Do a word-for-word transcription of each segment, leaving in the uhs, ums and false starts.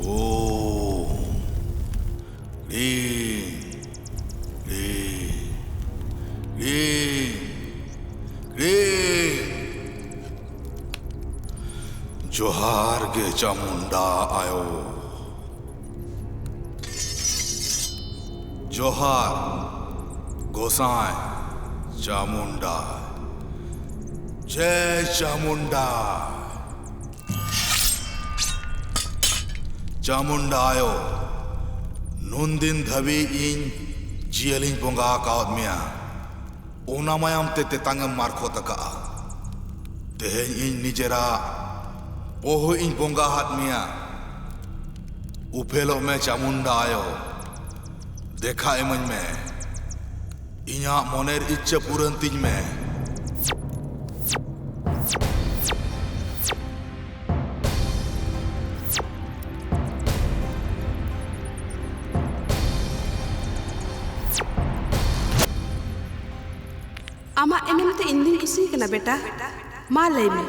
ᱳᱢ ᱦᱨᱤᱝ ᱦᱨᱤᱝ ᱦᱨᱤᱝ ᱦᱨᱤᱝ᱾ ᱡᱚᱦᱟᱨ ᱜᱮ ᱪᱟᱢᱩᱱᱰᱟ ᱟᱭᱳ᱾ ᱡᱚᱦᱟᱨ ᱜᱚᱸᱥᱟᱭ ᱪᱟᱢᱩᱱᱰᱟ᱾ ᱡᱮᱭ ᱪᱟᱢᱩᱱᱰᱟ᱾ ᱪᱟᱢᱩᱱᱰᱟ ᱟᱭᱳ, ᱱᱩᱱᱫᱤᱱ ᱫᱷᱟᱹᱵᱤᱡ ᱤᱧ ᱡᱤᱭᱟᱹᱞᱤᱧ ᱵᱚᱸᱜᱟ ᱟᱠᱟᱣᱟᱫ ᱢᱮᱭᱟ, ᱚᱱᱟ ᱢᱟᱭᱟᱢ ᱛᱮ ᱛᱮᱛᱟᱝ ᱮᱢ ᱢᱟᱨᱠᱚᱛ ᱟᱠᱟᱜᱼᱟ᱾ ᱛᱮᱦᱮᱧ ᱤᱧ ᱱᱤᱡᱮᱨᱟᱜ ᱵᱚᱦᱚᱜ ᱤᱧ ᱵᱚᱸᱜᱟ ᱟᱫ ᱢᱮᱭᱟ᱾ ᱩᱯᱮᱞᱚᱜ ᱢᱮ ᱪᱟᱢᱩᱱᱰᱟ ᱟᱭᱳ, ᱫᱮᱠᱷᱟ ᱤᱢᱟᱹᱧ ᱢᱮ, ᱤᱧᱟᱹᱜ ᱢᱚᱱᱮᱨ ᱤᱪᱪᱷᱟᱹ ᱯᱩᱨᱟᱹᱱ ᱛᱤᱧ ᱢᱮ᱾ ᱟᱢᱟᱜ ᱮᱱᱮᱢ ᱛᱮ ᱤᱧ ᱫᱩᱧ ᱠᱩᱥᱤ ᱟᱠᱟᱱᱟ ᱵᱮᱴᱟ᱾ ᱢᱟ ᱞᱟᱹᱭ ᱢᱮ,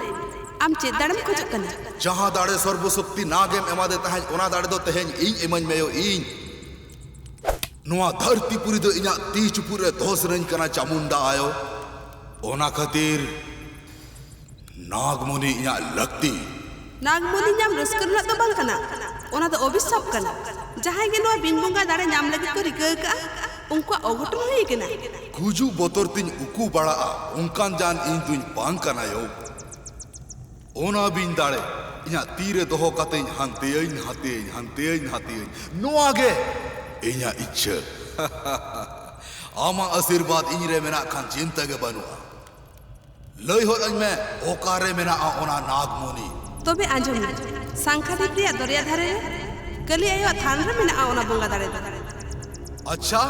ᱟᱢ ᱪᱮᱫ ᱫᱟᱲᱮᱢ ᱠᱷᱚᱡᱚᱜ ᱠᱟᱱᱟ? ᱡᱟᱦᱟᱸ ᱫᱟᱲᱮ ᱥᱚᱨᱵᱚᱥᱚᱠᱛᱤ ᱱᱟᱜᱽ ᱮᱢ ᱮᱢᱟᱫᱮ ᱛᱟᱦᱮᱸᱫ, ᱚᱱᱟ ᱫᱟᱲᱮ ᱫᱚ ᱛᱮᱦᱮᱧ ᱤᱧ ᱮᱢᱟᱹᱧ ᱢᱮᱭᱳ, ᱤᱧ᱾ ᱱᱚᱣᱟ ᱫᱷᱟᱹᱨᱛᱤ ᱯᱩᱨᱤ ᱫᱚ ᱤᱧᱟᱜ ᱛᱤ ᱪᱩᱯᱩᱫ ᱨᱮ ᱫᱚᱦᱚ ᱥᱟᱱᱟᱧ ᱠᱟᱱᱟ ᱪᱟᱢᱩᱱᱰᱟ ᱟᱭᱳ᱾ ᱚᱱᱟ ᱠᱷᱟᱹᱛᱤᱨ ᱱᱟᱜᱽᱢᱚᱱᱤ ᱤᱧᱟᱜ ᱞᱟᱹᱠᱛᱤ᱾ ᱱᱟᱜᱽᱢᱚᱱᱤ ᱧᱟᱢ ᱨᱟᱹᱥᱠᱟᱹ ᱨᱮᱱᱟᱜ ᱫᱚ ᱵᱟᱝ ᱠᱟᱱᱟ, ᱚᱱᱟ ᱫᱚ ᱚᱵᱷᱤᱥᱟᱯ ᱠᱟᱱᱟ᱾ ᱡᱟᱦᱟᱸᱭ ᱜᱮ ᱱᱚᱣᱟ ᱵᱤᱱ ᱵᱚᱸᱜᱟ ᱫᱟᱲᱮ ᱧᱟᱢ ᱞᱟᱹᱜᱤᱫ ᱠᱚ ᱨᱤᱠᱟᱹ ᱟᱠᱟᱜᱼᱟ, ᱩᱱᱠᱩᱣᱟᱜ ᱚᱜᱷᱚᱴᱚᱱ ᱦᱩᱭ ᱟᱠᱟᱱᱟ᱾ ᱜᱩᱡᱩᱜ ᱵᱚᱛᱚᱨ ᱛᱤᱧ ᱩᱠᱩ ᱵᱟᱲᱟᱜᱼᱟ, ᱚᱱᱠᱟᱱ ᱡᱟᱱ ᱤᱧ ᱫᱩᱧ ᱵᱟᱝ ᱠᱟᱱᱟ ᱭᱳ᱾ ᱚᱱᱟ ᱵᱤᱱ ᱫᱟᱲᱮ ᱤᱧᱟᱜ ᱛᱤ ᱨᱮ ᱫᱚᱦᱚ ᱠᱟᱛᱮᱧ ᱦᱟᱱᱛᱮᱭᱟᱹᱧ ᱱᱟᱛᱮᱭᱟᱹᱧ, ᱦᱟᱱᱛᱮᱭᱟᱹᱧ ᱱᱟᱛᱮᱭᱟᱹᱧ, ᱱᱚᱣᱟ ᱜᱮ ᱤᱧᱟᱜ ᱤᱪᱪᱷᱟᱹ᱾ ᱟᱢᱟᱜ ᱟᱥᱤᱨᱵᱟᱫᱽ ᱤᱧ ᱨᱮ ᱢᱮᱱᱟᱜ ᱠᱷᱟᱱ ᱪᱤᱱᱛᱟᱹ ᱜᱮ ᱵᱟᱹᱱᱩᱜᱼᱟ᱾ ᱞᱟᱹᱭ ᱦᱚᱫ ᱟᱹᱧ ᱢᱮ, ᱚᱠᱟᱨᱮ ᱢᱮᱱᱟᱜᱼᱟ ᱚᱱᱟ ᱱᱟᱜᱽᱢᱚᱱᱤ? ᱛᱚᱵᱮ ᱟᱸᱡᱚᱢ ᱢᱮ, ᱥᱟᱝᱠᱷᱟ ᱫᱤᱯ ᱨᱮᱭᱟᱜ ᱫᱚᱨᱭᱟ ᱫᱷᱟᱨᱮ ᱨᱮ ᱠᱟᱹᱞᱤ ᱟᱭᱳᱣᱟᱜ ᱛᱷᱟᱱ ᱨᱮ ᱢᱮᱱᱟᱜᱼᱟ ᱚᱱᱟ ᱵᱚᱸᱜᱟ ᱫᱟᱲᱮ ᱫᱚ᱾ ᱟᱪᱪᱷᱟ,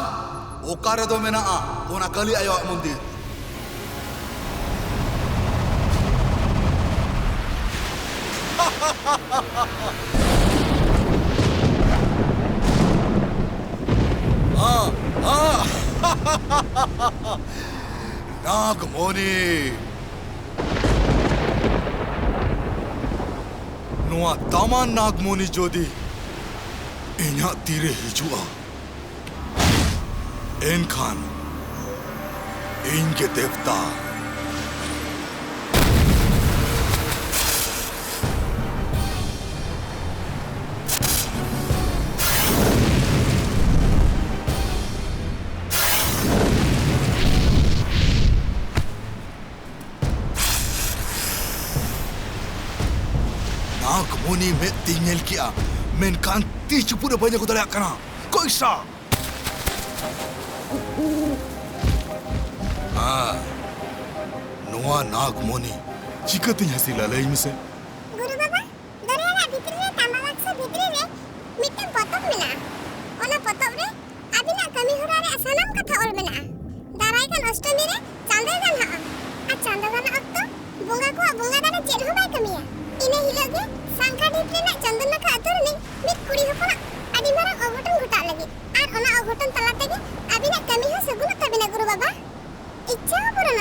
ᱚᱠᱟ ᱨᱮᱫᱚ ᱢᱮᱱᱟᱜᱼᱟ ᱚᱱᱟ ᱠᱟᱹᱞᱤ ᱟᱭᱳᱣᱟᱜ ᱢᱚᱱᱫᱤᱨ? ᱱᱟᱜᱽᱢᱚᱱᱤ! ᱱᱚᱣᱟ ᱫᱟᱢᱟᱱ ᱱᱟᱜᱽᱢᱚᱱᱤ ᱡᱩᱫᱤ ᱤᱧᱟᱜ ᱛᱤᱨᱮ ᱦᱤᱡᱩᱜᱼᱟ, ᱮᱱᱠᱷᱟᱱ ᱤᱧ ᱜᱮ ᱫᱮᱵᱛᱟ᱾ ᱱᱟᱜᱽᱢᱚᱱᱤ ᱢᱮᱫ ᱛᱤᱧ ᱧᱮᱞ ᱠᱮᱜᱼᱟ, ᱢᱮᱱᱠᱷᱟᱱ ᱛᱤ ᱪᱩᱯᱩᱫ ᱨᱮ ᱵᱟᱹᱧ ᱟᱹᱜᱩ ᱫᱟᱲᱮᱭᱟᱜ ᱠᱟᱱᱟ᱾ ᱠᱚᱭᱥᱟ! ᱦᱮᱸ, ᱱᱚᱣᱟ ᱱᱟᱜᱽᱢᱚᱱᱤ ᱪᱤᱠᱟᱹᱛᱤᱧ ᱦᱟᱹᱥᱤᱞᱟ, ᱞᱟᱹᱭ ᱢᱮᱥᱮ? ᱜᱩᱨᱩ ᱵᱟᱵᱟ, ᱫᱚᱨᱭᱟ ᱨᱮᱭᱟᱜ ᱵᱷᱤᱛᱨᱤ ᱨᱮ ᱛᱟᱢᱵᱟ ᱵᱟᱠᱥᱚ ᱵᱷᱤᱛᱨᱤ ᱨᱮ ᱢᱤᱫᱴᱟᱝ ᱯᱚᱛᱚᱵ ᱢᱮᱱᱟᱜᱼᱟ᱾ ᱚᱱᱟ ᱯᱚᱛᱚᱵ ᱨᱮ ᱟᱹᱵᱤᱱᱟᱜ ᱠᱟᱹᱢᱤ ᱦᱚᱨᱟ ᱨᱮᱭᱟᱜ ᱥᱟᱱᱟᱢ ᱠᱟᱛᱷᱟ ᱚᱞ ᱢᱮᱱᱟᱜᱼᱟ᱾ ᱫᱟᱨᱟᱭ ᱠᱟᱱ ᱚᱥᱴᱚᱢᱤ ᱨᱮ ᱪᱟᱸᱫᱚᱭ ᱜᱟᱱᱦᱟᱜᱼᱟ᱾ ᱟᱨ ᱪᱟᱸᱫᱚ ᱜᱟᱱᱦᱟᱜ ᱚᱠᱛᱚ ᱵᱚᱸᱜᱟ ᱠᱚᱣᱟᱜ ᱵᱚᱸᱜᱟ ᱫᱟᱲᱮ ᱪᱮᱫ ᱦᱚᱸ ᱵᱟᱭ ᱠᱟᱹᱢᱤᱭᱟ᱾ ᱤᱱᱟᱹ ᱦᱤᱞᱳᱜ ᱜᱮ ᱥᱟᱝᱠᱷᱟ ᱰᱷᱤᱯ ᱨᱮᱱᱟᱜ ᱪᱚᱱᱫᱚᱱ ᱱᱟᱠᱷᱟ ᱟᱹᱛᱩ ᱨᱤᱱᱤᱡ ᱢᱤᱫ ᱠᱩᱲᱤ ᱦᱚᱯᱚᱱᱟᱜ ᱟᱹᱰᱤ ᱢᱟᱨᱟᱝ ᱚᱜᱷᱚᱴᱚᱱ ᱜᱷᱚᱴᱟᱜ ᱞᱟᱹᱜᱤᱫ᱾ ᱟᱨ ᱚᱱᱟ ᱚᱜᱷᱚᱴᱚᱱ ᱛᱟᱞᱟ ᱛᱮᱜᱮ ᱟᱹᱵᱤᱱᱟᱜ ᱠᱟᱹᱢᱤ ᱦᱚᱸ ᱥᱟᱹᱜᱩᱱᱚᱜ ᱛᱟᱹᱵᱤᱱᱟ, ᱜᱩᱨᱩ ᱵᱟᱵᱟ᱾ ᱤᱪᱪᱷᱟᱹ ᱦᱚᱸ ᱯᱩᱨᱚᱱ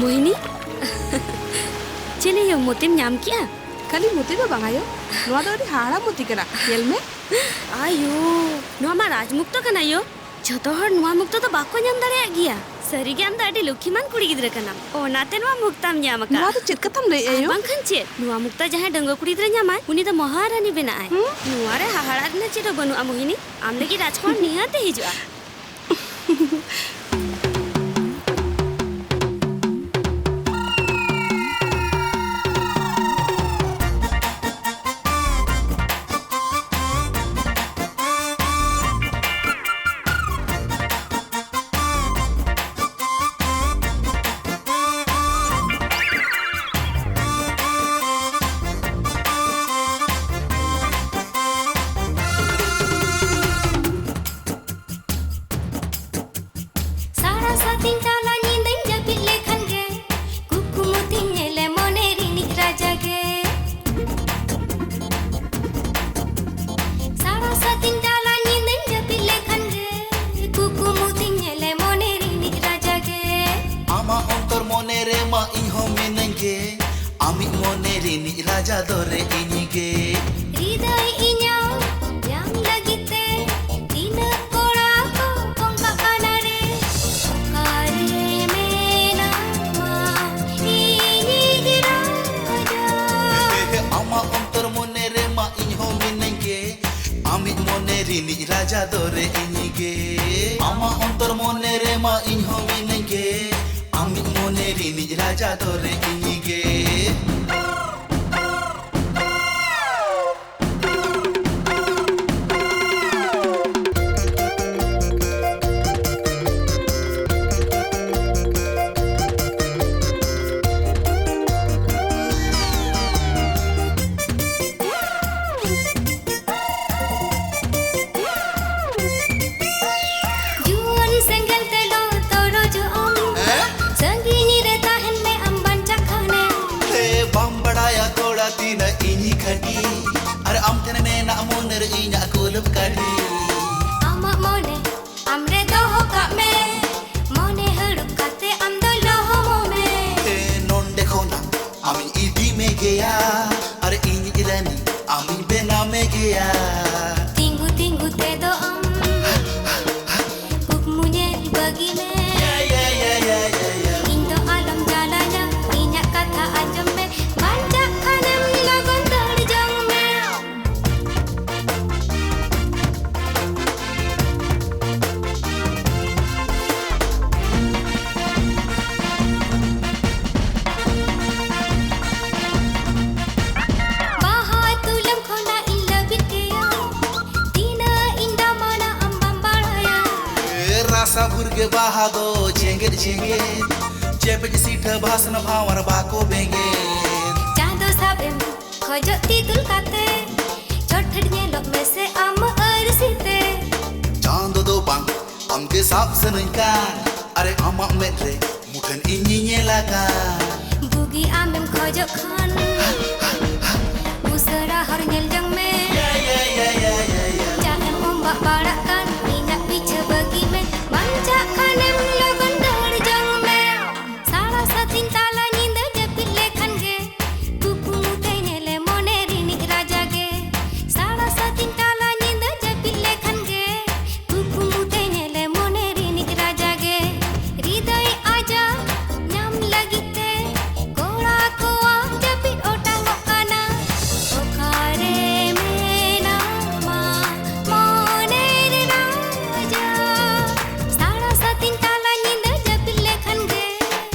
ᱢᱳᱦᱤᱱᱤ, ᱪᱮᱞᱮ ᱭᱳ, ᱢᱚᱛᱤᱢ ᱧᱟᱢ ᱠᱮᱜᱼᱟ? ᱠᱷᱟᱹᱞᱤ ᱢᱚᱛᱤ ᱫᱚ ᱵᱟᱝ ᱟᱭᱳ, ᱱᱚᱣᱟ ᱫᱚ ᱟᱹᱰᱤ ᱦᱟᱦᱟᱲᱟ ᱢᱚᱛᱤ ᱠᱟᱱᱟ᱾ ᱧᱮᱞ ᱢᱮ᱾ ᱟᱭᱳ, ᱱᱚᱣᱟ ᱢᱟ ᱨᱟᱡᱽ ᱢᱩᱠᱛᱚ ᱠᱟᱱᱟ ᱭᱳ᱾ ᱡᱷᱚᱛᱚ ᱦᱚᱲ ᱱᱚᱣᱟ ᱢᱩᱠᱛᱚ ᱫᱚ ᱵᱟᱠᱚ ᱧᱟᱢ ᱫᱟᱲᱮᱭᱟᱜ ᱜᱮᱭᱟ᱾ ᱥᱟᱹᱨᱤᱜᱮ ᱟᱢ ᱫᱚ ᱟᱹᱰᱤ ᱞᱚᱠᱠᱷᱤᱢᱟᱱ ᱠᱩᱲᱤ ᱜᱤᱫᱽᱨᱟᱹ ᱠᱟᱱᱟᱢ, ᱚᱱᱟᱛᱮ ᱱᱚᱣᱟ ᱢᱩᱠᱛᱟᱢ ᱧᱟᱢ ᱟᱠᱟᱫ᱾ ᱱᱚᱣᱟ ᱫᱚ ᱪᱮᱫ ᱠᱟᱛᱷᱟᱢ ᱞᱟᱹᱭᱮᱜᱼᱟ ᱟᱨ ᱭᱳ? ᱵᱟᱝᱠᱷᱟᱱ ᱪᱮᱫ, ᱱᱚᱣᱟ ᱢᱩᱠᱛᱟ ᱡᱟᱦᱟᱸᱭ ᱰᱟᱺᱜᱩᱣᱟᱹ ᱠᱩᱲᱤ ᱜᱤᱫᱽᱨᱟᱹ ᱧᱟᱢᱟᱭ, ᱩᱱᱤ ᱫᱚ ᱢᱚᱦᱟᱨᱟᱱᱤ ᱵᱮᱱᱟᱜᱼᱟᱭ᱾ ᱦᱩᱸ? ᱱᱚᱣᱟ ᱨᱮ ᱦᱟᱦᱟᱲᱟᱜ ᱨᱮᱱᱟᱜ ᱪᱮᱫ ᱦᱚᱸ ᱵᱟᱹᱱᱩᱜᱼᱟ ᱢᱳᱦᱤᱱᱤ᱾ ᱟᱢ ᱞᱟᱹᱜᱤᱫ ᱨᱟᱡᱽᱠᱩᱢᱟᱨ ᱱᱤᱦᱟᱹᱛ ᱮ ᱦᱤᱡᱩᱜᱼᱟ᱾ ᱥᱟᱨᱟ ᱥᱟᱫᱤᱱ ᱛᱟᱞᱟ ᱧᱤᱫᱟᱹᱧ ᱡᱟᱹᱯᱤᱫ ᱞᱮᱠᱷᱟᱱ ᱜᱮ, ᱠᱩᱠᱢᱩ ᱛᱤᱧ ᱧᱮᱞᱮ ᱢᱚᱱᱮ ᱨᱤᱱᱤᱡ ᱨᱟᱡᱟ ᱜᱮ᱾ ᱥᱟᱨᱟ ᱥᱟᱫᱤᱱ ᱛᱟᱞᱟ ᱧᱤᱫᱟᱹᱧ ᱡᱟᱹᱯᱤᱫ ᱞᱮᱠᱷᱟᱱ ᱜᱮ, ᱠᱩᱠᱢᱩ ᱛᱤᱧ ᱧᱮᱞᱮ ᱢᱚᱱᱮ ᱨᱤᱱᱤᱡ ᱨᱟᱡᱟ ᱜᱮ᱾ ᱟᱢᱟᱜ ᱚᱱᱛᱚᱨ ᱢᱚᱱᱮ ᱨᱮᱢᱟ ᱤᱧ ᱦᱚᱸ ᱢᱤᱱᱟᱹᱧ ᱜᱮ, ᱟᱢᱤᱡ ᱢᱚᱱᱮ ᱨᱤᱱᱤᱡ ᱨᱟᱡᱟ ᱫᱚᱨᱮ ᱤᱧ ᱜᱮ᱾ ᱦᱨᱤᱫᱟᱹᱭ ᱤᱧᱟᱹᱜ ᱧᱟᱢ ᱞᱟᱹᱜᱤᱫ ᱛᱮ ᱛᱤᱱᱟᱹᱜ ᱠᱚᱲᱟ ᱠᱚ ᱠᱚᱝᱠᱟ ᱠᱟᱱᱟ ᱨᱮ᱾ ᱚᱠᱟᱨᱮ ᱢᱮᱱᱟᱢᱟ ᱤᱧᱤᱡ ᱨᱟᱡᱟ? ᱟᱢᱟᱜ ᱚᱱᱛᱚᱨ ᱢᱚᱱᱮ ᱨᱮᱢᱟ ᱤᱧ ᱦᱚᱸ ᱢᱤᱱᱟᱹᱧ ᱜᱮ, ᱟᱢᱤᱡ ᱢᱚᱱᱮ ᱨᱤᱱᱤᱡ ᱨᱟᱡᱟ ᱫᱚᱨᱮ ᱤᱧ ᱜᱮ᱾ ᱟᱢᱟᱜ ᱚᱱᱛᱚᱨ ᱢᱚᱱᱮ ᱨᱮᱢᱟ ᱤᱧ ᱦᱚᱸ ᱢᱤᱱᱟᱹᱧ ᱜᱮ, ᱤᱧᱤᱡ ᱨᱟᱡᱟ ᱫᱚ ᱨᱮ ᱤᱧ ᱜᱮ᱾ ᱡᱩᱣᱟᱹᱱ ᱥᱮᱸᱜᱮᱞ ᱛᱮ ᱞᱚ ᱛᱚᱨᱚᱡᱚᱜ ᱟᱢ᱾ ᱦᱮᱸ? ᱥᱟᱺᱜᱤᱧ ᱨᱮ ᱛᱟᱦᱮᱱ ᱢᱮ ᱟᱢ ᱵᱟᱧᱪᱟᱜ ᱠᱷᱟᱱᱮᱢ᱾ ᱦᱮ, ᱵᱟᱢ ᱵᱟᱲᱟᱭᱟ ᱠᱚᱲᱟ ᱛᱤᱱᱟᱹᱜ ᱤᱧ ᱠᱷᱟᱹᱴᱤ᱾ ᱟᱨ ᱟᱢ ᱴᱷᱮᱱ ᱢᱮᱱᱟᱜ ᱢᱚᱱᱮ ᱨᱮ ᱤᱧᱟᱜ ᱠᱩᱞᱩᱯ ᱠᱟᱹᱴᱤ᱾ ᱟᱢᱟᱜ ᱢᱚᱱᱮ ᱟᱢ ᱨᱮ ᱫᱚᱦᱚ ᱠᱟᱜ ᱢᱮ᱾ ᱢᱚᱱᱮ ᱦᱟᱹᱲᱩᱵ ᱠᱟᱛᱮ ᱟᱢ ᱫᱚ ᱞᱚᱦᱚᱢᱚᱜ ᱢᱮ᱾ ᱮ, ᱱᱚᱸᱰᱮ ᱠᱷᱚᱱᱟᱜ ᱟᱢᱤᱧ ᱤᱫᱤ ᱢᱮᱜᱮᱭᱟ᱾ ᱟᱨ ᱤᱧᱤᱡ ᱨᱟᱹᱱᱤ ᱟᱢᱤᱧ ᱵᱮᱱᱟᱣ ᱢᱮᱜᱮᱭᱟ᱾ ᱛᱤᱸᱜᱩ ᱛᱤᱸᱜᱩ ᱛᱮᱫᱚ ᱟᱢ ᱠᱩᱠᱢᱩ ᱧᱮᱞ ᱵᱟᱹᱜᱤ ᱢᱮ᱾ ᱭᱟ, ᱭᱟ, ᱭᱟ, ᱭᱟ, ᱭᱟ, ᱭᱟ᱾ ᱤᱧ ᱫᱚ ᱟᱞᱚᱢ ᱡᱟᱞᱟᱧᱟ, ᱤᱧᱟᱜ ᱠᱟᱛᱷᱟ ᱟᱸᱡᱚᱢ ᱢᱮ᱾ ᱵᱟᱧᱪᱟᱜ ᱠᱷᱟᱱᱮᱢ ᱞᱚᱜᱚᱱ ᱫᱟᱹᱲ ᱡᱚᱝ ᱢᱮ᱾ ᱵᱟᱦᱟ ᱛᱩᱞᱟᱹᱢ ᱠᱷᱚᱱᱟᱜ ᱤᱧ ᱞᱟᱹᱵᱤᱫ ᱜᱮᱭᱟ, ᱛᱤᱱᱟᱹᱜ ᱤᱧ ᱫᱟᱢᱟᱱᱟ ᱟᱢ ᱵᱟᱢ ᱵᱟᱲᱟᱭᱟ᱾ ᱮ, ᱨᱟᱥᱟ ᱵᱷᱩᱨᱜᱮ ᱵᱟᱦᱟ ᱫᱚ ᱡᱮᱜᱮᱫ ᱡᱮᱜᱮᱫ, ᱪᱮᱯᱮᱡ ᱥᱤᱴᱷᱟᱹ ᱵᱷᱟᱥᱱᱟ ᱵᱷᱟᱶᱟᱨ ᱵᱟᱠᱚ ᱵᱮᱸᱜᱮᱫ᱾ ᱪᱟᱸᱫᱚ ᱥᱟᱵ ᱮᱢ ᱠᱷᱚᱡᱚᱜ ᱛᱤ ᱫᱩᱞ ᱠᱟᱛᱮ, ᱪᱚᱴ ᱯᱷᱮᱰ ᱧᱮᱞᱚᱜ ᱢᱮᱥᱮ ᱟᱢ ᱟᱹᱨᱥᱤ ᱛᱮ᱾ ᱪᱟᱸᱫᱚ ᱫᱚ ᱵᱟᱝ, ᱟᱢᱜᱮ ᱥᱟᱵ ᱥᱟᱱᱟᱧ ᱠᱟᱱ, ᱟᱨᱮ ᱟᱢᱟᱜ ᱢᱮᱫ ᱨᱮ ᱢᱩᱴᱷᱟᱹᱱ ᱤᱧᱤᱧ ᱧᱮᱞ ᱟᱠᱟᱱ᱾ ᱵᱩᱜᱤ ᱟᱢᱮᱢ ᱠᱷᱚᱡᱚᱜ ᱠᱷᱟᱱ, ᱩᱥᱟᱹᱨᱟ ᱦᱚᱨ ᱧᱮᱞ ᱡᱚᱝ ᱢᱮ᱾ ᱭᱟ, ᱭᱟ, ᱭᱟ, ᱭᱟ, ᱭᱟ, ᱭᱟ᱾ ᱡᱟᱦᱟᱸᱭᱮᱢ ᱚᱢᱵᱟᱜ ᱵᱟᱲᱟᱜ ᱠᱟᱱ, ᱤᱧᱟᱜ ᱯᱤᱪᱷᱟᱹ ᱵᱟᱹᱜᱤ ᱢᱮ, ᱵᱟᱧᱪᱟᱜ ᱠᱷᱟᱱᱮᱢ ᱞᱚᱜᱚᱱ ᱫᱟᱹᱲ ᱡᱚᱝ ᱢᱮ᱾ ᱥᱟᱲᱟ ᱥᱟᱛᱤᱧ ᱛᱟᱞᱟ ᱧᱤᱫᱟᱹ ᱡᱟᱹᱯᱤᱫ ᱞᱮᱠᱷᱟᱱ ᱜᱮ, ᱠᱩᱠᱢᱩ ᱛᱮ ᱧᱮᱞᱮ ᱢᱚᱱᱮ ᱨᱤᱱᱤᱡ ᱨᱟᱡᱟ ᱜᱮ᱾ ᱥᱟᱲᱟ ᱥᱟᱛᱤᱧ ᱛᱟᱞᱟ ᱧᱤᱫᱟᱹ ᱡᱟᱹᱯᱤᱫ ᱞᱮᱠᱷᱟᱱ ᱜᱮ, ᱠᱩᱠᱢᱩ ᱛᱮ ᱧᱮᱞᱮ ᱢᱚᱱᱮ ᱨᱤᱱᱤᱡ ᱨᱟᱡᱟ ᱜᱮ᱾ ᱦᱨᱤᱫᱟᱹᱭ ᱟᱡᱟᱜ ᱧᱟᱢ ᱞᱟᱹᱜᱤᱫ ᱛᱮ, ᱠᱚᱲᱟ ᱠᱚᱣᱟᱜ ᱡᱟᱹᱯᱤᱫ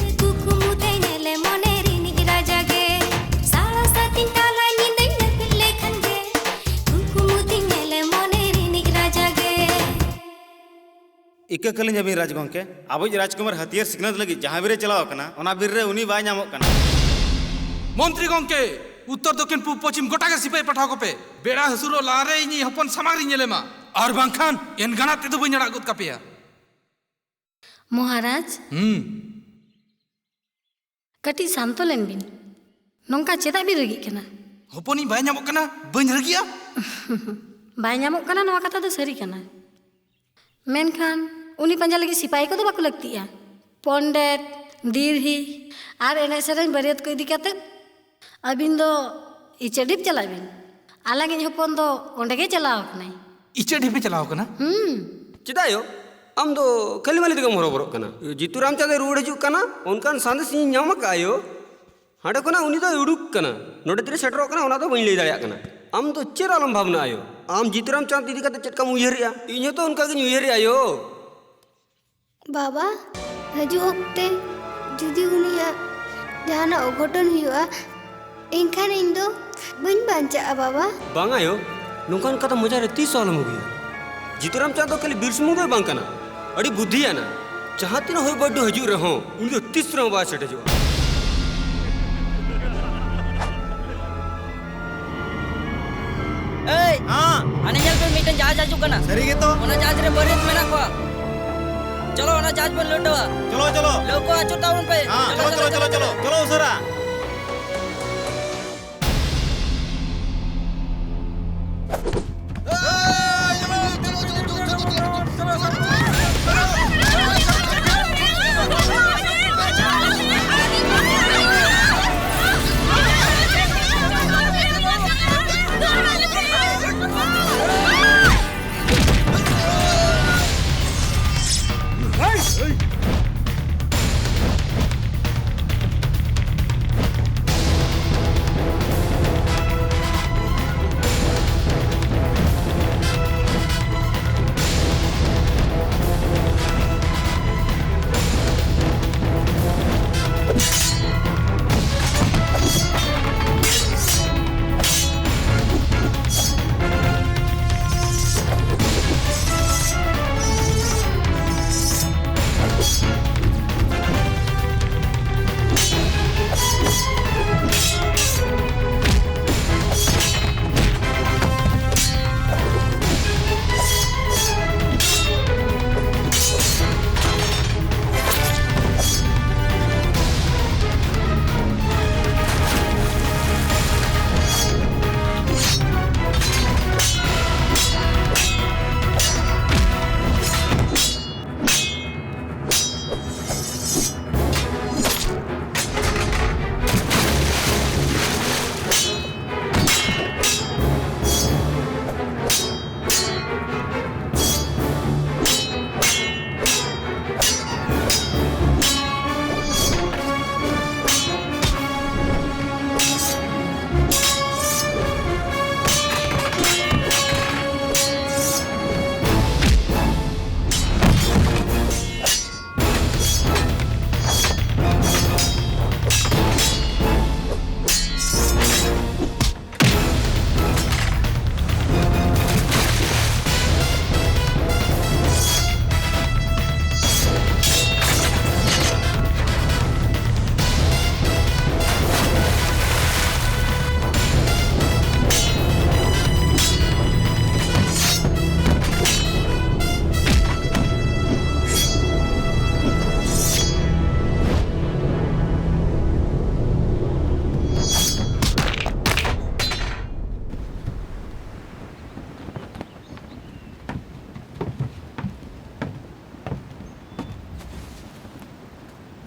ᱤᱠᱟᱹ ᱠᱟᱹᱞᱤᱧ ᱟᱹᱵᱤᱱ ᱨᱟᱡᱽ ᱜᱚᱢᱠᱮ, ᱟᱵᱚᱭᱤᱡ ᱨᱟᱡᱽᱠᱩᱢᱟᱨ ᱦᱟᱹᱛᱭᱟᱹᱨ ᱥᱤᱠᱷᱱᱟᱹᱛ ᱞᱟᱹᱜᱤᱫ ᱡᱟᱦᱟᱸ ᱵᱤᱨ ᱮ ᱪᱟᱞᱟᱣ ᱟᱠᱟᱱᱟ, ᱚᱱᱟ ᱵᱤᱨ ᱨᱮ ᱩᱱᱤ ᱵᱟᱭ ᱧᱟᱢᱚᱜ ᱠᱟᱱᱟ᱾ ᱢᱚᱱᱛᱨᱤ ᱜᱚᱢᱠᱮ, ᱩᱛᱛᱚᱨ ᱫᱚᱠᱠᱷᱤᱱ ᱯᱩᱵ ᱯᱚᱪᱷᱤᱢ ᱜᱚᱴᱟ ᱜᱮ ᱥᱤᱯᱟᱹᱦᱤ ᱯᱟᱴᱷᱟᱣ ᱠᱚᱯᱮ᱾ ᱵᱮᱲᱟ ᱦᱟᱹᱥᱩᱨᱚᱜ ᱞᱟᱦᱟᱨᱮ ᱤᱧᱤᱡ ᱦᱚᱯᱚᱱ ᱥᱟᱢᱟᱝ ᱨᱤᱧ ᱧᱮᱞᱮ ᱢᱟ, ᱟᱨ ᱵᱟᱝᱠᱷᱟᱱ ᱮᱱᱜᱟᱱᱟᱜ ᱛᱮᱫᱚ ᱵᱟᱹᱧ ᱟᱲᱟᱜ ᱜᱚᱫ ᱠᱟᱯᱮᱭᱟ᱾ ᱢᱚᱦᱟᱨᱟᱡᱽ, ᱦᱩᱸ᱾ ᱠᱟᱹᱴᱤᱡ ᱥᱟᱱᱛᱚ ᱞᱮᱱ ᱵᱤᱱ᱾ ᱱᱚᱝᱠᱟ ᱪᱮᱫᱟᱜ ᱵᱤᱱ ᱨᱟᱹᱜᱤᱜ ᱠᱟᱱᱟ? ᱦᱚᱯᱚᱱᱤᱧ ᱵᱟᱭ ᱧᱟᱢᱚᱜ ᱠᱟᱱᱟ, ᱵᱟᱹᱧ ᱨᱟᱹᱜᱤᱜᱼᱟ? ᱵᱟᱭ ᱧᱟᱢᱚᱜ ᱠᱟᱱᱟ, ᱱᱚᱣᱟ ᱠᱟᱛᱷᱟ ᱫᱚ ᱥᱟᱹᱨᱤ ᱠᱟᱱᱟ᱾ ᱢᱮᱱᱠᱷᱟᱱ ᱩᱱᱤ ᱯᱟᱸᱡᱟ ᱞᱟᱹᱜᱤᱫ ᱥᱤᱯᱟᱦᱤ ᱠᱚᱫᱚ ᱵᱟᱠᱚ ᱞᱟᱹᱠᱛᱤᱜᱼᱟ᱾ ᱯᱚᱱᱰᱮᱛ, ᱫᱤᱨᱦᱤ ᱟᱨ ᱮᱱᱮᱡ ᱥᱮᱨᱮᱧ ᱵᱟᱹᱨᱭᱟᱹᱛ ᱠᱚ ᱤᱫᱤ ᱠᱟᱛᱮ ᱟᱹᱵᱤᱱ ᱫᱚ ᱤᱪᱟᱹᱰᱤᱯ ᱪᱟᱞᱟᱜ ᱵᱤᱱ᱾ ᱟᱞᱟᱝᱤᱡ ᱦᱚᱯᱚᱱ ᱫᱚ ᱚᱸᱰᱮ ᱜᱮ ᱪᱟᱞᱟᱣ ᱟᱠᱟᱱᱟᱭ᱾ ᱤᱪᱟᱹᱰᱤᱯ ᱮ ᱪᱟᱞᱟᱣ ᱟᱠᱟᱱᱟ? ᱦᱩᱸ᱾ ᱪᱮᱫᱟᱜ ᱭᱳ? ᱟᱢ ᱫᱚ ᱠᱷᱟᱹᱞᱤ ᱢᱟᱹᱞᱤ ᱛᱮᱜᱮᱢ ᱦᱚᱨᱚᱵᱚᱨᱚᱜ ᱠᱟᱱᱟ᱾ ᱡᱤᱛᱩ ᱨᱟᱢᱪᱟᱸᱫᱽ ᱮ ᱨᱩᱣᱟᱹᱲ ᱦᱤᱡᱩᱜ ᱠᱟᱱᱟ, ᱚᱱᱠᱟᱱ ᱥᱟᱸᱫᱮᱥ ᱤᱧ ᱧᱟᱢ ᱟᱠᱟᱫᱼᱟ ᱭᱳ᱾ ᱦᱟᱸᱰᱮ ᱠᱷᱚᱱᱟᱜ ᱩᱱᱤ ᱫᱚᱭ ᱩᱰᱩᱠ ᱠᱟᱱᱟ, ᱱᱚᱰᱮ ᱛᱤᱨᱮ ᱥᱮᱴᱮᱨᱚᱜ ᱠᱟᱱᱟ ᱚᱱᱟ ᱫᱚ ᱵᱟᱹᱧ ᱞᱟᱹᱭ ᱫᱟᱲᱮᱭᱟᱜ ᱠᱟᱱᱟ᱾ ᱟᱢ ᱫᱚ ᱪᱮᱫ ᱟᱞᱚᱢ ᱵᱷᱟᱵᱽᱱᱟᱜᱼᱟ ᱭᱳ᱾ ᱟᱢ ᱡᱤᱛᱩ ᱨᱟᱢᱪᱟᱸᱫᱽ ᱤᱫᱤ ᱠᱟᱛᱮ ᱪᱮᱫ ᱞᱮᱠᱟᱢ ᱩᱭᱦᱟᱹᱨᱮᱜᱼᱟ, ᱤᱧ ᱦᱚᱸᱛᱚ ᱚᱱᱠᱟ ᱜᱤᱧ ᱩᱭᱦᱟᱹᱨᱮᱜᱼᱟ ᱭᱳ᱾ ᱵᱟᱵᱟ, ᱦᱤᱡᱩᱜ ᱚᱠᱛᱮ ᱡᱩᱫᱤ ᱩᱱᱤᱭᱟᱜ ᱡᱟᱦᱟᱱᱟᱜ ᱚᱜᱷᱚᱴᱚᱱ ᱦᱩᱭᱩᱜᱼᱟ, ᱮᱱᱠᱷᱟᱱ ᱤᱧ ᱫᱚ ᱵᱟᱹᱧ ᱵᱟᱧᱪᱟᱜᱼᱟ ᱵᱟᱵᱟ᱾ ᱵᱟᱝ ᱟᱭᱳ, ᱱᱚᱝᱠᱟᱱ ᱠᱟᱛᱷᱟ ᱢᱚᱪᱟ ᱨᱮ ᱛᱤᱥ ᱦᱚᱸ ᱟᱞᱚᱢ ᱟᱹᱜᱩᱭᱟ᱾ ᱡᱤᱛᱩᱨᱟᱢ ᱪᱟᱸᱫ ᱫᱚ ᱠᱷᱟᱹᱞᱤ ᱵᱤᱨ ᱥᱩᱢᱩᱝ ᱫᱚᱭ ᱵᱟᱝ ᱠᱟᱱᱟ, ᱟᱹᱰᱤ ᱵᱩᱫᱽᱫᱷᱤᱭᱟᱱᱟ᱾ ᱡᱟᱦᱟᱸ ᱛᱤᱱᱟᱹᱜ ᱦᱚᱭ ᱵᱟᱹᱨᱰᱩ ᱦᱤᱡᱩᱜ ᱨᱮᱦᱚᱸ ᱩᱱᱤ ᱫᱚ ᱛᱤᱥ ᱨᱮᱦᱚᱸ ᱵᱟᱭ ᱥᱮᱴᱮᱡᱚᱜᱼᱟ᱾ ᱮᱭ! ᱦᱮᱸ? ᱦᱟᱱᱮ ᱧᱮᱞ ᱯᱮ, ᱢᱤᱫᱴᱮᱱ ᱡᱟᱦᱟᱡᱽ ᱦᱤᱡᱩᱜ ᱠᱟᱱᱟ᱾ ᱥᱟᱹᱨᱤ ᱜᱮᱛᱚ? ᱚᱱᱟ ᱡᱟᱦᱟᱡᱽ ᱨᱮ ᱵᱟᱹᱨᱭᱟᱹᱛ ᱢᱮᱱᱟᱜ ᱠᱚᱣᱟ᱾ ᱪᱚᱞᱚ, ᱚᱱᱟ ᱡᱟᱦᱟᱡᱽ ᱵᱚᱱ ᱞᱩᱴᱟᱹᱣᱟ᱾ ᱪᱚᱞᱚ, ᱪᱚᱞᱚ᱾ ᱞᱟᱹᱣᱠᱟᱹ ᱟᱹᱪᱩᱨ ᱛᱟᱵᱚᱱ ᱯᱮ᱾ ᱦᱮᱸ, ᱪᱚᱞᱚ, ᱪᱚᱞᱚ, ᱪᱚᱞᱚ, ᱪᱚᱞᱚ, ᱪᱚᱞᱚ᱾ ᱪᱚᱞᱚ ᱩᱥᱟᱹᱨᱟ᱾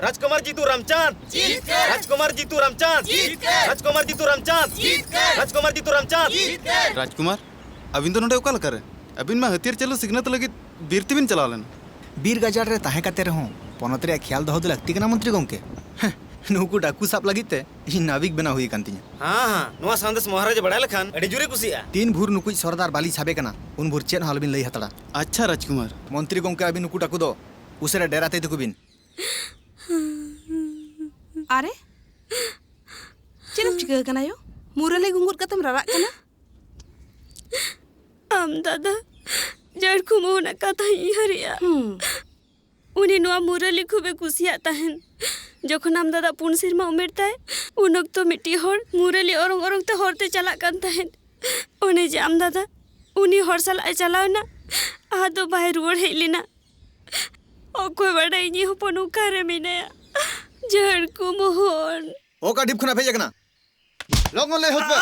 ᱨᱟᱡᱽᱠᱩᱢᱟᱨ ᱡᱤᱛᱩ ᱨᱟᱢᱪᱟᱸᱫᱽ ᱡᱤᱛᱠᱟᱹᱨ! ᱨᱟᱡᱽᱠᱩᱢᱟᱨ ᱡᱤᱛᱩ ᱨᱟᱢᱪᱟᱸᱫᱽ ᱡᱤᱛᱠᱟᱹᱨ! ᱨᱟᱡᱽᱠᱩᱢᱟᱨ ᱡᱤᱛᱩ ᱨᱟᱢᱪᱟᱸᱫᱽ ᱡᱤᱛᱠᱟᱹᱨ! ᱨᱟᱡᱽᱠᱩᱢᱟᱨ ᱡᱤᱛᱩ ᱨᱟᱢᱪᱟᱸᱫᱽ ᱡᱤᱛᱠᱟᱹᱨ! ᱨᱟᱡᱽᱠᱩᱢᱟᱨ, ᱟᱹᱵᱤᱱ ᱫᱚ ᱱᱚᱰᱮ ᱚᱠᱟ ᱞᱮᱠᱟᱨᱮ? ᱟᱹᱵᱤᱱ ᱢᱟ ᱦᱟᱹᱛᱭᱟᱹᱨ ᱪᱟᱹᱞᱩ ᱥᱤᱠᱷᱱᱟᱹᱛ ᱞᱟᱹᱜᱤᱫ ᱵᱤᱨ ᱛᱮᱵᱤᱱ ᱪᱟᱞᱟᱣ ᱞᱮᱱᱟ᱾ ᱵᱤᱨ ᱜᱟᱡᱟᱲ ᱨᱮ ᱛᱟᱦᱮᱸ ᱠᱟᱛᱮ ᱨᱮᱦᱚᱸ ᱯᱚᱱᱚᱛ ᱨᱮᱭᱟᱜ ᱠᱷᱮᱭᱟᱞ ᱫᱚᱦᱚ ᱫᱚ ᱞᱟᱹᱠᱛᱤ ᱠᱟᱱᱟ, ᱢᱚᱱᱛᱨᱤ ᱜᱚᱢᱠᱮ᱾ ᱦᱮᱸ, ᱱᱩᱠᱩ ᱰᱟᱠᱩ ᱥᱟᱵ ᱞᱟᱹᱜᱤᱫ ᱛᱮ ᱤᱧ ᱱᱟᱵᱤᱠ ᱵᱮᱱᱟᱣ ᱦᱩᱭ ᱟᱠᱟᱱ ᱛᱤᱧᱟ᱾ ᱦᱮᱸ, ᱦᱮᱸ, ᱱᱚᱣᱟ ᱥᱟᱸᱫᱮᱥ ᱢᱚᱦᱟᱨᱟᱡᱽ ᱮ ᱵᱟᱲᱟᱭ ᱞᱮᱠᱷᱟᱱ ᱟᱹᱰᱤ ᱡᱳᱨᱮ ᱠᱩᱥᱤᱜᱼᱟ᱾ ᱛᱤᱱ ᱵᱷᱳᱨ ᱱᱩᱠᱩᱤᱡ ᱥᱚᱨᱫᱟᱨ ᱵᱟᱹᱞᱤᱧ ᱥᱟᱵᱮ ᱠᱟᱱᱟ, ᱩᱱ ᱵᱷᱳᱨ ᱪᱮᱫ ᱦᱚᱸ ᱟᱞᱚᱵᱤᱱ ᱞᱟᱹᱭ ᱦᱟᱛᱟᱲᱟ᱾ ᱟᱪᱪᱷᱟ ᱨᱟᱡᱽᱠᱩᱢᱟᱨ᱾ ᱢᱚᱱᱛᱨᱤ ᱜᱚᱢᱠᱮ, ᱟᱹᱵᱤᱱ ᱱᱩᱠᱩ ᱰᱟᱠᱩ ᱫᱚ ᱩᱥᱟᱹᱨᱟ ᱰᱮᱨᱟ ᱛᱮ ᱤᱫᱤ ᱠᱚᱵᱤᱱ᱾ ᱟᱨᱮ, ᱪᱮᱫ ᱮᱢ ᱪᱤᱠᱟᱹ ᱟᱠᱟᱱᱟ ᱭᱳ? ᱢᱩᱨᱟᱹᱞᱤ ᱜᱩᱸᱜᱩᱫ ᱠᱟᱛᱮᱢ ᱨᱟᱨᱟᱜ ᱠᱟᱱᱟ? ᱟᱢ ᱫᱟᱫᱟ, ᱡᱟᱹᱲ ᱠᱩᱢᱟᱹᱣ ᱨᱮᱱᱟᱜ ᱠᱟᱛᱷᱟᱧ ᱩᱭᱦᱟᱹᱨᱮᱜᱼᱟ᱾ ᱦᱩᱸ᱾ ᱩᱱᱤ ᱱᱚᱣᱟ ᱢᱩᱨᱟᱹᱞᱤ ᱠᱷᱩᱵᱮ ᱠᱩᱥᱤᱭᱟᱜ ᱛᱟᱦᱮᱱ᱾ ᱡᱚᱠᱷᱚᱱ ᱟᱢ ᱫᱟᱫᱟ ᱯᱩᱱ ᱥᱮᱨᱢᱟ ᱩᱢᱮᱨ ᱛᱟᱭ, ᱩᱱ ᱚᱠᱛᱚ ᱢᱤᱫᱴᱤᱡ ᱦᱚᱲ ᱢᱩᱨᱟᱹᱞᱤ ᱚᱨᱚᱝ ᱚᱨᱚᱝ ᱛᱮ ᱦᱚᱨ ᱛᱮ ᱪᱟᱞᱟᱜ ᱠᱟᱱ ᱛᱟᱦᱮᱸᱫ᱾ ᱚᱱᱮ ᱡᱮ ᱟᱢ ᱫᱟᱫᱟ ᱩᱱᱤ ᱦᱚᱲ ᱥᱟᱞᱟᱜ ᱮ ᱪᱟᱞᱟᱣ ᱮᱱᱟ, ᱟᱫᱚ ᱵᱟᱭ ᱨᱩᱣᱟᱹᱲ ᱦᱮᱡ ᱞᱮᱱᱟ᱾ ᱚᱠᱚᱭ ᱵᱟᱰᱟᱭ ᱤᱧᱤᱡ ᱦᱚᱯᱚᱱ ᱚᱠᱟᱨᱮ ᱢᱮᱱᱟᱭᱟ? ᱡᱷᱟᱲᱠᱩ ᱢᱳᱦᱚᱱ᱾ ᱚᱠᱟ ᱰᱷᱤᱯ ᱠᱷᱚᱱᱟᱜ ᱯᱮ ᱦᱮᱡ ᱟᱠᱟᱱᱟ? ᱞᱚᱜᱚᱱ ᱞᱟᱹᱭ ᱦᱚᱫ ᱯᱮ᱾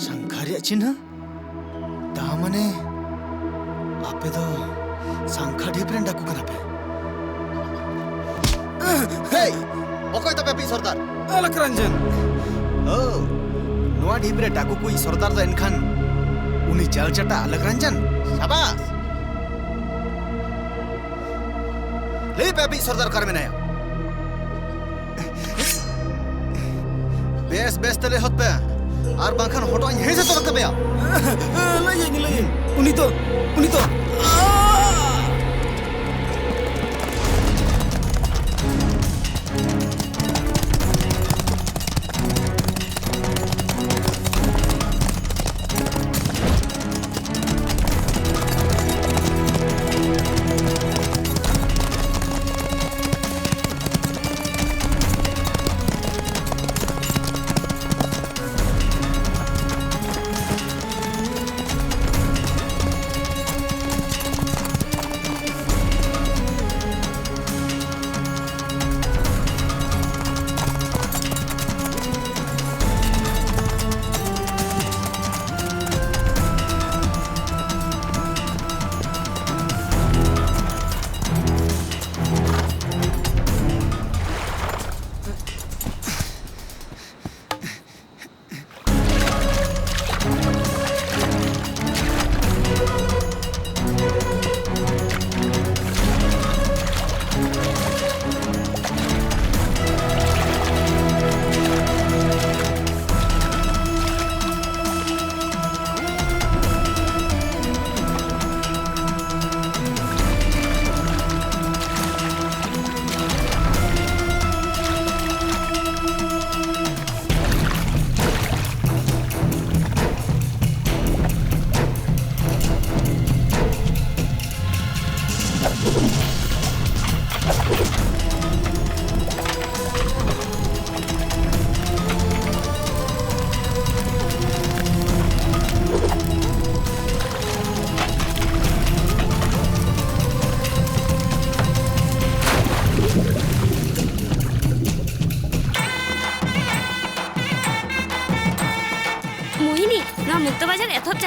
ᱥᱟᱝᱠᱷᱟ ᱨᱮᱭᱟᱜ ᱪᱤᱱᱦᱟᱹ? ᱛᱟ ᱢᱟᱱᱮ, ᱟᱯᱮ ᱫᱚ ᱥᱟᱝᱠᱷᱟ ᱰᱷᱤᱯ ᱨᱮᱱ ᱰᱟᱠᱩ ᱠᱟᱱᱟ ᱯᱮ? ᱦᱮᱭ! ᱚᱠᱚᱭ ᱛᱟᱯᱮ ᱟᱯᱮᱭᱤᱡ ᱥᱚᱨᱫᱟᱨ? ᱟᱞᱚᱠ ᱨᱚᱧᱡᱚᱱ᱾ ᱳ, ᱱᱚᱣᱟ ᱰᱷᱤᱯ ᱨᱮ ᱰᱟᱠᱩ ᱠᱚᱭᱤᱡ ᱥᱚᱨᱫᱟᱨ ᱫᱚ ᱮᱱᱠᱷᱟᱱ ᱩᱱᱤ ᱡᱟᱞ ᱪᱟᱴᱟ ᱟᱞᱚᱠ ᱨᱚᱧᱡᱚᱱ? ᱥᱟᱵᱟᱥ! ᱞᱟᱹᱭ ᱯᱮ ᱟᱯᱮᱭᱤᱡ ᱥᱚᱨᱫᱟᱨ ᱚᱠᱟᱨᱮ ᱢᱮᱱᱟᱭᱟ? ᱵᱮᱥ ᱵᱮᱥ ᱛᱮ ᱞᱟᱹᱭ ᱦᱚᱫ ᱯᱮ, ᱟᱨ ᱵᱟᱝᱠᱷᱟᱱ ᱦᱚᱴᱚᱜ ᱤᱧ ᱦᱮᱸᱥᱮ ᱛᱚᱞ ᱛᱟᱯᱮᱭᱟ᱾ ᱞᱟᱹᱭᱟᱹᱧ, ᱞᱟᱹᱭᱟᱹᱧ᱾ ᱩᱱᱤ ᱫᱚ, ᱩᱱᱤ ᱫᱚ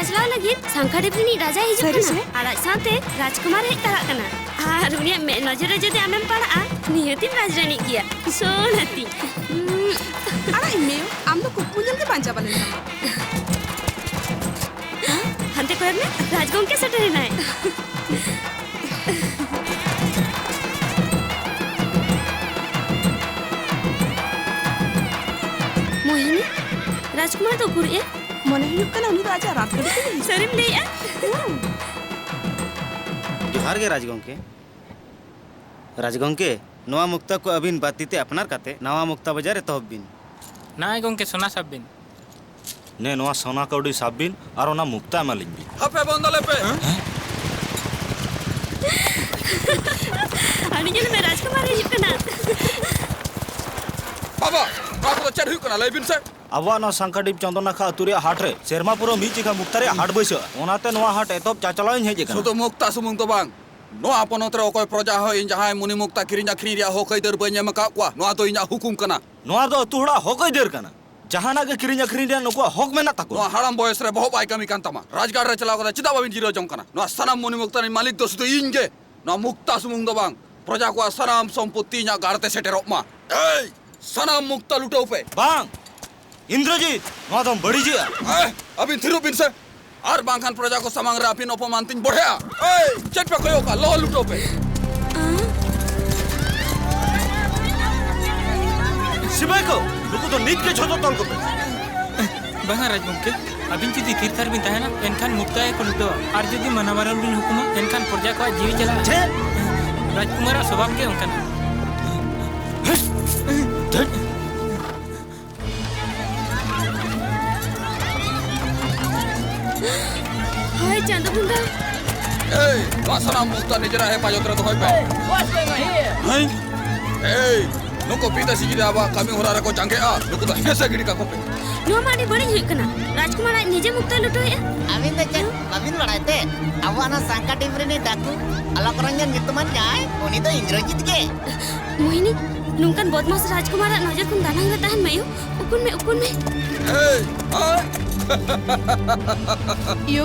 ᱪᱟᱞᱟᱣ ᱞᱟᱹᱜᱤᱫ ᱥᱟᱝᱠᱷᱟᱰᱤᱯ ᱨᱤᱱᱤᱡ ᱨᱟᱡᱟᱭ ᱦᱤᱡᱩᱜ ᱥᱟᱹᱨᱤ ᱠᱟᱱᱟ᱾ ᱥᱮ? ᱟᱨ ᱟᱡ ᱥᱟᱶᱛᱮ ᱨᱟᱡᱽᱠᱩᱢᱟᱨ ᱦᱮᱡ ᱛᱟᱨᱟᱜ ᱠᱟᱱᱟ᱾ ᱟᱨ ᱩᱱᱤᱭᱟᱜ ᱢᱮᱫ ᱱᱚᱡᱚᱨ ᱨᱮ ᱡᱩᱫᱤ ᱟᱢᱮᱢ ᱯᱟᱲᱟᱜᱼᱟ, ᱱᱤᱦᱟᱹᱛᱤᱢ ᱨᱟᱡᱽ ᱨᱟᱹᱱᱤᱜ ᱜᱮᱭᱟ᱾ ᱥᱳᱱ ᱦᱟᱹᱛᱤ᱾ ᱩᱸ᱾ ᱟᱲᱟᱜ ᱤᱧ ᱢᱮ, ᱟᱢ ᱫᱚ ᱠᱩᱠᱢᱩ ᱧᱮᱞ ᱜᱮ ᱵᱟᱝ ᱪᱟᱵᱟ ᱞᱮᱱ ᱛᱟᱢᱟ᱾ ᱦᱟᱱᱛᱮ ᱠᱚᱭᱚᱜ ᱢᱮ, ᱨᱟᱡᱽ ᱜᱚᱢᱠᱮ ᱥᱮᱴᱮᱨᱮᱱᱟᱭ᱾ ᱢᱳᱦᱤᱱᱤ, ᱨᱟᱡᱽᱠᱩᱢᱟᱨ ᱫᱚ ᱩᱠᱩᱨᱮ? ᱢᱚᱱᱮ ᱦᱩᱭᱩᱜ ᱠᱟᱱᱟ ᱩᱱᱤ ᱫᱚ ᱟᱡᱟᱜ ᱨᱟᱡᱽ ᱜᱟᱹᱰᱤ ᱛᱮᱜᱮ ᱦᱤᱡᱩᱜ ᱥᱟᱹᱨᱤᱢ ᱞᱟᱹᱭᱮᱜᱼᱟ? ᱦᱩᱸ᱾ ᱡᱚᱦᱟᱨ ᱜᱮ ᱨᱟᱡᱽ ᱜᱚᱢᱠᱮ᱾ ᱨᱟᱡᱽ ᱜᱚᱢᱠᱮ, ᱱᱚᱣᱟ ᱢᱩᱠᱛᱟ ᱠᱚ ᱟᱹᱵᱤᱱ ᱵᱟᱫ ᱛᱤᱛᱮ ᱟᱯᱱᱟᱨ ᱠᱟᱛᱮ ᱱᱟᱣᱟ ᱢᱩᱠᱛᱟ ᱵᱟᱡᱟᱨ ᱮᱛᱚᱦᱚᱵ ᱵᱤᱱ᱾ ᱱᱟᱭ ᱜᱚᱢᱠᱮ, ᱥᱚᱱᱟ ᱥᱟᱵ ᱵᱤᱱ᱾ ᱱᱮ, ᱱᱚᱣᱟ ᱥᱚᱱᱟ ᱠᱟᱹᱣᱰᱤ ᱥᱟᱵ ᱵᱤᱱ ᱟᱨ ᱚᱱᱟ ᱢᱩᱠᱛᱟ ᱮᱢᱟᱞᱤᱧ ᱵᱤᱱ᱾ ᱦᱟᱯᱮ, ᱵᱚᱱᱫᱚ ᱞᱮᱯᱮ᱾ ᱟᱹᱰᱤ ᱧᱮᱞ ᱢᱮ, ᱨᱟᱡᱽᱠᱩᱢᱟᱨ ᱦᱤᱡᱩᱜ ᱠᱟᱱᱟ᱾ ᱵᱟᱵᱟ, ᱱᱚᱣᱟ ᱠᱚᱫᱚ ᱪᱮᱫ ᱦᱩᱭᱩᱜ ᱠᱟᱱᱟ? ᱞᱟᱹᱭ ᱵᱤᱱ ᱥᱮ᱾ ᱟᱵᱚᱣᱟᱜ ᱱᱚᱣᱟ ᱥᱟᱝᱠᱟᱰᱤᱯ ᱪᱚᱱᱫᱚᱱᱟᱠᱷᱟ ᱟᱹᱛᱩ ᱨᱮᱭᱟᱜ ᱦᱟᱴ ᱨᱮ ᱥᱮᱨᱢᱟ ᱯᱩᱨᱟᱹ ᱢᱤᱫ ᱡᱚᱠᱷᱟ ᱢᱩᱠᱛᱟ ᱨᱮᱭᱟᱜ ᱦᱟᱴ ᱵᱟᱹᱭᱥᱟᱹᱜᱼᱟ, ᱚᱱᱟᱛᱮ ᱱᱚᱣᱟ ᱦᱟᱴ ᱮᱛᱚᱦᱚᱵ ᱪᱟᱪᱟᱞᱟᱣ ᱤᱧ ᱦᱮᱡ ᱟᱠᱟᱱᱟ᱾ ᱥᱩᱫᱷᱩ ᱢᱩᱠᱛᱟ ᱥᱩᱢᱩᱝ ᱫᱚ ᱵᱟᱝ, ᱱᱚᱣᱟ ᱯᱚᱱᱚᱛ ᱨᱮ ᱚᱠᱚᱭ ᱯᱨᱚᱡᱟ ᱦᱚᱸ ᱤᱧ ᱡᱟᱦᱟᱸᱭ ᱢᱩᱱᱤ ᱢᱩᱠᱛᱟ ᱠᱤᱨᱤᱧ ᱟᱹᱠᱷᱨᱤᱧ ᱨᱮᱭᱟᱜ ᱦᱚᱠ ᱟᱹᱭᱫᱟᱹᱨ ᱵᱟᱹᱧ ᱮᱢ ᱟᱠᱟᱫ ᱠᱚᱣᱟ, ᱱᱚᱣᱟ ᱫᱚ ᱤᱧᱟᱹᱜ ᱦᱩᱠᱩᱢ ᱠᱟᱱᱟ᱾ ᱱᱚᱣᱟ ᱫᱚ ᱟᱹᱛᱩ ᱦᱚᱲᱟᱜ ᱦᱚᱠ ᱟᱹᱭᱫᱟᱹᱨ ᱠᱟᱱᱟ᱾ ᱡᱟᱦᱟᱱᱟᱜ ᱜᱮ ᱠᱤᱨᱤᱧ ᱟᱹᱠᱷᱨᱤᱧ ᱨᱮᱭᱟᱜ ᱱᱩᱠᱩᱣᱟᱜ ᱦᱚᱠ ᱢᱮᱱᱟᱜ ᱛᱟᱠᱚᱣᱟ᱾ ᱱᱚᱣᱟ ᱦᱟᱲᱟᱢ ᱵᱚᱭᱮᱥ ᱨᱮ ᱵᱚᱦᱚᱜ ᱵᱟᱭ ᱠᱟᱹᱢᱤ ᱠᱟᱱ ᱛᱟᱢᱟ᱾ ᱨᱟᱡᱽᱜᱟᱲ ᱨᱮ ᱪᱟᱞᱟᱣ ᱠᱟᱛᱮ ᱪᱮᱫᱟᱜ ᱵᱟᱵᱤᱱ ᱡᱤᱨᱟᱹᱣ ᱡᱚᱝ ᱠᱟᱱᱟ? ᱱᱚᱣᱟ ᱥᱟᱱᱟᱢ ᱢᱩᱱᱤ ᱢᱩᱠᱛᱟ ᱨᱤᱱ ᱢᱟᱹᱞᱤᱠ ᱫᱚ ᱥᱩᱫᱷᱩ ᱤᱧ ᱜᱮ᱾ ᱱᱚᱣᱟ ᱢᱩᱠᱛᱟ ᱥᱩᱢᱩᱝ ᱫᱚ ᱵᱟᱝ, ᱯᱨᱚᱡᱟ ᱠᱚᱣᱟᱜ ᱥᱟᱱᱟᱢ ᱥᱚᱢᱯᱚᱛᱛᱤ ᱤᱧᱟᱜ ᱜᱟᱲ ᱛᱮ ᱥᱮᱴᱮᱨᱚᱜ ᱢᱟ᱾ ᱮᱭ! ᱥᱟᱱᱟᱢ ᱢᱩᱠᱛᱟ ᱞᱩᱴᱟᱹᱣ ᱯᱮ᱾ ᱵᱟᱝ! ᱤᱱᱫᱨᱚᱡᱤᱛ, ᱱᱚᱣᱟ ᱫᱚᱢ ᱵᱟᱹᱲᱤᱡᱮᱜᱼᱟ᱾ ᱮ, ᱟᱹᱵᱤᱱ ᱛᱷᱤᱨᱚᱜ ᱵᱤᱱ ᱥᱮ᱾ ᱟᱨ ᱵᱟᱝᱠᱷᱟᱱ ᱯᱨᱚᱡᱟ ᱠᱚ ᱥᱟᱢᱟᱝ ᱨᱮ ᱟᱹᱵᱤᱱ ᱚᱯᱚᱢᱟᱱ ᱛᱤᱧ ᱵᱚᱲᱦᱮᱜᱼᱟ᱾ ᱮᱭ, ᱪᱮᱫ ᱯᱮ ᱠᱚᱭᱚᱜ ᱠᱟᱜᱼᱟ? ᱞᱚᱦᱚᱫ ᱞᱩᱴᱟᱹᱣ ᱯᱮ᱾ ᱥᱤᱯᱟᱹᱦᱤ ᱠᱚ, ᱱᱩᱠᱩ ᱫᱚ ᱱᱤᱛ ᱜᱮ ᱡᱷᱚᱛᱚ ᱛᱚᱞ ᱠᱚᱯᱮ᱾ ᱵᱟᱝᱟ ᱨᱟᱡᱽ ᱜᱚᱢᱠᱮ, ᱟᱹᱵᱤᱱ ᱡᱩᱫᱤ ᱛᱷᱤᱨ ᱛᱷᱟᱨ ᱵᱤᱱ ᱛᱟᱦᱮᱱᱟ, ᱮᱱᱠᱷᱟᱱ ᱢᱩᱠᱛᱟ ᱜᱮᱠᱚ ᱞᱩᱴᱟᱹᱣᱟ᱾ ᱟᱨ ᱡᱩᱫᱤ ᱢᱟᱱᱟ ᱵᱟᱨᱚᱱ ᱵᱤᱱ ᱦᱩᱠᱩᱢᱟ, ᱮᱱᱠᱷᱟᱱ ᱯᱨᱚᱡᱟ ᱠᱚᱣᱟᱜ ᱡᱤᱣᱤ ᱪᱟᱞᱟᱜᱼᱟ᱾ ᱪᱮᱫ? ᱨᱟᱡᱽᱠᱩᱢᱟᱨᱟᱜ ᱥᱚᱵᱷᱟᱵ ᱜᱮ ᱚᱱᱠᱟᱱᱟ᱾ ᱫᱷᱟᱹᱴ! ᱦᱟᱭ ᱪᱟᱸᱫᱚ ᱵᱚᱸᱜᱟ! ᱮᱭ, ᱱᱚᱣᱟ ᱥᱟᱱᱟᱢ ᱢᱩᱠᱛᱟ ᱱᱤᱡᱮᱨᱟᱜ ᱦᱮᱯᱟᱡᱚᱛ ᱨᱮ ᱫᱚᱦᱚᱭ ᱯᱮ᱾ ᱦᱮᱸ? ᱮᱭ, ᱱᱩᱠᱩ ᱵᱤᱫᱮᱥᱤ ᱡᱩᱫᱤ ᱟᱵᱚᱣᱟᱜ ᱠᱟᱹᱢᱤ ᱦᱚᱨᱟ ᱨᱮᱠᱚ ᱡᱟᱸᱜᱮᱜᱼᱟ, ᱱᱩᱠᱩ ᱫᱚ ᱦᱮᱸᱥᱮ ᱜᱤᱰᱤ ᱠᱟᱠᱚ ᱯᱮ᱾ ᱱᱚᱣᱟ ᱢᱟ ᱟᱹᱰᱤ ᱵᱟᱹᱲᱤᱡ ᱦᱩᱭᱩᱜ ᱠᱟᱱᱟ᱾ ᱨᱟᱡᱽᱠᱩᱢᱟᱨ ᱟᱡ ᱱᱤᱡᱮ ᱢᱩᱠᱛᱟᱭ ᱞᱩᱴᱟᱹᱣᱮᱫᱼᱟ᱾ ᱟᱹᱵᱤᱱ ᱫᱚ ᱪᱮᱫ ᱵᱟᱹᱵᱤᱱ ᱵᱟᱲᱟᱭ ᱛᱮ? ᱟᱵᱚᱣᱟᱜ ᱱᱚᱣᱟ ᱥᱟᱝᱠᱟ ᱴᱤᱢ ᱨᱤᱱᱤᱡ ᱰᱟᱠᱩ ᱚᱞᱚᱠ ᱨᱚᱧᱡᱚᱱ ᱧᱩᱛᱩᱢᱟᱱ ᱡᱟᱦᱟᱸᱭ, ᱩᱱᱤ ᱫᱚ ᱤᱱᱫᱨᱚᱡᱤᱛ ᱜᱮ᱾ ᱢᱳᱦᱤᱱᱤ, ᱱᱚᱝᱠᱟᱱ ᱵᱚᱫᱢᱟᱥ ᱨᱟᱡᱽᱠᱩᱢᱟᱨᱟᱜ ᱱᱚᱡᱚᱨ ᱠᱷᱚᱱ ᱫᱟᱱᱟᱝ ᱨᱮ ᱛᱟᱦᱮᱱ ᱢᱮ ᱭᱳ᱾ ᱩᱠᱩᱱ ᱢᱮ, ᱩᱠᱩᱱ ᱢᱮ᱾ ᱮᱭ, ᱟᱭ! ᱭᱳ,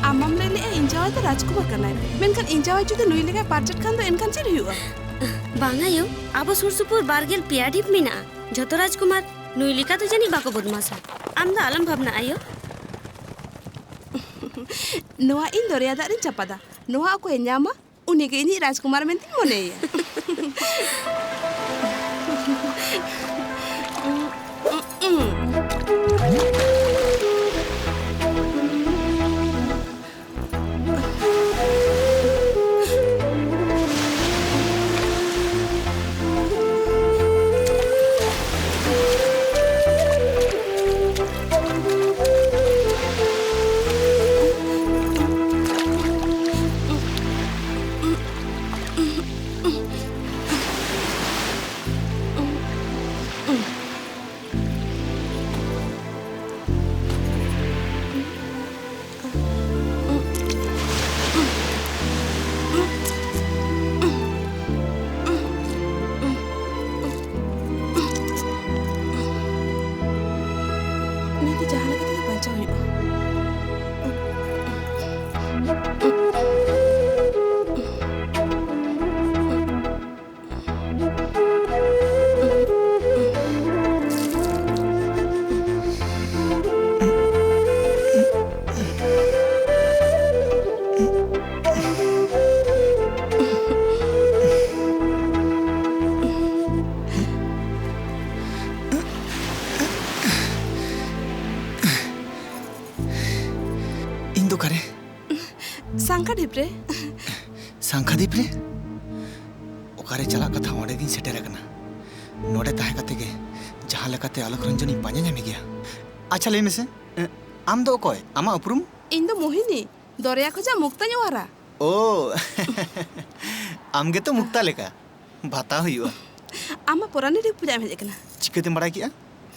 ᱟᱢ ᱢᱟᱢ ᱞᱟᱹᱭ ᱞᱮᱜᱼᱟ ᱤᱧ ᱡᱟᱶᱟᱭ ᱫᱚ ᱨᱟᱡᱽᱠᱩᱢᱟᱨ ᱠᱟᱱᱟᱭ, ᱢᱮᱱᱠᱷᱟᱱ ᱤᱧ ᱡᱟᱶᱟᱭ ᱡᱩᱫᱤ ᱱᱩᱭ ᱞᱮᱠᱟᱭ ᱯᱟᱨᱪᱮᱫ ᱠᱷᱟᱱ ᱫᱚ ᱮᱱᱠᱷᱟᱱ ᱪᱮᱫ ᱦᱩᱭᱩᱜᱼᱟ? ᱵᱟᱝᱟ ᱭᱳ, ᱟᱵᱚ ᱥᱩᱨ ᱥᱩᱯᱩᱨ ᱵᱟᱨ ᱜᱮᱞ ᱯᱮᱭᱟ ᱰᱷᱤᱯ ᱢᱮᱱᱟᱜᱼᱟ᱾ ᱡᱷᱚᱛᱚ ᱨᱟᱡᱽᱠᱩᱢᱟᱨ ᱱᱩᱭ ᱞᱮᱠᱟ ᱫᱚ ᱡᱟᱹᱱᱤᱡ ᱵᱟᱠᱚ ᱵᱚᱫᱢᱟᱥᱟ᱾ ᱟᱢ ᱫᱚ ᱟᱞᱚᱢ ᱵᱷᱟᱵᱽᱱᱟᱜᱼᱟ ᱭᱳ᱾ ᱱᱚᱣᱟ ᱤᱧ ᱫᱚᱨᱭᱟ ᱫᱟᱜ ᱨᱤᱧ ᱪᱟᱯᱟᱫᱟ᱾ ᱱᱚᱣᱟ ᱚᱠᱚᱭᱮ ᱧᱟᱢᱟ, ᱩᱱᱤᱜᱮ ᱤᱧᱤᱡ ᱨᱟᱡᱽᱠᱩᱢᱟᱨ ᱢᱮᱱᱛᱮᱧ ᱢᱚᱱᱮᱭᱮᱭᱟ᱾ ᱱᱤᱛ ᱫᱚ ᱡᱟᱦᱟᱸ ᱞᱮᱠᱟ ᱛᱮᱜᱮ ᱵᱟᱧᱪᱟᱣ ᱦᱩᱭᱩᱜᱼᱟ᱾ ᱤᱧ ᱫᱚ ᱚᱠᱟᱨᱮ? ᱥᱟᱝᱠᱷᱟ ᱰᱷᱤᱯ ᱨᱮ᱾ ᱥᱟᱝᱠᱷᱟ ᱰᱷᱤᱯ ᱨᱮ? ᱚᱠᱟᱨᱮ ᱪᱟᱞᱟᱜ ᱠᱟᱛᱷᱟ, ᱚᱸᱰᱮ ᱜᱤᱧ ᱥᱮᱴᱮᱨ ᱟᱠᱟᱱᱟ᱾ ᱱᱚᱰᱮ ᱛᱟᱦᱮᱸ ᱠᱟᱛᱮ ᱜᱮ ᱡᱟᱦᱟᱸ ᱞᱮᱠᱟᱛᱮ ᱟᱞᱳᱠ ᱨᱚᱧᱡᱚᱱᱤᱧ ᱯᱟᱸᱡᱟ ᱧᱟᱢᱮ ᱜᱮᱭᱟ᱾ ᱟᱪᱪᱷᱟ, ᱞᱟᱹᱭ ᱢᱮᱥᱮ, ᱮ, ᱟᱢ ᱫᱚ ᱚᱠᱚᱭ? ᱟᱢᱟᱜ ᱩᱯᱨᱩᱢ? ᱤᱧ ᱫᱚ ᱢᱳᱦᱤᱱᱤ, ᱫᱚᱨᱭᱟ ᱠᱷᱚᱡᱟᱜ ᱢᱩᱠᱛᱟᱧ ᱚᱣᱟᱨᱟ᱾ ᱳ, ᱟᱢ ᱜᱮᱛᱚ ᱢᱩᱠᱛᱟ ᱞᱮᱠᱟ᱾ ᱵᱷᱟᱛᱟᱣ ᱦᱩᱭᱩᱜᱼᱟ᱾ ᱟᱢ ᱢᱟ ᱯᱚᱨᱟᱱᱤ ᱰᱷᱤᱯ ᱯᱩᱡᱟᱹ ᱮᱢ ᱦᱮᱡ ᱟᱠᱟᱱᱟ᱾ ᱪᱤᱠᱟᱹᱛᱮᱢ ᱵᱟᱲᱟᱭ ᱠᱮᱜᱼᱟ?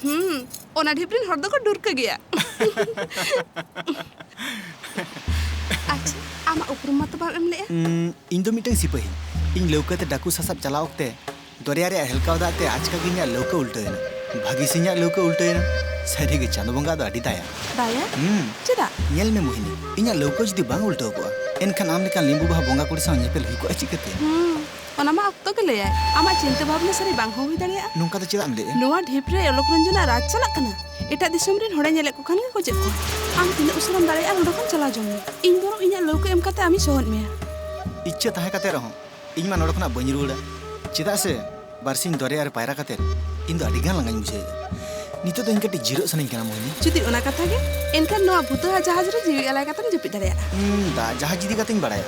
ᱦᱩᱸ, ᱚᱱᱟ ᱰᱷᱤᱯ ᱨᱮᱱ ᱦᱚᱲ ᱫᱚᱠᱚ ᱰᱩᱨᱠᱟᱹ ᱜᱮᱭᱟ᱾ ᱟᱪᱪᱷᱟ, ᱟᱢᱟᱜ ᱩᱯᱨᱩᱢ ᱢᱟᱛᱚ ᱵᱟᱢ ᱮᱢ ᱞᱮᱜᱼᱟ? ᱩᱸ, ᱤᱧ ᱫᱚ ᱢᱤᱫᱴᱟᱝ ᱥᱤᱯᱟᱹᱦᱤ᱾ ᱤᱧ ᱞᱟᱹᱣᱠᱟᱹ ᱛᱮ ᱰᱟᱹᱠᱩ ᱥᱟᱥᱟᱵ ᱪᱟᱞᱟᱣ ᱚᱠᱛᱮ ᱫᱚᱨᱭᱟ ᱨᱮᱭᱟᱜ ᱦᱮᱞᱠᱟᱣ ᱫᱟᱜ ᱛᱮ ᱟᱪᱠᱟ ᱜᱮ ᱤᱧᱟᱹᱜ ᱞᱟᱹᱣᱠᱟᱹ ᱩᱞᱴᱟᱹᱣ ᱮᱱᱟ᱾ ᱵᱷᱟᱹᱜᱤ ᱥᱮ ᱤᱧᱟᱹᱜ ᱞᱟᱹᱣᱠᱟᱹ ᱩᱞᱴᱟᱹᱣ ᱮᱱᱟ᱾ ᱥᱟᱹᱨᱤᱜᱮ ᱪᱟᱸᱫᱚ ᱵᱚᱸᱜᱟ ᱫᱚ ᱟᱹᱰᱤ ᱫᱟᱭᱟ᱾ ᱫᱟᱭᱟ? ᱦᱩᱸ᱾ ᱪᱮᱫᱟᱜ? ᱧᱮᱞ ᱢᱮ ᱢᱳᱦᱤᱱᱤ, ᱤᱧᱟᱹᱜ ᱞᱟᱹᱣᱠᱟᱹ ᱡᱩᱫᱤ ᱵᱟᱝ ᱩᱞᱴᱟᱹᱣ ᱠᱚᱜᱼᱟ, ᱮᱱᱠᱷᱟᱱ ᱟᱢ ᱞᱮᱠᱟᱱ ᱞᱤᱢᱵᱩ ᱵᱟᱦᱟ ᱵᱚᱸᱜᱟ ᱠᱩᱲᱤ ᱥᱟᱶ ᱧᱮᱯᱮᱞ ᱦᱩᱭ ᱠᱚᱜᱼᱟ ᱪᱤᱠᱟᱹᱛᱮ? ᱦᱩᱸ, ᱚᱱᱟ ᱢᱟ ᱚᱠᱛᱚ ᱜᱮ ᱞᱟᱹᱭᱟᱭ᱾ ᱟᱢᱟᱜ ᱪᱤᱱᱛᱟᱹ ᱵᱷᱟᱵᱽᱱᱟ ᱥᱟᱹᱨᱤ ᱵᱟᱝ ᱦᱚᱸ ᱦᱩᱭ ᱫᱟᱲᱮᱭᱟᱜᱼᱟ᱾ ᱱᱚᱝᱠᱟ ᱫᱚ ᱪᱮᱫᱟᱜ ᱮᱢ ᱞᱟᱹᱭᱮᱜᱼᱟ? ᱱᱚᱣᱟ ᱰᱷᱤᱯ ᱨᱮ ᱚᱞᱚᱠ ᱨᱚᱧᱡᱚᱱᱟᱜ ᱨᱟᱡᱽ ᱪᱟᱞᱟᱜ ᱠᱟᱱᱟ᱾ ᱮᱴᱟᱜ ᱫᱤᱥᱚᱢ ᱨᱮᱱ ᱦᱚᱲᱮ ᱧᱮᱞᱮᱫ ᱠᱚ ᱠᱷᱟᱱ ᱜᱮ ᱜᱚᱡᱮᱫ ᱠᱚᱣᱟ᱾ ᱟᱢ ᱛᱤᱱᱟᱹᱜ ᱩᱥᱟᱹᱨᱟᱢ ᱫᱟᱲᱮᱭᱟᱜᱼᱟ ᱱᱚᱸᱰᱮ ᱠᱷᱚᱱ ᱪᱟᱞᱟᱣ ᱡᱚᱝ ᱢᱮ᱾ ᱤᱧ ᱵᱚᱨᱚᱝ ᱤᱧᱟᱹᱜ ᱞᱟᱹᱣᱠᱟᱹ ᱮᱢ ᱠᱟᱛᱮ ᱟᱢᱤᱧ ᱥᱚᱦᱚᱫ ᱢᱮᱭᱟ᱾ ᱤᱪᱪᱷᱟᱹ ᱛᱟᱦᱮᱸ ᱠᱟᱛᱮ ᱨᱮᱦᱚᱸ ᱤᱧ ᱢᱟ ᱱᱚᱸᱰᱮ ᱠᱷᱚᱱᱟᱜ ᱵᱟᱹᱧ ᱨᱩᱣᱟᱹᱲᱟ᱾ ᱪᱮᱫᱟᱜ ᱥᱮ ᱵᱟᱨᱥᱤᱧ ᱫᱚᱨᱭᱟ ᱨᱮ ᱯᱟᱭᱨᱟ ᱠᱟᱛᱮ ᱤᱧ ᱫᱚ ᱟᱹᱰᱤ ᱜᱟᱱ ᱞᱟᱸᱜᱟᱧ ᱵᱩᱡᱷᱟᱹᱣᱮᱫᱼᱟ᱾ ᱱᱤᱛᱚᱜ ᱫᱚ ᱤᱧ ᱠᱟᱹᱴᱤᱡ ᱡᱤᱨᱟᱹᱜ ᱥᱟᱱᱟᱧ ᱠᱟᱱᱟ ᱢᱳᱦᱤᱱᱤ᱾ ᱡᱩᱫᱤ ᱚᱱᱟ ᱠᱟᱛᱷᱟ ᱜᱮ, ᱮᱱᱠᱷᱟᱱ ᱱᱚᱣᱟ ᱵᱷᱩᱛᱟᱹᱦᱟ ᱡᱟᱦᱟᱡᱽ ᱨᱮ ᱡᱤᱣᱤ ᱟᱞᱟᱭ ᱠᱟᱛᱮᱢ ᱡᱟᱹᱯᱤᱫ ᱫᱟᱲᱮᱭᱟᱜᱼᱟ᱾ ᱦᱩᱸ, ᱫᱟᱜ ᱡᱟᱦᱟᱡᱽ ᱤᱫᱤ ᱠᱟᱛᱮᱧ ᱵᱟᱲᱟᱭᱟ,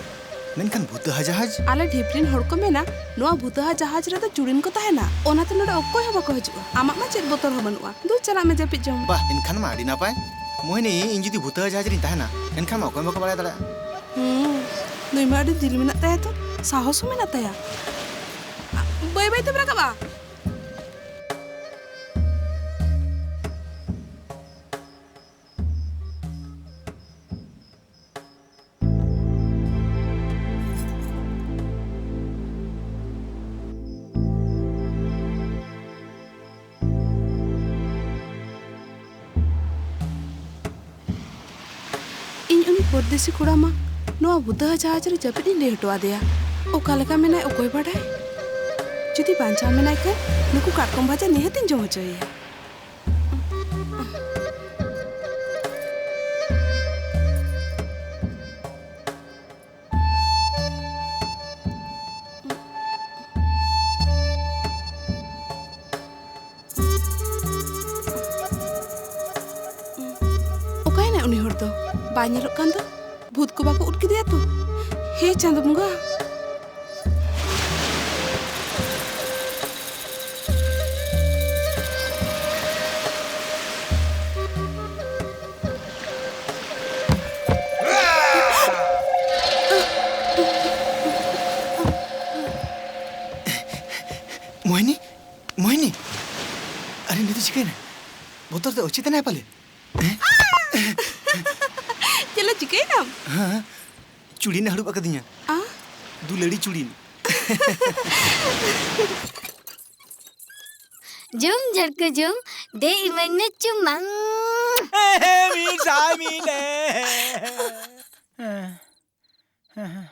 ᱢᱮᱱᱠᱷᱟᱱ ᱵᱷᱩᱛᱟᱹᱦᱟ ᱡᱟᱦᱟᱡᱽ? ᱟᱞᱮ ᱰᱷᱤᱯ ᱨᱤᱱ ᱦᱚᱲ ᱠᱚ ᱢᱮᱱᱟ, ᱱᱚᱣᱟ ᱵᱷᱩᱛᱟᱹᱦᱟ ᱡᱟᱦᱟᱡᱽ ᱨᱮᱫᱚ ᱪᱩᱲᱤᱱ ᱠᱚ ᱛᱟᱦᱮᱱᱟ, ᱚᱱᱟᱛᱮ ᱱᱚᱰᱮ ᱚᱠᱚᱭ ᱦᱚᱸ ᱵᱟᱠᱚ ᱦᱤᱡᱩᱜᱼᱟ᱾ ᱟᱢᱟᱜ ᱢᱟ ᱪᱮᱫ ᱵᱚᱛᱚᱨ ᱦᱚᱸ ᱵᱟᱹᱱᱩᱜᱼᱟ᱾ ᱫᱩ, ᱪᱟᱞᱟᱜ ᱢᱮ ᱡᱟᱹᱯᱤᱫ ᱡᱚᱝ᱾ ᱵᱟᱦ, ᱮᱱᱠᱷᱟᱱ ᱢᱟ ᱟᱹᱰᱤ ᱱᱟᱯᱟᱭ᱾ ᱢᱳᱦᱤᱱᱤ, ᱤᱧ ᱡᱩᱫᱤ ᱵᱷᱩᱛᱟᱹᱦᱟ ᱡᱟᱦᱟᱡᱽ ᱨᱤᱧ ᱛᱟᱦᱮᱱᱟ, ᱮᱱᱠᱷᱟᱱ ᱢᱟ ᱚᱠᱚᱭ ᱦᱚᱸ ᱵᱟᱠᱚ ᱵᱟᱲᱟᱭ ᱫᱟᱲᱮᱭᱟᱜᱼᱟ᱾ ᱦᱩᱸ, ᱱᱩᱭ ᱢᱟ ᱟᱹᱰᱤ ᱫᱤᱞ ᱢᱮᱱᱟᱜ ᱛᱟᱭᱟ ᱛᱚ, ᱥᱟᱦᱚᱥ ᱦᱚᱸ ᱢᱮᱱᱟᱜ ᱛᱟᱭᱟ᱾ ᱵᱟᱹᱭ ᱵᱟᱹᱭ ᱛᱮᱢ ᱨᱟᱠᱟᱵᱼᱟ᱾ ᱤᱧ ᱩᱱᱤ ᱯᱚᱨᱫᱮᱥᱤ ᱠᱚᱲᱟ ᱢᱟ ᱱᱚᱣᱟ ᱵᱷᱩᱛᱟᱹᱦᱟ ᱡᱟᱦᱟᱡᱽ ᱨᱮ ᱡᱟᱹᱯᱤᱫ ᱤᱧ ᱞᱟᱹᱭ ᱦᱚᱴᱚ ᱟᱫᱮᱭᱟ᱾ ᱚᱠᱟ ᱞᱮᱠᱟ ᱢᱮᱱᱟᱭ ᱚᱠᱚᱭ ᱵᱟᱰᱟᱭ? ᱡᱩᱫᱤ ᱵᱟᱧᱪᱟᱣ ᱢᱮᱱᱟᱭ ᱠᱷᱟᱱ ᱱᱩᱠᱩ ᱠᱟᱴᱠᱚᱢ ᱵᱷᱟᱡᱟ ᱱᱤᱦᱟᱹᱛᱤᱧ ᱡᱚᱢ ᱦᱚᱪᱚᱭᱮᱭᱟ᱾ ᱚᱠᱟᱭᱮᱱᱟᱭ ᱩᱱᱤ ᱦᱚᱲ ᱫᱚ? ᱵᱟᱭ ᱧᱮᱞᱚᱜ ᱠᱟᱱ ᱫᱚ? ᱵᱷᱩᱛ ᱠᱚ ᱵᱟᱠᱚ ᱩᱫ ᱠᱮᱫᱮᱭᱟ ᱛᱚ? ᱦᱮ ᱪᱟᱸᱫᱚ ᱵᱚᱸᱜᱟ! ᱢᱳᱦᱤᱱᱤ, ᱢᱳᱦᱤᱱᱤ! ᱟᱨᱮ, ᱱᱩᱭ ᱫᱚ ᱪᱤᱠᱟᱹᱭᱮᱱᱟᱭ? ᱵᱚᱛᱚᱨ ᱛᱮ ᱚᱪᱮᱛ ᱮᱱᱟᱭ ᱯᱟᱞᱮ? ᱪᱮᱫ ᱞᱮ ᱪᱤᱠᱟᱹᱭᱮᱱᱟᱢ? ᱦᱮᱸ, ᱪᱩᱲᱤᱱ ᱦᱟᱹᱲᱩᱵ ᱟᱠᱟᱫᱤᱧᱟ᱾ ᱟ? ᱫᱩᱞᱟᱹᱲᱤ ᱪᱩᱲᱤᱱ᱾ ᱡᱩᱢ ᱡᱷᱟᱲᱠᱟᱹ ᱡᱩᱢ, ᱫᱮ ᱤᱢᱟᱹᱧ ᱢᱮ ᱪᱩᱢᱟᱝ᱾ ᱢᱤᱫ ᱥᱟᱭ ᱢᱤᱫ ᱮ᱾ ᱦᱮᱸ, ᱦᱮᱸ,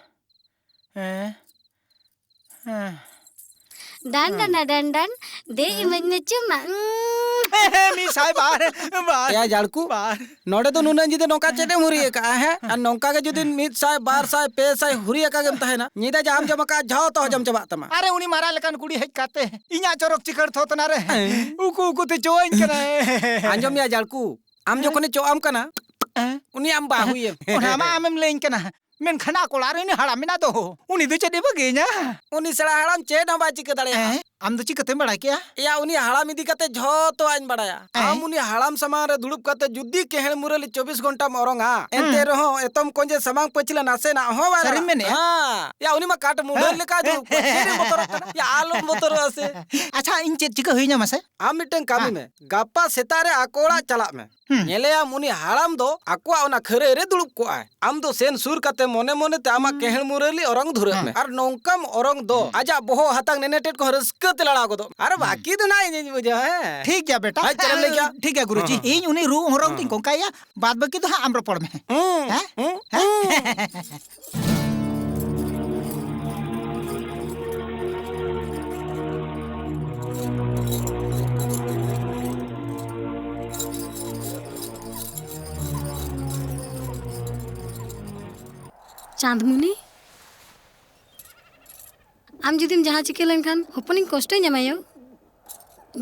ᱦᱮᱸ, ᱦᱮᱸ᱾ ᱰᱟᱱ, ᱦᱮᱸ᱾ ᱰᱟᱱᱟ, ᱰᱟᱱ, ᱰᱟᱱ, ᱫᱮ ᱦᱮᱸ᱾ ᱤᱢᱟᱹᱧ ᱢᱮ ᱪᱩᱢᱟᱝ᱾ ᱢᱤᱫ ᱥᱟᱭ ᱵᱟᱨ, ᱵᱟᱨ᱾ ᱮᱭᱟ ᱡᱟᱲᱠᱩ, ᱵᱟᱨ᱾ ᱱᱚᱰᱮ ᱫᱚ ᱱᱩᱱᱟᱹᱜ ᱧᱤᱫᱟᱹ ᱱᱚᱝᱠᱟ ᱪᱮᱫ ᱮᱢ ᱦᱩᱨᱤ ᱟᱠᱟᱜᱼᱟ, ᱦᱮᱸ? ᱟᱨ ᱱᱚᱝᱠᱟ ᱜᱮ ᱡᱩᱫᱤ ᱢᱤᱫ ᱥᱟᱭ, ᱵᱟᱨ ᱥᱟᱭ, ᱯᱮ ᱥᱟᱭ ᱦᱩᱨᱤ ᱟᱠᱟ ᱜᱮᱢ ᱛᱟᱦᱮᱱᱟ, ᱧᱤᱫᱟᱹ ᱡᱟᱦᱟᱸᱢ ᱡᱚᱢ ᱟᱠᱟᱜᱼᱟ, ᱡᱷᱚᱛᱚ ᱦᱚᱡᱚᱢ ᱪᱟᱵᱟᱜ ᱛᱟᱢᱟ᱾ ᱟᱨᱮ, ᱩᱱᱤ ᱢᱟᱨᱟᱝ ᱞᱮᱠᱟᱱ ᱠᱩᱲᱤ ᱦᱮᱡ ᱠᱟᱛᱮ ᱤᱧᱟᱜ ᱪᱚᱨᱚᱠ ᱪᱤᱠᱟᱹᱲ ᱛᱷᱚᱛᱱᱟ ᱨᱮ ᱦᱮᱸ᱾ ᱩᱠᱩ ᱩᱠᱩ ᱛᱮ ᱪᱚᱣᱟᱹᱧ ᱠᱟᱱᱟᱭ᱾ ᱟᱸᱡᱚᱢ ᱭᱟ ᱡᱟᱲᱠᱩ, ᱟᱢ ᱦᱮᱸ? ᱡᱚᱠᱷᱚᱱᱮ ᱪᱚᱜ ᱟᱢ ᱠᱟᱱᱟ, ᱦᱮᱸ? ᱩᱱᱤ ᱟᱢ ᱵᱟᱹᱦᱩᱭᱮᱢ᱾ ᱚᱱᱟ ᱢᱟ ᱟᱢᱮᱢ ᱞᱟᱹᱭᱟᱹᱧ ᱠᱟᱱᱟ, ᱢᱮᱱᱠᱷᱟᱱ ᱟᱠᱚ ᱚᱲᱟᱜ ᱨᱮ ᱩᱱᱤ ᱦᱟᱲᱟᱢ ᱢᱮᱱᱟᱜ ᱫᱚ, ᱩᱱᱤ ᱫᱚ ᱪᱮᱫ ᱮ ᱵᱟᱹᱜᱤᱭᱟᱹᱧᱟ? ᱩᱱᱤ ᱥᱮᱬᱟ ᱦᱟᱲᱟᱢ ᱪᱮᱫ ᱦᱚᱸ ᱵᱟᱭ ᱪᱤᱠᱟᱹ ᱫᱟᱲᱮᱭᱟᱜᱼᱟ᱾ ᱦᱮᱸ? ᱟᱢ ᱫᱚ ᱪᱤᱠᱟᱹᱛᱮᱢ ᱵᱟᱲᱟᱭ ᱠᱮᱜᱼᱟ? ᱮᱭᱟ, ᱩᱱᱤ ᱦᱟᱲᱟᱢ ᱤᱫᱤ ᱠᱟᱛᱮ ᱡᱷᱚᱛᱚᱣᱟᱜ ᱤᱧ ᱵᱟᱲᱟᱭᱟ᱾ ᱦᱮᱸ? ᱟᱢ ᱩᱱᱤ ᱦᱟᱲᱟᱢ ᱥᱟᱢᱟᱝ ᱨᱮ ᱫᱩᱲᱩᱵ ᱠᱟᱛᱮ ᱡᱩᱫᱤ ᱠᱮᱦᱮᱲ ᱢᱩᱨᱟᱹᱞᱤ ᱪᱚᱵᱵᱤᱥ ᱜᱷᱚᱱᱴᱟᱢ ᱚᱨᱚᱝᱟ, ᱮᱱᱛᱮ ᱦᱮᱸ᱾ ᱨᱮᱦᱚᱸ ᱮᱛᱚᱢ ᱠᱚᱸᱡᱮ ᱥᱟᱢᱟᱝ ᱯᱟᱹᱪᱷᱞᱟᱹ ᱱᱟᱥᱮᱱᱟᱜ ᱦᱚᱸ ᱵᱟᱭ ᱥᱟᱹᱨᱤᱢ ᱞᱟᱲᱟᱜᱼᱟ᱾ ᱢᱮᱱᱮᱜᱼᱟ? ᱦᱮᱸ᱾ ᱭᱟ, ᱩᱱᱤ ᱢᱟ ᱠᱟᱴ ᱢᱩᱰᱟᱹᱞ ᱦᱮᱸ᱾ ᱞᱮᱠᱟᱭ ᱫᱩᱲᱩᱵ ᱠᱚᱜᱼᱟ᱾ ᱪᱮᱫ ᱮᱢ ᱵᱚᱛᱚᱨᱚᱜ ᱠᱟᱱᱟ? ᱭᱟ, ᱟᱞᱚᱢ ᱵᱚᱛᱚᱨᱚᱜᱼᱟ ᱥᱮ᱾ ᱟᱪᱪᱷᱟ, ᱤᱧ ᱪᱮᱫ ᱪᱤᱠᱟᱹ ᱦᱩᱭᱤᱧᱟ ᱢᱟᱥᱮ? ᱟᱢ ᱢᱤᱫᱴᱟᱝ ᱠᱟᱹᱢᱤ ᱦᱮᱸ᱾ ᱢᱮ᱾ ᱜᱟᱯᱟ ᱥᱮᱛᱟᱜ ᱨᱮ ᱟᱠᱚ ᱚᱲᱟᱜ ᱪᱟᱞᱟᱜ ᱢᱮ᱾ ᱦᱩᱸ᱾ ᱧᱮᱞᱮᱭᱟᱢ ᱩᱱᱤ ᱦᱟᱲᱟᱢ ᱫᱚ ᱟᱠᱚᱣᱟᱜ ᱚᱱᱟ ᱠᱷᱟᱹᱨᱟᱹᱭ ᱨᱮ ᱫᱩᱲᱩᱵ ᱠᱚᱜᱼᱟᱭ᱾ ᱟᱢ ᱫᱚ ᱥᱮᱱ ᱥᱩᱨ ᱠᱟᱛᱮ ᱢᱚᱱᱮ ᱢᱚᱱᱮ ᱛᱮ ᱟᱢᱟᱜ ᱦᱩᱸ᱾ ᱠᱮᱦᱮᱲ ᱢᱩᱨᱟᱹᱞᱤ ᱚᱨᱚᱝ ᱫᱷᱩᱨᱟᱹᱜ ᱦᱩᱸ᱾ ᱢᱮ᱾ ᱟᱨ ᱱᱚᱝᱠᱟᱢ ᱚᱨᱚᱝ ᱫᱚ ᱦᱩᱸ᱾ ᱟᱡᱟᱜ ᱵᱚᱦᱚᱜ ᱦᱟᱛᱟᱝ ᱱᱮᱱᱮᱴᱮᱫ ᱠᱚᱦᱚᱸ ᱨᱟᱹᱥᱠᱟᱹ ᱛᱮ ᱞᱟᱲᱟᱣ ᱜᱚᱫᱚᱜ ᱢᱮ᱾ ᱟᱨ ᱦᱩᱸ᱾ ᱵᱟᱹᱠᱤ ᱫᱚ ᱱᱟᱜ ᱤᱧᱤᱧ ᱵᱩᱡᱷᱟᱹᱣᱟ, ᱦᱮᱸ᱾ ᱴᱷᱤᱠ ᱜᱮᱭᱟ ᱵᱮᱴᱟ᱾ ᱦᱮᱸ, ᱪᱮᱫ ᱮᱢ ᱞᱟᱹᱭ ᱠᱮᱜᱼᱟ? ᱴᱷᱤᱠ ᱜᱮᱭᱟ ᱜᱩᱨᱩᱡᱤ, ᱦᱩᱸ᱾ ᱤᱧ ᱩᱱᱤ ᱨᱩ ᱚᱨᱚᱝ ᱦᱩᱸ᱾ ᱛᱤᱧ ᱠᱚᱝᱠᱟᱭᱟ, ᱵᱟᱫ ᱵᱟᱹᱠᱤ ᱫᱚ ᱦᱟᱸᱜ ᱟᱢ ᱨᱚᱯᱚᱲ ᱢᱮ᱾ ᱦᱩᱸ᱾ ᱦᱮᱸ? ᱦᱩᱸ᱾ ᱪᱟᱸᱫᱽᱢᱩᱱᱤ, ᱟᱢ ᱡᱩᱫᱤᱢ ᱡᱟᱦᱟᱸ ᱪᱤᱠᱟᱹ ᱞᱮᱱᱠᱷᱟᱱ ᱦᱚᱯᱚᱱᱤᱧ ᱠᱚᱥᱴᱚᱭ ᱧᱟᱢᱟ ᱭᱳ᱾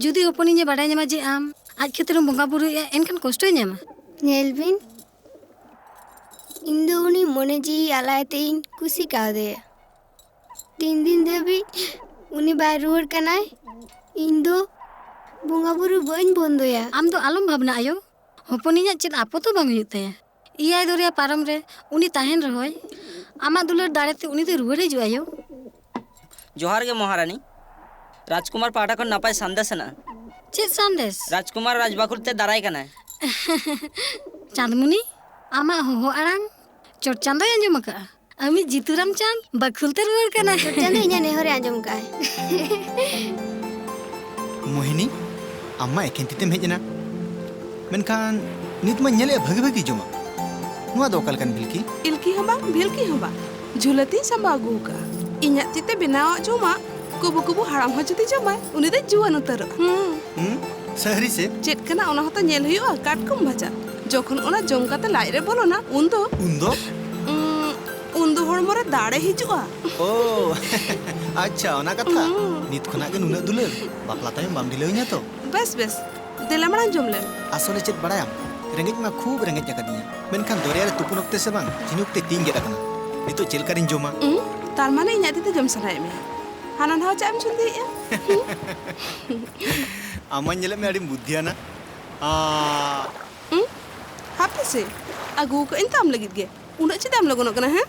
ᱡᱩᱫᱤ ᱦᱚᱯᱚᱱᱤᱧ ᱮ ᱵᱟᱰᱟᱭ ᱧᱟᱢᱟ ᱡᱮ ᱟᱢ ᱟᱡ ᱠᱷᱟᱹᱛᱤᱨᱮᱢ ᱵᱚᱸᱜᱟ ᱵᱩᱨᱩᱭᱮᱫᱼᱟ, ᱮᱱᱠᱷᱟᱱ ᱠᱚᱥᱴᱚᱭ ᱧᱟᱢᱟ᱾ ᱧᱮᱞ ᱵᱤᱱ, ᱤᱧ ᱫᱚ ᱩᱱᱤ ᱢᱚᱱᱮ ᱡᱤᱣᱤ ᱟᱞᱟᱭ ᱛᱮ ᱤᱧ ᱠᱩᱥᱤ ᱠᱟᱣᱫᱮᱭᱟ᱾ ᱛᱤᱱ ᱫᱤᱱ ᱫᱷᱟᱹᱵᱤᱡ ᱩᱱᱤ ᱵᱟᱭ ᱨᱩᱣᱟᱹᱲ ᱠᱟᱱᱟᱭ, ᱤᱧ ᱫᱚ ᱵᱚᱸᱜᱟ ᱵᱩᱨᱩ ᱵᱟᱹᱧ ᱵᱚᱱᱫᱚᱭᱟ᱾ ᱟᱢ ᱫᱚ ᱟᱞᱚᱢ ᱵᱷᱟᱵᱽᱱᱟᱜᱼᱟ ᱭᱳ, ᱦᱚᱯᱚᱱᱤᱧᱟᱜ ᱪᱮᱫ ᱟᱯᱚᱛ ᱦᱚᱸ ᱵᱟᱝ ᱦᱩᱭᱩᱜ ᱛᱟᱭᱟ᱾ ᱮᱭᱟᱭ ᱫᱚᱨᱭᱟ ᱯᱟᱨᱚᱢ ᱨᱮ ᱩᱱᱤ ᱛᱟᱦᱮᱱ ᱨᱮᱦᱚᱸᱭ, ᱟᱢᱟᱜ ᱫᱩᱞᱟᱹᱲ ᱫᱟᱲᱮ ᱛᱮ ᱩᱱᱤ ᱫᱚᱭ ᱨᱩᱣᱟᱹᱲ ᱦᱤᱡᱩᱜᱼᱟ ᱭᱳ᱾ ᱡᱚᱦᱟᱨ ᱜᱮ ᱢᱚᱦᱟᱨᱟᱱᱤ᱾ ᱨᱟᱡᱽᱠᱩᱢᱟᱨ ᱯᱟᱦᱴᱟ ᱠᱷᱚᱱ ᱱᱟᱯᱟᱭ ᱥᱟᱸᱫᱮᱥ ᱦᱮᱱᱟᱜᱼᱟ᱾ ᱪᱮᱫ ᱥᱟᱸᱫᱮᱥ? ᱨᱟᱡᱽᱠᱩᱢᱟᱨ ᱨᱟᱡᱽᱵᱟᱠᱷᱩᱞ ᱛᱮ ᱫᱟᱨᱟᱭ ᱠᱟᱱᱟᱭ᱾ ᱪᱟᱸᱫᱽᱢᱩᱱᱤ, ᱟᱢᱟᱜ ᱦᱚᱦᱚ ᱟᱲᱟᱝ ᱪᱚᱴ ᱪᱟᱸᱫᱚᱭ ᱟᱸᱡᱚᱢ ᱟᱠᱟᱫᱼᱟ᱾ ᱟᱢᱤᱡ ᱡᱤᱛᱩᱨᱟᱢ ᱪᱟᱸᱫᱽ ᱵᱟᱠᱷᱩᱞ ᱛᱮ ᱨᱩᱣᱟᱹᱲ ᱠᱟᱱᱟᱭ᱾ ᱪᱚᱴ ᱪᱟᱸᱫᱚ ᱤᱧᱟᱹᱜ ᱱᱮᱦᱚᱨᱮ ᱟᱸᱡᱚᱢ ᱠᱟᱜᱼᱟᱭ᱾ ᱢᱳᱦᱤᱱᱤ, ᱟᱢ ᱢᱟ ᱮᱠᱮᱱ ᱛᱤᱛᱮᱢ ᱦᱮᱡ ᱮᱱᱟ, ᱢᱮᱱᱠᱷᱟᱱ ᱱᱤᱛ ᱢᱟᱧ ᱧᱮᱞᱮᱫᱼᱟ ᱵᱷᱟᱹᱜᱤ ᱵᱷᱟᱹᱜᱤ ᱡᱚᱢᱟᱜ᱾ ᱱᱚᱣᱟ ᱫᱚ ᱚᱠᱟ ᱞᱮᱠᱟᱱ ᱵᱷᱤᱞᱠᱤ? ᱤᱞᱠᱤ ᱦᱚᱸ ᱵᱟᱝ, ᱵᱷᱤᱞᱠᱤ ᱦᱚᱸ ᱵᱟᱝ, ᱡᱷᱩᱞᱟᱹᱛᱤᱧ ᱥᱟᱢᱵᱟᱣ ᱟᱹᱜᱩ ᱟᱠᱟᱫᱼᱟ᱾ ᱤᱧᱟᱹᱜ ᱛᱤᱛᱮ ᱵᱮᱱᱟᱣᱟᱜ ᱡᱚᱢᱟᱜ ᱠᱩᱵᱩ ᱠᱩᱵᱩ ᱦᱟᱲᱟᱢ ᱦᱚᱸ ᱡᱩᱫᱤ ᱡᱚᱢᱟᱭ, ᱩᱱᱤ ᱫᱚᱭ ᱡᱩᱣᱟᱹᱱ ᱩᱛᱟᱹᱨᱚᱜᱼᱟ᱾ ᱦᱩᱸ᱾ ᱦᱩᱸ? ᱥᱟᱹᱨᱤ ᱥᱮ? ᱪᱮᱫ ᱠᱟᱱᱟ ᱚᱱᱟ ᱦᱚᱸᱛᱚ ᱧᱮᱞ ᱦᱩᱭᱩᱜᱼᱟ, ᱠᱟᱴᱠᱚᱢ ᱵᱷᱟᱡᱟ᱾ ᱡᱚᱠᱷᱚᱱ ᱚᱱᱟ ᱡᱚᱢ ᱠᱟᱛᱮ ᱞᱟᱡ ᱨᱮ ᱵᱚᱞᱚᱱᱟ, ᱩᱱ ᱫᱚ ᱩᱱ ᱫᱚ? ᱩᱸ, ᱩᱱ ᱫᱚ ᱦᱚᱲᱢᱚ ᱨᱮ ᱫᱟᱲᱮ ᱦᱤᱡᱩᱜᱼᱟ᱾ ᱳ, ᱟᱪᱪᱷᱟ, ᱚᱱᱟ ᱠᱟᱛᱷᱟ᱾ ᱦᱩᱸ᱾ ᱱᱤᱛ ᱠᱷᱚᱱᱟᱜ ᱜᱮ ᱱᱩᱱᱟᱹᱜ ᱫᱩᱞᱟᱹᱲ, ᱵᱟᱯᱞᱟ ᱛᱟᱭᱚᱢ ᱵᱟᱢ ᱰᱷᱤᱞᱟᱹᱣᱤᱧᱟ ᱛᱚ? ᱵᱮᱥ, ᱵᱮᱥ, ᱫᱮᱞᱟ ᱢᱟᱲᱟᱝ ᱡᱚᱢ ᱞᱮᱢ᱾ ᱟᱥᱚᱞᱮ ᱪᱮᱫ ᱵᱟᱲᱟᱭᱟᱢ, ᱨᱮᱸᱜᱮᱡ ᱢᱟ ᱠᱷᱩᱵ ᱨᱮᱸᱜᱮᱡ ᱟᱠᱟᱫᱤᱧᱟ, ᱢᱮᱱᱠᱷᱟᱱ ᱫᱚᱨᱭᱟ ᱨᱮ ᱛᱩᱯᱩᱱ ᱚᱠᱛᱮ ᱥᱮ ᱵᱟᱝ, ᱡᱷᱤᱱᱩᱠ ᱛᱮ ᱛᱤᱧ ᱜᱮᱫ ᱟᱠᱟᱱᱟ᱾ ᱱᱤᱛᱚᱜ ᱪᱮᱫ ᱞᱮᱠᱟᱨᱤᱧ ᱡᱚᱢᱟ? ᱩᱸ, ᱛᱟᱨ ᱢᱟᱱᱮ ᱤᱧᱟᱜ ᱛᱤ ᱛᱮ ᱡᱚᱢ ᱥᱟᱱᱟᱭᱮᱫ ᱢᱮᱭᱟ? ᱦᱟᱱᱟ ᱱᱟᱣᱟ ᱪᱮᱫ ᱮᱢ ᱪᱷᱩᱱᱫᱤᱭᱮᱫᱼᱟ? ᱟᱢ ᱢᱟᱧ ᱧᱮᱞᱮᱫ ᱢᱮ ᱟᱹᱰᱤᱢ ᱵᱩᱫᱽᱫᱷᱤᱭᱟᱱᱟ᱾ ᱟ- ᱩᱸ, ᱦᱟᱯᱮ ᱥᱮ, ᱟᱹᱜᱩ ᱟᱠᱟᱫ ᱟᱹᱧ ᱛᱚ ᱟᱢ ᱞᱟᱹᱜᱤᱫ ᱜᱮ᱾ ᱩᱱᱟᱹᱜ ᱪᱮᱫᱟᱜ ᱮᱢ ᱞᱚᱜᱚᱱᱚᱜ ᱠᱟᱱᱟ, ᱦᱮᱸ?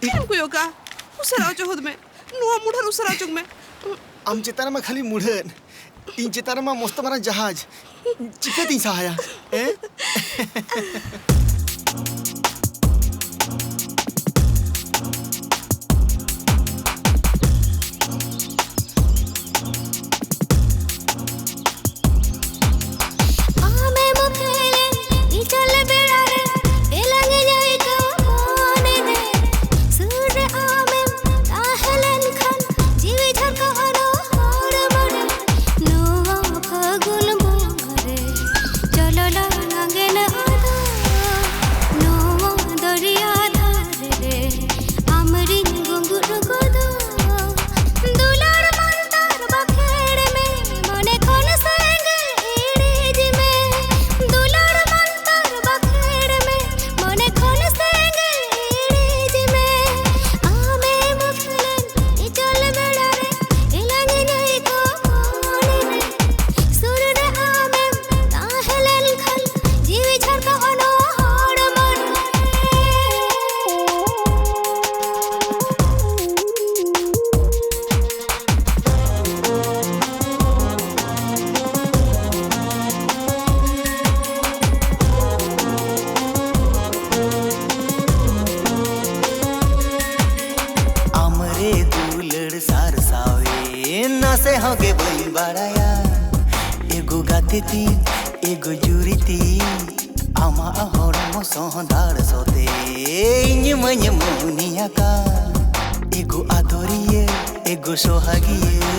ᱪᱮᱫ ᱮᱢ ᱠᱚᱭᱚᱜ ᱠᱟᱜᱼᱟ? ᱩᱥᱟᱹᱨᱟ ᱚᱪᱚᱜ ᱦᱚᱫ ᱢᱮ᱾ ᱱᱚᱣᱟ ᱢᱩᱰᱷᱟᱹᱱ ᱩᱥᱟᱹᱨᱟ ᱚᱪᱚᱜ ᱢᱮ᱾ ᱟᱢ ᱪᱮᱛᱟᱱ ᱨᱮᱢᱟ ᱠᱷᱟᱹᱞᱤ ᱢᱩᱰᱷᱟᱹᱱ, ᱤᱧ ᱪᱮᱛᱟᱱ ᱨᱮᱢᱟ ᱢᱚᱥᱛᱚ ᱢᱟᱨᱟᱝ ᱡᱟᱦᱟᱡᱽ᱾ ᱪᱤᱠᱟᱹᱛᱤᱧ ᱥᱟᱦᱟᱭᱟ? ᱮ? ᱟᱢᱮᱢ ᱠᱷᱮᱞᱮᱱ ᱤᱪᱚᱞ ᱵᱮᱲᱟ ᱨᱮ, ᱮᱞᱟᱝ ᱤᱧ ᱟᱹᱭᱠᱟᱹᱣᱟ ᱢᱚᱱᱮ ᱨᱮ᱾ ᱥᱩᱨ ᱨᱮ ᱟᱢᱮᱢ ᱛᱟᱦᱮᱸ ᱞᱮᱱ ᱠᱷᱟᱱ, ᱡᱤᱣᱤ ᱡᱷᱟᱨᱠᱟᱜᱼᱟ ᱱᱚᱣᱟ ᱦᱚᱲᱢᱚ ᱨᱮ᱾ ᱱᱚᱣᱟ ᱯᱷᱟᱹᱜᱩᱱ ᱵᱚᱸᱜᱟ ᱨᱮ, ᱪᱚᱞᱚ ᱞᱟᱝ ᱟᱸᱜᱮᱱ ᱟᱫᱚ᱾ ᱱᱚᱣᱟ ᱥᱮ ᱦᱚᱸ ᱜᱮ ᱵᱟᱹᱧ ᱵᱟᱲᱟᱭᱟ᱾ ᱮᱜᱳ ᱜᱟᱛᱮ ᱛᱤᱧ, ᱮᱜᱳ ᱡᱩᱨᱤ ᱛᱤᱧ, ᱟᱢᱟᱜ ᱦᱚᱲᱢᱚ ᱥᱚᱸᱫᱷᱟᱲ ᱥᱚᱛᱮ ᱤᱧ ᱢᱟᱹᱧ ᱢᱩᱱᱤ ᱟᱠᱟᱱ᱾ ᱮᱜᱳ ᱟᱫᱚᱨᱤᱭᱟᱹ, ᱮᱜᱳ ᱥᱚᱦᱟᱜᱤᱭᱟᱹ᱾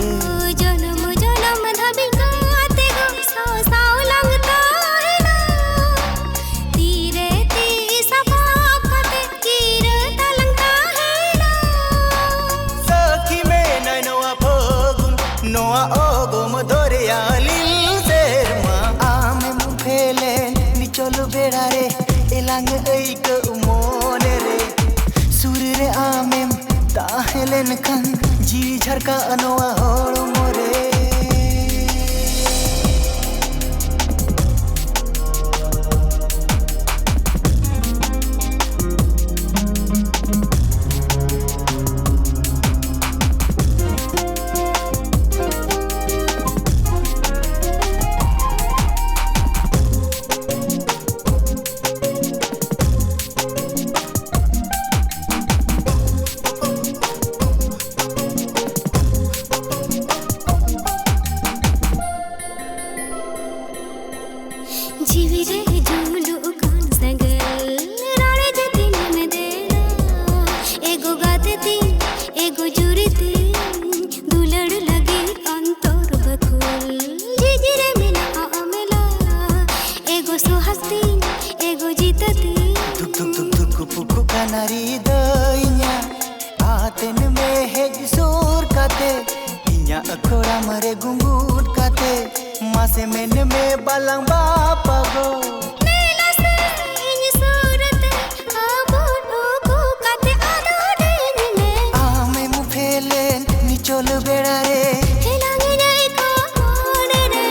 ᱡᱚᱱᱚᱢ ᱡᱚᱱᱚᱢ ᱫᱷᱟᱹᱵᱤᱡ ᱜᱟᱛᱮ ᱜᱚ ᱥᱟᱶ ᱥᱟᱶ ᱞᱟᱝ ᱛᱟᱦᱮᱱᱟ᱾ ᱛᱤᱨᱮ ᱛᱤ ᱥᱟᱯᱟᱵ ᱠᱟᱛᱮ ᱜᱤᱨᱟᱹ ᱛᱟᱞᱟᱝ ᱛᱟᱦᱮᱱᱟ᱾ ᱥᱟᱹᱠᱷᱤ ᱢᱮᱱᱟᱭ ᱱᱚᱣᱟ ᱯᱷᱟᱹᱜᱩᱱ, ᱱᱚᱣᱟ ᱚᱜᱚᱢ ᱫᱚᱨᱭᱟ ᱞᱤᱞ ᱥᱮᱨᱢᱟ᱾ ᱟᱢᱮᱢ ᱯᱷᱮᱞᱮᱱ ᱱᱤᱪᱚᱞ ᱵᱮᱲᱟ ᱨᱮ, ᱮᱞᱟᱝ ᱟᱹᱭᱠᱟᱹᱜ ᱢᱚᱱᱮ ᱨᱮ᱾ ᱥᱩᱨ ᱨᱮ ᱟᱢᱮᱢ ᱛᱟᱦᱮᱸ ᱞᱮᱱᱠᱷᱟᱱ, ᱡᱤᱣᱤ ᱡᱷᱟᱨᱠᱟᱜᱼᱟ ᱱᱚᱣᱟ ᱦᱚᱲᱢᱚ ᱨᱮ᱾ ᱡᱤᱣᱤ ᱨᱮ ᱡᱩᱞᱩᱜ ᱠᱟᱱ ᱥᱮᱸᱜᱮᱞ, ᱨᱟᱲᱮᱡ ᱛᱤᱧ ᱢᱮᱫᱮᱞᱟ᱾ ᱮᱜᱳ ᱜᱟᱛᱮ ᱛᱤᱧ, ᱮᱜᱳ ᱡᱩᱨᱤ ᱛᱤᱧ, ᱫᱩᱞᱟᱹᱲ ᱞᱟᱹᱜᱤᱫ ᱚᱱᱛᱚᱨ ᱵᱟᱹᱠᱷᱩᱞ᱾ ᱡᱤᱡᱤ ᱨᱮ ᱢᱮᱱᱟᱜᱼᱟ ᱢᱮᱞᱟ, ᱮᱜᱳ ᱥᱚᱦᱟᱥ ᱛᱤᱧ, ᱮᱜᱳ ᱡᱤᱛᱟᱹ ᱛᱤᱧ᱾ ᱫᱷᱩᱠ ᱫᱷᱩᱠ ᱫᱷᱩᱠ ᱫᱷᱩᱠ ᱯᱩᱠᱩ ᱠᱟᱱᱟᱨᱤ ᱫᱟᱹᱭ ᱤᱧᱟᱹᱜ᱾ ᱟᱛᱮᱱ ᱢᱮ ᱦᱮᱡ ᱥᱩᱨ ᱠᱟᱛᱮ, ᱤᱧᱟᱹᱜ ᱠᱚᱲᱟᱢ ᱨᱮ ᱜᱩᱸᱜᱩᱴ ᱠᱟᱛᱮ, ᱢᱟᱥᱮ ᱢᱮᱱ ᱢᱮ ᱵᱟᱞᱟᱝ ᱵᱟᱯᱟᱜᱚ᱾ ᱢᱮᱞᱟ ᱥᱮ ᱤᱧ ᱥᱩᱨ ᱛᱮ, ᱟᱵᱚ ᱴᱷᱩᱠᱩ ᱠᱟᱛᱮ ᱟᱫᱚ ᱰᱮᱧ ᱢᱮ᱾ ᱟᱢᱮᱢ ᱯᱷᱮᱞᱮᱱ ᱱᱤᱪᱚᱞ ᱵᱮᱲᱟ ᱨᱮ, ᱦᱮᱞᱟᱝ ᱤᱧ ᱟᱹᱭᱠᱟᱹᱣ ᱢᱚᱱᱮ ᱨᱮ᱾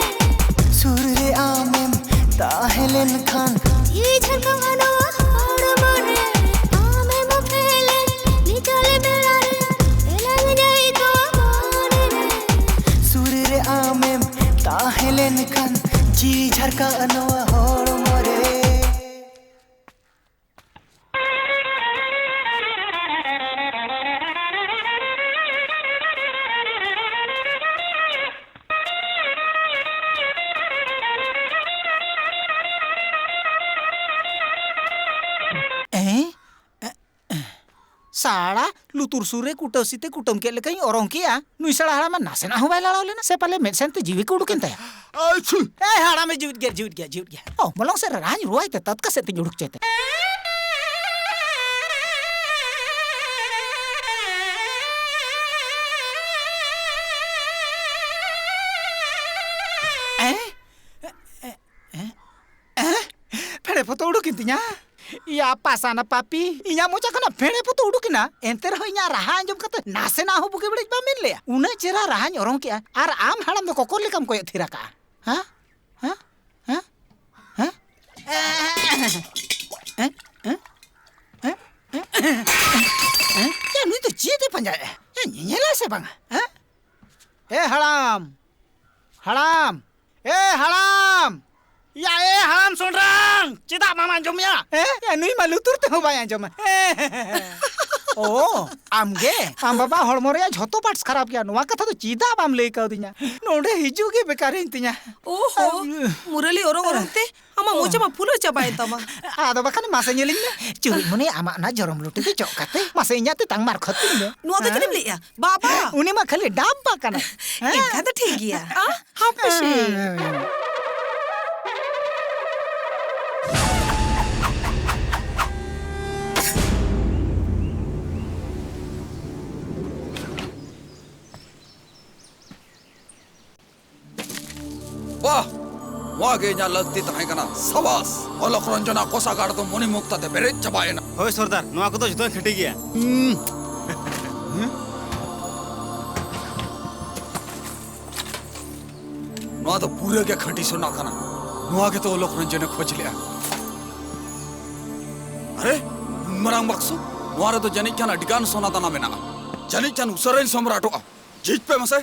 ᱥᱩᱨ ᱨᱮ ᱟᱢᱮᱢ ᱛᱟᱦᱮᱸ ᱞᱮᱱᱠᱷᱟᱱ, ᱡᱤᱣᱤ ᱡᱷᱟᱨᱠᱟᱜᱼᱟ ᱱᱚᱣᱟ ᱦᱚᱲᱢᱚ ᱨᱮ᱾ ᱟᱢᱮᱢ ᱯᱷᱮᱞᱮᱱ ᱱᱤᱪᱚᱞ ᱵᱮᱲᱟ ᱨᱮ, ᱮᱞᱟᱝ ᱡᱟᱭᱜᱟ ᱢᱚᱱᱮ ᱨᱮ᱾ ᱥᱩᱨ ᱨᱮ ᱟᱢᱮᱢ ᱛᱟᱦᱮᱸ ᱞᱮᱱᱠᱷᱟᱱ, ᱡᱤᱣᱤ ᱡᱷᱟᱨᱠᱟᱜᱼᱟ ᱱᱚᱣᱟ ᱦᱚᱲᱢᱚ ᱨᱮ᱾ ᱟᱲᱟ, ᱞᱩᱛᱩᱨ ᱥᱩᱨ ᱨᱮ ᱠᱩᱴᱟᱹᱥᱤ ᱛᱮ ᱠᱩᱴᱟᱹᱢ ᱠᱮᱫ ᱞᱮᱠᱟᱧ ᱚᱨᱚᱝ ᱠᱮᱜᱼᱟ᱾ ᱱᱩᱭ ᱥᱟᱲᱟ ᱦᱟᱲᱟᱢ ᱢᱟ ᱱᱟᱥᱮᱱᱟᱜ ᱦᱚᱸ ᱵᱟᱭ ᱞᱟᱲᱟᱣ ᱞᱮᱱᱟ, ᱥᱮ ᱯᱟᱞᱮ ᱢᱮᱫ ᱥᱮᱱ ᱛᱮ ᱡᱤᱣᱤ ᱠᱚ ᱩᱰᱩᱠᱮᱱ ᱛᱟᱭᱟ᱾ ᱟᱪᱪᱷᱟ᱾ ᱮ, ᱦᱟᱲᱟᱢᱮ ᱡᱤᱣᱤᱫ ᱜᱮᱭᱟ, ᱡᱤᱣᱤᱫ ᱜᱮᱭᱟ, ᱡᱤᱣᱤᱫ ᱜᱮᱭᱟ᱾ ᱚ, ᱢᱚᱞᱚᱝ ᱥᱮᱫ ᱨᱮ ᱨᱟᱱ ᱨᱩᱣᱟᱭ ᱛᱮ ᱛᱟᱛᱠᱟ ᱥᱮᱫ ᱛᱮᱧ ᱩᱰᱩᱠ ᱪᱮᱫ ᱛᱮ᱾ ᱮ? ᱮ? ᱮ? ᱯᱷᱮᱲᱮ ᱯᱷᱚᱛᱚ ᱩᱰᱩᱠᱮᱱ ᱛᱤᱧᱟ᱾ ᱭᱟ ᱯᱟᱥᱟᱱᱟ ᱯᱟᱯᱤ, ᱤᱧᱟᱜ ᱢᱚᱪᱟ ᱠᱷᱚᱱᱟᱜ ᱯᱷᱮᱲᱮ ᱯᱷᱚᱛᱚ ᱩᱰᱩᱠᱮᱱᱟ, ᱮᱱᱛᱮ ᱨᱮᱦᱚᱸ ᱤᱧᱟᱜ ᱨᱟᱦᱟ ᱟᱸᱡᱚᱢ ᱠᱟᱛᱮ ᱱᱟᱥᱮᱱᱟᱜ ᱦᱚᱸ ᱵᱩᱜᱤ ᱵᱟᱹᱲᱤᱡ ᱵᱟᱢ ᱢᱮᱱ ᱞᱮᱭᱟ᱾ ᱩᱱᱟᱹᱜ ᱪᱮᱦᱨᱟ ᱨᱟᱦᱟᱧ ᱚᱨᱚᱝ ᱠᱮᱜᱼᱟ, ᱟᱨ ᱟᱢ ᱦᱟᱲᱟᱢ ᱫᱚ ᱠᱚᱠᱚᱨ ᱞᱮᱠᱟᱢ ᱠᱚᱭᱚᱜ ᱛᱷᱤᱨ ᱟᱠᱟᱜᱼᱟ᱾ ᱦᱮᱸ? ᱦᱮᱸ? ᱦᱮᱸ? ᱦᱮᱸ? ᱦᱮᱸ? ᱦᱮᱸ? ᱦᱮᱸ? ᱭᱟ, ᱱᱩᱭ ᱫᱚ ᱪᱮᱫ ᱮ ᱯᱟᱸᱡᱟᱭᱮᱫᱼᱟ? ᱭᱟ, ᱧᱮᱧᱮᱞᱟᱭ ᱥᱮ ᱵᱟᱝᱟ? ᱦᱮᱸ? ᱮ ᱦᱟᱲᱟᱢ! ᱦᱟᱲᱟᱢ! ᱮ ᱦᱟᱲᱟᱢ! ᱭᱟ, ᱮ ᱦᱟᱲᱟᱢ ᱥᱚᱸᱰᱨᱟᱝ! ᱪᱮᱫᱟᱜ ᱵᱟᱢ ᱟᱸᱡᱚᱢᱮᱜᱼᱟ? ᱮ? ᱭᱟ, ᱱᱩᱭ ᱢᱟ ᱞᱩᱛᱩᱨ ᱛᱮᱦᱚᱸ ᱵᱟᱭ ᱟᱸᱡᱚᱢᱟ᱾ ᱳ, ᱟᱢ ᱜᱮ? ᱟᱢ ᱵᱟᱵᱟ ᱦᱚᱲᱢᱚ ᱨᱮᱭᱟᱜ ᱡᱷᱚᱛᱚ ᱯᱟᱨᱴᱥ ᱠᱷᱟᱨᱟᱯ ᱜᱮᱭᱟ᱾ ᱱᱚᱣᱟ ᱠᱟᱛᱷᱟ ᱫᱚ ᱪᱮᱫᱟᱜ ᱵᱟᱢ ᱞᱟᱹᱭ ᱠᱟᱣᱫᱤᱧᱟ? ᱱᱚᱰᱮ ᱦᱤᱡᱩᱜ ᱜᱮ ᱵᱮᱠᱟᱨ ᱮᱱ ᱛᱤᱧᱟ᱾ ᱳᱦᱳ, ᱟᱢ, ᱢᱩᱨᱟᱹᱞᱤ ᱚᱨᱚᱝ ᱚᱨᱚᱝ ᱛᱮ ᱟᱢᱟᱜ ᱳ᱾ ᱢᱚᱪᱟ ᱢᱟ ᱯᱷᱩᱞᱟᱹᱣ ᱪᱟᱵᱟᱭᱮᱱ ᱛᱟᱢᱟ᱾ ᱟᱫᱚ ᱵᱟᱠᱷᱟᱱ ᱢᱟᱥᱮ ᱧᱮᱞᱤᱧ ᱢᱮ, ᱪᱩᱨᱩᱡ ᱢᱚᱱᱮ, ᱟᱢᱟᱜ ᱚᱱᱟ ᱡᱚᱨᱚᱢ ᱞᱩᱴᱤ ᱛᱮ ᱪᱚᱜ ᱠᱟᱛᱮ ᱢᱟᱥᱮ ᱤᱧᱟᱜ ᱛᱮᱛᱟᱝ ᱢᱟᱨᱠᱷᱚᱛ ᱛᱤᱧ ᱢᱮ᱾ ᱱᱚᱣᱟ ᱫᱚ ᱦᱮᱸ? ᱪᱮᱫ ᱮᱢ ᱞᱟᱹᱭᱮᱜᱼᱟ? ᱵᱟᱵᱟ! ᱩᱱᱤ ᱢᱟ ᱠᱷᱟᱹᱞᱤ ᱰᱟᱵ ᱵᱟ ᱠᱟᱱᱟᱭ᱾ ᱦᱮᱸ? ᱮᱱᱠᱷᱟᱱ ᱫᱚ ᱴᱷᱤᱠ ᱜᱮᱭᱟ᱾ ᱟ? ᱦᱟᱯᱮ ᱥᱮ᱾ ᱦᱮᱸ᱾ ᱵᱟᱦ! ᱱᱚᱣᱟ ᱜᱮ ᱤᱧᱟᱜ ᱞᱟᱹᱠᱛᱤ ᱛᱟᱦᱮᱸ ᱠᱟᱱᱟ᱾ ᱥᱟᱵᱟᱥ! ᱚᱞᱚᱠ ᱨᱚᱧᱡᱚᱱᱟᱜ ᱠᱚᱥᱟᱜᱟᱲ ᱫᱚ ᱢᱚᱱᱤᱢᱩᱠᱛᱟ ᱛᱮ ᱯᱮᱨᱮᱡ ᱪᱟᱵᱟᱭᱮᱱᱟ᱾ ᱦᱳᱭ ᱥᱚᱨᱫᱟᱨ, ᱱᱚᱣᱟ ᱠᱚᱫᱚ ᱡᱚᱛᱚᱧ ᱠᱷᱟᱹᱴᱤ ᱜᱮᱭᱟ᱾ ᱦᱩᱸ᱾ ᱱᱚᱣᱟ ᱫᱚ ᱯᱩᱨᱟᱹ ᱜᱮ ᱠᱷᱟᱹᱴᱤ ᱥᱚᱱᱟ ᱠᱟᱱᱟ᱾ ᱱᱚᱣᱟ ᱜᱮᱛᱚ ᱚᱞᱚᱠ ᱨᱚᱧᱡᱚᱱᱮ ᱠᱷᱚᱡᱽ ᱞᱮᱜᱼᱟ᱾ ᱟᱨᱮ, ᱩᱱ ᱢᱟᱨᱟᱝ ᱵᱟᱠᱥᱚ! ᱱᱚᱣᱟ ᱨᱮᱫᱚ ᱡᱟᱹᱱᱤᱡ ᱠᱷᱟᱱ ᱟᱹᱰᱤ ᱜᱟᱱ ᱥᱚᱱᱟ ᱫᱟᱱᱟ ᱢᱮᱱᱟᱜᱼᱟ᱾ ᱡᱟᱹᱱᱤᱡ ᱠᱷᱟᱱ ᱩᱥᱟᱹᱨᱟᱧ ᱥᱚᱢᱨᱟᱴᱚᱜᱼᱟ᱾ ᱡᱷᱤᱡ ᱯᱮ ᱢᱟᱥᱮ᱾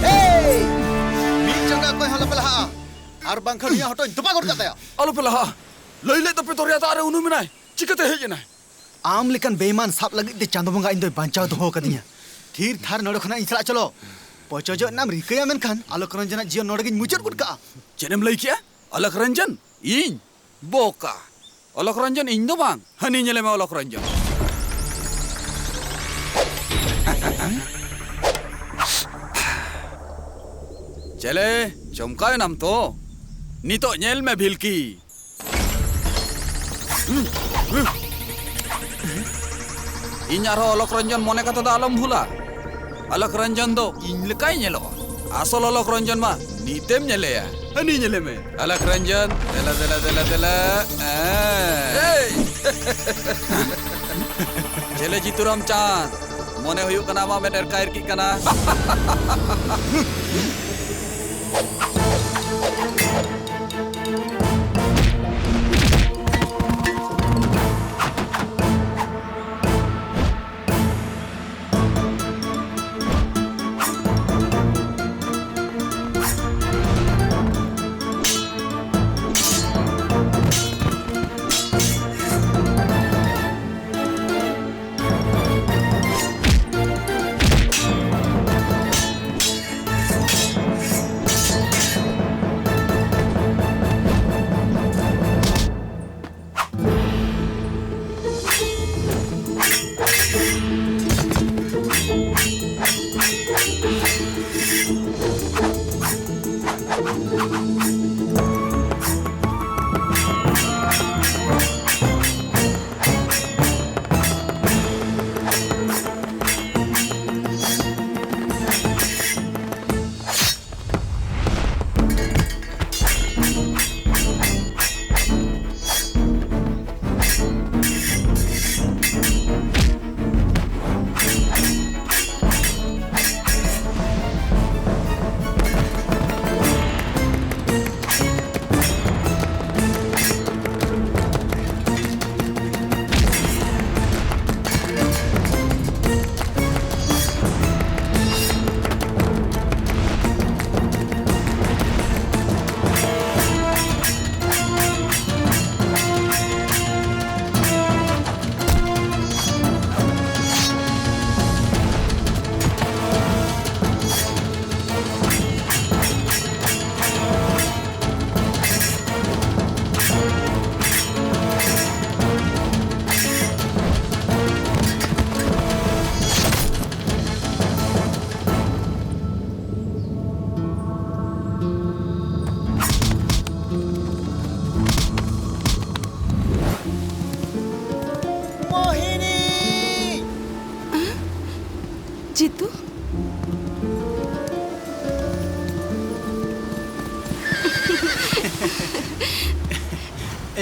ᱮᱭ! ᱢᱤᱫ ᱡᱟᱸᱜᱟ ᱚᱠᱚᱭ ᱦᱚᱸ ᱟᱞᱚᱯᱮ ᱞᱟᱦᱟᱜᱼᱟ, ᱟᱨ ᱵᱟᱝᱠᱷᱟᱱ ᱩᱱᱤᱭᱟᱜ ᱦᱚᱴᱚᱜ ᱤᱧ ᱛᱚᱯᱟ ᱜᱚᱫ ᱠᱟᱜ ᱛᱟᱭᱟ᱾ ᱟᱞᱚᱯᱮ ᱞᱟᱦᱟᱜᱼᱟ᱾ ᱞᱟᱹᱭ ᱞᱮᱫ ᱫᱚᱯᱮ ᱫᱚᱨᱭᱟ ᱫᱟᱜ ᱨᱮ ᱩᱱᱩᱢ ᱮᱱᱟᱭ, ᱪᱤᱠᱟᱹᱛᱮ ᱦᱮᱡ ᱮᱱᱟᱭ? ᱟᱢ ᱞᱮᱠᱟᱱ ᱵᱮᱭᱤᱢᱟᱱ ᱥᱟᱵ ᱞᱟᱹᱜᱤᱫ ᱛᱮ ᱪᱟᱸᱫᱚ ᱵᱚᱸᱜᱟ ᱤᱧ ᱫᱚᱭ ᱵᱟᱧᱪᱟᱣ ᱫᱚᱦᱚ ᱟᱠᱟᱫᱤᱧᱟ᱾ ᱛᱷᱤᱨ ᱛᱷᱟᱨ ᱱᱚᱰᱮ ᱠᱷᱚᱱᱟᱜ ᱤᱧ ᱥᱟᱞᱟᱜ ᱪᱚᱞᱚ᱾ ᱯᱚᱪᱚᱡᱚᱜ ᱨᱮᱱᱟᱜ ᱮᱢ ᱨᱤᱠᱟᱹᱭᱟ, ᱢᱮᱱᱠᱷᱟᱱ ᱟᱞᱚᱠ ᱨᱚᱧᱡᱚᱱᱟᱜ ᱡᱤᱭᱚᱱ ᱱᱚᱰᱮ ᱜᱤᱧ ᱢᱩᱪᱟᱹᱫ ᱜᱚᱫ ᱠᱟᱜᱼᱟ᱾ ᱪᱮᱫ ᱮᱢ ᱞᱟᱹᱭ ᱠᱮᱜᱼᱟ? ᱟᱞᱚᱠ ᱨᱚᱧᱡᱚᱱ? ᱤᱧ? ᱵᱚᱠᱟ! ᱟᱞᱚᱠ ᱨᱚᱧᱡᱚᱱ ᱤᱧ ᱫᱚ ᱵᱟᱝ, ᱦᱟᱹᱱᱤ ᱧᱮᱞᱮ ᱢᱮ ᱟᱞᱚᱠ ᱨᱚᱧᱡᱚᱱ᱾ ᱪᱮᱞᱮ, ᱪᱚᱢᱠᱟᱣ ᱮᱱᱟᱢ ᱛᱚ? ᱱᱤᱛᱚᱜ ᱧᱮᱞ ᱢᱮ ᱵᱷᱤᱞᱠᱤ᱾ ᱤᱧ ᱟᱨᱦᱚᱸ ᱚᱞᱚᱠ ᱨᱚᱧᱡᱚᱱ ᱢᱚᱱᱮ ᱠᱟᱛᱮ ᱫᱚ ᱟᱞᱚᱢ ᱵᱷᱩᱞᱟ᱾ ᱚᱞᱚᱠ ᱨᱚᱧᱡᱚᱱ ᱫᱚ ᱤᱧ ᱞᱮᱠᱟᱭ ᱧᱮᱞᱚᱜᱼᱟ᱾ ᱟᱥᱚᱞ ᱚᱞᱚᱠ ᱨᱚᱧᱡᱚᱱ ᱢᱟ ᱱᱤᱛᱮᱢ ᱧᱮᱞᱮᱭᱟ᱾ ᱦᱟᱹᱱᱤ ᱧᱮᱞᱮ ᱢᱮ᱾ ᱚᱞᱚᱠ ᱨᱚᱧᱡᱚᱱ, ᱫᱮᱞᱟ, ᱫᱮᱞᱟ, ᱫᱮᱞᱟ, ᱫᱮᱞᱟ᱾ ᱦᱮᱸ᱾ ᱮᱭ! ᱪᱮᱞᱮ ᱡᱤᱛᱩᱨᱟᱢ ᱪᱟᱸᱫ, ᱢᱚᱱᱮ ᱦᱩᱭᱩᱜ ᱠᱟᱱᱟ ᱟᱢᱟᱜ ᱢᱮᱫ ᱮᱨᱠᱟ ᱮᱨᱠᱤᱜ ᱠᱟᱱᱟ᱾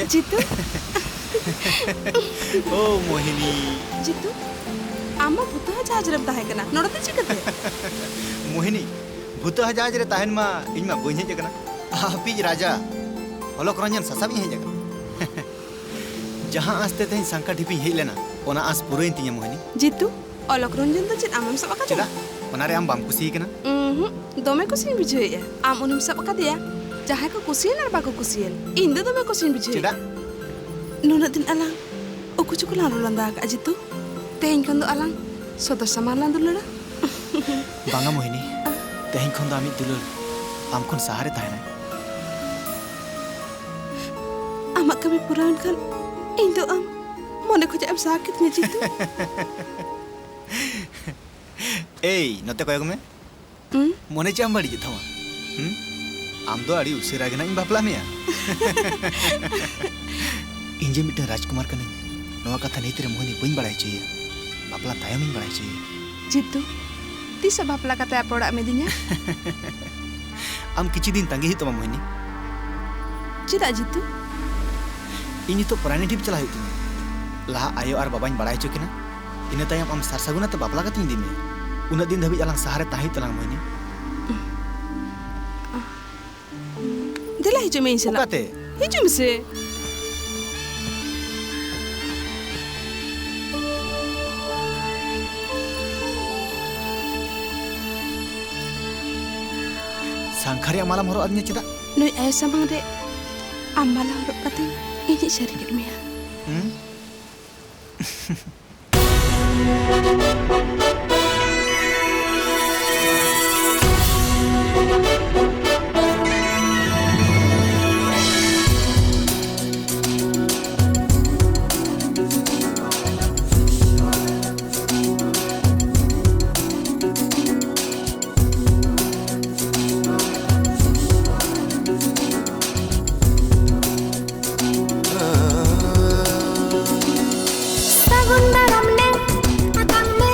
ᱡᱤᱛᱩ᱾ ᱳ ᱢᱳᱦᱤᱱᱤ᱾ ᱡᱤᱛᱩ, ᱟᱢ ᱢᱟ ᱵᱷᱩᱛᱟᱹ ᱡᱟᱦᱟᱡᱽ ᱨᱮᱢ ᱛᱟᱦᱮᱸ ᱠᱟᱱᱟ, ᱱᱚᱰᱮ ᱫᱚ ᱪᱤᱠᱟᱹᱛᱮ? ᱢᱳᱦᱤᱱᱤ, ᱵᱷᱩᱛᱟᱹ ᱡᱟᱦᱟᱡᱽ ᱨᱮ ᱛᱟᱦᱮᱱ ᱢᱟ ᱤᱧ ᱢᱟ ᱵᱟᱹᱧ ᱦᱮᱡ ᱟᱠᱟᱱᱟ᱾ ᱦᱟᱹᱯᱤᱡ ᱨᱟᱡᱟ, ᱚᱞᱚᱠ ᱨᱚᱧᱡᱚᱱ ᱥᱟᱥᱟᱵ ᱤᱧ ᱦᱮᱡ ᱟᱠᱟᱱᱟ᱾ ᱡᱟᱦᱟᱸ ᱟᱸᱥ ᱛᱮ ᱛᱮᱦᱮᱧ ᱥᱟᱝᱠᱷᱟ ᱰᱷᱤᱯᱤᱧ ᱦᱮᱡ ᱞᱮᱱᱟ, ᱚᱱᱟ ᱟᱸᱥ ᱯᱩᱨᱟᱹᱭᱮᱱ ᱛᱤᱧᱟ ᱢᱳᱦᱤᱱᱤ᱾ ᱡᱤᱛᱩ, ᱚᱞᱚᱠ ᱨᱚᱧᱡᱚᱱ ᱫᱚ ᱪᱮᱫ ᱟᱢᱮᱢ ᱥᱟᱵ ᱟᱠᱟᱫᱮᱭᱟ? ᱪᱮᱫᱟᱜ? ᱚᱱᱟᱨᱮ ᱟᱢ ᱵᱟᱢ ᱠᱩᱥᱤ ᱟᱠᱟᱱᱟ? ᱩᱸᱦᱩᱸ, ᱫᱚᱢᱮ ᱠᱩᱥᱤᱧ ᱵᱩᱡᱷᱟᱹᱣᱮᱫᱼᱟ᱾ ᱟᱢ ᱩᱱᱤᱢ ᱥᱟᱵ ᱟᱠᱟᱫᱮᱭᱟ? ᱡᱟᱦᱟᱸᱭ ᱠᱚ ᱠᱩᱥᱤᱭᱮᱱ ᱟᱨ ᱵᱟᱠᱚ ᱠᱩᱥᱤᱭᱮᱱ, ᱤᱧ ᱫᱚ ᱫᱚᱢᱮ ᱠᱩᱥᱤᱧ ᱵᱩᱡᱷᱟᱹᱣᱮᱫᱼᱟ᱾ ᱪᱮᱫᱟᱜ? ᱱᱩᱱᱟᱹᱜ ᱫᱤᱱ ᱟᱞᱟᱝ ᱩᱠᱩ ᱪᱩᱠᱩ ᱞᱟᱝ ᱨᱚᱲ ᱞᱟᱸᱫᱟ ᱟᱠᱟᱫᱼᱟ ᱡᱤᱛᱩ᱾ ᱛᱮᱦᱮᱧ ᱠᱷᱚᱱ ᱫᱚ ᱟᱞᱟᱝ ᱥᱚᱫᱚᱨ ᱥᱟᱢᱟᱝ ᱞᱟᱝ ᱫᱩᱞᱟᱹᱲᱟ᱾ ᱵᱟᱝᱟ ᱢᱳᱦᱤᱱᱤ, ᱛᱮᱦᱮᱧ ᱠᱷᱚᱱ ᱫᱚ ᱟᱢᱤᱡ ᱫᱩᱞᱟᱹᱲ ᱟᱢ ᱠᱷᱚᱱ ᱥᱟᱦᱟᱨᱮ ᱛᱟᱦᱮᱱᱟ᱾ ᱟᱢᱟᱜ ᱠᱟᱹᱢᱤ ᱯᱩᱨᱟᱹᱣᱮᱱ ᱠᱷᱟᱱ ᱤᱧ ᱫᱚ ᱟᱢ ᱢᱚᱱᱮ ᱠᱷᱚᱱᱟᱜ ᱮᱢ ᱥᱟᱦᱟ ᱠᱤᱫᱤᱧᱟ ᱡᱤᱛᱩ᱾ ᱮᱭ, ᱱᱚᱛᱮ ᱠᱚᱭᱚᱜ ᱢᱮ᱾ ᱦᱩᱸ? ᱢᱚᱱᱮ ᱪᱮᱫ ᱮᱢ ᱵᱟᱹᱲᱤᱡᱮᱫ ᱛᱟᱢᱟ? ᱦᱩᱸ? ᱟᱢ ᱫᱚ ᱟᱹᱰᱤ ᱩᱥᱟᱹᱨᱟ ᱜᱮ ᱱᱟᱜ ᱤᱧ ᱵᱟᱯᱞᱟ ᱢᱮᱭᱟ᱾ ᱤᱧ ᱡᱮ ᱢᱤᱫᱴᱟᱝ ᱨᱟᱡᱽᱠᱩᱢᱟᱨ ᱠᱟᱹᱱᱟᱹᱧ, ᱱᱚᱣᱟ ᱠᱟᱛᱷᱟ ᱱᱤᱛ ᱨᱮ ᱢᱳᱦᱤᱱᱤ ᱵᱟᱹᱧ ᱵᱟᱲᱟᱭ ᱦᱚᱪᱚᱭᱮᱭᱟ᱾ ᱵᱟᱯᱞᱟ ᱛᱟᱭᱚᱢᱤᱧ ᱵᱟᱲᱟᱭ ᱦᱚᱪᱚᱭᱮᱭᱟ᱾ ᱡᱤᱛᱩ, ᱛᱤᱥᱚᱜ ᱵᱟᱯᱞᱟ ᱠᱟᱛᱮ ᱟᱯᱮ ᱚᱲᱟᱜ ᱮᱢ ᱤᱫᱤᱧᱟ? ᱟᱢ ᱠᱤᱪᱷᱩ ᱫᱤᱱ ᱛᱟᱸᱜᱤ ᱦᱩᱭᱩᱜ ᱛᱟᱢᱟ ᱢᱳᱦᱤᱱᱤ᱾ ᱪᱮᱫᱟᱜ ᱡᱤᱛᱩ? ᱤᱧ ᱱᱤᱛᱚᱜ ᱯᱨᱟᱱᱤ ᱰᱷᱤᱯ ᱪᱟᱞᱟᱜ ᱦᱩᱭᱩᱜ ᱛᱤᱧᱟ᱾ ᱞᱟᱦᱟ ᱟᱭᱳ ᱟᱨ ᱵᱟᱵᱟᱧ ᱵᱟᱲᱟᱭ ᱦᱚᱪᱚ ᱠᱤᱱᱟ, ᱤᱱᱟᱹ ᱛᱟᱭᱚᱢ ᱟᱢ ᱥᱟᱨ ᱥᱟᱹᱜᱩᱱ ᱟᱛᱮ ᱵᱟᱯᱞᱟ ᱠᱟᱛᱮᱧ ᱤᱫᱤ ᱢᱮᱭᱟ᱾ ᱩᱱᱟᱹᱜ ᱫᱤᱱ ᱫᱷᱟᱹᱵᱤᱡ ᱟᱞᱟᱝ ᱥᱟᱦᱟᱨᱮ ᱛᱟᱦᱮᱸ ᱦᱩᱭᱩᱜ ᱛᱟᱞᱟᱝᱟ ᱢᱳᱦᱤᱱᱤ᱾ ᱫᱮᱞᱟ ᱦᱤᱡᱩᱜ ᱢᱮ ᱤᱧ ᱥᱟᱞᱟᱜ᱾ ᱚᱠᱟᱛᱮ? ᱦᱤᱡᱩᱜ ᱢᱮᱥᱮ᱾ ᱥᱟᱝᱠᱷᱟ ᱨᱮᱭᱟᱜ ᱢᱟᱞᱟᱢ ᱦᱚᱨᱚᱜ ᱟᱹᱫᱤᱧᱟ ᱪᱮᱫᱟᱜ? ᱱᱩᱭ ᱟᱭᱳ ᱥᱟᱢᱟᱝ ᱨᱮ ᱟᱢ ᱢᱟᱞᱟ ᱦᱚᱨᱚᱜ ᱠᱟᱛᱮ ᱤᱧᱤᱧ ᱥᱟᱹᱨᱤ ᱠᱮᱫ ᱢᱮᱭᱟ᱾ ᱦᱩᱸ? ᱥᱟᱹᱜᱩᱱ ᱫᱟᱨᱟᱢ ᱞᱮ ᱟᱛᱟᱝ ᱢᱮ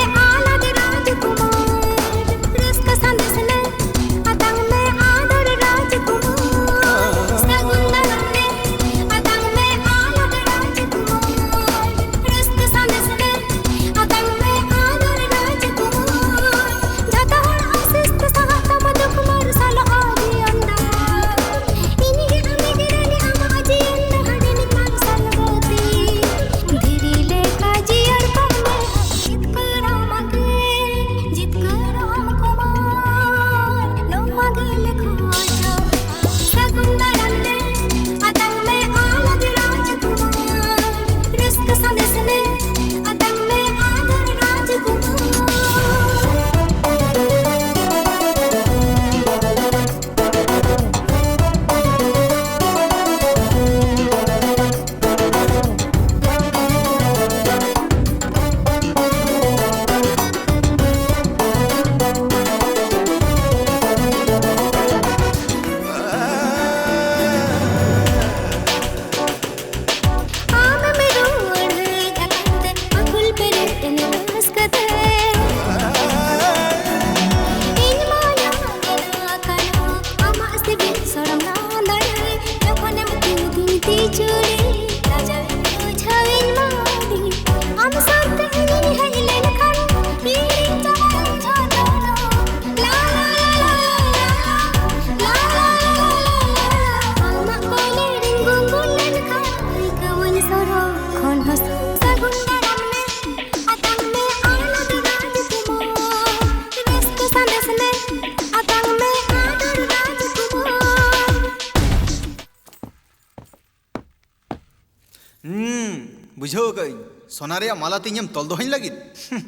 ᱦᱩᱸ, ᱵᱩᱡᱷᱟᱹᱣ ᱟᱠᱟᱫᱟᱹᱧ᱾ ᱥᱚᱱᱟ ᱨᱮᱭᱟᱜ ᱢᱟᱞᱟ ᱛᱮ ᱤᱧᱮᱢ ᱛᱚᱞ ᱫᱚᱦᱚᱧ ᱞᱟᱹᱜᱤᱫ? ᱦᱩᱸ,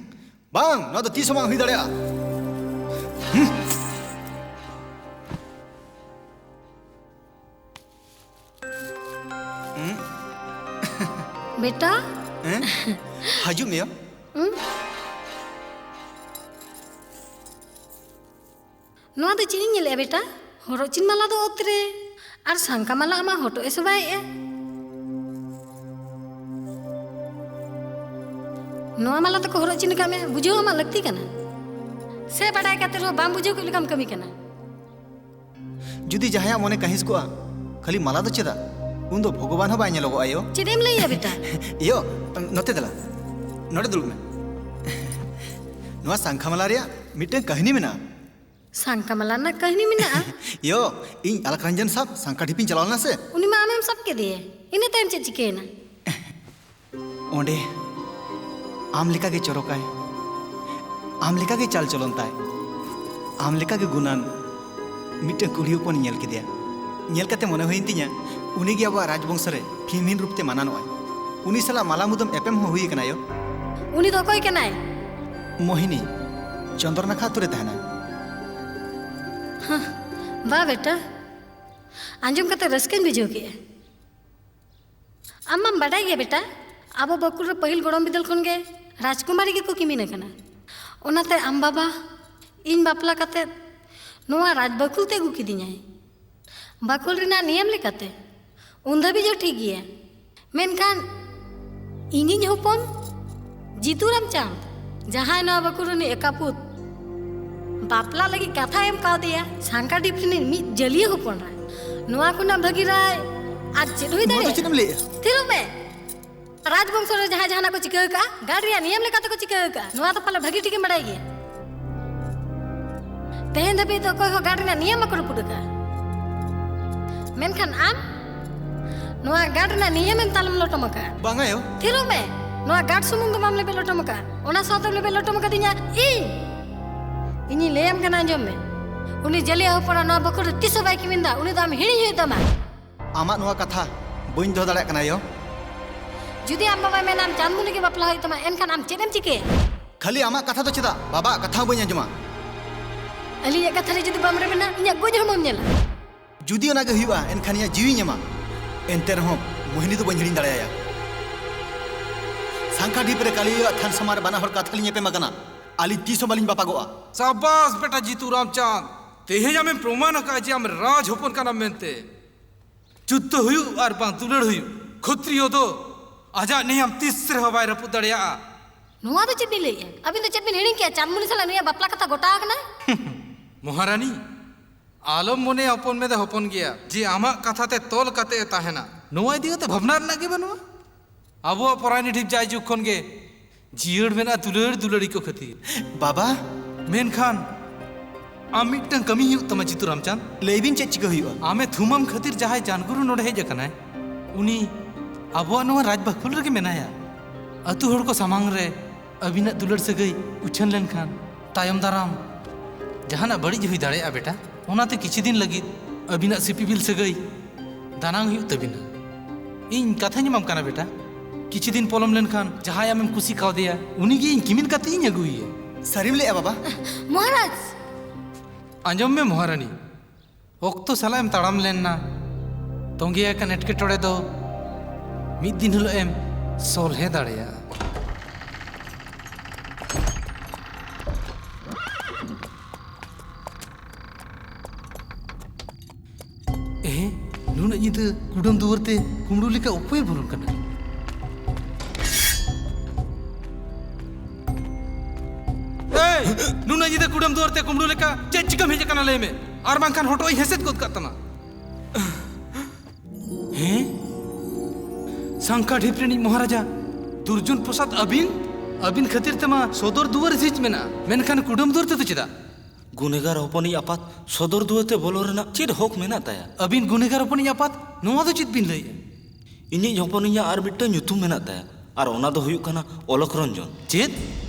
ᱵᱟᱝ, ᱱᱚᱣᱟ ᱫᱚ ᱛᱤᱥ ᱦᱚᱸ ᱵᱟᱝ ᱦᱩᱭ ᱫᱟᱲᱮᱭᱟᱜᱼᱟ᱾ ᱦᱩᱸ᱾ ᱦᱩᱸ᱾ ᱵᱮᱴᱟ? ᱦᱮᱸ? ᱦᱤᱡᱩᱜ ᱢᱮ ᱭᱟ᱾ ᱦᱩᱸ? ᱱᱚᱣᱟ ᱫᱚ ᱪᱮᱫ ᱤᱧ ᱧᱮᱞᱮᱜᱼᱟ ᱵᱮᱴᱟ? ᱦᱚᱨᱚᱜ ᱪᱤᱱ ᱢᱟᱞᱟ ᱫᱚ ᱚᱛ ᱨᱮ, ᱟᱨ ᱥᱟᱝᱠᱟ ᱢᱟᱞᱟ ᱟᱢᱟᱜ ᱦᱚᱴᱚᱜ ᱮ ᱥᱚᱵᱟᱭᱮᱜᱼᱟ᱾ ᱱᱚᱣᱟ ᱢᱟᱞᱟ ᱛᱮᱠᱚ ᱦᱚᱨᱚᱜ ᱪᱤᱱ ᱟᱠᱟᱫ ᱢᱮᱭᱟ, ᱵᱩᱡᱷᱟᱹᱣ ᱟᱢᱟᱜ ᱞᱟᱹᱠᱛᱤ ᱠᱟᱱᱟ? ᱥᱮ ᱵᱟᱰᱟᱭ ᱠᱟᱛᱮ ᱨᱮᱦᱚᱸ ᱵᱟᱢ ᱵᱩᱡᱷᱟᱹᱣ ᱠᱮᱫ ᱞᱮᱠᱟᱢ ᱠᱟᱹᱢᱤ ᱠᱟᱱᱟ? ᱡᱩᱫᱤ ᱡᱟᱦᱟᱸᱭᱟᱜ ᱢᱚᱱᱮ ᱠᱟᱹᱦᱤᱥ ᱠᱚᱜᱼᱟ, ᱠᱷᱟᱹᱞᱤ ᱢᱟᱞᱟ ᱫᱚ ᱪᱮᱫᱟᱜ? ᱩᱱ ᱫᱚ ᱵᱷᱚᱜᱚᱵᱟᱱ ᱦᱚᱸ ᱵᱟᱭ ᱧᱮᱞᱚᱜᱚᱜᱼᱟ ᱭᱳ᱾ ᱪᱮᱫ ᱮᱢ ᱞᱟᱹᱭᱮᱜᱼᱟ ᱵᱮᱴᱟ? ᱭᱳ, ᱱᱚᱛᱮ ᱫᱮᱞᱟ, ᱱᱚᱰᱮ ᱫᱩᱲᱩᱵ ᱢᱮ᱾ ᱱᱚᱣᱟ ᱥᱟᱝᱠᱷᱟ ᱢᱟᱞᱟ ᱨᱮᱭᱟᱜ ᱢᱤᱫᱴᱟᱝ ᱠᱟᱹᱦᱱᱤ ᱢᱮᱱᱟᱜᱼᱟ᱾ ᱥᱟᱝᱠᱷᱟ ᱢᱟᱞᱟ ᱨᱮᱱᱟᱜ ᱠᱟᱹᱦᱱᱤ ᱢᱮᱱᱟᱜᱼᱟ? ᱭᱳ, ᱤᱧ ᱟᱞᱟᱠ ᱨᱚᱧᱡᱚᱱ ᱥᱟᱵ ᱥᱟᱝᱠᱷᱟ ᱰᱷᱤᱯᱤᱧ ᱪᱟᱞᱟᱣ ᱞᱮᱱᱟ ᱥᱮ᱾ ᱩᱱᱤ ᱢᱟ ᱟᱢᱮᱢ ᱥᱟᱵ ᱠᱮᱫᱮᱭᱟ, ᱤᱱᱟᱹ ᱛᱟᱭᱚᱢ ᱪᱮᱫ ᱪᱤᱠᱟᱹᱭᱮᱱᱟ? ᱚᱸᱰᱮ ᱟᱢ ᱞᱮᱠᱟᱜᱮ ᱪᱚᱨᱚᱠᱟᱭ, ᱟᱢ ᱞᱮᱠᱟᱜᱮ ᱪᱟᱞ ᱪᱚᱞᱚᱱ ᱛᱟᱭ, ᱟᱢ ᱞᱮᱠᱟᱜᱮ ᱜᱩᱱᱟᱱ ᱢᱤᱫᱴᱟᱝ ᱠᱩᱲᱤ ᱦᱚᱯᱚᱱᱤᱧ ᱧᱮᱞ ᱠᱮᱫᱮᱭᱟ᱾ ᱧᱮᱞ ᱠᱟᱛᱮ ᱢᱚᱱᱮ ᱦᱩᱭᱮᱱ ᱛᱤᱧᱟ, ᱩᱱᱤᱜᱮ ᱟᱵᱚᱣᱟᱜ ᱨᱟᱡᱽᱵᱚᱝᱥᱚ ᱨᱮ ᱠᱷᱤᱢᱦᱤᱱ ᱨᱩᱯ ᱛᱮ ᱢᱟᱱᱟᱱᱚᱜᱼᱟᱭ᱾ ᱩᱱᱤ ᱥᱟᱞᱟᱜ ᱢᱟᱞᱟ ᱢᱩᱫᱟᱹᱢ ᱮᱯᱮᱢ ᱦᱚᱸ ᱦᱩᱭ ᱟᱠᱟᱱᱟ ᱭᱳ᱾ ᱩᱱᱤ ᱫᱚ ᱚᱠᱚᱭ ᱠᱟᱱᱟᱭ? ᱢᱳᱦᱤᱱᱤ, ᱪᱚᱱᱫᱨᱚᱱᱟᱠᱷᱟ ᱟᱛᱳ ᱨᱮ ᱛᱟᱦᱮᱱᱟᱭ᱾ ᱦᱟᱸ, ᱵᱟ ᱵᱮᱴᱟ, ᱟᱸᱡᱚᱢ ᱠᱟᱛᱮ ᱨᱟᱹᱥᱠᱟᱹᱧ ᱵᱩᱡᱷᱟᱹᱣ ᱠᱮᱜᱼᱟ᱾ ᱟᱢ ᱢᱟᱢ ᱵᱟᱰᱟᱭ ᱜᱮᱭᱟ ᱵᱮᱴᱟ, ᱟᱵᱚ ᱵᱟᱹᱠᱩᱲ ᱨᱮ ᱯᱟᱹᱦᱤᱞ ᱜᱚᱲᱚᱢ ᱵᱤᱫᱟᱹᱞ ᱠᱷᱚᱱ ᱜᱮ ᱨᱟᱡᱽᱠᱩᱢᱟᱨᱤ ᱜᱮᱠᱚ ᱠᱤᱢᱤᱱ ᱟᱠᱟᱱᱟ᱾ ᱚᱱᱟᱛᱮ ᱟᱢ ᱵᱟᱵᱟ ᱤᱧ ᱵᱟᱯᱞᱟ ᱠᱟᱛᱮ ᱱᱚᱣᱟ ᱨᱟᱡᱽ ᱵᱟᱹᱠᱩᱞ ᱛᱮ ᱟᱹᱜᱩ ᱠᱤᱫᱤᱧᱟᱭ᱾ ᱵᱟᱹᱠᱩᱞ ᱨᱮᱱᱟᱜ ᱱᱤᱭᱚᱢ ᱞᱮᱠᱟᱛᱮ ᱩᱱ ᱫᱷᱟᱹᱵᱤᱡ ᱦᱚᱸ ᱴᱷᱤᱠ ᱜᱮᱭᱟ, ᱢᱮᱱᱠᱷᱟᱱ ᱤᱧᱤᱧ ᱦᱚᱯᱚᱱ ᱡᱤᱛᱩ ᱨᱟᱢᱪᱟᱸᱫᱽ, ᱡᱟᱦᱟᱸᱭ ᱱᱚᱣᱟ ᱵᱟᱹᱠᱩᱲ ᱨᱤᱱᱤᱡ ᱮᱠᱟᱯᱩᱛ, ᱵᱟᱯᱞᱟ ᱞᱟᱹᱜᱤᱫ ᱠᱟᱛᱷᱟ ᱮᱢ ᱠᱟᱣᱫᱮᱭᱟ ᱥᱟᱝᱠᱟ ᱰᱤᱯ ᱨᱤᱱᱤᱡ ᱢᱤᱫ ᱡᱟᱹᱞᱤᱭᱟᱹ ᱦᱚᱯᱚᱱ ᱨᱟ᱾ ᱱᱚᱣᱟ ᱠᱷᱚᱱᱟᱜ ᱵᱷᱟᱹᱜᱤ ᱨᱟᱭ ᱟᱨ ᱪᱮᱫ ᱦᱩᱭ ᱱᱚᱣᱟ ᱫᱚ ᱫᱟᱲᱮᱭᱟᱜᱼᱟ? ᱪᱮᱫ ᱮᱢ ᱞᱟᱹᱭᱮᱜᱼᱟ? ᱛᱷᱤᱨᱚᱜ ᱢᱮ᱾ ᱨᱟᱡᱽ ᱵᱚᱝᱥᱚ ᱨᱮ ᱡᱟᱦᱟᱸᱭ ᱡᱟᱦᱟᱱᱟᱜ ᱠᱚ ᱪᱤᱠᱟᱹ ᱟᱠᱟᱫᱼᱟ, ᱜᱟᱲ ᱨᱮᱭᱟᱜ ᱱᱤᱭᱚᱢ ᱞᱮᱠᱟᱛᱮ ᱠᱚ ᱪᱤᱠᱟᱹ ᱟᱠᱟᱫᱼᱟ, ᱱᱚᱣᱟ ᱫᱚ ᱯᱟᱞᱮ ᱵᱷᱟᱹᱜᱤ ᱴᱷᱤᱠᱮᱢ ᱵᱟᱲᱟᱭ ᱜᱮᱭᱟ᱾ ᱛᱮᱦᱮᱧ ᱫᱷᱟᱹᱵᱤᱡ ᱫᱚ ᱚᱠᱚᱭ ᱦᱚᱸ ᱜᱟᱲ ᱨᱮᱱᱟᱜ ᱱᱤᱭᱚᱢ ᱵᱟᱠᱚ ᱨᱟᱹᱯᱩᱫ ᱟᱠᱟᱫᱼᱟ, ᱢᱮᱱᱠᱷᱟᱱ ᱟᱢ ᱱᱚᱣᱟ ᱜᱟᱲ ᱨᱮᱱᱟᱜ ᱱᱤᱭᱚᱢᱮᱢ ᱛᱟᱞᱚᱢ ᱞᱚᱴᱚᱢ ᱟᱠᱟᱫᱼᱟ᱾ ᱵᱟᱝᱟ ᱭᱳ᱾ ᱛᱷᱤᱨᱚᱜ ᱢᱮ᱾ ᱱᱚᱣᱟ ᱜᱟᱲ ᱥᱩᱢᱩᱝ ᱫᱚ ᱵᱟᱢ ᱞᱮᱵᱮᱫ ᱞᱚᱴᱚᱢ ᱟᱠᱟᱫᱼᱟ, ᱚᱱᱟ ᱥᱟᱶᱛᱮᱢ ᱞᱮᱵᱮᱫ ᱞᱚᱴᱚᱢ ᱟᱠᱟᱫᱤᱧᱟ ᱤᱧ᱾ ᱤᱧᱤᱧ ᱞᱟᱹᱭᱟᱢ ᱠᱟᱱᱟ, ᱟᱸᱡᱚᱢ ᱢᱮ᱾ ᱩᱱᱤ ᱡᱟᱹᱞᱤᱭᱟᱹ ᱦᱚᱯᱚᱱᱟᱜ ᱱᱚᱣᱟ ᱵᱟᱹᱠᱷᱩᱞ ᱨᱮ ᱛᱤᱥ ᱦᱚᱸ ᱵᱟᱭ ᱠᱤᱢᱤᱱ ᱫᱟ, ᱩᱱᱤ ᱫᱚ ᱟᱢ ᱦᱤᱲᱤᱧ ᱦᱩᱭᱩᱜ ᱛᱟᱢᱟ᱾ ᱟᱢᱟᱜ ᱱᱚᱣᱟ ᱠᱟᱛᱷᱟ ᱵᱟᱹᱧ ᱫᱚᱦᱚ ᱫᱟᱲᱮᱭᱟᱜ ᱠᱟᱱᱟ ᱭᱳ᱾ ᱡᱩᱫᱤ ᱟᱢ ᱵᱟᱵᱟᱭ ᱢᱮᱱᱟ ᱟᱢ ᱪᱟᱸᱫᱽᱢᱩᱱᱤ ᱜᱮ ᱵᱟᱯᱞᱟ ᱦᱩᱭᱩᱜ ᱛᱟᱢᱟ, ᱮᱱᱠᱷᱟᱱ ᱟᱢ ᱪᱮᱫ ᱮᱢ ᱪᱤᱠᱟᱹᱭᱟ? ᱠᱷᱟᱹᱞᱤ ᱟᱢᱟᱜ ᱠᱟᱛᱷᱟ ᱫᱚ ᱪᱮᱫᱟᱜ? ᱵᱟᱵᱟᱣᱟᱜ ᱠᱟᱛᱷᱟ ᱦᱚᱸ ᱵᱟᱹᱧ ᱟᱸᱡᱚᱢᱟ᱾ ᱟᱹᱞᱤᱧᱟᱜ ᱠᱟᱛᱷᱟ ᱨᱮ ᱡᱩᱫᱤ ᱵᱟᱢ ᱨᱮᱵᱮᱱᱟ, ᱤᱧᱟᱹᱜ ᱜᱚᱡ ᱦᱚᱲᱢᱚᱢ ᱧᱮᱞᱟ᱾ ᱡᱩᱫᱤ ᱚᱱᱟ ᱜᱮ ᱦᱩᱭᱩᱜᱼᱟ, ᱮᱱᱠᱷᱟᱱ ᱤᱧᱟᱹᱜ ᱡᱤᱣᱤᱧ ᱮᱢᱟ᱾ ᱮᱱᱛᱮ ᱨᱮᱦᱚᱸ ᱢᱳᱦᱤᱱᱤ ᱫᱚ ᱵᱟᱹᱧ ᱦᱤᱲᱤᱧ ᱫᱟᱲᱮᱭᱟᱭᱟ᱾ ᱥᱟᱝᱠᱷᱟ ᱰᱷᱤᱯ ᱨᱮ ᱠᱟᱞᱤ ᱟᱭᱳᱣᱟᱜ ᱛᱷᱟᱱ ᱥᱟᱢᱟᱝ ᱨᱮ ᱵᱟᱱᱟ ᱦᱚᱲ ᱠᱟᱛᱷᱟ ᱞᱤᱧ ᱮᱯᱮᱢ ᱟᱠᱟᱱᱟ᱾ ᱟᱹᱞᱤᱧ ᱛᱤᱥ ᱦᱚᱸ ᱵᱟᱹᱞᱤᱧ ᱵᱟᱯᱟᱜᱚᱜᱼᱟ᱾ ᱥᱟᱵᱟᱥ ᱵᱮᱴᱟ ᱡᱤᱛᱩ ᱨᱟᱢᱪᱟᱸᱫᱽ, ᱛᱮᱦᱮᱧ ᱟᱢᱮᱢ ᱯᱨᱚᱢᱟᱱ ᱟᱠᱟᱫᱼᱟ ᱡᱮ ᱟᱢ ᱨᱟᱡᱽ ᱦᱚᱯᱚᱱ ᱠᱟᱱᱟᱢ ᱢᱮᱱᱛᱮ᱾ ᱡᱩᱫᱽᱫᱷᱚ ᱦᱩᱭᱩᱜ ᱟᱨ ᱵᱟᱝ ᱫᱩᱞᱟᱹᱲ ᱦᱩᱭᱩᱜ, ᱠᱷᱚᱛᱨᱤᱭᱚ ᱫᱚ ᱟᱡᱟᱜ ᱱᱮᱭᱟᱢ ᱛᱤᱥ ᱨᱮᱦᱚᱸ ᱵᱟᱭ ᱨᱟᱹᱯᱩᱫ ᱫᱟᱲᱮᱭᱟᱜᱼᱟ᱾ ᱱᱚᱣᱟ ᱫᱚ ᱪᱮᱫ ᱵᱤᱱ ᱞᱟᱹᱭᱮᱫᱼᱟ? ᱟᱹᱵᱤᱱ ᱫᱚ ᱪᱮᱫ ᱵᱤᱱ ᱦᱤᱲᱤᱧ ᱠᱮᱜᱼᱟ? ᱪᱟᱸᱫᱽᱢᱩᱱᱤ ᱥᱟᱞᱟᱜ ᱱᱩᱭᱟᱜ ᱵᱟᱯᱞᱟ ᱠᱟᱛᱷᱟ ᱜᱚᱴᱟ ᱟᱠᱟᱱᱟ᱾ ᱢᱚᱦᱟᱨᱟᱱᱤ, ᱟᱞᱚᱢ ᱢᱚᱱᱮᱭᱟ ᱦᱚᱯᱚᱱ ᱢᱮᱫᱟ ᱦᱚᱯᱚᱱ ᱜᱮᱭᱟ ᱡᱮ ᱟᱢᱟᱜ ᱠᱟᱛᱷᱟ ᱛᱮ ᱛᱚᱞ ᱠᱟᱛᱮ ᱮ ᱛᱟᱦᱮᱱᱟ᱾ ᱱᱚᱣᱟ ᱤᱫᱤ ᱠᱟᱛᱮ ᱵᱷᱟᱵᱽᱱᱟ ᱨᱮᱱᱟᱜ ᱜᱮ ᱵᱟᱹᱱᱩᱜᱼᱟ᱾ ᱟᱵᱚᱣᱟᱜ ᱯᱚᱨᱟᱭᱱᱤ ᱰᱷᱤᱯ ᱡᱟᱭᱡᱩᱜᱽ ᱠᱷᱚᱱ ᱜᱮ ᱡᱤᱭᱟᱹᱲ ᱢᱮᱱᱟᱜᱼᱟ ᱫᱩᱞᱟᱹᱲ ᱫᱩᱞᱟᱹᱲᱤ ᱠᱚ ᱠᱷᱟᱹᱛᱤᱨ᱾ ᱵᱟᱵᱟ! ᱢᱮᱱᱠᱷᱟᱱ ᱟᱢ ᱢᱤᱫᱴᱟᱝ ᱠᱟᱹᱢᱤ ᱦᱩᱭᱩᱜ ᱛᱟᱢᱟ ᱡᱤᱛᱩ ᱨᱟᱢᱪᱟᱸᱫᱽ᱾ ᱞᱟᱹᱭ ᱵᱤᱱ, ᱪᱮᱫ ᱪᱤᱠᱟᱹ ᱦᱩᱭᱩᱜᱼᱟ? ᱟᱢᱮ ᱛᱷᱩᱢᱟᱢ ᱠᱷᱟᱹᱛᱤᱨ ᱡᱟᱦᱟᱸᱭ ᱡᱟᱱᱜᱩᱨᱩ ᱱᱚᱰᱮ ᱦᱮᱡ ᱟᱠᱟᱱᱟᱭ, ᱩᱱᱤ ᱟᱵᱚᱣᱟᱜ ᱱᱚᱣᱟ ᱨᱟᱡᱽ ᱵᱟᱠᱷᱳᱞ ᱨᱮᱜᱮ ᱢᱮᱱᱟᱭᱟ᱾ ᱟᱹᱛᱩ ᱦᱚᱲ ᱠᱚ ᱥᱟᱢᱟᱝ ᱨᱮ ᱟᱹᱵᱤᱱᱟᱜ ᱫᱩᱞᱟᱹᱲ ᱥᱟᱹᱜᱟᱹᱭ ᱩᱪᱷᱟᱹᱱ ᱞᱮᱱᱠᱷᱟᱱ ᱛᱟᱭᱚᱢ ᱫᱟᱨᱟᱢ ᱡᱟᱦᱟᱱᱟᱜ ᱵᱟᱹᱲᱤᱡ ᱦᱩᱭ ᱫᱟᱲᱮᱭᱟᱜᱼᱟ ᱵᱮᱴᱟ᱾ ᱚᱱᱟᱛᱮ ᱠᱤᱪᱷᱩ ᱫᱤᱱ ᱞᱟᱹᱜᱤᱫ ᱟᱹᱵᱤᱱᱟᱜ ᱥᱤᱯᱤᱵᱤᱞ ᱥᱟᱹᱜᱟᱹᱭ ᱫᱟᱱᱟᱝ ᱦᱩᱭᱩᱜ ᱛᱟᱹᱵᱤᱱᱟ᱾ ᱤᱧ ᱠᱟᱛᱷᱟᱧ ᱮᱢᱟᱢ ᱠᱟᱱᱟ ᱵᱮᱴᱟ, ᱠᱤᱪᱷᱩ ᱫᱤᱱ ᱯᱚᱞᱚᱢ ᱞᱮᱱᱠᱷᱟᱱ ᱡᱟᱦᱟᱸᱭ ᱟᱢᱮᱢ ᱠᱩᱥᱤ ᱠᱟᱣᱫᱮᱭᱟ, ᱩᱱᱤᱜᱮ ᱤᱧ ᱠᱤᱢᱤᱱ ᱠᱟᱛᱮ ᱤᱧ ᱟᱹᱜᱩᱭᱮᱭᱟ᱾ ᱥᱟᱹᱨᱤᱢ ᱞᱟᱹᱭᱮᱜᱼᱟ ᱵᱟᱵᱟ? ᱢᱚᱦᱟᱨᱟᱡᱽ! ᱟᱸᱡᱚᱢ ᱢᱮ ᱢᱚᱦᱟᱨᱟᱱᱤ, ᱚᱠᱛᱚ ᱥᱟᱞᱟᱜ ᱮᱢ ᱛᱟᱲᱟᱢ ᱞᱮᱱ ᱱᱟ, ᱛᱚᱸᱜᱮ ᱟᱠᱟᱱ ᱮᱴᱠᱮᱴᱚᱬᱮ ᱫᱚ ᱢᱤᱫ ᱫᱤᱱ ᱦᱤᱞᱳᱜ ᱮᱢ ᱥᱚᱞᱦᱮ ᱫᱟᱲᱮᱭᱟᱜᱼᱟ᱾ ᱮ, ᱱᱩᱱᱟᱹᱜ ᱧᱤᱫᱟᱹ ᱠᱩᱰᱟᱹᱢ ᱫᱩᱣᱟᱹᱨ ᱛᱮ ᱠᱩᱢᱵᱽᱲᱩ ᱞᱮᱠᱟ ᱚᱠᱚᱭᱮ ᱵᱚᱞᱚᱱ ᱠᱟᱱᱟ? ᱮᱭ! ᱱᱩᱱᱟᱹᱜ ᱧᱤᱫᱟᱹ ᱠᱩᱰᱟᱹᱢ ᱫᱩᱣᱟᱹᱨ ᱛᱮ ᱠᱩᱢᱵᱽᱲᱩ ᱞᱮᱠᱟ ᱪᱮᱫ ᱪᱤᱠᱟᱹᱢ ᱦᱮᱡ ᱟᱠᱟᱱᱟ ᱞᱟᱹᱭ ᱢᱮ, ᱟᱨ ᱵᱟᱝᱠᱷᱟᱱ ᱦᱚᱴᱚᱜ ᱤᱧ ᱦᱮᱥᱮᱫ ᱜᱚᱫ ᱠᱟᱜ ᱛᱟᱢᱟ᱾ ᱦᱮᱸ? ᱥᱟᱝᱠᱷᱟ ᱰᱷᱤᱯ ᱨᱤᱱᱤᱡ ᱢᱚᱦᱟᱨᱟᱡᱟ ᱫᱩᱨᱡᱚᱱ ᱯᱨᱚᱥᱟᱫᱽ ᱟᱹᱵᱤᱱ? ᱟᱹᱵᱤᱱ ᱠᱷᱟᱹᱛᱤᱨ ᱛᱮᱢᱟ ᱥᱚᱫᱚᱨ ᱫᱩᱣᱟᱹᱨ ᱡᱷᱤᱡ ᱢᱮᱱᱟᱜᱼᱟ, ᱢᱮᱱᱠᱷᱟᱱ ᱠᱩᱰᱟᱹᱢ ᱫᱩᱣᱟᱹᱨ ᱛᱮᱫᱚ ᱪᱮᱫᱟᱜ? ᱜᱩᱱᱮᱜᱟᱨ ᱦᱚᱯᱚᱱᱤᱡ ᱟᱯᱟᱛ ᱥᱚᱫᱚᱨ ᱫᱩᱣᱟᱹᱨ ᱛᱮ ᱵᱚᱞᱚ ᱨᱮᱱᱟᱜ ᱪᱮᱫ ᱦᱚᱠ ᱢᱮᱱᱟᱜ ᱛᱟᱭᱟ? ᱟᱹᱵᱤᱱ ᱜᱩᱱᱮᱜᱟᱨ ᱦᱚᱯᱚᱱᱤᱡ ᱟᱯᱟᱛ? ᱱᱚᱣᱟ ᱫᱚ ᱪᱮᱫ ᱵᱤᱱ ᱞᱟᱹᱭᱮᱫᱼᱟ? ᱤᱧᱤᱡ ᱦᱚᱯᱚᱱᱤᱧᱟᱜ ᱟᱨ ᱢᱤᱫᱴᱟᱝ ᱧᱩᱛᱩᱢ ᱢᱮᱱᱟᱜ ᱛᱟᱭᱟ, ᱟᱨ ᱚᱱᱟ ᱫᱚ ᱦᱩᱭᱩᱜ ᱠᱟᱱᱟ ᱚᱞᱚᱠ ᱨᱚᱧᱡᱚᱱ᱾ ᱪᱮᱫ?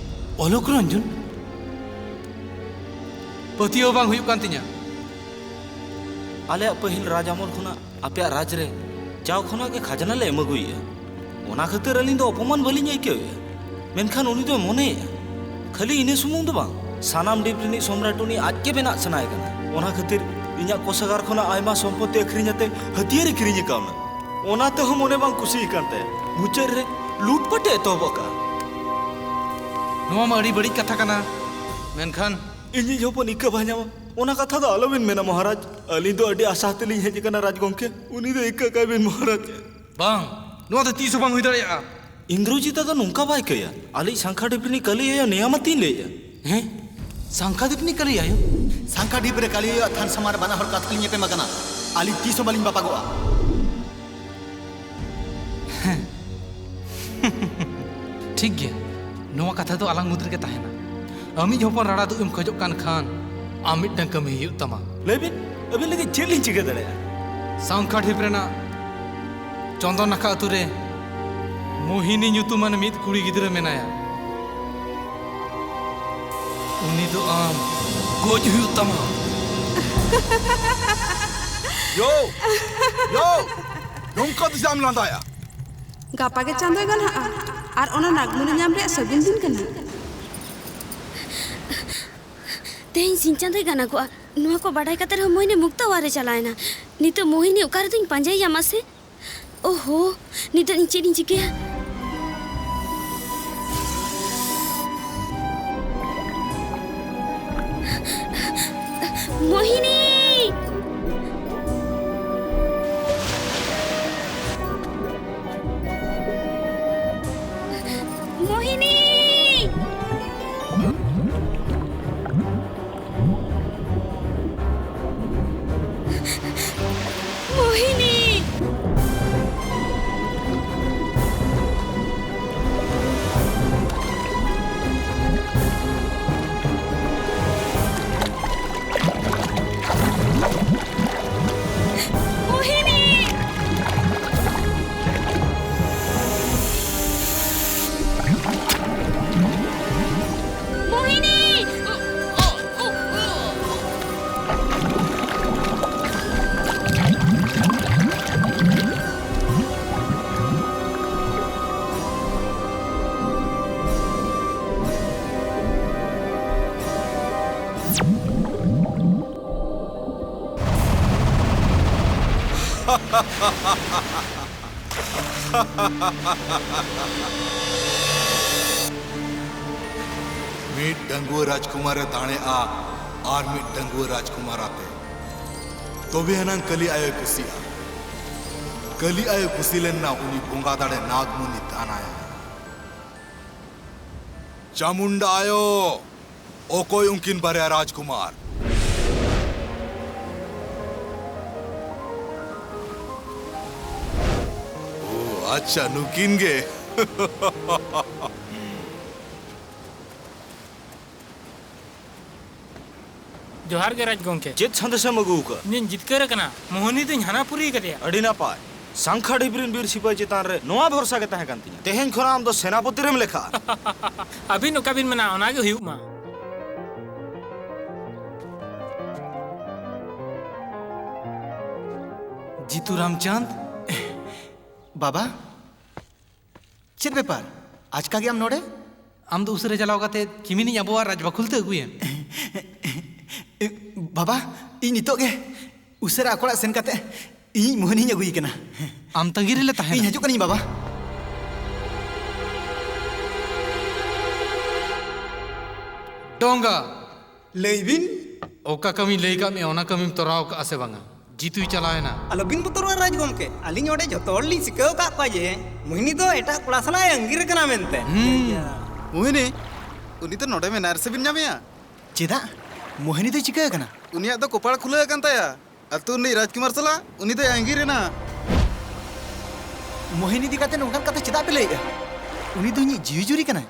ᱚᱞᱚᱠ ᱨᱚᱧᱡᱚᱱ? ᱯᱟᱹᱛᱭᱟᱹᱣ ᱵᱟᱝ ᱦᱩᱭᱩᱜ ᱠᱟᱱ ᱛᱤᱧᱟ᱾ ᱟᱞᱮᱭᱟᱜ ᱯᱟᱹᱦᱤᱞ ᱨᱟᱡᱽ ᱟᱢᱚᱞ ᱠᱷᱚᱱᱟᱜ ᱟᱯᱮᱭᱟᱜ ᱨᱟᱡᱽ ᱨᱮ ᱡᱟᱣ ᱠᱷᱚᱱᱟᱜ ᱜᱮ ᱠᱷᱟᱡᱽᱱᱟ ᱞᱮ ᱮᱢ ᱟᱹᱜᱩᱭᱮᱫᱼᱟ᱾ ᱚᱱᱟ ᱠᱷᱟᱹᱛᱤᱨ ᱟᱹᱞᱤᱧ ᱫᱚ ᱚᱯᱚᱢᱟᱱ ᱵᱟᱹᱞᱤᱧ ᱟᱹᱭᱠᱟᱹᱣᱮᱫᱼᱟ᱾ ᱢᱮᱱᱠᱷᱟᱱ ᱩᱱᱤ ᱫᱚᱭ ᱢᱚᱱᱮᱭᱮᱫᱼᱟ, ᱠᱷᱟᱹᱞᱤ ᱤᱱᱟᱹ ᱥᱩᱢᱩᱝ ᱫᱚ ᱵᱟᱝ, ᱥᱟᱱᱟᱢ ᱰᱷᱤᱯ ᱨᱤᱱᱤᱡ ᱥᱚᱢᱨᱟᱴ ᱩᱱᱤ ᱟᱡ ᱜᱮ ᱵᱮᱱᱟᱜ ᱥᱟᱱᱟᱭᱮ ᱠᱟᱱᱟ᱾ ᱚᱱᱟ ᱠᱷᱟᱹᱛᱤᱨ ᱤᱧᱟᱹᱜ ᱠᱳᱥᱟᱜᱟᱨ ᱠᱷᱚᱱᱟᱜ ᱟᱭᱢᱟ ᱥᱚᱢᱯᱚᱛᱤ ᱟᱹᱠᱷᱨᱤᱧ ᱟᱛᱮ ᱦᱟᱹᱛᱭᱟᱹᱨ ᱮ ᱠᱤᱨᱤᱧ ᱟᱠᱟᱣᱱᱟ᱾ ᱚᱱᱟ ᱛᱮᱦᱚᱸ ᱢᱚᱱᱮ ᱵᱟᱝ ᱠᱩᱥᱤ ᱟᱠᱟᱱ ᱛᱟᱭᱟ᱾ ᱢᱩᱪᱟᱹᱫ ᱨᱮ ᱞᱩᱴᱯᱟᱴ ᱮ ᱮᱛᱚᱦᱚᱵ ᱟᱠᱟᱫᱼᱟ᱾ ᱱᱚᱣᱟ ᱢᱟ ᱟᱹᱰᱤ ᱵᱟᱹᱲᱤᱡ ᱠᱟᱛᱷᱟ ᱠᱟᱱᱟ᱾ ᱢᱮᱱᱠᱷᱟᱱ ᱤᱧᱤᱡ ᱦᱚᱯᱚᱱ ᱤᱠᱟᱹ ᱵᱟᱭ ᱧᱟᱢᱟ, ᱚᱱᱟ ᱠᱟᱛᱷᱟ ᱫᱚ ᱟᱞᱚᱵᱤᱱ ᱢᱮᱱᱟ ᱢᱚᱦᱟᱨᱟᱡᱽ᱾ ᱟᱹᱞᱤᱧ ᱫᱚ ᱟᱹᱰᱤ ᱟᱥᱟ ᱛᱮᱞᱤᱧ ᱦᱮᱡ ᱟᱠᱟᱱᱟ ᱨᱟᱡᱽᱜᱚᱢᱠᱮ, ᱩᱱᱤ ᱫᱚ ᱤᱠᱟᱹ ᱠᱟᱭ ᱵᱤᱱ ᱢᱚᱦᱟᱨᱟᱡᱽ᱾ ᱵᱟᱝ, ᱱᱚᱣᱟ ᱫᱚ ᱛᱤᱥ ᱦᱚᱸ ᱵᱟᱝ ᱦᱩᱭ ᱫᱟᱲᱮᱭᱟᱜᱼᱟ᱾ ᱤᱱᱫᱨᱚᱡᱤᱛ ᱫᱚ ᱱᱚᱝᱠᱟ ᱵᱟᱭ ᱠᱟᱹᱭᱟ᱾ ᱟᱞᱮᱭᱤᱡ ᱥᱟᱝᱠᱷᱟ ᱰᱷᱤᱯ ᱨᱤᱱᱤᱡ ᱠᱟᱹᱞᱤ ᱟᱭᱳ ᱱᱮᱭᱟᱢᱟᱛᱤᱧ ᱞᱟᱹᱭᱮᱫᱼᱟ᱾ ᱦᱮᱸ? ᱥᱟᱝᱠᱷᱟ ᱰᱷᱤᱯ ᱨᱤᱱᱤᱡ ᱠᱟᱹᱞᱤ ᱟᱭᱳ? ᱥᱟᱝᱠᱷᱟ ᱰᱷᱤᱯ ᱨᱮ ᱠᱟᱹᱞᱤ ᱟᱭᱳ ᱟᱜ ᱛᱷᱟᱱ ᱥᱟᱢᱟᱝ ᱨᱮ ᱵᱟᱱᱟ ᱦᱚᱲ ᱠᱟᱛᱷᱟ ᱞᱤᱧ ᱮᱯᱮᱢ ᱟᱠᱟᱱᱟ᱾ ᱟᱹᱞᱤᱧ ᱛᱤᱥ ᱦᱚᱸ ᱵᱟᱹᱞᱤᱧ ᱵᱟᱯᱟᱜᱚᱜᱼᱟ᱾ ᱦᱮᱸ᱾ ᱴᱷᱤᱠ ᱜᱮᱭᱟ, ᱱᱚᱣᱟ ᱠᱟᱛᱷᱟ ᱫᱚ ᱟᱞᱟᱝ ᱢᱩᱫᱽ ᱨᱮᱜᱮ ᱛᱟᱦᱮᱱᱟ᱾ ᱟᱢᱤᱡ ᱦᱚᱯᱚᱱ ᱨᱟᱲᱟ ᱫᱩᱜ ᱮᱢ ᱠᱷᱚᱡᱚᱜ ᱠᱟᱱ ᱠᱷᱟᱱ, ᱟᱢ ᱢᱤᱫᱴᱟᱝ ᱠᱟᱹᱢᱤ ᱦᱩᱭᱩᱜ ᱛᱟᱢᱟ᱾ ᱞᱟᱹᱭ ᱵᱤᱱ, ᱟᱹᱵᱤᱱ ᱞᱟᱹᱜᱤᱫ ᱪᱮᱫ ᱞᱤᱧ ᱪᱤᱠᱟᱹ ᱫᱟᱲᱮᱭᱟᱜᱼᱟ? ᱥᱟᱝᱠᱷᱟ ᱰᱷᱤᱯ ᱨᱮᱱᱟᱜ ᱪᱚᱱᱫᱚᱱ ᱱᱟᱠᱷᱟ ᱟᱹᱛᱩ ᱨᱮ ᱢᱳᱦᱤᱱᱤ ᱧᱩᱛᱩᱢᱟᱱ ᱢᱤᱫ ᱠᱩᱲᱤ ᱜᱤᱫᱽᱨᱟᱹ ᱢᱮᱱᱟᱭᱟ᱾ ᱩᱱᱤ ᱫᱚ ᱟᱢ ᱜᱚᱡ ᱦᱩᱭᱩᱜ ᱛᱟᱢᱟ᱾ ᱭᱳ! ᱭᱳ! ᱱᱚᱝᱠᱟ ᱫᱚ ᱪᱮᱫᱟᱜ ᱮᱢ ᱞᱟᱸᱫᱟᱭᱟ? ᱜᱟᱯᱟ ᱜᱮ ᱪᱟᱸᱫᱚᱭ ᱜᱟᱱᱦᱟᱜᱼᱟ ᱟᱨ ᱚᱱᱟ ᱱᱟᱜᱢᱩᱱᱤ ᱧᱟᱢ ᱨᱮᱭᱟᱜ ᱥᱟᱹᱜᱩᱱ ᱫᱤᱱ ᱠᱟᱱᱟ᱾ ᱛᱮᱦᱮᱧ ᱥᱤᱧ ᱪᱟᱸᱫᱚᱭ ᱜᱟᱱᱟᱜᱚᱜᱼᱟ᱾ ᱱᱚᱣᱟ ᱠᱚ ᱵᱟᱰᱟᱭ ᱠᱟᱛᱮ ᱨᱮᱦᱚᱸ ᱢᱳᱦᱤᱱᱤ ᱢᱩᱠᱛᱟ ᱚᱣᱟᱨ ᱨᱮ ᱪᱟᱞᱟᱣᱮᱱᱟ᱾ ᱱᱤᱛᱚᱜ ᱢᱳᱦᱤᱱᱤ ᱚᱠᱟ ᱨᱮᱫᱚᱧ ᱯᱟᱸᱡᱟᱭᱮᱭᱟ ᱢᱟᱥᱮ? ᱳᱦᱳ, ᱱᱤᱛᱚᱜ ᱤᱧ ᱪᱮᱫ ᱤᱧ ᱪᱤᱠᱟᱹᱭᱟ? ᱢᱳᱦᱤᱱᱤ! ᱢᱳᱦᱤᱱᱤ! ᱢᱳᱦᱤᱱᱤ! ᱢᱳᱦᱤᱱᱤ! ᱢᱤᱫ ᱰᱟᱺᱜᱩᱣᱟᱹ ᱨᱟᱡᱽᱠᱩᱢᱟᱨ ᱮ ᱫᱟᱲᱮᱜᱼᱟ ᱟᱨ ᱢᱤᱫ ᱰᱟᱺᱜᱩᱣᱟᱹ ᱨᱟᱡᱽᱠᱩᱢᱟᱨ ᱟᱛᱮ, ᱛᱚᱵᱮ ᱟᱱᱟᱝ ᱠᱟᱹᱞᱤ ᱟᱭᱳᱭ ᱠᱩᱥᱤᱜᱼᱟ᱾ ᱠᱟᱹᱞᱤ ᱟᱭᱳ ᱠᱩᱥᱤ ᱞᱮᱱ ᱱᱟ ᱩᱱᱤ ᱵᱚᱸᱜᱟ ᱫᱟᱲᱮ ᱱᱟᱜᱽᱢᱩᱱᱤ ᱫᱟᱱ ᱟᱭᱟ᱾ ᱪᱟᱢᱩᱱᱰᱟ ᱟᱭᱳ, ᱚᱠᱚᱭ ᱩᱱᱠᱤᱱ ᱵᱟᱨᱭᱟ ᱨᱟᱡᱽᱠᱩᱢᱟᱨ? ᱳ, ᱟᱪᱪᱷᱟ, ᱱᱩᱠᱤᱱ ᱜᱮ᱾ ᱡᱚᱦᱟᱨ ᱜᱮ ᱨᱟᱡᱽ ᱜᱚᱢᱠᱮ᱾ ᱪᱮᱫ ᱥᱟᱸᱫᱮᱥᱮᱢ ᱟᱹᱜᱩ ᱟᱠᱟᱫ? ᱤᱧᱤᱧ ᱡᱤᱛᱠᱟᱹᱨ ᱟᱠᱟᱱᱟ᱾ ᱢᱳᱦᱚᱱᱤ ᱫᱚᱧ ᱦᱟᱱᱟ ᱯᱩᱨᱤ ᱟᱠᱟᱫᱮᱭᱟ᱾ ᱟᱹᱰᱤ ᱱᱟᱯᱟᱭ᱾ ᱥᱟᱝᱠᱷᱟ ᱰᱷᱤᱯ ᱨᱤᱱ ᱵᱤᱨ ᱥᱤᱯᱟᱹᱦᱤ ᱪᱮᱛᱟᱱ ᱨᱮ ᱱᱚᱣᱟ ᱵᱷᱚᱨᱥᱟ ᱜᱮ ᱛᱟᱦᱮᱸ ᱠᱟᱱ ᱛᱤᱧᱟ᱾ ᱛᱮᱦᱮᱧ ᱠᱷᱚᱱᱟᱜ ᱟᱢ ᱫᱚ ᱥᱮᱱᱟᱯᱚᱛᱤ ᱨᱮᱢ ᱞᱮᱠᱷᱟᱜᱼᱟ᱾ ᱟᱹᱵᱤᱱ ᱚᱠᱟ ᱵᱤᱱ ᱢᱮᱱᱟ, ᱚᱱᱟ ᱜᱮ ᱦᱩᱭᱩᱜ ᱢᱟ᱾ ᱡᱤᱛᱩ ᱨᱟᱢᱪᱟᱸᱫᱽ᱾ ᱵᱟᱵᱟ, ᱪᱮᱫ ᱵᱮᱯᱟᱨ? ᱟᱪᱠᱟ ᱜᱮ ᱟᱢ ᱱᱚᱰᱮ? ᱟᱢ ᱫᱚ ᱩᱥᱟᱹᱨᱟ ᱪᱟᱞᱟᱣ ᱠᱟᱛᱮ ᱠᱤᱢᱤᱱᱤᱡ ᱟᱵᱚᱣᱟᱜ ᱨᱟᱡᱽ ᱵᱟᱠᱷᱳᱞ ᱛᱮ ᱟᱹᱜᱩᱭᱮᱢ᱾ ᱵᱟᱵᱟ, ᱤᱧ ᱱᱤᱛᱚᱜ ᱜᱮ ᱩᱥᱟᱹᱨᱟ ᱟᱠᱚ ᱚᱲᱟᱜ ᱥᱮᱱ ᱠᱟᱛᱮ ᱤᱧ ᱢᱳᱦᱚᱱᱤᱧ ᱟᱹᱜᱩᱭᱮ ᱠᱟᱱᱟ᱾ ᱟᱢ ᱛᱟᱺᱜᱤ ᱨᱮᱞᱮ ᱛᱟᱦᱮᱱᱟ᱾ ᱤᱧ ᱦᱤᱡᱩᱜ ᱠᱟᱹᱱᱟᱹᱧ, ᱵᱟᱵᱟ᱾ ᱰᱚᱸᱜᱟ᱾ ᱞᱟᱹᱭ ᱵᱤᱱ᱾ ᱚᱠᱟ ᱠᱟᱹᱢᱤᱧ ᱞᱟᱹᱭ ᱠᱟᱜ ᱢᱮᱭᱟ, ᱚᱱᱟ ᱠᱟᱹᱢᱤᱢ ᱛᱚᱨᱟᱣ ᱠᱟᱜᱼᱟ ᱥᱮ ᱵᱟᱝᱟ? ᱡᱤᱛᱩᱭ ᱪᱟᱞᱟᱣᱮᱱᱟ᱾ ᱟᱞᱚᱵᱤᱱ ᱵᱚᱛᱚᱨᱚᱜᱼᱟ ᱨᱟᱡᱽ ᱜᱚᱢᱠᱮ, ᱟᱹᱞᱤᱧ ᱚᱸᱰᱮ ᱡᱷᱚᱛᱚ ᱦᱚᱲ ᱞᱤᱧ ᱥᱤᱠᱷᱟᱹᱣ ᱟᱠᱟᱫ ᱠᱚᱣᱟ ᱡᱮ ᱢᱳᱦᱤᱱᱤ ᱫᱚ ᱮᱴᱟᱜ ᱠᱚᱲᱟ ᱥᱟᱞᱟᱜ ᱮ ᱟᱸᱜᱤᱨ ᱟᱠᱟᱱᱟ ᱢᱮᱱᱛᱮ᱾ ᱦᱩᱸ᱾ ᱢᱳᱦᱤᱱᱤ, ᱩᱱᱤ ᱫᱚ ᱱᱚᱰᱮ ᱢᱮᱱᱟᱭ ᱨᱮᱥᱮ ᱵᱤᱱ ᱧᱟᱢᱮᱭᱟ? ᱪᱮᱫᱟᱜ? ᱢᱳᱦᱤᱱᱤ ᱫᱚᱭ ᱪᱤᱠᱟᱹ ᱟᱠᱟᱱᱟ? ᱩᱱᱤᱭᱟᱜ ᱫᱚ ᱠᱚᱯᱟᱲ ᱠᱷᱩᱞᱟᱹᱣ ᱟᱠᱟᱱ ᱛᱟᱭᱟ᱾ ᱟᱹᱛᱩ ᱨᱤᱱᱤᱡ ᱨᱟᱡᱽᱠᱩᱢᱟᱨ ᱥᱟᱞᱟᱜ ᱩᱱᱤ ᱫᱚᱭ ᱟᱸᱜᱤᱨ ᱮᱱᱟ᱾ ᱢᱳᱦᱤᱱᱤ ᱤᱫᱤ ᱠᱟᱛᱮ ᱱᱚᱝᱠᱟᱱ ᱠᱟᱛᱷᱟ ᱪᱮᱫᱟᱜ ᱯᱮ ᱞᱟᱹᱭᱮᱜᱼᱟ? ᱩᱱᱤ ᱫᱚ ᱤᱧᱤᱡ ᱡᱤᱣᱤ ᱡᱩᱨᱤ ᱠᱟᱱᱟᱭ᱾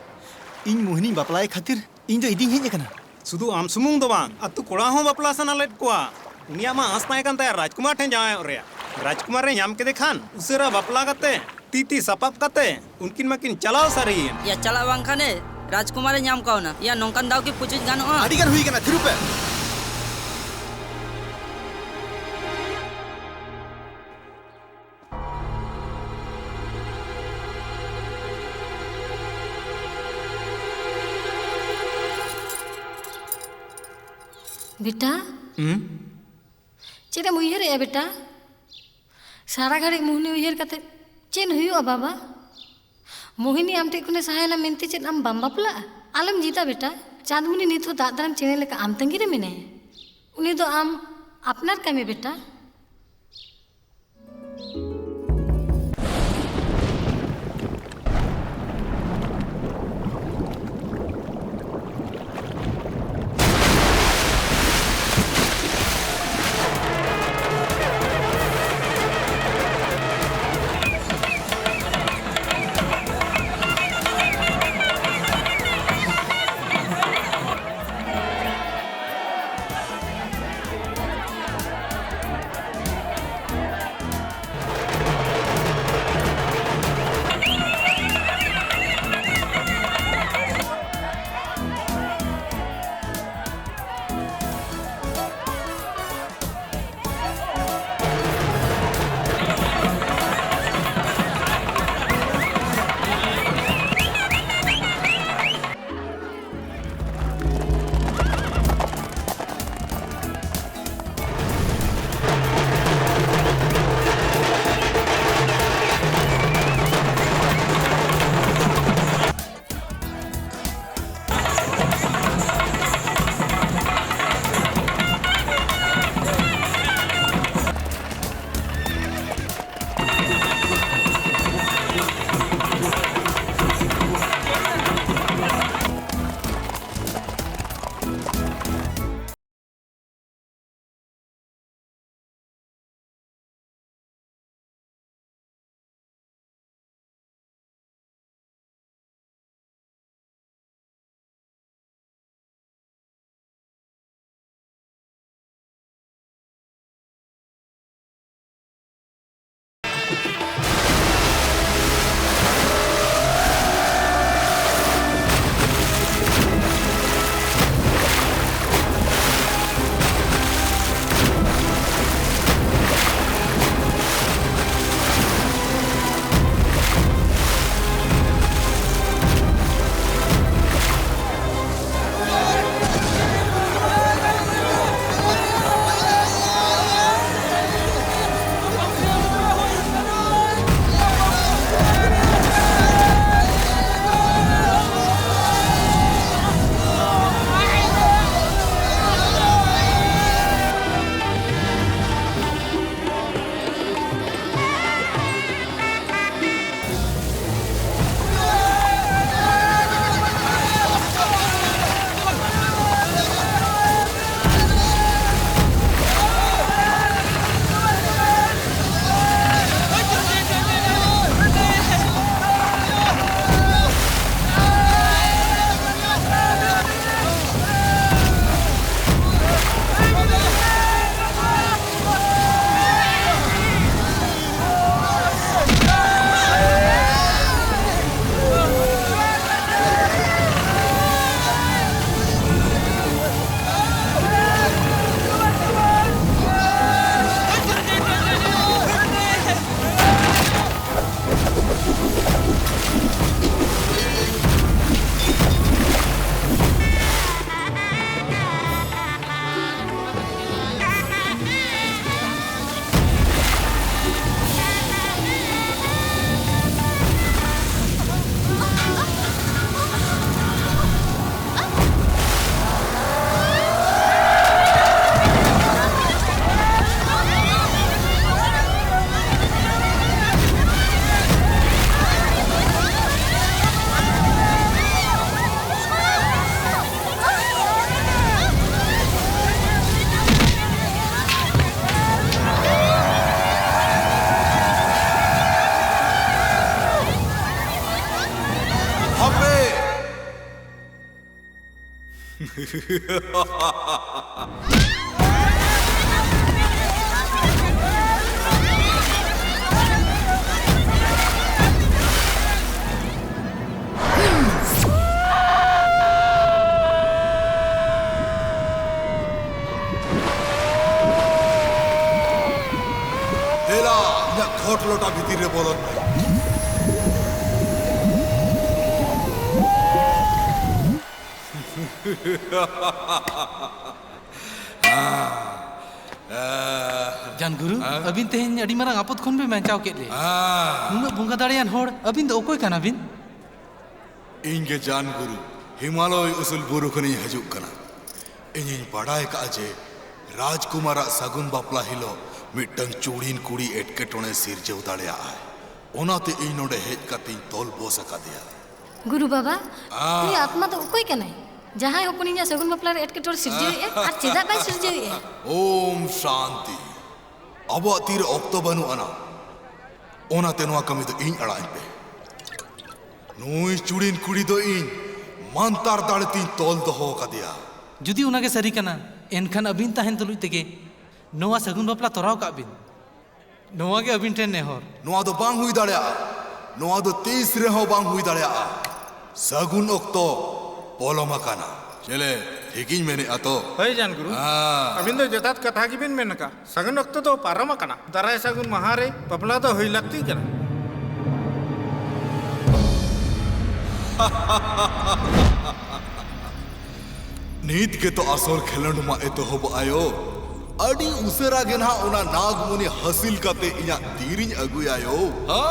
ᱤᱧ ᱢᱳᱦᱤᱱᱤᱧ ᱵᱟᱯᱞᱟᱭᱮ ᱠᱷᱟᱹᱛᱤᱨ ᱤᱧ ᱫᱚ ᱤᱫᱤᱧ ᱦᱮᱡ ᱟᱠᱟᱱᱟ᱾ ᱥᱩᱫᱷᱩ ᱟᱢ ᱥᱩᱢᱩᱝ ᱫᱚ ᱵᱟᱝ, ᱟᱹᱛᱩ ᱠᱚᱲᱟ ᱦᱚᱸ ᱵᱟᱯᱞᱟ ᱥᱟᱱᱟ ᱞᱮᱫ ᱠᱚᱣᱟ᱾ ᱩᱱᱤᱭᱟᱜ ᱢᱟ ᱟᱸᱥ ᱛᱟᱦᱮᱸ ᱠᱟᱱ ᱛᱟᱭᱟ ᱨᱟᱡᱽᱠᱩᱢᱟᱨ ᱴᱷᱮᱱ ᱡᱟᱶᱟᱭᱚᱜ ᱨᱮᱭᱟᱜ᱾ ᱨᱟᱡᱽᱠᱩᱢᱟᱨ ᱮ ᱧᱟᱢ ᱠᱮᱫᱮ ᱠᱷᱟᱱ ᱩᱥᱟᱹᱨᱟ ᱵᱟᱯᱞᱟ ᱠᱟᱛᱮ ᱛᱤ ᱛᱤ ᱥᱟᱯᱟᱵ ᱠᱟᱛᱮ ᱩᱱᱠᱤᱱ ᱢᱟᱠᱤᱱ ᱪᱟᱞᱟᱣ ᱥᱟᱹᱨᱤᱭᱮᱱ᱾ ᱭᱟ ᱪᱟᱞᱟᱜ ᱵᱟᱝ ᱠᱷᱟᱱᱮ ᱨᱟᱡᱽᱠᱩᱢᱟᱨᱮ ᱧᱟᱢ ᱠᱟᱣᱱᱟ᱾ ᱭᱟ ᱱᱚᱝᱠᱟᱱ ᱫᱟᱣ ᱠᱤ ᱯᱩᱪᱩᱡ ᱜᱟᱱᱚᱜᱼᱟ? ᱟᱹᱰᱤ ᱜᱟᱱ ᱦᱩᱭ ᱠᱟᱱᱟ, ᱛᱷᱤᱨᱩᱯ ᱯᱮ᱾ ᱵᱮᱴᱟ, ᱦᱩᱸ? ᱪᱮᱫ ᱮᱢ ᱩᱭᱦᱟᱹᱨᱮᱜᱼᱟ ᱵᱮᱴᱟ? ᱥᱟᱨᱟ ᱜᱷᱟᱹᱲᱤᱡ ᱢᱳᱦᱱᱤ ᱩᱭᱦᱟᱹᱨ ᱠᱟᱛᱮ ᱪᱮᱫ ᱦᱩᱭᱩᱜᱼᱟ ᱵᱟᱵᱟ? ᱢᱳᱦᱤᱱᱤ ᱟᱢ ᱴᱷᱮᱡ ᱠᱷᱚᱱᱮ ᱥᱟᱦᱟᱭᱮᱱᱟ ᱢᱮᱱᱛᱮ ᱪᱮᱫ ᱟᱢ ᱵᱟᱢ ᱵᱟᱯᱞᱟᱜᱼᱟ? ᱟᱞᱚᱢ ᱡᱤᱫᱟ ᱵᱮᱴᱟ, ᱪᱟᱸᱫᱽᱢᱩᱱᱤ ᱱᱤᱛ ᱦᱚᱸ ᱫᱟᱜ ᱫᱟᱨᱟᱢ ᱪᱮᱬᱮ ᱞᱮᱠᱟ ᱟᱢ ᱛᱟᱺᱜᱤ ᱨᱮ ᱢᱮᱱᱟᱭᱟ᱾ ᱩᱱᱤ ᱫᱚ ᱟᱢ ᱟᱯᱱᱟᱨ ᱠᱟᱭ ᱢᱮ ᱵᱮᱴᱟ᱾ ᱫᱮᱞᱟ, ᱤᱧᱟᱜ ᱠᱷᱚᱴ ᱞᱚᱴᱟ ᱵᱷᱤᱛᱤᱨ ᱨᱮ ᱵᱚᱞᱚᱱ ᱢᱮ᱾ ᱡᱟᱱᱜᱩᱨᱩ, ᱦᱮᱸ? ᱟᱹᱵᱤᱱ ᱛᱮᱦᱮᱧ ᱟᱹᱰᱤ ᱢᱟᱨᱟᱝ ᱟᱯᱚᱫ ᱠᱷᱚᱱ ᱵᱤᱱ ᱵᱟᱧᱪᱟᱣ ᱠᱮᱫ ᱞᱮᱭᱟ᱾ ᱦᱮᱸ᱾ ᱱᱩᱱᱟᱹᱜ ᱵᱚᱸᱜᱟ ᱫᱟᱲᱮᱭᱟᱱ ᱦᱚᱲ, ᱟᱹᱵᱤᱱ ᱫᱚ ᱚᱠᱚᱭ ᱠᱟᱱᱟ ᱵᱤᱱ? ᱤᱧ ᱜᱮ ᱡᱟᱱᱜᱩᱨᱩ, ᱦᱤᱢᱟᱞᱚᱭ ᱩᱥᱩᱞ ᱵᱩᱨᱩ ᱠᱷᱚᱱᱤᱧ ᱦᱤᱡᱩᱜ ᱠᱟᱱᱟ᱾ ᱤᱧᱤᱧ ᱵᱟᱰᱟᱭ ᱠᱟᱜᱼᱟ ᱡᱮ ᱨᱟᱡᱽᱠᱩᱢᱟᱨᱟᱜ ᱥᱟᱹᱜᱩᱱ ᱵᱟᱯᱞᱟ ᱦᱤᱞᱳᱜ ᱢᱤᱫᱴᱟᱝ ᱪᱩᱲᱤᱱ ᱠᱩᱲᱤ ᱮᱴᱠᱮᱴᱚᱬᱮ ᱥᱤᱨᱡᱟᱹᱣ ᱫᱟᱲᱮᱭᱟᱜᱼᱟᱭ᱾ ᱚᱱᱟᱛᱮ ᱤᱧ ᱱᱚᱰᱮ ᱦᱮᱡ ᱠᱟᱛᱮᱧ ᱛᱚᱞ ᱵᱚᱥ ᱟᱠᱟᱫᱮᱭᱟ᱾ ᱜᱩᱨᱩ ᱵᱟᱵᱟ, ᱟᱸ᱾ ᱩᱱᱤ ᱟᱛᱢᱟ ᱫᱚ ᱚᱠᱚᱭ ᱠᱟᱱᱟᱭ? ᱡᱟᱦᱟᱸᱭ ᱦᱚᱯᱚᱱᱤᱧᱟᱜ ᱥᱟᱹᱜᱩᱱ ᱵᱟᱯᱞᱟ ᱨᱮ ᱮᱴᱠᱮᱴᱚᱬᱮ ᱥᱤᱨᱡᱟᱹᱣᱮᱫᱼᱟᱭ ᱟᱨ ᱪᱮᱫᱟᱜ ᱵᱟᱭ ᱥᱤᱨᱡᱟᱹᱣᱮᱫᱼᱟᱭ? ᱳᱢ ᱥᱟᱱᱛᱤ᱾ ᱟᱵᱚᱣᱟᱜ ᱛᱤᱨᱮ ᱚᱠᱛᱚ ᱵᱟᱹᱱᱩᱜ ᱟᱱᱟ, ᱚᱱᱟᱛᱮ ᱱᱚᱣᱟ ᱠᱟᱹᱢᱤ ᱫᱚ ᱤᱧ ᱟᱲᱟᱜ ᱟᱹᱧ ᱯᱮ᱾ ᱱᱩᱭ ᱪᱩᱲᱤᱱ ᱠᱩᱲᱤ ᱫᱚ ᱤᱧ ᱢᱟᱱᱛᱟᱨ ᱫᱟᱲᱮ ᱛᱤᱧ ᱛᱚᱞ ᱫᱚᱦᱚ ᱟᱠᱟᱫᱮᱭᱟ᱾ ᱡᱩᱫᱤ ᱚᱱᱟᱜᱮ ᱥᱟᱹᱨᱤ ᱠᱟᱱᱟ, ᱮᱱᱠᱷᱟᱱ ᱟᱹᱵᱤᱱ ᱛᱟᱦᱮᱱ ᱛᱩᱞᱩᱡ ᱛᱮᱜᱮ ᱱᱚᱣᱟ ᱥᱟᱹᱜᱩᱱ ᱵᱟᱯᱞᱟ ᱛᱚᱨᱟᱣ ᱠᱟᱜ ᱵᱤᱱ᱾ ᱱᱚᱣᱟ ᱜᱮ ᱟᱹᱵᱤᱱ ᱴᱷᱮᱱ ᱱᱮᱦᱚᱨ᱾ ᱱᱚᱣᱟ ᱫᱚ ᱵᱟᱝ ᱦᱩᱭ ᱫᱟᱲᱮᱭᱟᱜᱼᱟ᱾ ᱱᱚᱣᱟ ᱫᱚ ᱛᱤᱥ ᱨᱮᱦᱚᱸ ᱵᱟᱝ ᱦᱩᱭ ᱫᱟᱲᱮᱭᱟᱜᱼᱟ᱾ ᱥᱟᱹᱜᱩᱱ ᱚᱠᱛᱚ ᱯᱚᱞᱚᱢ ᱟᱠᱟᱱᱟ᱾ ᱪᱮᱞᱮ, ᱴᱷᱤᱠᱤᱧ ᱢᱮᱱᱮᱫᱼᱟ ᱛᱚ? ᱦᱳᱭ, ᱡᱟᱱᱜᱩᱨᱩ᱾ ᱦᱮᱸ᱾ ᱟᱹᱵᱤᱱ ᱫᱚ ᱡᱚᱛᱷᱟᱛ ᱠᱟᱛᱷᱟ ᱜᱮᱵᱤᱱ ᱢᱮᱱ ᱟᱠᱟᱫᱼᱟ᱾ ᱥᱟᱹᱜᱩᱱ ᱚᱠᱛᱚ ᱫᱚ ᱯᱟᱨᱚᱢ ᱟᱠᱟᱱᱟ᱾ ᱫᱟᱨᱟᱭ ᱥᱟᱹᱜᱩᱱ ᱢᱟᱦᱟ ᱨᱮ ᱵᱟᱯᱞᱟ ᱫᱚ ᱦᱩᱭ ᱞᱟᱹᱠᱛᱤ ᱠᱟᱱᱟ᱾ ᱱᱤᱛ ᱜᱮᱛᱚ ᱟᱥᱚᱞ ᱠᱷᱮᱞᱳᱸᱰ ᱢᱟ ᱮᱛᱚᱦᱚᱵᱚᱜ ᱟᱭᱳ᱾ ᱟᱹᱰᱤ ᱩᱥᱟᱹᱨᱟ ᱜᱮ ᱱᱟᱦᱟᱜ ᱚᱱᱟ ᱱᱟᱜᱽᱢᱩᱱᱤ ᱦᱟᱹᱥᱤᱞ ᱠᱟᱛᱮ ᱤᱧᱟᱜ ᱛᱤᱨᱤᱧ ᱟᱹᱜᱩᱭᱟᱭᱳ᱾ ᱦᱟ?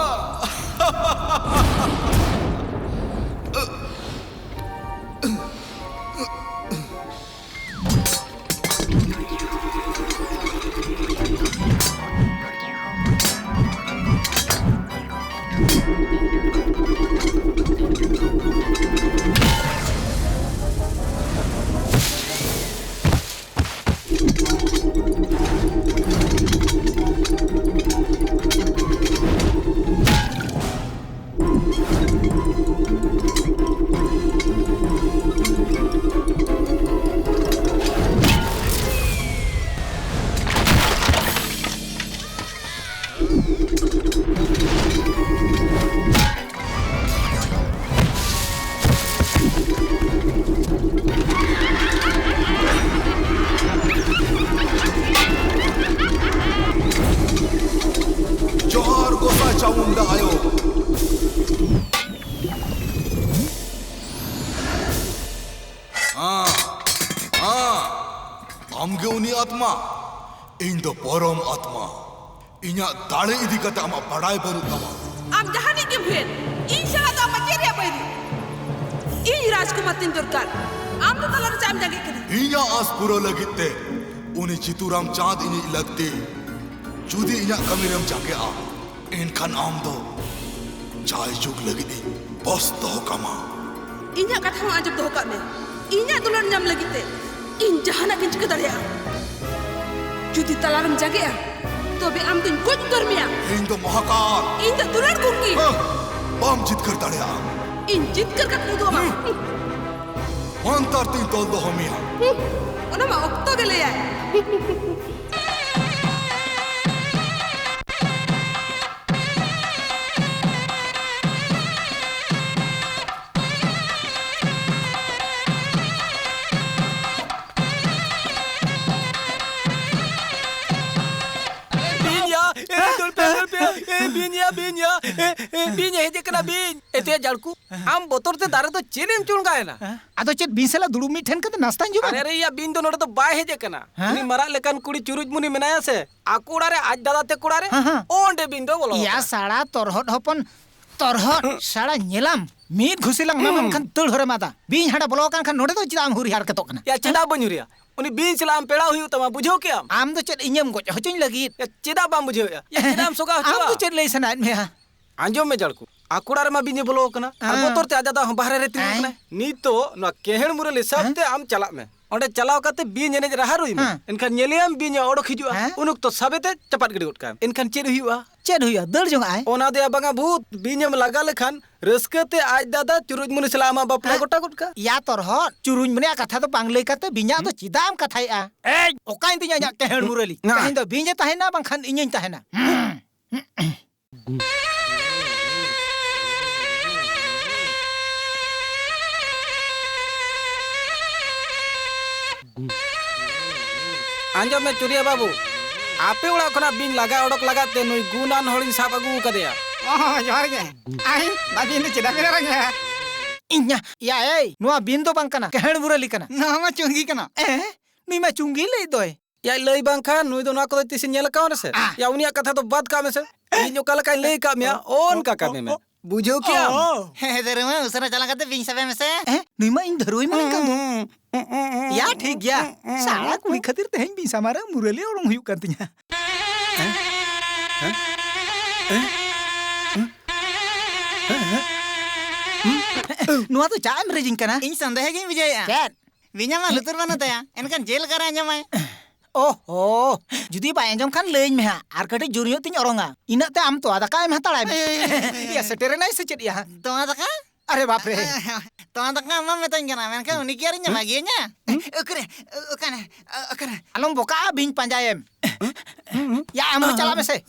ᱟᱛᱢᱟ, ᱤᱧ ᱫᱚ ᱯᱚᱨᱚᱢ ᱟᱛᱢᱟ᱾ ᱤᱧᱟᱜ ᱫᱟᱲᱮ ᱤᱫᱤ ᱠᱟᱛᱮ ᱟᱢᱟᱜ ᱵᱟᱰᱟᱭ ᱵᱟᱹᱱᱩᱜ ᱛᱟᱢᱟ᱾ ᱟᱢ ᱡᱟᱦᱟᱱᱤᱡ ᱜᱮᱢ ᱦᱩᱭᱮᱱ, ᱤᱧ ᱥᱟᱞᱟᱜ ᱫᱚ ᱟᱢᱟᱜ ᱪᱮᱫ ᱨᱮᱭᱟᱜ ᱵᱟᱹᱭᱨᱤ? ᱤᱧ ᱨᱟᱡᱽᱠᱩᱢᱟᱨ ᱛᱤᱧ ᱫᱚᱨᱠᱟᱨ, ᱟᱢ ᱫᱚ ᱛᱟᱞᱟᱨᱮ ᱪᱮᱫ ᱮᱢ ᱡᱟᱸᱜᱮᱜ ᱠᱟᱱᱟ? ᱤᱧᱟᱜ ᱟᱸᱥ ᱯᱩᱨᱟᱹᱣ ᱞᱟᱹᱜᱤᱫ ᱛᱮ ᱩᱱᱤ ᱪᱤᱛᱩᱨᱟᱢ ᱪᱟᱸᱫ ᱤᱧᱤᱡ ᱞᱟᱹᱠᱛᱤ᱾ ᱡᱩᱫᱤ ᱤᱧᱟᱜ ᱠᱟᱹᱢᱤ ᱨᱮᱢ ᱡᱟᱸᱜᱮᱜᱼᱟ, ᱮᱱᱠᱷᱟᱱ ᱟᱢ ᱫᱚ ᱡᱟᱭ ᱡᱩᱜᱽ ᱞᱟᱹᱜᱤᱫ ᱤᱧ ᱵᱚᱥ ᱫᱚᱦᱚ ᱠᱟᱢᱟ᱾ ᱤᱧᱟᱜ ᱠᱟᱛᱷᱟ ᱦᱚᱸ ᱟᱸᱡᱚᱢ ᱫᱚᱦᱚ ᱠᱟᱜ ᱢᱮ, ᱤᱧᱟᱜ ᱫᱩᱞᱟᱹᱲ ᱧᱟᱢ ᱞᱟᱹᱜᱤᱫ ᱛᱮ ᱤᱧ ᱡᱟᱦᱟᱱᱟᱜ ᱜᱤᱧ ᱪᱤᱠᱟᱹ ᱫᱟᱲᱮᱭᱟᱜᱼᱟ᱾ ᱡᱩᱫᱤ ᱛᱟᱞᱟᱨᱮᱢ ᱡᱟᱸᱜᱮᱜᱼᱟ, ᱛᱚᱵᱮ ᱟᱢ ᱫᱚᱧ ᱜᱚᱡ ᱩᱛᱟᱹᱨ ᱢᱮᱭᱟ᱾ ᱤᱧ ᱫᱚ ᱢᱚᱦᱟᱠᱟᱞ᱾ ᱤᱧ ᱫᱚ ᱫᱩᱞᱟᱹᱲ ᱠᱩᱝᱠᱤ᱾ ᱦᱮᱸ, ᱵᱟᱢ ᱡᱤᱛᱠᱟᱹᱨ ᱫᱟᱲᱮᱭᱟᱜᱼᱟ᱾ ᱤᱧ ᱡᱤᱛᱠᱟᱹᱨ ᱠᱟᱛᱮ ᱩᱫᱩᱜ ᱟᱢᱟ᱾ ᱦᱩᱸ᱾ ᱢᱟᱱᱛᱟᱨ ᱛᱤᱧ ᱛᱚᱞ ᱫᱚᱦᱚ ᱢᱮᱭᱟ᱾ ᱦᱩᱸ, ᱚᱱᱟ ᱢᱟ ᱚᱠᱛᱚ ᱜᱮ ᱞᱟᱹᱭᱟᱭ᱾ ᱵᱤᱧ ᱭᱟ, ᱮ, ᱫᱟᱹᱲ ᱯᱮ, ᱫᱟᱹᱲ ᱯᱮ, ᱮ, ᱵᱤᱧ ᱭᱟ, ᱵᱤᱧ ᱭᱟ, ᱮ, ᱮ, ᱵᱤᱧ ᱮ ᱦᱮᱡ ᱟᱠᱟᱱᱟ, ᱵᱤᱧ᱾ ᱮ, ᱛᱮᱭᱟ ᱡᱟᱲᱠᱩ, ᱟᱢ ᱵᱚᱛᱚᱨ ᱛᱮ ᱫᱟᱨᱮ ᱫᱚ ᱪᱮᱫ ᱮᱢ ᱪᱚᱲᱜᱟᱭᱮᱱᱟ? ᱦᱮᱸ? ᱟᱫᱚ ᱪᱮᱫ ᱵᱤᱧ ᱥᱟᱞᱟᱜ ᱫᱩᱲᱩᱵ ᱢᱤᱫ ᱴᱷᱮᱱ ᱠᱟᱛᱮ ᱱᱟᱥᱛᱟᱧ ᱡᱚᱢᱟ? ᱟᱨᱮ, ᱟᱨᱮ, ᱭᱟ, ᱵᱤᱧ ᱫᱚ ᱱᱚᱰᱮ ᱫᱚ ᱵᱟᱭ ᱦᱮᱡ ᱟᱠᱟᱱᱟ᱾ ᱦᱮᱸ? ᱩᱱᱤ ᱢᱟᱨᱟᱜ ᱞᱮᱠᱟᱱ ᱠᱩᱲᱤ ᱪᱩᱨᱩᱡᱢᱩᱱᱤ ᱢᱮᱱᱟᱭᱟ ᱥᱮ, ᱟᱠᱚ ᱚᱲᱟᱜ ᱨᱮ ᱟᱡ ᱫᱟᱫᱟ ᱛᱮᱠᱚ ᱚᱲᱟᱜ ᱨᱮ, ᱦᱮᱸ, ᱦᱮᱸ᱾ ᱚᱸᱰᱮ ᱵᱤᱧ ᱫᱚ ᱵᱚᱞᱚ ᱭᱟ ᱟᱠᱟᱱᱟ᱾ ᱥᱟᱲᱟ ᱛᱚᱨᱦᱚᱫ ᱦᱚᱯᱚᱱ, ᱛᱚᱨᱦᱚᱫ, ᱦᱩᱸ᱾ ᱥᱟᱲᱟ ᱧᱮᱞᱟᱢ, ᱢᱤᱫ ᱜᱷᱩᱥᱤ ᱞᱟᱝ ᱮᱢᱟᱢ ᱦᱩᱸ᱾ ᱠᱷᱟᱱ ᱫᱟᱹᱲ ᱦᱚᱨᱮᱢ ᱟᱫᱟ᱾ ᱵᱤᱧ ᱦᱟᱰᱟ ᱵᱚᱞᱚ ᱟᱠᱟᱱ ᱠᱷᱟᱱ ᱱᱚᱰᱮ ᱫᱚ ᱪᱮᱫᱟᱜ ᱮᱢ ᱦᱩᱨᱤ ᱦᱟᱨᱠᱮᱛᱚᱜ ᱠᱟᱱᱟ? ᱭᱟ, ᱪᱮᱫᱟᱜ ᱵᱟᱹᱧ ᱦᱩᱨᱤᱭᱟ? ᱩᱱᱤ ᱵᱤᱧ ᱥᱟᱞᱟᱜ ᱟᱢ ᱯᱮᱲᱟ ᱦᱩᱭᱩᱜ ᱛᱟᱢᱟ, ᱵᱩᱡᱷᱟᱹᱣ ᱠᱮᱜᱼᱟᱢ? ᱟᱢ ᱫᱚ ᱪᱮᱫ ᱤᱧᱮᱢ ᱜᱚᱡ ᱦᱚᱪᱚᱧ ᱞᱟᱹᱜᱤᱫ? ᱭᱟ, ᱪᱮᱫᱟᱜ ᱵᱟᱢ ᱵᱩᱡᱷᱟᱹᱣᱮᱫᱼᱟ? ᱭᱟ, ᱪᱮᱫᱟᱜ ᱮᱢ ᱥᱚᱜᱟ ᱟᱢ ᱦᱚᱪᱚᱣᱟ? ᱫᱚ ᱪᱮᱫ ᱞᱟᱹᱭ ᱥᱟᱱᱟᱭᱮᱫ ᱢᱮᱭᱟ? ᱟᱸᱡᱚᱢ ᱢᱮ ᱡᱟᱲᱠᱩ, ᱟᱠᱚ ᱚᱲᱟᱜ ᱨᱮᱢᱟ ᱵᱤᱧ ᱮ ᱵᱚᱞᱚ ᱟᱠᱟᱱᱟ, ᱟᱨ ᱦᱮᱸ᱾ ᱵᱚᱛᱚᱨ ᱛᱮ ᱟᱡ ᱫᱟᱫᱟ ᱦᱚᱸ ᱵᱟᱦᱨᱮ ᱨᱮ ᱛᱤᱸᱜᱩ ᱦᱮᱸ᱾ ᱟᱠᱟᱱᱟᱭ᱾ ᱱᱤᱛᱚᱜ ᱱᱚᱣᱟ ᱠᱮᱦᱮᱲ ᱢᱩᱨᱟᱹᱞᱤ ᱥᱟᱵ ᱦᱮᱸ᱾ ᱛᱮ ᱟᱢ ᱪᱟᱞᱟᱜ ᱢᱮ᱾ ᱚᱸᱰᱮ ᱪᱟᱞᱟᱣ ᱠᱟᱛᱮ ᱵᱤᱧ ᱮᱱᱮᱡ ᱨᱟᱦᱟ ᱨᱩᱭ ᱢᱮ᱾ ᱦᱮᱸ᱾ ᱮᱱᱠᱷᱟᱱ ᱧᱮᱞᱮᱭᱟᱢ ᱵᱤᱧ ᱮ ᱚᱰᱚᱠ ᱦᱤᱡᱩᱜᱼᱟ᱾ ᱦᱮᱸ᱾ ᱩᱱ ᱚᱠᱛᱚ ᱥᱟᱵᱮ ᱛᱮ ᱪᱟᱯᱟᱫ ᱜᱤᱰᱤ ᱜᱚᱫ ᱠᱟᱭᱟᱢ᱾ ᱮᱱᱠᱷᱟᱱ ᱪᱮᱫ ᱦᱩᱭᱩᱜᱼᱟ? ᱪᱮᱫ ᱦᱩᱭᱩᱜᱼᱟ? ᱫᱟᱹᱲ ᱡᱚᱝ ᱟᱭ? ᱚᱱᱟ ᱫᱚᱭᱟ ᱵᱟᱝᱟ ᱵᱷᱩᱛ, ᱵᱤᱧ ᱮᱢ ᱞᱟᱜᱟ ᱞᱮᱠᱷᱟᱱ ᱨᱟᱹᱥᱠᱟᱹ ᱛᱮ ᱟᱡ ᱫᱟᱫᱟ ᱪᱩᱨᱩᱡ ᱢᱩᱱᱤ ᱥᱟᱞᱟᱜ ᱟᱢᱟᱜ ᱵᱟᱯᱞᱟ ᱦᱮᱸ᱾ ᱜᱚᱴᱟ ᱜᱚᱫ ᱠᱟᱜᱼᱟ᱾ ᱭᱟ ᱛᱚᱨᱦᱚᱫ, ᱪᱩᱨᱩᱡ ᱢᱩᱱᱤᱭᱟᱜ ᱠᱟᱛᱷᱟ ᱫᱚ ᱵᱟᱝ ᱞᱟᱹᱭ ᱠᱟᱛᱮ ᱵᱤᱧᱟᱜ ᱫᱚ ᱦᱩᱸ? ᱪᱮᱫᱟᱜ ᱮᱢ ᱠᱟᱛᱷᱟᱭᱮᱫᱼᱟ? ᱮᱭ! ᱚᱠᱟᱭᱮᱱ ᱛᱤᱧᱟ ᱤᱧᱟᱜ ᱠᱮᱦᱮᱲ ᱢᱩᱨᱟᱹᱞᱤ? ᱱᱟ᱾ ᱛᱮᱦᱮᱧ ᱫᱚ ᱵᱤᱧ ᱮ ᱛᱟᱦᱮᱱᱟ, ᱵᱟᱝᱠᱷᱟᱱ ᱤᱧᱤᱧ ᱛᱟᱦᱮᱱᱟ᱾ ᱟᱸᱡᱚᱢ ᱢᱮ ᱪᱩᱨᱤᱭᱟᱹ ᱵᱟᱹᱵᱩ, ᱟᱯᱮ ᱚᱲᱟᱜ ᱠᱷᱚᱱᱟᱜ ᱵᱤᱧ ᱞᱟᱜᱟ ᱚᱰᱚᱠ ᱞᱟᱜᱟᱫ ᱛᱮ ᱱᱩᱭ ᱜᱩᱱᱟᱱ ᱦᱚᱲᱤᱧ ᱥᱟᱵ ᱟᱹᱜᱩ ᱟᱠᱟᱫᱮᱭᱟ᱾ ᱚ, ᱡᱚᱦᱟᱨ ᱜᱮ᱾ ᱟᱭ, ᱵᱟᱹᱵᱤᱱ ᱫᱚ ᱪᱮᱫᱟᱜ ᱵᱤᱱ ᱨᱟᱜᱟ? ᱤᱧ, ᱭᱟ, ᱮᱭ, ᱱᱚᱣᱟ ᱵᱤᱧ ᱫᱚ ᱵᱟᱝ ᱠᱟᱱᱟ, ᱠᱮᱦᱮᱲ ᱢᱩᱨᱟᱹᱞᱤ ᱠᱟᱱᱟ᱾ ᱱᱚᱣᱟ ᱢᱟ ᱪᱩᱝᱜᱤ ᱠᱟᱱᱟ᱾ ᱮ, ᱱᱩᱭ ᱢᱟ ᱪᱩᱝᱜᱤ ᱞᱟᱹᱭ ᱫᱚᱭ᱾ ᱭᱟ, ᱞᱟᱹᱭ ᱵᱟᱝᱠᱷᱟᱱ ᱱᱩᱭ ᱫᱚ ᱱᱚᱣᱟ ᱠᱚᱫᱚ ᱛᱤᱥᱮ ᱧᱮᱞ ᱟᱠᱟᱣᱱᱟ ᱥᱮ? ᱭᱟ, ᱩᱱᱤᱭᱟᱜ ᱠᱟᱛᱷᱟ ᱫᱚ ᱵᱟᱫ ᱠᱟᱜ ᱢᱮᱥᱮ᱾ ᱤᱧ ᱚᱠᱟ ᱞᱮᱠᱟᱧ ᱞᱟᱹᱭ ᱟᱠᱟᱫ ᱢᱮᱭᱟ, ᱚᱱᱠᱟ ᱠᱟᱹᱢᱤ ᱢᱮ᱾ ᱵᱩᱡᱷᱟᱹᱣ ᱠᱮᱜᱼᱟᱢ? ᱚ᱾ ᱦᱮᱸ, ᱦᱮᱸ, ᱫᱟᱹᱨᱩᱢᱟ, ᱩᱥᱟᱹᱨᱟ ᱪᱟᱞᱟᱣ ᱠᱟᱛᱮ ᱵᱤᱧ ᱥᱟᱵᱮ ᱢᱮᱥᱮ᱾ ᱦᱮᱸ, ᱱᱩᱭ ᱢᱟ ᱤᱧ ᱫᱷᱟᱹᱨᱩᱭ ᱢᱟᱱᱮ ᱠᱟᱱ ᱫᱚ᱾ ᱭᱟ, ᱴᱷᱤᱠ ᱜᱮᱭᱟ᱾ ᱥᱟᱲᱟ ᱠᱩᱲᱤ ᱠᱷᱟᱹᱛᱤᱨ ᱛᱮᱦᱮᱧ ᱵᱤᱧ ᱥᱟᱢᱟᱝ ᱨᱮ ᱢᱩᱨᱟᱹᱞᱤ ᱚᱰᱚᱝ ᱦᱩᱭᱩᱜ ᱠᱟᱱ ᱛᱤᱧᱟ᱾ ᱱᱚᱣᱟ ᱫᱚ ᱪᱟᱜ ᱮᱢ ᱨᱮᱡᱤᱧ ᱠᱟᱱᱟ? ᱤᱧ ᱥᱚᱱᱫᱮᱦ ᱜᱤᱧ ᱵᱩᱡᱷᱟᱹᱣᱮᱫᱼᱟ᱾ ᱪᱮᱫ? ᱵᱤᱧᱟᱜ ᱢᱟ ᱞᱩᱛᱩᱨ ᱵᱟᱹᱱᱩᱜ ᱛᱟᱭᱟ, ᱮᱱᱠᱷᱟᱱ ᱪᱮᱫ ᱞᱮᱠᱟᱨᱮ ᱟᱸᱡᱚᱢᱟᱭ? ᱳᱦᱳ, ᱡᱩᱫᱤ ᱵᱟᱭ ᱟᱸᱡᱚᱢ ᱠᱷᱟᱱ ᱞᱟᱹᱭᱟᱹᱧ ᱢᱮ ᱦᱟᱸᱜ, ᱟᱨ ᱠᱟᱹᱴᱤᱡ ᱡᱳᱨ ᱧᱚᱜ ᱛᱤᱧ ᱚᱨᱚᱝᱟ᱾ ᱤᱱᱟᱹᱜ ᱛᱮ ᱟᱢ ᱛᱚᱣᱟ ᱫᱟᱠᱟ ᱮᱢ ᱦᱟᱛᱟᱲᱟᱭ ᱢᱮ᱾ ᱮᱭ, ᱮᱭ, ᱮᱭ, ᱮᱭ, ᱮᱭ᱾ ᱭᱟ, ᱥᱮᱴᱮᱨᱮᱱᱟᱭ ᱥᱮ ᱪᱮᱫ ᱭᱟ ᱦᱟᱸᱜ? ᱛᱚᱣᱟ ᱫᱟᱠᱟ? ᱟᱨᱮ ᱵᱟᱯ ᱨᱮ᱾ ᱛᱚᱣᱟ ᱫᱟᱠᱟ ᱟᱢ ᱢᱟᱢ ᱢᱮᱛᱟᱹᱧ ᱠᱟᱱᱟ, ᱢᱮᱱᱠᱷᱟᱱ ᱩᱱᱤ ᱠᱤ ᱟᱨᱤᱧ ᱮᱢᱟ ᱜᱮᱭᱟ ᱧᱟ? ᱚᱠᱟᱨᱮ, ᱚᱠᱟᱨᱮ, ᱚᱠᱟᱨᱮ? ᱟᱞᱚᱢ ᱵᱚᱠᱟᱜᱼᱟ, ᱵᱤᱧ ᱯᱟᱸᱡᱟᱭᱮᱢ᱾ ᱭᱟ, ᱟᱢ ᱦᱚᱸ ᱪᱟᱞᱟᱜ ᱢᱮᱥᱮ᱾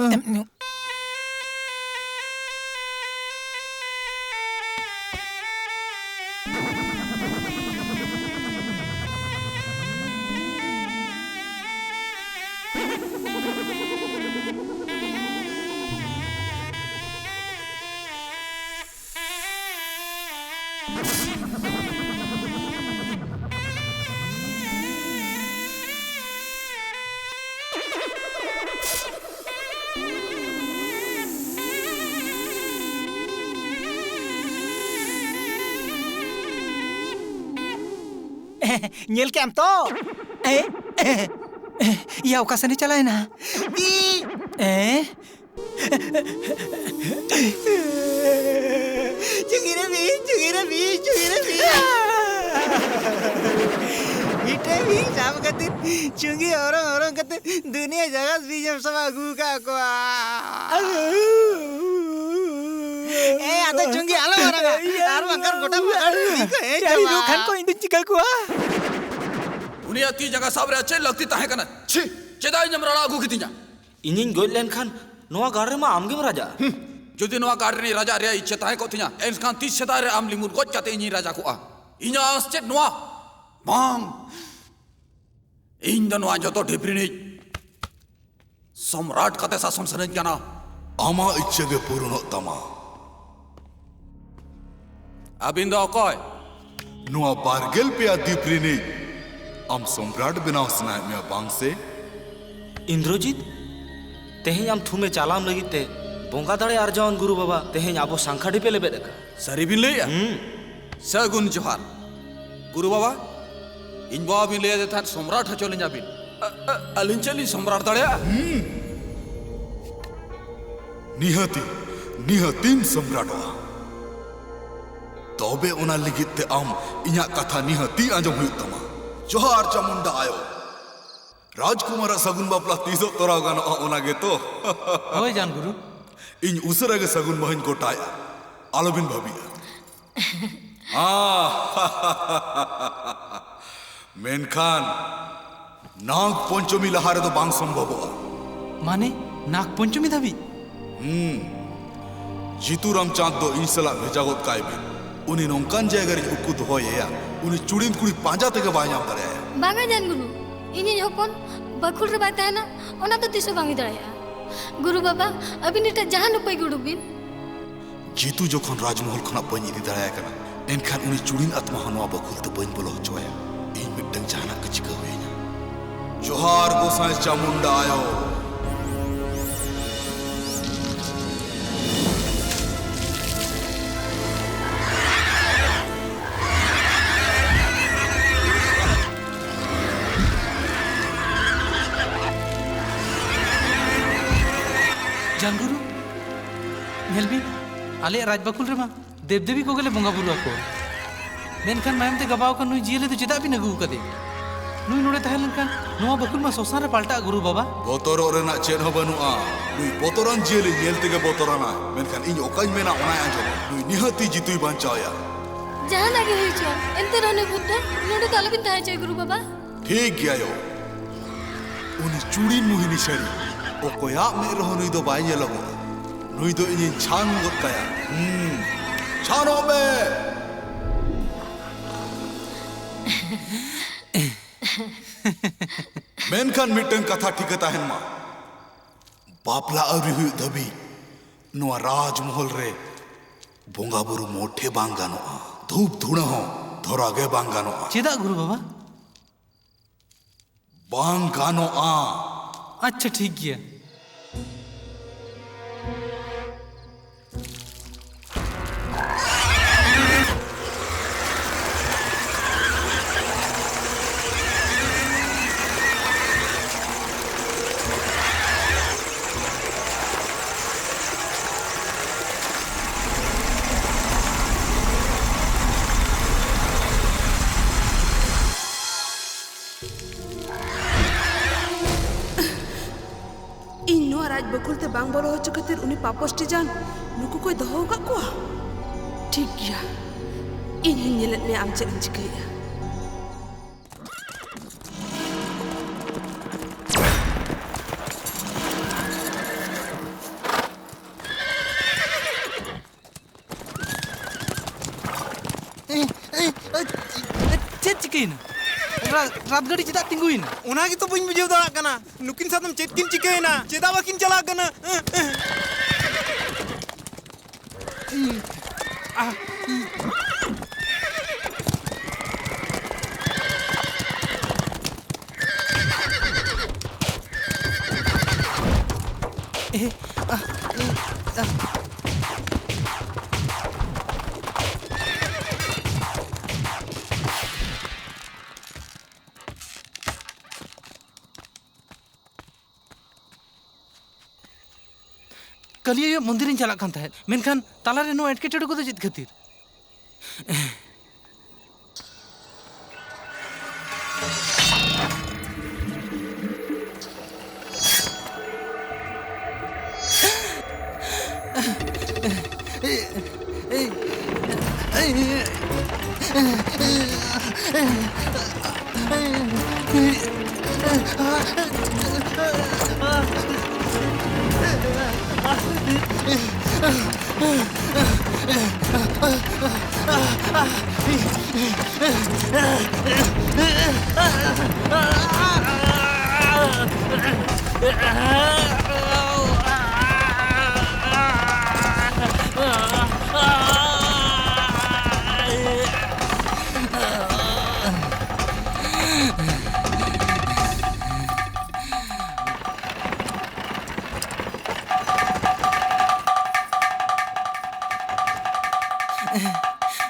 ᱧᱮᱞ ᱠᱮᱜ ᱟᱢ ᱛᱚ? ᱮ? ᱭᱟ, ᱚᱠᱟ ᱥᱮᱱᱮ ᱪᱟᱞᱟᱣᱮᱱᱟ? ᱮ? ᱪᱩᱝᱜᱤ ᱨᱮ ᱵᱤᱧ, ᱪᱩᱝᱜᱤ ᱨᱮ ᱵᱤᱧ, ᱪᱩᱝᱜᱤ ᱨᱮ ᱵᱤᱧ᱾ ᱢᱤᱫᱴᱮᱱ ᱵᱤᱧ ᱥᱟᱵ ᱠᱷᱟᱹᱛᱤᱨ ᱪᱩᱝᱜᱤ ᱦᱚᱨᱚᱝ ᱦᱚᱨᱚᱝ ᱠᱟᱛᱮ ᱫᱩᱱᱤᱭᱟᱹ ᱡᱟᱜᱟᱛ ᱵᱤᱧ ᱮᱢ ᱥᱟᱵ ᱟᱹᱜᱩ ᱟᱠᱟᱫ ᱠᱚᱣᱟ᱾ ᱮ, ᱟᱫᱚ ᱪᱩᱝᱜᱤ ᱟᱞᱚᱢ ᱦᱚᱨᱚᱝᱟ, ᱟᱨ ᱵᱟᱝᱠᱷᱟᱱ ᱜᱚᱴᱟ ᱵᱟᱜᱟᱱ ᱨᱮ ᱵᱤᱧ ᱠᱚ ᱦᱮᱡ ᱪᱟᱹᱞᱤ ᱪᱟᱵᱟᱜᱼᱟ᱾ ᱨᱩ ᱠᱷᱟᱱ ᱠᱚ ᱤᱧ ᱫᱩᱧ ᱪᱤᱠᱟᱹ ᱠᱚᱣᱟ? ᱩᱱᱤᱭᱟᱜ ᱛᱤ ᱡᱟᱸᱜᱟ ᱥᱟᱵ ᱨᱮᱭᱟᱜ ᱪᱮᱫ ᱞᱟᱹᱠᱛᱤ ᱛᱟᱦᱮᱸ ᱠᱟᱱᱟ? ᱪᱷᱤ! ᱪᱮᱫᱟᱜ ᱤᱧᱮᱢ ᱨᱟᱲᱟ ᱟᱹᱜᱩ ᱠᱤᱫᱤᱧᱟ? ᱤᱧᱤᱧ ᱜᱚᱡ ᱞᱮᱱᱠᱷᱟᱱ ᱱᱚᱣᱟ ᱜᱟᱲ ᱨᱮᱢᱟ ᱟᱢᱜᱮᱢ ᱨᱟᱡᱟᱜᱼᱟ᱾ ᱦᱩᱸ, ᱡᱩᱫᱤ ᱱᱚᱣᱟ ᱜᱟᱲ ᱨᱤᱱᱤᱡ ᱨᱟᱡᱟ ᱨᱮᱭᱟᱜ ᱤᱪᱪᱷᱟᱹ ᱛᱟᱦᱮᱸ ᱠᱚᱜ ᱛᱤᱧᱟ, ᱮᱱᱠᱷᱟᱱ ᱛᱤᱥ ᱥᱮᱫᱟᱭ ᱨᱮ ᱟᱢ ᱞᱤᱢᱩᱨ ᱜᱚᱡ ᱠᱟᱛᱮ ᱤᱧᱤᱧ ᱨᱟᱡᱟ ᱠᱚᱜᱼᱟ᱾ ᱤᱧᱟᱹᱜ ᱟᱸᱥ ᱪᱮᱫ ᱱᱚᱣᱟ? ᱵᱟᱝ, ᱤᱧ ᱫᱚ ᱱᱚᱣᱟ ᱡᱚᱛᱚ ᱰᱷᱤᱯ ᱨᱤᱱᱤᱡ ᱥᱚᱢᱨᱟᱴ ᱠᱟᱛᱮ ᱥᱟᱥᱚᱱ ᱥᱟᱱᱟᱧ ᱠᱟᱱᱟ᱾ ᱟᱢᱟᱜ ᱤᱪᱪᱷᱟᱹ ᱜᱮ ᱯᱩᱨᱩᱱᱚᱜ ᱛᱟᱢᱟ᱾ ᱟᱹᱵᱤᱱ ᱫᱚ ᱚᱠᱚᱭ? ᱱᱚᱣᱟ ᱵᱟᱨᱜᱮᱞ ᱯᱮᱭᱟ ᱫᱤᱯ ᱨᱤᱱᱤᱡ ᱟᱢ ᱥᱚᱢᱨᱟᱴ ᱵᱮᱱᱟᱣ ᱥᱟᱱᱟᱭᱮᱫ ᱢᱮᱭᱟ, ᱵᱟᱝ ᱥᱮ? ᱤᱱᱫᱨᱚᱡᱤᱛ, ᱛᱮᱦᱮᱧ ᱟᱢ ᱛᱷᱩᱢᱮ ᱪᱟᱞᱟᱢ ᱞᱟᱹᱜᱤᱫ ᱛᱮ ᱵᱚᱸᱜᱟ ᱫᱟᱲᱮ ᱟᱨᱡᱟᱣᱟᱱ ᱜᱩᱨᱩ ᱵᱟᱵᱟ ᱛᱮᱦᱮᱧ ᱟᱵᱚ ᱥᱟᱝᱠᱷᱟᱰᱤ ᱯᱮ ᱞᱮᱵᱮᱫ ᱟᱠᱟᱫ᱾ ᱥᱟᱹᱨᱤ ᱵᱤᱱ ᱞᱟᱹᱭᱮᱜᱼᱟ? ᱦᱩᱸ᱾ ᱥᱟᱹᱜᱩᱱ ᱡᱚᱦᱟᱨ᱾ ᱜᱩᱨᱩ ᱵᱟᱵᱟ, ᱤᱧ ᱵᱟᱵᱟ ᱵᱤᱱ ᱞᱟᱹᱭ ᱟᱫᱮ ᱛᱟᱦᱮᱸᱫ ᱥᱚᱢᱨᱟᱴ ᱦᱚᱪᱚ ᱞᱤᱧᱟ ᱵᱤᱱ᱾ ᱟ-, ᱟ-, ᱟᱹᱞᱤᱧ ᱪᱮᱫ ᱞᱤᱧ ᱥᱚᱢᱨᱟᱴ ᱫᱟᱲᱮᱭᱟᱜᱼᱟ? ᱱᱤᱦᱟᱹᱛᱤ, ᱱᱤᱦᱟᱹᱛᱤᱢ ᱥᱚᱢᱨᱟᱴᱚᱜᱼᱟ᱾ ᱛᱚᱵᱮ ᱚᱱᱟ ᱞᱟᱹᱜᱤᱫ ᱛᱮ ᱟᱢ ᱤᱧᱟᱜ ᱠᱟᱛᱷᱟ ᱱᱤᱦᱟᱹᱛᱤ ᱟᱸᱡᱚᱢ ᱦᱩᱭᱩᱜ ᱛᱟᱢᱟ᱾ ᱡᱚᱦᱟᱨ ᱪᱟᱢᱩᱱᱰᱟ ᱟᱭᱳ᱾ ᱨᱟᱡᱽᱠᱩᱢᱟᱨᱟᱜ ᱥᱟᱹᱜᱩᱱ ᱵᱟᱯᱞᱟ ᱛᱤᱥᱚᱜ ᱛᱚᱨᱟᱣ ᱜᱟᱱᱚᱜᱼᱟ, ᱚᱱᱟ ᱜᱮᱛᱚ? ᱦᱳᱭ, ᱡᱟᱱᱜᱩᱨᱩ᱾ ᱤᱧ ᱩᱥᱟᱹᱨᱟ ᱜᱮ ᱥᱟᱹᱜᱩᱱ ᱢᱟᱹᱦᱟᱹᱧ ᱜᱚᱴᱟᱭᱟ, ᱟᱞᱚᱵᱤᱱ ᱵᱷᱟᱹᱵᱤᱜᱼᱟ᱾ ᱟᱦ, ᱢᱮᱱᱠᱷᱟᱱ ᱱᱟᱜᱽ ᱯᱚᱧᱪᱚᱢᱤ ᱞᱟᱦᱟ ᱨᱮᱫᱚ ᱵᱟᱝ ᱥᱚᱢᱵᱷᱚᱵᱚᱜᱼᱟ᱾ ᱢᱟᱱᱮ, ᱱᱟᱜᱽ ᱯᱚᱧᱪᱚᱢᱤ ᱫᱷᱟᱹᱵᱤᱡ? ᱦᱩᱸ᱾ ᱡᱤᱛᱩᱨᱟᱢ ᱪᱟᱸᱫ ᱫᱚ ᱤᱧ ᱥᱟᱞᱟᱜ ᱵᱷᱮᱡᱟ ᱜᱚᱫ ᱠᱟᱭ ᱵᱤᱱ᱾ ᱩᱱᱤ ᱱᱚᱝᱠᱟᱱ ᱡᱟᱭᱜᱟ ᱨᱮᱧ ᱩᱠᱩ ᱫᱚᱦᱚᱭᱮᱭᱟ, ᱩᱱᱤ ᱪᱩᱲᱤᱱ ᱠᱩᱲᱤ ᱯᱟᱸᱡᱟ ᱛᱮᱜᱮ ᱵᱟᱭ ᱧᱟᱢ ᱫᱟᱲᱮᱭᱟᱭᱟ᱾ ᱵᱟᱝᱟ ᱡᱟᱱᱜᱩᱨᱩ, ᱤᱧᱤᱡ ᱦᱚᱯᱚᱱ ᱵᱟᱹᱠᱷᱩᱞ ᱨᱮ ᱵᱟᱭ ᱛᱟᱦᱮᱱᱟ, ᱚᱱᱟ ᱫᱚ ᱛᱤᱥ ᱦᱚᱸ ᱵᱟᱝ ᱦᱩᱭ ᱫᱟᱲᱮᱭᱟᱜᱼᱟ᱾ ᱜᱩᱨᱩ ᱵᱟᱵᱟ, ᱟᱹᱵᱤᱱ ᱮᱴᱟᱜ ᱡᱟᱦᱟᱱ ᱩᱯᱟᱹᱭ ᱜᱮ ᱩᱰᱩᱠ ᱵᱤᱱ᱾ ᱡᱤᱛᱩ ᱡᱚᱠᱷᱚᱱ ᱨᱟᱡᱽᱢᱚᱦᱚᱞ ᱠᱷᱚᱱᱟᱜ ᱵᱟᱹᱧ ᱤᱫᱤ ᱫᱟᱲᱮᱭᱟᱭ ᱠᱟᱱᱟ, ᱮᱱᱠᱷᱟᱱ ᱩᱱᱤ ᱪᱩᱲᱤᱱ ᱟᱛᱢᱟ ᱦᱚᱸ ᱱᱚᱣᱟ ᱵᱟᱹᱠᱷᱩᱞ ᱛᱮ ᱵᱟᱹᱧ ᱵᱚᱞᱚ ᱦᱚᱪᱚ ᱟᱭᱟ᱾ ᱤᱧ ᱢᱤᱫᱴᱟᱝ ᱡᱟᱦᱟᱱᱟᱜ ᱜᱮ ᱪᱤᱠᱟᱹ ᱦᱩᱭᱟᱹᱧᱟ᱾ ᱡᱚᱦᱟᱨ ᱜᱚᱸᱥᱟᱭ ᱪᱟᱢᱩᱱᱰᱟ ᱟᱭᱳ᱾ ᱡᱟᱱᱜᱩᱨᱩ, ᱧᱮᱞ ᱵᱤᱱ, ᱟᱞᱮᱭᱟᱜ ᱨᱟᱡᱽᱵᱟᱹᱠᱷᱩᱞ ᱨᱮᱢᱟ ᱫᱮᱵᱽᱫᱮᱵᱤ ᱠᱚᱜᱮᱞᱮ ᱵᱚᱸᱜᱟ ᱵᱩᱨᱩ ᱟᱠᱚᱣᱟ᱾ ᱢᱮᱱᱠᱷᱟᱱ ᱢᱟᱭᱟᱢ ᱛᱮ ᱜᱟᱵᱟᱣ ᱟᱠᱟᱱ ᱱᱩᱭ ᱡᱤᱭᱟᱹᱞᱤ ᱫᱚ ᱪᱮᱫᱟᱜ ᱵᱤᱱ ᱟᱹᱜᱩ ᱟᱠᱟᱫᱮ? ᱱᱩᱭ ᱱᱚᱰᱮ ᱛᱟᱦᱮᱸ ᱞᱮᱱᱠᱷᱟᱱ ᱱᱚᱣᱟ ᱵᱟᱹᱠᱷᱩᱞ ᱢᱟ ᱥᱚᱥᱟᱱ ᱨᱮ ᱯᱟᱞᱴᱟᱜᱼᱟ, ᱜᱩᱨᱩ ᱵᱟᱵᱟ᱾ ᱵᱚᱛᱚᱨᱚᱜ ᱨᱮᱱᱟᱜ ᱪᱮᱫ ᱦᱚᱸ ᱵᱟᱹᱱᱩᱜᱼᱟ᱾ ᱱᱩᱭ ᱵᱚᱛᱚᱨᱟᱱ ᱡᱤᱭᱟᱹᱞᱤ ᱧᱮᱞ ᱛᱮᱜᱮ ᱵᱚᱛᱚᱨᱟᱱᱟᱭ, ᱢᱮᱱᱠᱷᱟᱱ ᱤᱧ ᱚᱠᱟᱧ ᱢᱮᱱᱟ ᱚᱱᱟᱭ ᱟᱸᱡᱚᱢᱟ᱾ ᱱᱩᱭ ᱱᱤᱦᱟᱹᱛᱤ ᱡᱤᱛᱩᱭ ᱵᱟᱧᱪᱟᱣᱮᱭᱟ᱾ ᱡᱟᱦᱟᱱᱟᱜ ᱜᱮ ᱦᱩᱭ ᱦᱚᱪᱚᱣᱟᱱ, ᱮᱱᱛᱮ ᱨᱮᱦᱚᱸ ᱱᱩᱭ ᱵᱷᱩᱛ ᱫᱚ ᱱᱚᱰᱮ ᱫᱚ ᱟᱞᱚᱵᱤᱱ ᱛᱟᱦᱮᱸ ᱦᱚᱪᱚᱭᱟ, ᱜᱩᱨᱩ ᱵᱟᱵᱟ᱾ ᱴᱷᱤᱠ ᱜᱮᱭᱟ ᱭᱳ᱾ ᱩᱱᱤ ᱪᱩᱲᱤᱱ ᱢᱳᱦᱤᱱᱤ ᱥᱟᱹᱲᱤ ᱚᱠᱚᱭᱟᱜ ᱢᱮᱫ ᱨᱮᱦᱚᱸ ᱱᱩᱭ ᱫᱚ ᱵᱟᱭ ᱧᱮᱞᱚᱜᱚᱜᱼᱟ᱾ ᱱᱩᱭ ᱫᱚ ᱤᱧᱤᱧ ᱪᱷᱟᱱ ᱜᱚᱫ ᱠᱟᱭᱟ᱾ ᱦᱩᱸ, ᱪᱷᱟᱱᱚᱜ ᱢᱮ᱾ ᱢᱮᱱᱠᱷᱟᱱ ᱢᱤᱫᱴᱟᱝ ᱠᱟᱛᱷᱟ ᱴᱷᱤᱠᱟᱹ ᱛᱟᱦᱮᱱ ᱢᱟ, ᱵᱟᱯᱞᱟ ᱟᱹᱣᱨᱤ ᱦᱩᱭᱩᱜ ᱫᱷᱟᱹᱵᱤᱡ ᱱᱚᱣᱟ ᱨᱟᱡᱽᱢᱚᱦᱚᱞ ᱨᱮ ᱵᱚᱸᱜᱟ ᱵᱩᱨᱩ ᱢᱚᱴᱷᱮ ᱵᱟᱝ ᱜᱟᱱᱚᱜᱼᱟ᱾ ᱫᱷᱩᱯ ᱫᱷᱩᱬᱟᱹ ᱦᱚᱸ ᱫᱷᱚᱨᱟᱣ ᱜᱮ ᱵᱟᱝ ᱜᱟᱱᱚᱜᱼᱟ᱾ ᱪᱮᱫᱟᱜ, ᱜᱩᱨᱩ ᱵᱟᱵᱟ? ᱵᱟᱝ ᱜᱟᱱᱚᱜᱼᱟ᱾ ᱟᱪᱪᱷᱟ, ᱴᱷᱤᱠ ᱜᱮᱭᱟ᱾ ᱤᱧ ᱱᱚᱣᱟ ᱨᱟᱡᱽ ᱵᱟᱹᱠᱷᱩᱞ ᱛᱮ ᱵᱟᱝ ᱵᱚᱞᱚ ᱦᱚᱪᱚ ᱠᱷᱟᱹᱛᱤᱨ ᱩᱱᱤ ᱯᱟᱯᱚᱥᱴᱤ ᱡᱟᱱ ᱱᱩᱠᱩ ᱠᱚᱭ ᱫᱚᱦᱚ ᱟᱠᱟᱫ ᱠᱚᱣᱟ? ᱴᱷᱤᱠ ᱜᱮᱭᱟ, ᱤᱧ ᱦᱚᱸᱧ ᱧᱮᱞᱮᱫ ᱢᱮᱭᱟ ᱟᱢ ᱪᱮᱫ ᱮᱢ ᱪᱤᱠᱟᱹᱭᱮᱫᱼᱟ᱾ ᱮ, ᱮ, ᱮ, ᱪᱮᱫ ᱪᱤᱠᱟᱹᱭᱮᱱᱟ? ᱨᱟ-, ᱨᱟᱛ ᱜᱟᱹᱰᱤ ᱪᱮᱫᱟᱜ ᱛᱤᱸᱜᱩᱭᱮᱱᱟ? ᱚᱱᱟ ᱜᱮᱛᱚ ᱵᱟᱹᱧ ᱵᱩᱡᱷᱟᱹᱣ ᱫᱟᱲᱮᱭᱟᱜ ᱠᱟᱱᱟ, ᱱᱩᱠᱤᱱ ᱥᱟᱛᱮᱢ ᱪᱮᱫ ᱠᱤᱱ ᱪᱤᱠᱟᱹᱭᱮᱱᱟ? ᱪᱮᱫᱟᱜ ᱵᱟᱹᱠᱤᱱ ᱪᱟᱞᱟᱜ ᱠᱟᱱᱟ? ᱮ, ᱮ᱾ ᱤ, ᱟ, ᱤ᱾ ᱮ, ᱟ, ᱤ, ᱟ᱾ ᱠᱟᱹᱞᱤ ᱟᱭᱳ ᱢᱚᱱᱫᱤᱨᱤᱧ ᱪᱟᱞᱟᱜ ᱠᱟᱱ ᱛᱟᱦᱮᱸᱫ, ᱢᱮᱱᱠᱷᱟᱱ ᱛᱟᱞᱟᱨᱮ ᱱᱚᱣᱟ ᱮᱴᱠᱮᱴᱚᱬᱮ ᱠᱚᱫᱚ ᱪᱮᱫ ᱠᱷᱟᱹᱛᱤᱨ?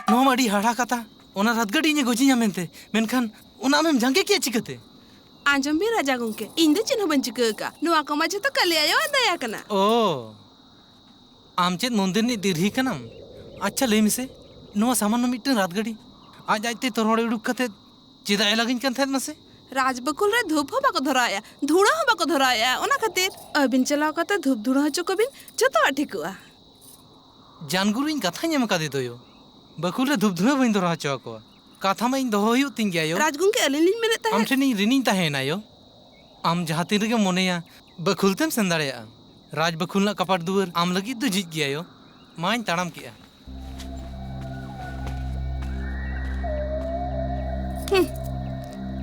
ᱱᱚᱣᱟ ᱢᱟ ᱟᱹᱰᱤ ᱦᱟᱦᱟᱲᱟ ᱠᱟᱛᱷᱟ᱾ ᱚᱱᱟ ᱨᱟᱛᱜᱟᱹᱰᱤ ᱤᱧᱮ ᱜᱚᱡᱤᱧᱟ ᱢᱮᱱᱛᱮ, ᱢᱮᱱᱠᱷᱟᱱ ᱚᱱᱟ ᱟᱢᱮᱢ ᱡᱟᱸᱜᱮ ᱠᱮᱫ ᱪᱤᱠᱟᱹᱛᱮ? ᱟᱸᱡᱚᱢ ᱵᱤᱱ ᱨᱟᱡᱟ ᱜᱚᱢᱠᱮ, ᱤᱧ ᱫᱚ ᱪᱮᱫ ᱦᱚᱸ ᱵᱟᱹᱧ ᱪᱤᱠᱟᱹ ᱟᱠᱟᱫᱼᱟ᱾ ᱱᱚᱣᱟ ᱠᱚᱢᱟ ᱡᱷᱚᱛᱚ ᱠᱟᱹᱞᱤ ᱟᱭᱳᱣᱟᱜ ᱫᱟᱭᱟ ᱠᱟᱱᱟ᱾ ᱳ, ᱟᱢ ᱪᱮᱫ ᱢᱚᱱᱫᱤᱨ ᱨᱤᱱᱤᱡ ᱫᱤᱨᱦᱤ ᱠᱟᱱᱟᱢ? ᱟᱪᱪᱷᱟ, ᱞᱟᱹᱭ ᱢᱮᱥᱮ, ᱱᱚᱣᱟ ᱥᱟᱢᱟᱱᱱᱚ ᱢᱤᱫᱴᱟᱝ ᱨᱟᱛᱜᱟᱹᱰᱤ ᱟᱡ ᱟᱡᱛᱮ ᱛᱚᱨᱚᱦᱚᱲ ᱩᱰᱩᱠ ᱠᱟᱛᱮ ᱪᱮᱫᱟᱜ ᱮ ᱞᱟᱜᱟᱧ ᱠᱟᱱ ᱛᱟᱦᱮᱸᱫ ᱢᱟᱥᱮ? ᱨᱟᱡᱽ ᱵᱟᱹᱠᱩᱞ ᱨᱮ ᱫᱷᱩᱯ ᱦᱚᱸ ᱵᱟᱠᱚ ᱫᱷᱚᱨᱟᱣᱮᱫᱼᱟ, ᱫᱷᱩᱬᱟᱹ ᱦᱚᱸ ᱵᱟᱠᱚ ᱫᱷᱚᱨᱟᱣᱮᱫᱼᱟ᱾ ᱚᱱᱟ ᱠᱷᱟᱹᱛᱤᱨ ᱟᱹᱵᱤᱱ ᱪᱟᱞᱟᱣ ᱠᱟᱛᱮ ᱫᱷᱩᱯ ᱫᱷᱩᱬᱟᱹ ᱦᱚᱪᱚ ᱠᱚᱵᱤᱱ, ᱡᱷᱚᱛᱚᱣᱟᱜ ᱴᱷᱤᱠᱚᱜᱼᱟ᱾ ᱡᱟᱱᱜᱩᱨᱩ, ᱤᱧ ᱠᱟᱛᱷᱟᱧ ᱮᱢ ᱟᱠᱟᱫᱮ ᱫᱚᱭᱳ᱾ ᱵᱟᱹᱠᱩᱞ ᱨᱮ ᱫᱷᱩᱯ ᱫᱷᱩᱬᱟᱹ ᱵᱟᱹᱧ ᱫᱷᱚᱨᱟᱣ ᱦᱚᱪᱚ ᱟᱠᱚᱣᱟ᱾ ᱠᱟᱛᱷᱟ ᱢᱟ ᱤᱧ ᱫᱚᱦᱚ ᱦᱩᱭᱩᱜ ᱛᱤᱧ ᱜᱮᱭᱟ ᱭᱳ᱾ ᱨᱟᱡᱽ ᱜᱚᱢᱠᱮ, ᱟᱹᱞᱤᱧ ᱞᱤᱧ ᱢᱮᱱᱮᱫ ᱟᱢ ᱛᱟᱦᱮᱸᱫ᱾ ᱴᱷᱮᱱ ᱤᱧ ᱨᱤᱱᱤᱧ ᱛᱟᱦᱮᱸᱭᱮᱱᱟ ᱭᱳ᱾ ᱟᱢ ᱡᱟᱦᱟᱸ ᱛᱤᱱ ᱨᱮᱜᱮᱢ ᱢᱚᱱᱮᱭᱟ, ᱵᱟᱹᱠᱩᱞ ᱛᱮᱢ ᱥᱮᱱ ᱫᱟᱲᱮᱭᱟᱜᱼᱟ᱾ ᱨᱟᱡᱽ ᱵᱟᱹᱠᱩᱞ ᱨᱮᱱᱟᱜ ᱠᱟᱯᱟᱴ ᱫᱩᱣᱟᱹᱨ ᱟᱢ ᱞᱟᱹᱜᱤᱫ ᱫᱚ ᱡᱷᱤᱡ ᱜᱮᱭᱟ ᱭᱳ᱾ ᱢᱟᱧ ᱛᱟᱲᱟᱢ ᱠᱮᱜᱼᱟ᱾ ᱦᱩᱸ,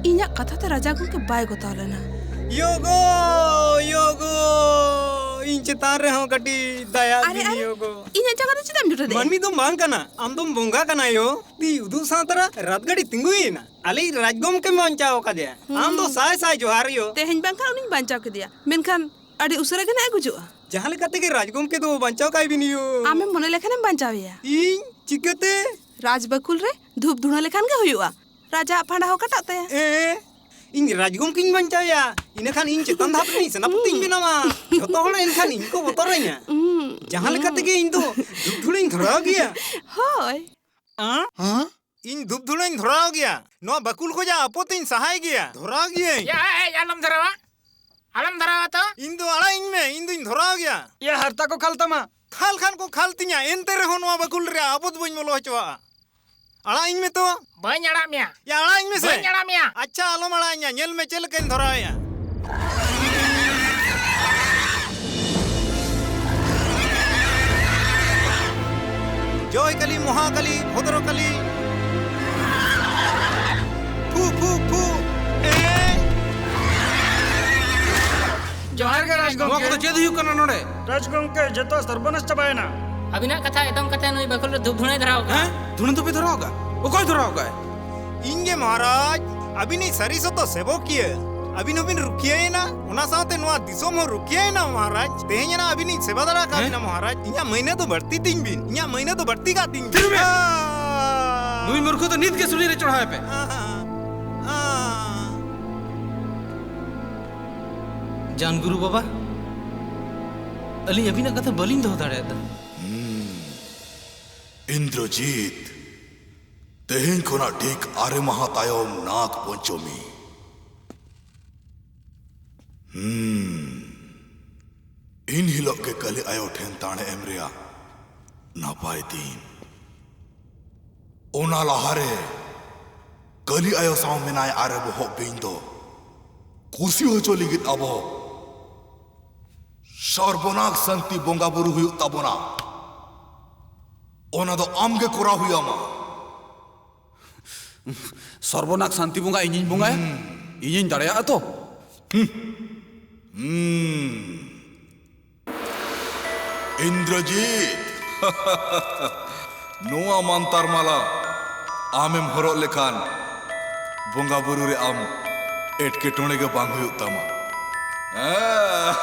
ᱤᱧᱟᱜ ᱠᱟᱛᱷᱟ ᱛᱮ ᱨᱟᱡᱟ ᱜᱚᱢᱠᱮ ᱵᱟᱭ ᱜᱚᱛᱟᱣ ᱞᱮᱱᱟ᱾ ᱭᱳᱜᱳ, ᱭᱳᱜᱳ, ᱤᱧ ᱪᱮᱛᱟᱱ ᱨᱮᱦᱚᱸ ᱠᱟᱹᱴᱤᱡ ᱫᱟᱭᱟ ᱟᱨᱮ, ᱜᱤᱧ ᱟᱨᱮ, ᱭᱳᱜᱳ᱾ ᱤᱧᱟᱜ ᱡᱟᱸᱜᱟ ᱨᱮ ᱪᱮᱫᱟᱜ ᱮᱢ ᱡᱚᱴᱮᱫ ᱮᱫᱼᱟ? ᱢᱟᱹᱱᱢᱤ ᱫᱚ ᱵᱟᱝ ᱠᱟᱱᱟ, ᱟᱢ ᱫᱚᱢ ᱵᱚᱸᱜᱟ ᱠᱟᱱᱟ ᱭᱳ᱾ ᱛᱤ ᱩᱫᱩᱜ ᱥᱟᱶ ᱛᱟᱨᱟ ᱨᱟᱛ ᱜᱟᱹᱰᱤ ᱛᱤᱸᱜᱩᱭᱮᱱᱟ᱾ ᱟᱞᱮᱭᱤᱡ ᱨᱟᱡᱽ ᱜᱚᱢᱠᱮᱢ ᱵᱟᱧᱪᱟᱣ ᱟᱠᱟᱫᱮᱭᱟ᱾ ᱦᱩᱸ᱾ ᱟᱢ ᱫᱚ ᱥᱟᱭ ᱥᱟᱭ ᱡᱚᱦᱟᱨ ᱭᱳ᱾ ᱛᱮᱦᱮᱧ ᱵᱟᱝᱠᱷᱟᱱ ᱩᱱᱤᱧ ᱵᱟᱧᱪᱟᱣ ᱠᱮᱫᱮᱭᱟ, ᱢᱮᱱᱠᱷᱟᱱ ᱟᱹᱰᱤ ᱩᱥᱟᱹᱨᱟ ᱜᱮ ᱱᱟᱜ ᱮ ᱜᱩᱡᱩᱜᱼᱟ᱾ ᱡᱟᱦᱟᱸ ᱞᱮᱠᱟ ᱛᱮᱜᱮ ᱨᱟᱡᱽ ᱜᱚᱢᱠᱮ ᱫᱚ ᱵᱟᱧᱪᱟᱣ ᱠᱟᱭ ᱵᱤᱱ ᱭᱳ᱾ ᱟᱢᱮᱢ ᱢᱚᱱᱮ ᱞᱮᱠᱷᱟᱱᱮᱢ ᱵᱟᱧᱪᱟᱣᱮᱭᱟ᱾ ᱤᱧ ᱪᱤᱠᱟᱹᱛᱮ? ᱨᱟᱡᱽ ᱵᱟᱹᱠᱩᱞ ᱨᱮ ᱫᱷᱩᱯ ᱫᱷᱩᱬᱟᱹ ᱞᱮᱠᱷᱟᱱ ᱜᱮ ᱦᱩᱭᱩᱜᱼᱟ᱾ ᱨᱟᱡᱟᱣᱟᱜ ᱯᱷᱟᱸᱰᱟ ᱦᱚᱸ ᱠᱟᱴᱟᱜ ᱛᱟᱭᱟ᱾ ᱮ, ᱤᱧ ᱨᱟᱡᱽ ᱜᱚᱢᱠᱮᱧ ᱵᱟᱧᱪᱟᱣᱮᱭᱟ, ᱤᱱᱟᱹᱠᱷᱟᱱ ᱤᱧ ᱪᱮᱛᱟᱱ ᱫᱷᱟᱯ ᱨᱤᱱᱤᱡ ᱥᱮᱱᱟᱯᱚᱛᱤᱧ ᱵᱮᱱᱟᱣᱟ᱾ ᱡᱷᱚᱛᱚ ᱦᱚᱲ ᱮᱱᱠᱷᱟᱱ ᱤᱧ ᱠᱚ ᱵᱚᱛᱚᱨᱟᱹᱧᱟ᱾ ᱦᱩᱸ᱾ ᱡᱟᱦᱟᱸ ᱞᱮᱠᱟ ᱛᱮᱜᱮ ᱤᱧ ᱫᱚ ᱫᱷᱩᱯ ᱫᱷᱩᱬᱟᱹᱧ ᱫᱷᱚᱨᱟᱣ ᱜᱮᱭᱟ᱾ ᱦᱳᱭ᱾ ᱟᱸ? ᱦᱮᱸ? ᱤᱧ ᱫᱷᱩᱯ ᱫᱷᱩᱬᱟᱹᱧ ᱫᱷᱚᱨᱟᱣ ᱜᱮᱭᱟ᱾ ᱱᱚᱣᱟ ᱵᱟᱹᱠᱩᱞ ᱠᱷᱚᱡᱟᱜ ᱟᱯᱚᱛᱤᱧ ᱥᱟᱦᱟᱭ ᱜᱮᱭᱟ᱾ ᱫᱷᱚᱨᱟᱣ ᱜᱤᱭᱟᱹᱧ᱾ ᱭᱟ, ᱮᱭ, ᱟᱞᱚᱢ ᱫᱷᱚᱨᱟᱣᱟ᱾ ᱟᱞᱚᱢ ᱫᱷᱚᱨᱟᱣᱟ ᱛᱚ᱾ ᱤᱧ ᱫᱚ ᱟᱲᱟᱜ ᱤᱧ ᱢᱮ, ᱤᱧ ᱫᱩᱧ ᱫᱷᱚᱨᱟᱣ ᱜᱮᱭᱟ᱾ ᱭᱟ, ᱦᱟᱨᱛᱟ ᱠᱚ ᱠᱷᱟᱞ ᱛᱟᱢᱟ᱾ ᱠᱷᱟᱞ ᱠᱷᱟᱱ ᱠᱚ ᱠᱷᱟᱞ ᱛᱤᱧᱟ, ᱮᱱᱛᱮ ᱨᱮᱦᱚᱸ ᱱᱚᱣᱟ ᱵᱟᱹᱠᱩᱞ ᱨᱮ ᱟᱯᱚᱛ ᱵᱟᱹᱧ ᱵᱚᱞᱚ ᱦᱚᱪᱚᱣᱟᱜᱼᱟ᱾ ᱟᱲᱟᱜ ᱤᱧ ᱢᱮ ᱛᱚ᱾ ᱵᱟᱹᱧ ᱟᱲᱟᱜ ᱢᱮᱭᱟ᱾ ᱭᱟ, ᱟᱲᱟᱜ ᱤᱧ ᱢᱮᱥᱮ᱾ ᱵᱟᱹᱧ ᱟᱲᱟᱜ ᱢᱮᱭᱟ᱾ ᱟᱪᱪᱷᱟ, ᱟᱞᱚᱢ ᱟᱲᱟᱜ ᱤᱧᱟ, ᱧᱮᱞ ᱢᱮ ᱪᱮᱫ ᱞᱮᱠᱟᱧ ᱫᱷᱚᱨᱟᱣᱮᱜᱼᱟ᱾ ᱡᱚᱭ ᱠᱟᱞᱤ, ᱢᱚᱦᱟ ᱠᱟᱞᱤ, ᱵᱷᱚᱫᱨᱚ ᱠᱟᱞᱤ᱾ ᱯᱷᱩ, ᱯᱷᱩ, ᱯᱷᱩ᱾ ᱮ! ᱡᱚᱦᱟᱨ ᱜᱮ, ᱨᱟᱡᱽ ᱜᱚᱢᱠᱮ᱾ ᱱᱚᱣᱟ ᱠᱚᱫᱚ ᱪᱮᱫ ᱦᱩᱭᱩᱜ ᱠᱟᱱᱟ ᱱᱚᱰᱮ? ᱨᱟᱡᱽ ᱜᱚᱢᱠᱮ, ᱡᱚᱛᱚ ᱥᱚᱨᱵᱚᱱᱟᱥ ᱪᱟᱵᱟᱭᱮᱱᱟ᱾ ᱟᱹᱵᱤᱱᱟᱜ ᱠᱟᱛᱷᱟ ᱮᱛᱚᱢ ᱠᱟᱛᱮ ᱱᱩᱭ ᱵᱟᱹᱠᱩᱞ ᱨᱮ ᱫᱷᱩᱯ ᱫᱷᱩᱬᱟᱹᱭ ᱫᱷᱚᱨᱟᱣ ᱠᱟᱜᱼᱟ᱾ ᱦᱮᱸ? ᱫᱷᱩᱬᱟᱹ ᱫᱷᱩᱯ ᱮ ᱫᱷᱚᱨᱟᱣ ᱠᱟᱜᱼᱟ? ᱚᱠᱚᱭ ᱫᱷᱚᱨᱟᱣ ᱠᱟᱜᱼᱟᱭ? ᱤᱧ ᱜᱮ ᱢᱚᱦᱟᱨᱟᱡᱽ, ᱟᱹᱵᱤᱱᱤᱡ ᱥᱟᱹᱨᱤ ᱥᱚᱛᱚ ᱥᱮᱵᱚᱠᱤᱭᱟᱹ᱾ ᱟᱹᱵᱤᱱ ᱦᱚᱸᱵᱤᱱ ᱨᱩᱠᱷᱤᱭᱟᱹᱭᱮᱱᱟ, ᱚᱱᱟ ᱥᱟᱶᱛᱮ ᱱᱚᱣᱟ ᱫᱤᱥᱚᱢ ᱦᱚᱸ ᱨᱩᱠᱷᱤᱭᱟᱹᱭᱮᱱᱟ ᱢᱚᱦᱟᱨᱟᱡᱽ᱾ ᱛᱮᱦᱮᱧ ᱟᱱᱟᱜ ᱟᱹᱵᱤᱱ ᱤᱧ ᱥᱮᱵᱟ ᱫᱟᱲᱮ ᱟᱠᱟᱫ ᱦᱮᱸ? ᱵᱤᱱᱟ ᱢᱚᱦᱟᱨᱟᱡᱽ᱾ ᱤᱧᱟᱹᱜ ᱢᱟᱹᱭᱱᱟᱹ ᱫᱚ ᱵᱟᱹᱲᱛᱤ ᱛᱤᱧ ᱵᱤᱱ, ᱤᱧᱟᱹᱜ ᱢᱟᱹᱭᱱᱟᱹ ᱫᱚ ᱵᱟᱹᱲᱛᱤ ᱠᱟᱜ ᱛᱤᱧ ᱵᱤᱱ᱾ ᱛᱷᱤᱨ ᱢᱮ! ᱟᱸ᱾ ᱱᱩᱭ ᱢᱩᱨᱠᱷᱩ ᱫᱚ ᱱᱤᱛ ᱜᱮ ᱥᱩᱞᱤ ᱨᱮ ᱪᱚᱲᱦᱟᱣ ᱮᱯᱮ᱾ ᱟᱸ᱾ ᱟᱸ᱾ ᱡᱟᱱ ᱜᱩᱨᱩ ᱵᱟᱵᱟ, ᱟᱹᱞᱤᱧ ᱟᱹᱵᱤᱱᱟᱜ ᱠᱟᱛᱷᱟ ᱵᱟᱹᱞᱤᱧ ᱫᱚᱦᱚ ᱫᱟᱲᱮᱭᱟᱫᱟ᱾ ᱦᱩᱸ᱾ ᱤᱱᱫᱨᱚᱡᱤᱛ, ᱛᱮᱦᱮᱧ ᱠᱷᱚᱱᱟᱜ ᱴᱷᱤᱠ ᱟᱨᱮ ᱢᱟᱦᱟ ᱛᱟᱭᱚᱢ ᱱᱟᱜᱽ ᱯᱚᱧᱪᱚᱢᱤ᱾ ᱦᱩᱸ᱾ ᱤᱱ ᱦᱤᱞᱳᱜ ᱜᱮ ᱠᱟᱹᱞᱤ ᱟᱭᱳ ᱴᱷᱮᱱ ᱫᱟᱲᱮ ᱮᱢ ᱨᱮᱭᱟᱜ ᱱᱟᱯᱟᱭ ᱫᱤᱱ᱾ ᱚᱱᱟ ᱞᱟᱦᱟᱨᱮ ᱠᱟᱹᱞᱤ ᱟᱭᱳ ᱥᱟᱶ ᱢᱮᱱᱟᱭ ᱟᱨᱮ ᱵᱚᱦᱚᱜ ᱵᱤᱧ ᱫᱚ ᱠᱩᱥᱤ ᱦᱚᱪᱚ ᱞᱟᱹᱜᱤᱫ ᱟᱵᱚ ᱥᱚᱨᱵᱚᱱᱟᱜᱽ ᱥᱟᱱᱛᱤ ᱵᱚᱸᱜᱟ ᱵᱩᱨᱩ ᱦᱩᱭᱩᱜ ᱛᱟᱵᱚᱱᱟ᱾ ᱚᱱᱟ ᱫᱚ ᱟᱢ ᱜᱮ ᱠᱚᱨᱟᱣ ᱦᱩᱭ ᱟᱢᱟ᱾ ᱥᱚᱨᱵᱚᱱᱟᱜᱽ ᱥᱟᱱᱛᱤ ᱵᱚᱸᱜᱟ ᱤᱧᱤᱧ ᱵᱚᱸᱜᱟᱭᱟ? ᱦᱩᱸ᱾ ᱤᱧᱤᱧ ᱫᱟᱲᱮᱭᱟᱜᱼᱟ ᱛᱚ? ᱦᱩᱸ᱾ ᱤᱱᱫᱨᱚᱡᱤᱛ, ᱱᱚᱣᱟ ᱢᱟᱱᱛᱟᱨ ᱢᱟᱞᱟ ᱟᱢᱮᱢ ᱦᱚᱨᱚᱜ ᱞᱮᱠᱷᱟᱱ ᱵᱚᱸᱜᱟ ᱵᱩᱨᱩ ᱨᱮ ᱟᱢ ᱮᱴᱠᱮᱴᱚᱬᱮ ᱜᱮ ᱵᱟᱝ ᱦᱩᱭᱩᱜ ᱛᱟᱢᱟ᱾ ᱦᱮᱸ᱾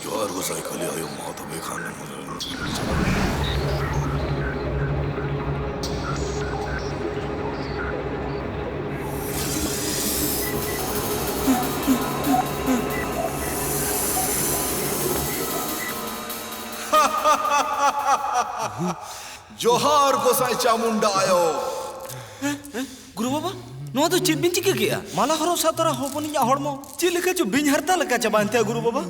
ᱡᱚᱦᱟᱨ ᱜᱚᱸᱥᱟᱭ ᱠᱟᱹᱞᱤ ᱟᱭᱳ, ᱢᱟ ᱛᱚᱵᱮ ᱠᱷᱟᱱ᱾ ᱡᱚᱦᱟᱨ ᱜᱚᱸᱥᱟᱭ ᱪᱟᱢᱩᱱᱰᱟ ᱟᱭᱳ᱾ ᱜᱩᱨᱩ ᱵᱟᱵᱟ, ᱱᱚᱣᱟ ᱫᱚ ᱪᱮᱫ ᱵᱤᱱ ᱪᱤᱠᱟᱹ ᱠᱮᱜᱼᱟ? ᱢᱟᱞᱟ ᱦᱚᱨᱚᱜ ᱥᱟᱶ ᱛᱚᱨᱟ ᱦᱚᱯᱚᱱᱤᱧ ᱟᱜ ᱦᱚᱲᱢᱚ ᱪᱮᱫ ᱞᱮᱠᱟ ᱪᱚ ᱵᱤᱧ ᱦᱟᱨᱛᱟ ᱞᱮᱠᱟ ᱪᱟᱵᱟᱭᱮᱱ ᱛᱟᱭᱟ, ᱜᱩᱨᱩ ᱵᱟᱵᱟ᱾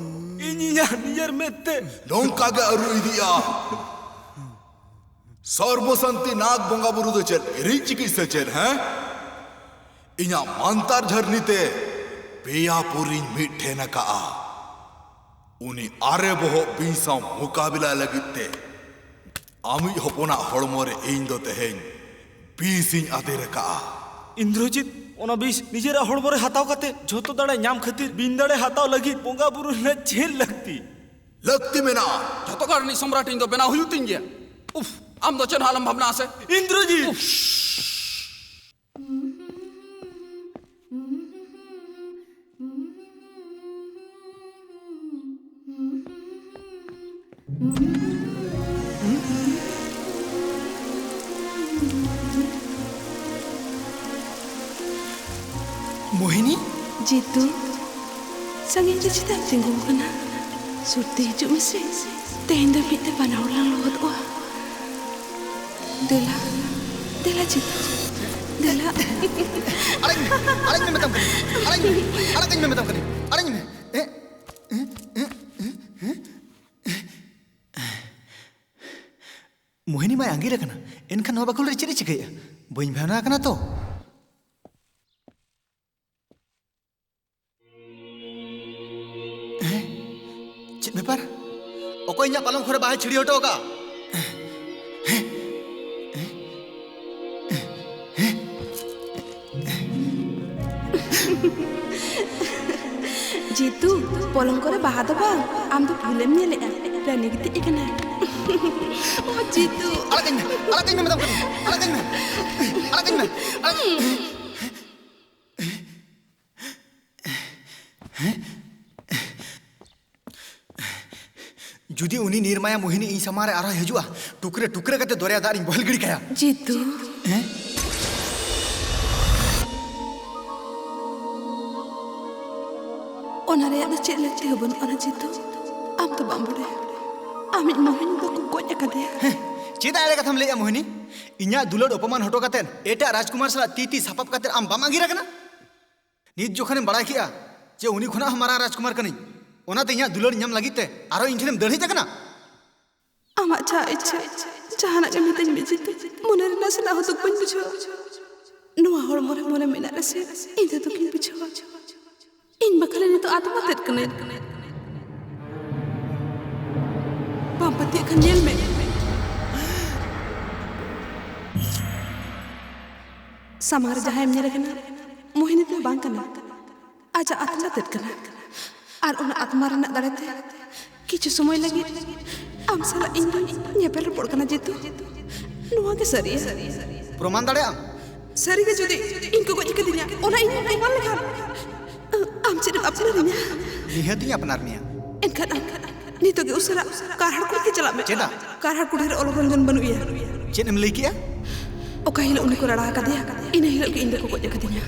ᱤᱧ ᱤᱧᱟᱜ ᱱᱤᱡᱮᱨ ᱢᱮᱫ ᱛᱮ ᱱᱚᱝᱠᱟ ᱜᱮ ᱟᱹᱨᱩ ᱤᱫᱤᱜᱼᱟ᱾ ᱥᱚᱨᱵᱚ ᱥᱟᱱᱛᱤ ᱱᱟᱜᱽ ᱵᱚᱸᱜᱟ ᱵᱩᱨᱩ ᱫᱚ ᱪᱮᱫ ᱤᱨᱤᱡ ᱪᱤᱠᱤᱡ ᱥᱮ ᱪᱮᱫ, ᱦᱮᱸ? ᱤᱧᱟᱜ ᱢᱟᱱᱛᱟᱨ ᱡᱷᱟᱹᱨᱱᱤ ᱛᱮ ᱯᱮᱭᱟ ᱯᱩᱨᱤᱧ ᱢᱤᱫ ᱴᱷᱮᱱ ᱟᱠᱟᱜᱼᱟ᱾ ᱩᱱᱤ ᱟᱨᱮ ᱵᱚᱦᱚᱜ ᱵᱤᱧ ᱥᱟᱶ ᱢᱩᱠᱟᱵᱤᱞᱟ ᱞᱟᱹᱜᱤᱫ ᱛᱮ ᱟᱢᱤᱡ ᱦᱚᱯᱚᱱᱟᱜ ᱦᱚᱲᱢᱚ ᱨᱮ ᱤᱧ ᱫᱚ ᱛᱮᱦᱮᱧ ᱵᱤᱥ ᱤᱧ ᱟᱫᱮᱨ ᱟᱠᱟᱜᱼᱟ᱾ ᱤᱱᱫᱨᱚᱡᱤᱛ, ᱚᱱᱟ ᱵᱤᱥ ᱱᱤᱡᱮᱨᱟᱜ ᱦᱚᱲᱢᱚ ᱨᱮ ᱦᱟᱛᱟᱣ ᱠᱟᱛᱮ ᱡᱷᱚᱛᱚ ᱫᱟᱲᱮ ᱧᱟᱢ ᱠᱷᱟᱹᱛᱤᱨ ᱵᱤᱱ ᱫᱟᱲᱮ ᱦᱟᱛᱟᱣ ᱞᱟᱹᱜᱤᱫ ᱵᱚᱸᱜᱟ ᱵᱩᱨᱩ ᱨᱮᱱᱟᱜ ᱪᱮᱫ ᱞᱟᱹᱠᱛᱤ? ᱞᱟᱹᱠᱛᱤ ᱢᱮᱱᱟᱜᱼᱟ᱾ ᱡᱷᱚᱛᱚ ᱠᱟᱹᱲᱱᱤ ᱥᱚᱢᱨᱟᱴ ᱤᱧ ᱫᱚ ᱵᱮᱱᱟᱣ ᱦᱩᱭᱩᱜ ᱛᱤᱧ ᱜᱮᱭᱟ᱾ ᱩᱯᱷ, ᱟᱢ ᱫᱚ ᱪᱮᱫ ᱦᱚᱸ ᱟᱞᱚᱢ ᱵᱷᱟᱵᱽᱱᱟ ᱟᱥᱮ᱾ ᱤᱱᱫᱨᱚᱡᱤᱛ! ᱩᱯᱷ᱾ ᱢᱳᱦᱤᱱᱤ? ᱡᱤᱛᱩ, ᱥᱟᱺᱜᱤᱧ ᱨᱮ ᱪᱮᱫᱟᱜ ᱮᱢ ᱛᱤᱸᱜᱩ ᱟᱠᱟᱱᱟ? ᱥᱩᱨ ᱛᱮ ᱦᱤᱡᱩᱜ ᱢᱮᱥᱮ᱾ ᱛᱮᱦᱮᱧ ᱫᱚ ᱢᱤᱫ ᱛᱮ ᱵᱟᱱᱟ ᱦᱚᱲ ᱞᱟᱝ ᱞᱚᱦᱚᱫᱚᱜᱼᱟ᱾ ᱫᱮᱞᱟ, ᱫᱮᱞᱟ ᱡᱤᱛᱩ, ᱫᱮᱞᱟ᱾ ᱟᱲᱟᱜ ᱤᱧ ᱢᱮ, ᱟᱲᱟᱜ ᱤᱧ ᱢᱮ ᱢᱮᱛᱟᱢ ᱠᱟᱹᱱᱟᱹᱧ, ᱟᱲᱟᱜ ᱤᱧ ᱢᱮ, ᱟᱲᱟᱜ ᱤᱧ ᱢᱮ ᱢᱮᱛᱟᱢ ᱠᱟᱹᱱᱟᱹᱧ, ᱟᱲᱟᱜ ᱤᱧ ᱢᱮ᱾ ᱮ, ᱮ, ᱮ, ᱮ, ᱮ᱾ ᱢᱳᱦᱤᱱᱤ ᱢᱟᱭ ᱟᱸᱜᱤᱨ ᱟᱠᱟᱱᱟ, ᱮᱱᱠᱷᱟᱱ ᱱᱚᱣᱟ ᱵᱟᱠᱷᱳᱞ ᱨᱮ ᱪᱮᱫ ᱮ ᱪᱤᱠᱟᱹᱭᱮᱫᱼᱟ? ᱵᱟᱹᱧ ᱵᱷᱟᱵᱽᱱᱟ ᱟᱠᱟᱱᱟ ᱛᱚ᱾ ᱦᱮᱸ? ᱪᱮᱫ ᱵᱮᱯᱟᱨ? ᱚᱠᱚᱭ ᱤᱧᱟᱹᱜ ᱯᱟᱞᱚᱝ ᱠᱷᱚᱨᱮ ᱵᱟᱦᱟᱭ ᱪᱷᱤᱲᱤᱭᱟᱹᱣ ᱦᱚᱴᱚ ᱟᱠᱟᱫᱼᱟ? ᱡᱤᱛᱩ, ᱯᱚᱞᱚᱝ ᱠᱚᱨᱮ ᱵᱟᱦᱟ ᱫᱚ ᱵᱟᱝ, ᱟᱢ ᱫᱚ ᱵᱷᱩᱞᱮᱢ ᱧᱮᱞᱮᱜᱼᱟ᱾ ᱨᱟᱹᱱᱤ ᱜᱤᱛᱤᱡ ᱟᱠᱟᱱᱟᱭ᱾ ᱳ ᱡᱤᱛᱩ᱾ ᱟᱲᱟᱜ ᱠᱟᱹᱧ ᱢᱮ, ᱟᱲᱟᱜ ᱠᱟᱹᱧ ᱢᱮ ᱢᱮᱛᱟᱢ ᱠᱟᱹᱱᱟᱹᱧ, ᱟᱲᱟᱜ ᱠᱟᱹᱧ ᱢᱮ, ᱟᱲᱟᱜ ᱠᱟᱹᱧ ᱢᱮ, ᱟᱲᱟᱜ ᱠᱟᱹᱧ ᱢᱮ᱾ ᱡᱩᱫᱤ ᱩᱱᱤ ᱱᱤᱨᱢᱟᱭᱟ ᱢᱳᱦᱤᱱᱤ ᱤᱧ ᱥᱟᱢᱟᱝ ᱨᱮ ᱟᱨᱦᱚᱸᱭ ᱦᱤᱡᱩᱜᱼᱟ, ᱴᱩᱠᱨᱟᱹ ᱴᱩᱠᱨᱟᱹ ᱠᱟᱛᱮ ᱫᱚᱨᱭᱟ ᱫᱟᱜ ᱨᱤᱧ ᱵᱚᱦᱮᱞ ᱜᱤᱰᱤ ᱠᱟᱭᱟ᱾ ᱡᱤᱛᱩ᱾ ᱦᱮᱸ? ᱚᱱᱟ ᱨᱮᱭᱟᱜ ᱫᱚ ᱪᱮᱫ ᱞᱟᱹᱠᱛᱤ ᱦᱚᱸ ᱵᱟᱹᱱᱩᱜ ᱟᱱᱟ ᱡᱤᱛᱩ᱾ ᱟᱢ ᱫᱚ ᱵᱟᱢ ᱵᱟᱲᱟᱭᱟ, ᱟᱢᱤᱡ ᱢᱳᱦᱤᱱᱤ ᱫᱚᱠᱚ ᱜᱚᱡ ᱟᱠᱟᱫᱮᱭᱟ᱾ ᱦᱮᱸ, ᱪᱮᱫᱟᱜ ᱮᱲᱮ ᱠᱟᱛᱷᱟᱢ ᱞᱟᱹᱭᱮᱜᱼᱟ ᱢᱳᱦᱤᱱᱤ? ᱤᱧᱟᱹᱜ ᱫᱩᱞᱟᱹᱲ ᱚᱯᱚᱢᱟᱱ ᱦᱚᱴᱚ ᱠᱟᱛᱮ ᱮᱴᱟᱜ ᱨᱟᱡᱽᱠᱩᱢᱟᱨ ᱥᱟᱞᱟᱜ ᱛᱤ ᱛᱤ ᱥᱟᱯᱟᱵ ᱠᱟᱛᱮ ᱟᱢ ᱵᱟᱢ ᱟᱸᱜᱤᱨ ᱟᱠᱟᱱᱟ? ᱱᱤᱛ ᱡᱚᱠᱷᱚᱱᱮᱢ ᱵᱟᱲᱟᱭ ᱠᱮᱜᱼᱟ ᱡᱮ ᱩᱱᱤ ᱠᱷᱚᱱᱟᱜ ᱦᱚᱸ ᱢᱟᱨᱟᱝ ᱨᱟᱡᱽᱠᱩᱢᱟᱨ ᱠᱟᱹᱱᱟᱹᱧ, ᱚᱱᱟᱛᱮ ᱤᱧᱟᱹᱜ ᱫᱩᱞᱟᱹᱲ ᱧᱟᱢ ᱞᱟᱹᱜᱤᱫ ᱛᱮ ᱟᱨᱦᱚᱸ ᱤᱧ ᱴᱷᱮᱱᱮᱢ ᱫᱟᱹᱲ ᱦᱮᱡ ᱟᱠᱟᱱᱟ? ᱟᱢᱟᱜ ᱡᱟᱦᱟᱸ ᱤᱪᱪᱷᱟᱹ, ᱡᱟᱦᱟᱱᱟᱜ ᱜᱮ ᱢᱤᱛᱟᱹᱧ ᱢᱮ ᱡᱤᱛᱩ, ᱢᱚᱱᱮ ᱨᱮ ᱱᱟᱥᱮᱱᱟᱜ ᱦᱚᱸ ᱫᱩᱠ ᱵᱟᱹᱧ ᱵᱩᱡᱷᱟᱹᱣᱟ᱾ ᱱᱚᱣᱟ ᱦᱚᱲᱢᱚ ᱨᱮ ᱢᱚᱱᱮ ᱢᱮᱱᱟᱜ ᱨᱮᱥᱮ ᱤᱧ ᱫᱚ ᱫᱩᱠᱤᱧ ᱵᱩᱡᱷᱟᱹᱣᱟ᱾ ᱤᱧ ᱵᱟᱠᱷᱟᱱ ᱱᱤᱛᱚᱜ ᱟᱛᱢᱟ ᱛᱮᱫ ᱠᱟᱹᱱᱟᱹᱧ᱾ ᱵᱟᱢ ᱯᱟᱹᱛᱭᱟᱹᱜ ᱠᱷᱟᱱ ᱧᱮᱞ ᱢᱮ᱾ ᱥᱟᱢᱟᱝ ᱨᱮ ᱡᱟᱦᱟᱸᱭᱮᱢ ᱧᱮᱞᱮ ᱠᱟᱱᱟ, ᱢᱳᱦᱤᱱᱤ ᱫᱚ ᱵᱟᱝ ᱠᱟᱱᱟ᱾ ᱟᱡᱟᱜ ᱟᱛᱢᱟ ᱛᱮᱫ ᱠᱟᱱᱟ᱾ ᱟᱨ ᱚᱱᱟ ᱟᱛᱢᱟ ᱨᱮᱱᱟᱜ ᱫᱟᱲᱮᱛᱮ ᱠᱤᱪᱷᱩ ᱥᱚᱢᱚᱭ ᱞᱟᱹᱜᱤᱫ ᱟᱢ ᱥᱟᱞᱟᱜ ᱤᱧ ᱫᱚᱧ ᱧᱮᱯᱮᱞ ᱨᱚᱯᱚᱲ ᱠᱟᱱᱟ ᱡᱤᱛᱩ᱾ ᱱᱚᱣᱟ ᱜᱮ ᱥᱟᱹᱨᱤᱭᱟ᱾ ᱯᱨᱚᱢᱟᱱ ᱫᱟᱲᱮᱭᱟᱜ ᱟᱢ? ᱥᱟᱹᱨᱤᱜᱮ, ᱡᱩᱫᱤ ᱤᱧ ᱠᱚ ᱜᱚᱡ ᱠᱟᱫᱤᱧᱟ, ᱚᱱᱟ ᱤᱧ ᱯᱨᱚᱢᱟᱱ ᱞᱮᱠᱷᱟᱱ, ᱟᱢ ᱪᱮᱫ ᱮᱢ ᱟᱯᱱᱟᱨᱤᱧᱟ? ᱱᱤᱦᱟᱹᱛᱤᱧ ᱟᱯᱱᱟᱨ ᱢᱮᱭᱟ᱾ ᱮᱱᱠᱷᱟᱱ ᱟᱢ ᱱᱤᱛᱚᱜ ᱜᱮ ᱩᱥᱟᱹᱨᱟ ᱠᱟᱨᱦᱟᱲ ᱠᱩᱞᱦᱤ ᱛᱮ ᱪᱟᱞᱟᱜ ᱢᱮ᱾ ᱪᱮᱫᱟᱜ? ᱠᱟᱨᱦᱟᱲ ᱠᱩᱞᱦᱤ ᱨᱮ ᱚᱞᱚᱠ ᱨᱚᱧᱡᱚᱱ ᱵᱟᱹᱱᱩᱜ ᱮᱭᱟ᱾ ᱪᱮᱫ ᱮᱢ ᱞᱟᱹᱭ ᱠᱮᱜᱼᱟ? ᱚᱠᱟ ᱦᱤᱞᱳᱜ ᱩᱱᱤ ᱠᱚ ᱨᱟᱲᱟ ᱟᱠᱟᱫᱮᱭᱟ, ᱤᱱᱟᱹ ᱦᱤᱞᱳᱜ ᱜᱮ ᱤᱧ ᱫᱚᱠᱚ ᱜᱚᱡ ᱟᱠᱟᱫᱤᱧᱟ᱾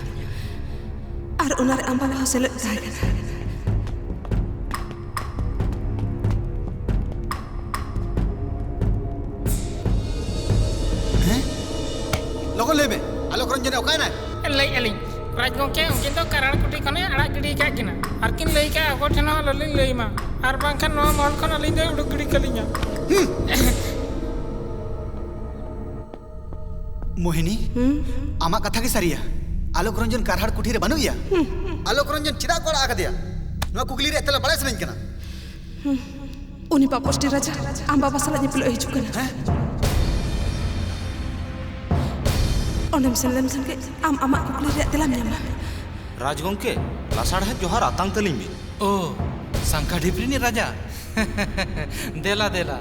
ᱟᱨ ᱚᱱᱟᱨᱮ ᱟᱢ ᱵᱟᱵᱟ ᱦᱚᱸ ᱥᱮᱞᱮᱫ ᱛᱟᱦᱮᱸ ᱠᱟᱱᱟ᱾ ᱦᱮᱸ? ᱞᱚᱜᱚᱱ ᱞᱟᱹᱭ ᱢᱮ, ᱟᱞᱚᱠ ᱨᱚᱧᱡᱚᱱᱮ ᱚᱠᱟᱭᱮᱱᱟᱭ? ᱞᱟᱹᱭᱮᱫᱼᱟ ᱞᱤᱧ, ᱨᱟᱡᱽ ᱜᱚᱢᱠᱮ ᱩᱱᱠᱤᱱ ᱫᱚ ᱠᱟᱨᱟᱲ ᱠᱩᱴᱷᱤ ᱠᱷᱚᱱᱮ ᱟᱲᱟᱜ ᱜᱤᱰᱤ ᱟᱠᱟᱫ ᱠᱤᱱᱟ᱾ ᱟᱨ ᱠᱤᱱ ᱞᱟᱹᱭ ᱠᱟᱜᱼᱟ, ᱚᱠᱚᱭ ᱴᱷᱮᱱ ᱦᱚᱸ ᱟᱞᱚᱞᱤᱧ ᱞᱟᱹᱭ ᱢᱟ, ᱟᱨ ᱵᱟᱝᱠᱷᱟᱱ ᱱᱚᱣᱟ ᱢᱚᱦᱚᱞ ᱠᱷᱚᱱ ᱟᱹᱞᱤᱧ ᱫᱚᱭ ᱩᱰᱩᱠ ᱜᱤᱰᱤ ᱠᱟᱹᱞᱤᱧᱟ᱾ ᱢᱳᱦᱤᱱᱤ, ᱦᱩᱸ? ᱟᱢᱟᱜ ᱠᱟᱛᱷᱟ ᱜᱮ ᱥᱟᱹᱨᱤᱭᱟ? ᱟᱞᱚᱠ ᱨᱚᱧᱡᱚᱱ ᱠᱟᱨᱦᱟᱲ ᱠᱩᱴᱷᱤ ᱨᱮ ᱵᱟᱹᱱᱩᱜ ᱮᱭᱟ? ᱦᱩᱸ᱾ ᱟᱞᱚᱠ ᱨᱚᱧᱡᱚᱱ ᱪᱮᱫᱟᱜ ᱠᱚ ᱟᱲᱟᱜ ᱟᱠᱟᱫᱮᱭᱟ? ᱱᱚᱣᱟ ᱠᱩᱠᱞᱤ ᱨᱮᱭᱟᱜ ᱛᱮᱞᱟ ᱵᱟᱲᱟᱭ ᱥᱟᱱᱟᱧ ᱠᱟᱱᱟ᱾ ᱦᱩᱸ᱾ ᱩᱱᱤ ᱯᱟᱯᱚᱥᱴᱤ ᱨᱟᱡᱟ ᱟᱢ ᱵᱟᱵᱟ ᱥᱟᱞᱟᱜ ᱧᱮᱯᱮᱞᱚᱜ ᱦᱤᱡᱩᱜ ᱠᱟᱱᱟ᱾ ᱦᱮᱸ? ᱚᱸᱰᱮᱢ ᱥᱮᱱ ᱞᱮᱱᱠᱷᱟᱱ ᱜᱮ ᱟᱢ ᱟᱢᱟᱜ ᱠᱩᱠᱞᱤ ᱨᱮᱭᱟᱜ ᱛᱮᱞᱟᱢ ᱧᱟᱢᱟ᱾ ᱨᱟᱡᱽ ᱜᱚᱢᱠᱮ, ᱞᱟᱥᱟᱲᱦᱮᱫ ᱡᱚᱦᱟᱨ ᱟᱛᱟᱝ ᱛᱟᱹᱞᱤᱧ ᱵᱤᱱ᱾ ᱳ, ᱥᱟᱝᱠᱷᱟ ᱰᱷᱤᱯ ᱨᱤᱱᱤᱡ ᱨᱟᱡᱟ᱾ ᱫᱮᱞᱟ, ᱫᱮᱞᱟ᱾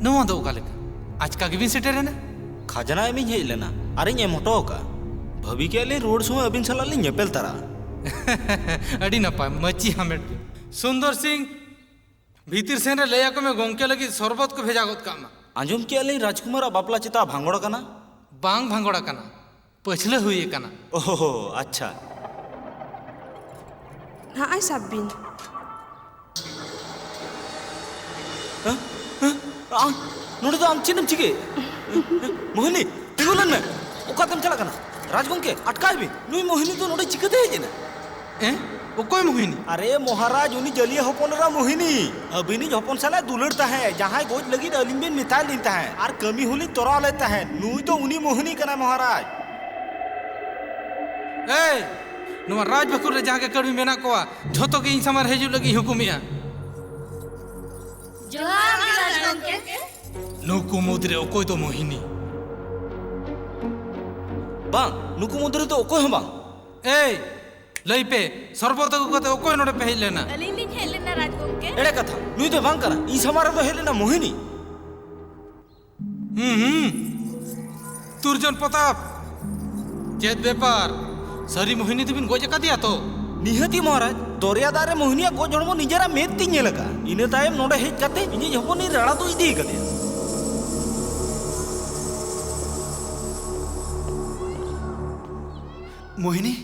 ᱱᱚᱣᱟ ᱫᱚ ᱚᱠᱟ ᱞᱮᱠᱟ? ᱟᱪᱠᱟ ᱜᱮᱵᱤᱱ ᱥᱮᱴᱮᱨᱮᱱᱟ? ᱠᱷᱟᱡᱽᱱᱟ ᱮᱢᱤᱧ ᱦᱮᱡ ᱞᱮᱱᱟ ᱟᱨᱤᱧ ᱮᱢ ᱦᱚᱴᱚ ᱟᱠᱟᱫᱼᱟ᱾ ᱵᱷᱟᱹᱵᱤ ᱠᱮᱫᱼᱟ ᱞᱤᱧ ᱨᱩᱣᱟᱹᱲ ᱥᱚᱢᱚᱭ ᱟᱹᱵᱤᱱ ᱥᱟᱞᱟᱜ ᱞᱤᱧ ᱧᱮᱯᱮᱞ ᱛᱟᱨᱟᱜᱼᱟ᱾ ᱟᱹᱰᱤ ᱱᱟᱯᱟᱭ, ᱢᱟᱹᱪᱤ ᱦᱟᱢᱮᱴ ᱵᱤᱱ᱾ ᱥᱩᱱᱫᱚᱨ ᱥᱤᱝ, ᱵᱷᱤᱛᱤᱨ ᱥᱮᱱ ᱨᱮ ᱞᱟᱹᱭ ᱟᱠᱚ ᱢᱮ, ᱜᱚᱢᱠᱮ ᱞᱟᱹᱜᱤᱫ ᱥᱚᱨᱵᱚᱛ ᱠᱚ ᱵᱷᱮᱡᱟ ᱜᱚᱫ ᱠᱟᱜ ᱢᱟ᱾ ᱟᱸᱡᱚᱢ ᱠᱮᱫᱼᱟ ᱞᱤᱧ ᱨᱟᱡᱽᱠᱩᱢᱟᱨᱟᱜ ᱵᱟᱯᱞᱟ ᱪᱮᱛᱟ ᱵᱷᱟᱸᱜᱚᱲ ᱟᱠᱟᱱᱟ? ᱵᱟᱝ ᱵᱷᱟᱸᱜᱚᱲ ᱟᱠᱟᱱᱟ, ᱯᱟᱹᱪᱷᱞᱟᱹ ᱦᱩᱭ ᱟᱠᱟᱱᱟ᱾ ᱳᱦᱳ, ᱟᱪᱪᱷᱟ᱾ ᱱᱟᱦᱟᱜ ᱟᱭ ᱥᱟᱵ ᱵᱤᱱ᱾ ᱦᱮᱸ? ᱦᱮᱸ? ᱟᱢ ᱱᱚᱰᱮ ᱫᱚ ᱟᱢ ᱪᱮᱫ ᱮᱢ ᱪᱤᱠᱟᱹᱭᱮᱫ? ᱢᱳᱦᱤᱱᱤ, ᱛᱤᱸᱜᱩ ᱞᱮᱱ ᱢᱮ᱾ ᱚᱠᱟᱛᱮᱢ ᱪᱟᱞᱟᱜ ᱠᱟᱱᱟ? ᱨᱟᱡᱽ ᱜᱚᱢᱠᱮ, ᱟᱴᱠᱟᱭ ᱵᱤᱱ᱾ ᱱᱩᱭ ᱢᱳᱦᱤᱱᱤ ᱫᱚ ᱱᱚᱰᱮ ᱪᱤᱠᱟᱹᱛᱮ ᱦᱮᱡ ᱮᱱᱟ? ᱮ? ᱚᱠᱚᱭ ᱢᱳᱦᱤᱱᱤ? ᱟᱨᱮ ᱢᱚᱦᱟᱨᱟᱡᱽ, ᱩᱱᱤ ᱡᱟᱹᱞᱤᱭᱟᱹ ᱦᱚᱯᱚᱱ ᱮᱨᱟ ᱢᱳᱦᱤᱱᱤ᱾ ᱟᱹᱵᱤᱱᱤᱡ ᱦᱚᱯᱚᱱ ᱥᱟᱞᱟᱜ ᱫᱩᱞᱟᱹᱲ ᱛᱟᱦᱮᱸ, ᱡᱟᱦᱟᱸᱭ ᱜᱚᱡ ᱞᱟᱹᱜᱤᱫ ᱟᱹᱞᱤᱧ ᱵᱤᱱ ᱢᱮᱛᱟᱭ ᱞᱤᱧ ᱛᱟᱦᱮᱸ, ᱟᱨ ᱠᱟᱹᱢᱤ ᱦᱚᱸᱞᱤᱧ ᱛᱚᱨᱟᱣ ᱞᱮᱫ ᱛᱟᱦᱮᱸ᱾ ᱱᱩᱭ ᱫᱚ ᱩᱱᱤ ᱢᱳᱦᱤᱱᱤ ᱠᱟᱱᱟᱭ, ᱢᱚᱦᱟᱨᱟᱡᱽ᱾ ᱮᱭ, ᱱᱚᱣᱟ ᱨᱟᱡᱽ ᱵᱟᱹᱠᱷᱩᱞ ᱨᱮ ᱡᱟᱦᱟᱸ ᱜᱮ ᱠᱟᱹᱲᱢᱤ ᱢᱮᱱᱟᱜ ᱠᱚᱣᱟ, ᱡᱷᱚᱛᱚ ᱜᱮ ᱤᱧ ᱥᱟᱢᱟᱝ ᱨᱮ ᱦᱤᱡᱩᱜ ᱞᱟᱹᱜᱤᱫ ᱤᱧ ᱦᱩᱠᱩᱢᱮᱜᱼᱟ᱾ ᱡᱚᱦᱟᱨ ᱜᱮ, ᱨᱟᱡᱽ ᱜᱚᱢᱠᱮ᱾ ᱱᱩᱠᱩ ᱢᱩᱫᱽᱨᱮ ᱚᱠᱚᱭ ᱫᱚ ᱢᱳᱦᱤᱱᱤ? ᱵᱟᱝ, ᱱᱩᱠᱩ ᱢᱩᱫᱽ ᱨᱮᱫᱚ ᱚᱠᱚᱭ ᱦᱚᱸ ᱵᱟᱝ᱾ ᱮᱭ, ᱞᱟᱹᱭ ᱯᱮ, ᱥᱚᱨᱵᱚᱛ ᱟᱹᱜᱩ ᱠᱟᱛᱮ ᱚᱠᱚᱭ ᱱᱚᱰᱮ ᱯᱮ ᱦᱮᱡ ᱞᱮᱱᱟ? ᱟᱹᱞᱤᱧ ᱞᱤᱧ ᱦᱮᱡ ᱞᱮᱱᱟ, ᱨᱟᱡᱽ ᱜᱚᱢᱠᱮ᱾ ᱮᱲᱮ ᱠᱟᱛᱷᱟ, ᱱᱩᱭ ᱫᱚ ᱵᱟᱝ ᱠᱟᱱᱟ᱾ ᱤᱧ ᱥᱟᱢᱟᱝ ᱨᱮᱫᱚ ᱦᱮᱡ ᱞᱮᱱᱟ ᱢᱳᱦᱤᱱᱤ᱾ ᱦᱩᱸ, ᱦᱩᱸ᱾ ᱛᱩᱨᱡᱚᱱ ᱯᱨᱚᱛᱟᱯ, ᱪᱮᱫ ᱵᱮᱯᱟᱨ? ᱥᱟᱹᱨᱤ ᱢᱳᱦᱤᱱᱤ ᱫᱚᱵᱤᱱ ᱜᱚᱡ ᱟᱠᱟᱫᱮᱭᱟ ᱛᱚ? ᱱᱤᱦᱟᱹᱛᱤ ᱢᱚᱦᱟᱨᱟᱡᱽ, ᱫᱚᱨᱭᱟ ᱫᱟᱜ ᱨᱮ ᱢᱳᱦᱤᱱᱤᱭᱟᱜ ᱜᱚᱡ ᱦᱚᱲᱢᱚ ᱱᱤᱡᱮᱨᱟᱜ ᱢᱮᱫ ᱛᱤᱧ ᱧᱮᱞ ᱟᱠᱟᱫᱼᱟ᱾ ᱤᱱᱟᱹ ᱛᱟᱭᱚᱢ ᱱᱚᱰᱮ ᱦᱮᱡ ᱠᱟᱛᱮ ᱤᱧᱤᱡ ᱦᱚᱯᱚᱱᱤᱧ ᱨᱟᱲᱟ ᱫᱚ ᱤᱫᱤ ᱟᱠᱟᱫᱮᱭᱟ᱾ ᱢᱳᱦᱤᱱᱤ,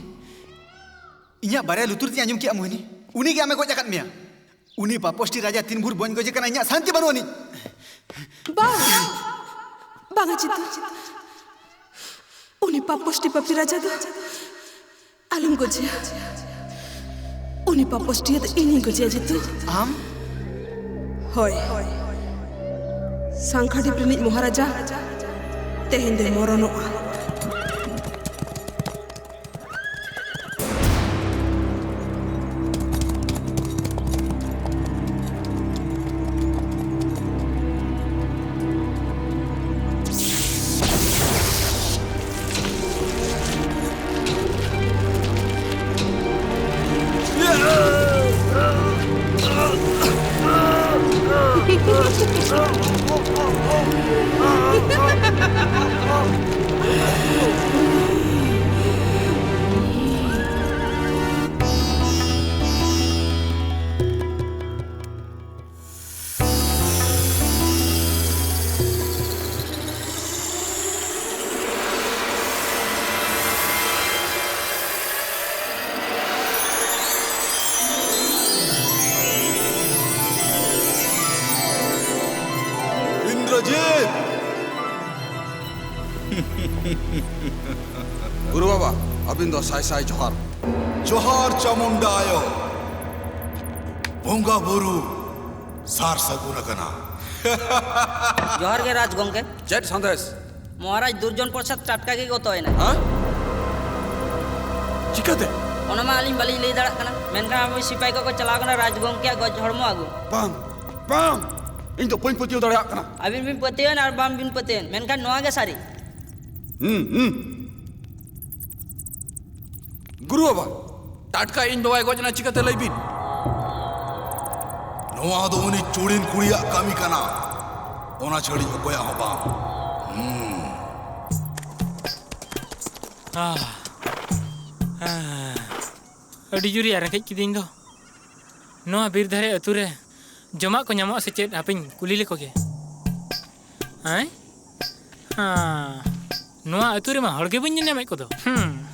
ᱤᱧᱟᱹᱜ ᱵᱟᱨᱭᱟ ᱞᱩᱛᱩᱨ ᱛᱤᱧ ᱟᱸᱡᱚᱢ ᱠᱮᱜᱼᱟ ᱢᱳᱦᱤᱱᱤ᱾ ᱩᱱᱤ ᱜᱮ ᱟᱢᱮ ᱜᱚᱡ ᱟᱠᱟᱫ ᱢᱮᱭᱟ᱾ ᱩᱱᱤ ᱯᱟᱯᱚᱥᱴᱤ ᱨᱟᱡᱟ ᱛᱤᱱ ᱵᱷᱳᱨ ᱵᱟᱹᱧ ᱜᱚᱡᱮ ᱠᱟᱱᱟ, ᱤᱧᱟᱹᱜ ᱥᱟᱱᱛᱤ ᱵᱟᱹᱱᱩᱜ ᱟᱹᱱᱤᱡ᱾ ᱵᱟᱝ, ᱵᱟᱝᱟ ᱡᱤᱛᱩ, ᱩᱱᱤ ᱯᱟᱯᱚᱥᱴᱤ ᱯᱟᱯᱤ ᱨᱟᱡᱟ ᱫᱚ ᱟᱞᱚᱢ ᱜᱚᱡᱮᱭᱟ᱾ ᱩᱱᱤ ᱯᱟᱯᱚᱥᱴᱤᱭᱟᱹ ᱫᱚ ᱤᱧᱤᱧ ᱜᱚᱡᱮᱭᱟ ᱡᱤᱛᱩ᱾ ᱟᱢ? ᱦᱳᱭ, ᱥᱟᱝᱠᱷᱟᱰᱤᱯ ᱨᱤᱱᱤᱡ ᱢᱚᱦᱟᱨᱟᱡᱟ ᱛᱮᱦᱮᱧ ᱫᱚᱭ ᱢᱚᱨᱚᱱᱚᱜᱼᱟ᱾ ᱤᱱᱫᱨᱚᱡᱤᱛ! ᱜᱩᱨᱩ ᱵᱟᱵᱟ, ᱟᱹᱵᱤᱱ ᱫᱚ ᱥᱟᱭ ᱥᱟᱭ ᱡᱚᱦᱟᱨ᱾ ᱡᱚᱦᱟᱨ ᱪᱟᱢᱩᱱᱰᱟ ᱟᱭᱳ᱾ ᱵᱚᱸᱜᱟ ᱵᱩᱨᱩ ᱥᱟᱨ ᱥᱟᱹᱜᱩᱱ ᱟᱠᱟᱱᱟ᱾ ᱡᱚᱦᱟᱨ ᱜᱮ ᱨᱟᱡᱽ ᱜᱚᱝᱠᱮ᱾ ᱪᱮᱫ ᱥᱟᱸᱫᱮᱥ? ᱢᱚᱦᱟᱨᱟᱡᱽ ᱫᱩᱨᱡᱚᱱ ᱯᱨᱚᱥᱟᱫᱽ ᱴᱟᱴᱠᱟ ᱜᱮ ᱜᱚᱛᱚᱭᱮᱱᱟ᱾ ᱦᱮᱸ? ᱪᱤᱠᱟᱹᱛᱮ? ᱚᱱᱟ ᱢᱟ ᱟᱹᱞᱤᱧ ᱵᱟᱹᱞᱤᱧ ᱞᱟᱹᱭ ᱫᱟᱲᱮᱭᱟᱜ ᱠᱟᱱᱟ, ᱢᱮᱱᱠᱷᱟᱱ ᱟᱵᱚ ᱥᱤᱯᱟᱦᱤ ᱠᱚᱠᱚ ᱪᱟᱞᱟᱣ ᱠᱟᱱᱟ ᱨᱟᱡᱽ ᱜᱚᱝᱠᱮᱭᱟᱜ ᱜᱚᱡ ᱦᱚᱲᱢᱚ ᱟᱹᱜᱩ᱾ ᱵᱟᱝ, ᱵᱟᱝ, ᱤᱧ ᱫᱚ ᱵᱟᱹᱧ ᱯᱟᱹᱛᱭᱟᱹᱣ ᱫᱟᱲᱮᱭᱟᱜ ᱠᱟᱱᱟ᱾ ᱟᱹᱵᱤᱱ ᱵᱤᱱ ᱯᱟᱹᱛᱭᱟᱹᱣᱮᱱ ᱟᱨ ᱵᱟᱝ ᱵᱤᱱ ᱯᱟᱹᱛᱭᱟᱹᱣᱮᱱ, ᱢᱮᱱᱠᱷᱟᱱ ᱱᱚᱣᱟ ᱜᱮ ᱥᱟᱹᱨᱤ᱾ ᱦᱩᱸ, ᱦᱩᱸ᱾ ᱜᱩᱨᱩ ᱵᱟᱵᱟ, ᱴᱟᱴᱠᱟ ᱤᱧ ᱵᱟᱵᱟᱭ ᱜᱚᱡ ᱮᱱᱟ ᱪᱤᱠᱟᱹᱛᱮ, ᱞᱟᱹᱭ ᱵᱤᱱ? ᱱᱚᱣᱟ ᱫᱚ ᱩᱱᱤ ᱪᱩᱲᱤᱱ ᱠᱩᱲᱤᱭᱟᱜ ᱠᱟᱹᱢᱤ ᱠᱟᱱᱟ, ᱚᱱᱟ ᱪᱷᱟᱹᱲᱤᱡ ᱚᱠᱚᱭᱟᱜ ᱦᱚᱸ ᱵᱟᱝ᱾ ᱦᱩᱸ᱾ ᱟᱦ᱾ ᱟᱦ᱾ ᱟᱹᱰᱤ ᱡᱳᱨ ᱭᱟ ᱨᱮᱸᱜᱮᱡ ᱠᱤᱫᱤᱧ ᱫᱚ᱾ ᱱᱚᱣᱟ ᱵᱤᱨ ᱫᱷᱟᱨᱮ ᱟᱹᱛᱩ ᱨᱮ ᱡᱚᱢᱟᱜ ᱠᱚ ᱧᱟᱢᱚᱜᱼᱟ ᱥᱮ ᱪᱮᱫ? ᱦᱟᱯᱮᱧ ᱠᱩᱞᱤ ᱞᱮᱠᱚ ᱜᱮ᱾ ᱦᱮᱸ? ᱦᱮᱸ, ᱱᱚᱣᱟ ᱟᱹᱛᱩ ᱨᱮᱢᱟ ᱦᱚᱲ ᱜᱮ ᱵᱟᱹᱧ ᱧᱮᱞ ᱧᱟᱢᱮᱫ ᱠᱚᱫᱚ᱾ ᱦᱩᱸ᱾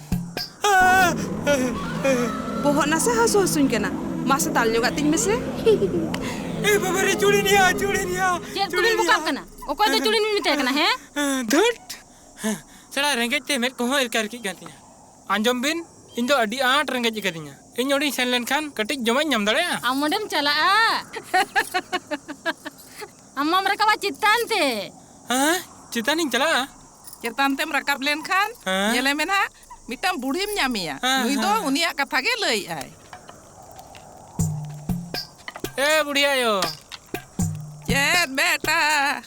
ᱵᱚᱦᱚᱜ ᱱᱟᱥᱮ ᱦᱟᱹᱥᱩ ᱦᱟᱹᱥᱩᱧ ᱠᱟᱱᱟ, ᱢᱟᱥᱮ ᱛᱟᱞ ᱧᱚᱜᱟᱜ ᱛᱤᱧ ᱢᱮᱥᱮ᱾ ᱮ ᱵᱟᱵᱟ ᱨᱮ, ᱪᱩᱲᱤᱱᱤᱭᱟ, ᱪᱩᱲᱤᱱᱤᱭᱟ, ᱪᱮᱫ ᱠᱚᱵᱤᱱ ᱪᱩᱲᱤᱱᱤᱭᱟ᱾ ᱵᱚᱠᱟᱜ ᱠᱟᱱᱟ? ᱚᱠᱚᱭ ᱫᱚ ᱪᱩᱲᱤᱱ ᱵᱤᱱ ᱢᱮᱛᱟᱭ ᱠᱟᱱᱟ, ᱦᱮᱸ? ᱫᱷᱩᱴ᱾ ᱦᱮᱸ, ᱥᱮᱬᱟ ᱨᱮᱸᱜᱮᱡ ᱛᱮ ᱢᱮᱫ ᱠᱚᱦᱚᱸ ᱮᱨᱠᱟ ᱮᱨᱠᱤᱜ ᱠᱟᱱ ᱛᱤᱧᱟ᱾ ᱟᱸᱡᱚᱢ ᱵᱤᱱ, ᱤᱧ ᱫᱚ ᱟᱹᱰᱤ ᱟᱸᱴ ᱨᱮᱸᱜᱮᱡ ᱟᱠᱟᱫᱤᱧᱟ᱾ ᱤᱧ ᱚᱸᱰᱮᱧ ᱥᱮᱱ ᱞᱮᱱᱠᱷᱟᱱ ᱠᱟᱹᱴᱤᱡ ᱡᱚᱢᱟᱜ ᱤᱧ ᱧᱟᱢ ᱫᱟᱲᱮᱭᱟᱜᱼᱟ? ᱟᱢ ᱚᱸᱰᱮᱢ ᱪᱟᱞᱟᱜᱼᱟ? ᱟᱢ ᱢᱟᱢ ᱨᱟᱠᱟᱵᱟ ᱪᱮᱛᱟᱱ ᱛᱮ᱾ ᱦᱮᱸ, ᱪᱮᱛᱟᱱᱤᱧ ᱪᱟᱞᱟᱜᱼᱟ? ᱪᱮᱛᱟᱱ ᱛᱮᱢ ᱨᱟᱠᱟᱵ ᱞᱮᱱᱠᱷᱟᱱ ᱦᱮᱸ? ᱧᱮᱞᱮ ᱢᱮ ᱱᱟᱦᱟᱜ, ᱢᱤᱫᱴᱟᱝ ᱵᱩᱲᱦᱤᱢ ᱧᱟᱢᱮᱭᱟ᱾ ᱦᱮᱸ, ᱱᱩᱭ ᱫᱚ ᱦᱮᱸ᱾ ᱩᱱᱤᱭᱟᱜ ᱠᱟᱛᱷᱟ ᱜᱮ ᱞᱟᱹᱭᱮᱜᱼᱟᱭ᱾ ᱮ ᱵᱩᱲᱦᱤ ᱟᱭᱳ᱾ ᱪᱮᱫ ᱵᱮᱴᱟ?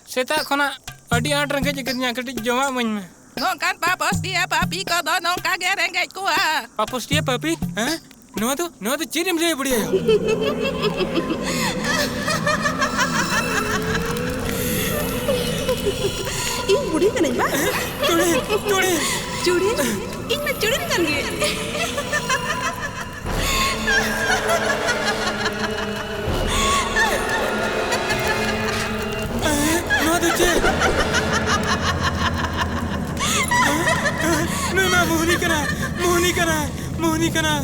ᱥᱮᱛᱟᱜ ᱠᱷᱚᱱᱟᱜ ᱟᱹᱰᱤ ᱟᱸᱴ ᱨᱮᱸᱜᱮᱡ ᱟᱠᱟᱫᱤᱧᱟ, ᱠᱟᱹᱴᱤᱡ ᱡᱚᱢᱟᱜ ᱤᱢᱟᱹᱧ ᱢᱮ᱾ ᱱᱚᱝᱠᱟᱱ ᱯᱟᱯᱚᱥᱴᱤᱭᱟᱹ ᱯᱟᱯᱤ ᱠᱚᱫᱚ ᱱᱚᱝᱠᱟ ᱜᱮ ᱨᱮᱸᱜᱮᱡ ᱠᱚᱣᱟ᱾ ᱯᱟᱯᱚᱥᱴᱤᱭᱟᱹ ᱯᱟᱯᱤ? ᱦᱮᱸ? ᱱᱚᱣᱟ ᱫᱚ, ᱱᱚᱣᱟ ᱫᱚ ᱪᱮᱫ ᱮᱢ ᱞᱟᱹᱭᱟ ᱵᱩᱲᱦᱤ ᱟᱭᱳ? ᱤᱧ ᱵᱩᱲᱦᱤ ᱠᱟᱹᱱᱟᱹᱧ ᱵᱟ? ᱪᱩᱲᱤ, ᱪᱩᱲᱤ᱾ ᱪᱩᱲᱤ? ᱤᱧ ᱢᱟ ᱪᱩᱲᱤᱱ ᱠᱟᱱ ᱜᱮ᱾ ᱱᱚᱣᱟ ᱫᱚ ᱪᱮᱫ? ᱱᱩᱭ ᱢᱟ ᱢᱳᱦᱱᱤ ᱠᱟᱱᱟᱭ, ᱢᱳᱦᱱᱤ ᱠᱟᱱᱟᱭ, ᱢᱳᱦᱱᱤ ᱠᱟᱱᱟᱭ᱾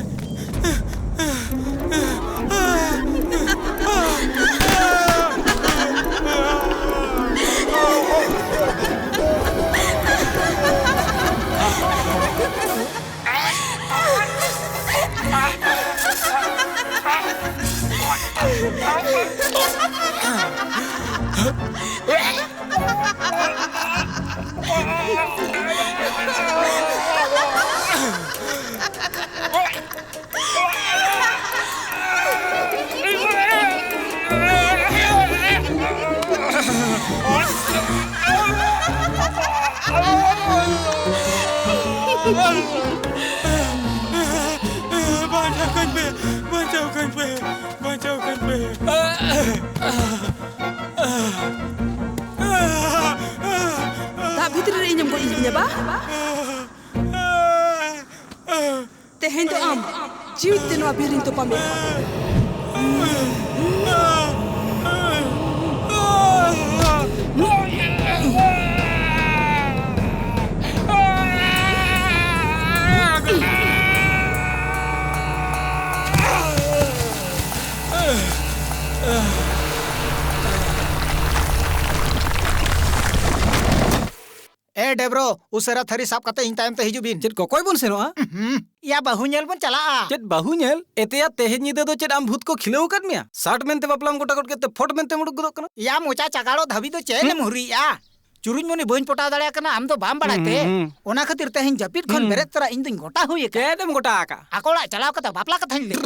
ᱵᱟᱧᱪᱟᱣ ᱠᱟᱹᱧ ᱯᱮ, ᱵᱟᱧᱪᱟᱣ ᱠᱟᱹᱧ ᱯᱮ, ᱵᱟᱧᱪᱟᱣ ᱠᱟᱹᱧ ᱯᱮ᱾ ᱫᱟᱜ ᱵᱷᱤᱛᱨᱤ ᱨᱮ ᱤᱧᱮᱢ ᱜᱚᱡ ᱤᱫᱤᱧᱟ ᱵᱟ? ᱛᱮᱦᱮᱧ ᱫᱚ ᱟᱢ ᱡᱤᱣᱤ ᱛᱮ ᱱᱚᱣᱟ ᱵᱤᱨ ᱨᱤᱧ ᱛᱚᱯᱟ ᱢᱮᱭᱟ᱾ ᱮ ᱰᱮᱵᱨᱳ, ᱩᱥᱟᱹᱨᱟ ᱛᱷᱟᱹᱨᱤ ᱥᱟᱵ ᱠᱟᱛᱮ ᱤᱧ ᱛᱟᱭᱚᱢ ᱛᱮ ᱦᱤᱡᱩᱜ ᱵᱤᱱ᱾ ᱪᱮᱫ ᱠᱚᱠᱚᱭ ᱵᱚᱱ ᱥᱮᱱᱚᱜᱼᱟ? ᱩᱦᱩᱸ᱾ ᱭᱟ, ᱵᱟᱹᱦᱩ ᱧᱮᱞ ᱵᱚᱱ ᱪᱟᱞᱟᱜᱼᱟ᱾ ᱪᱮᱫ ᱵᱟᱹᱦᱩ ᱧᱮᱞ? ᱮᱛᱮᱭᱟ, ᱛᱮᱦᱮᱧ ᱧᱤᱫᱟᱹ ᱫᱚ ᱪᱮᱫ ᱟᱢ ᱵᱷᱩᱛ ᱠᱚ ᱠᱷᱤᱞᱟᱹᱣ ᱟᱠᱟᱫ ᱢᱮᱭᱟ? ᱥᱟᱴ ᱢᱮᱱᱛᱮ ᱵᱟᱯᱞᱟᱢ ᱜᱚᱴᱟ ᱜᱚᱫ ᱠᱮᱫ ᱛᱮ ᱯᱷᱚᱴ ᱢᱮᱱᱛᱮᱢ ᱩᱰᱩᱠ ᱜᱚᱫᱚᱜ ᱠᱟᱱᱟ? ᱭᱟ, ᱢᱚᱪᱟ ᱪᱟᱜᱟᱲᱚᱜ ᱫᱷᱟᱹᱵᱤᱡ ᱫᱚ ᱪᱮᱫ ᱮᱢ ᱦᱩᱨᱤᱭᱮᱜᱼᱟ? ᱪᱩᱨᱩᱡ ᱢᱚᱱᱤ ᱵᱟᱹᱧ ᱯᱚᱴᱟᱣ ᱫᱟᱲᱮᱭᱟᱜ ᱠᱟᱱᱟ, ᱟᱢ ᱫᱚ ᱵᱟᱢ ᱵᱟᱲᱟᱭ ᱛᱮ? ᱦᱩᱸ, ᱦᱩᱸ᱾ ᱚᱱᱟ ᱠᱷᱟᱹᱛᱤᱨ ᱛᱮᱦᱮᱧ ᱡᱟᱹᱯᱤᱫ ᱠᱷᱚᱱ ᱦᱩᱸ᱾ ᱵᱮᱨᱮᱫ ᱛᱚᱨᱟ ᱤᱧ ᱫᱩᱧ ᱜᱚᱴᱟ ᱦᱩᱭ ᱟᱠᱟᱫ᱾ ᱪᱮᱫ ᱮᱢ ᱜᱚᱴᱟ ᱟᱠᱟᱫ? ᱟᱠᱚ ᱚᱲᱟᱜ ᱪᱟᱞᱟᱣ ᱠᱟᱛᱮ ᱵᱟᱯᱞᱟ ᱠᱟᱛᱷᱟᱧ ᱞᱟᱹᱭ᱾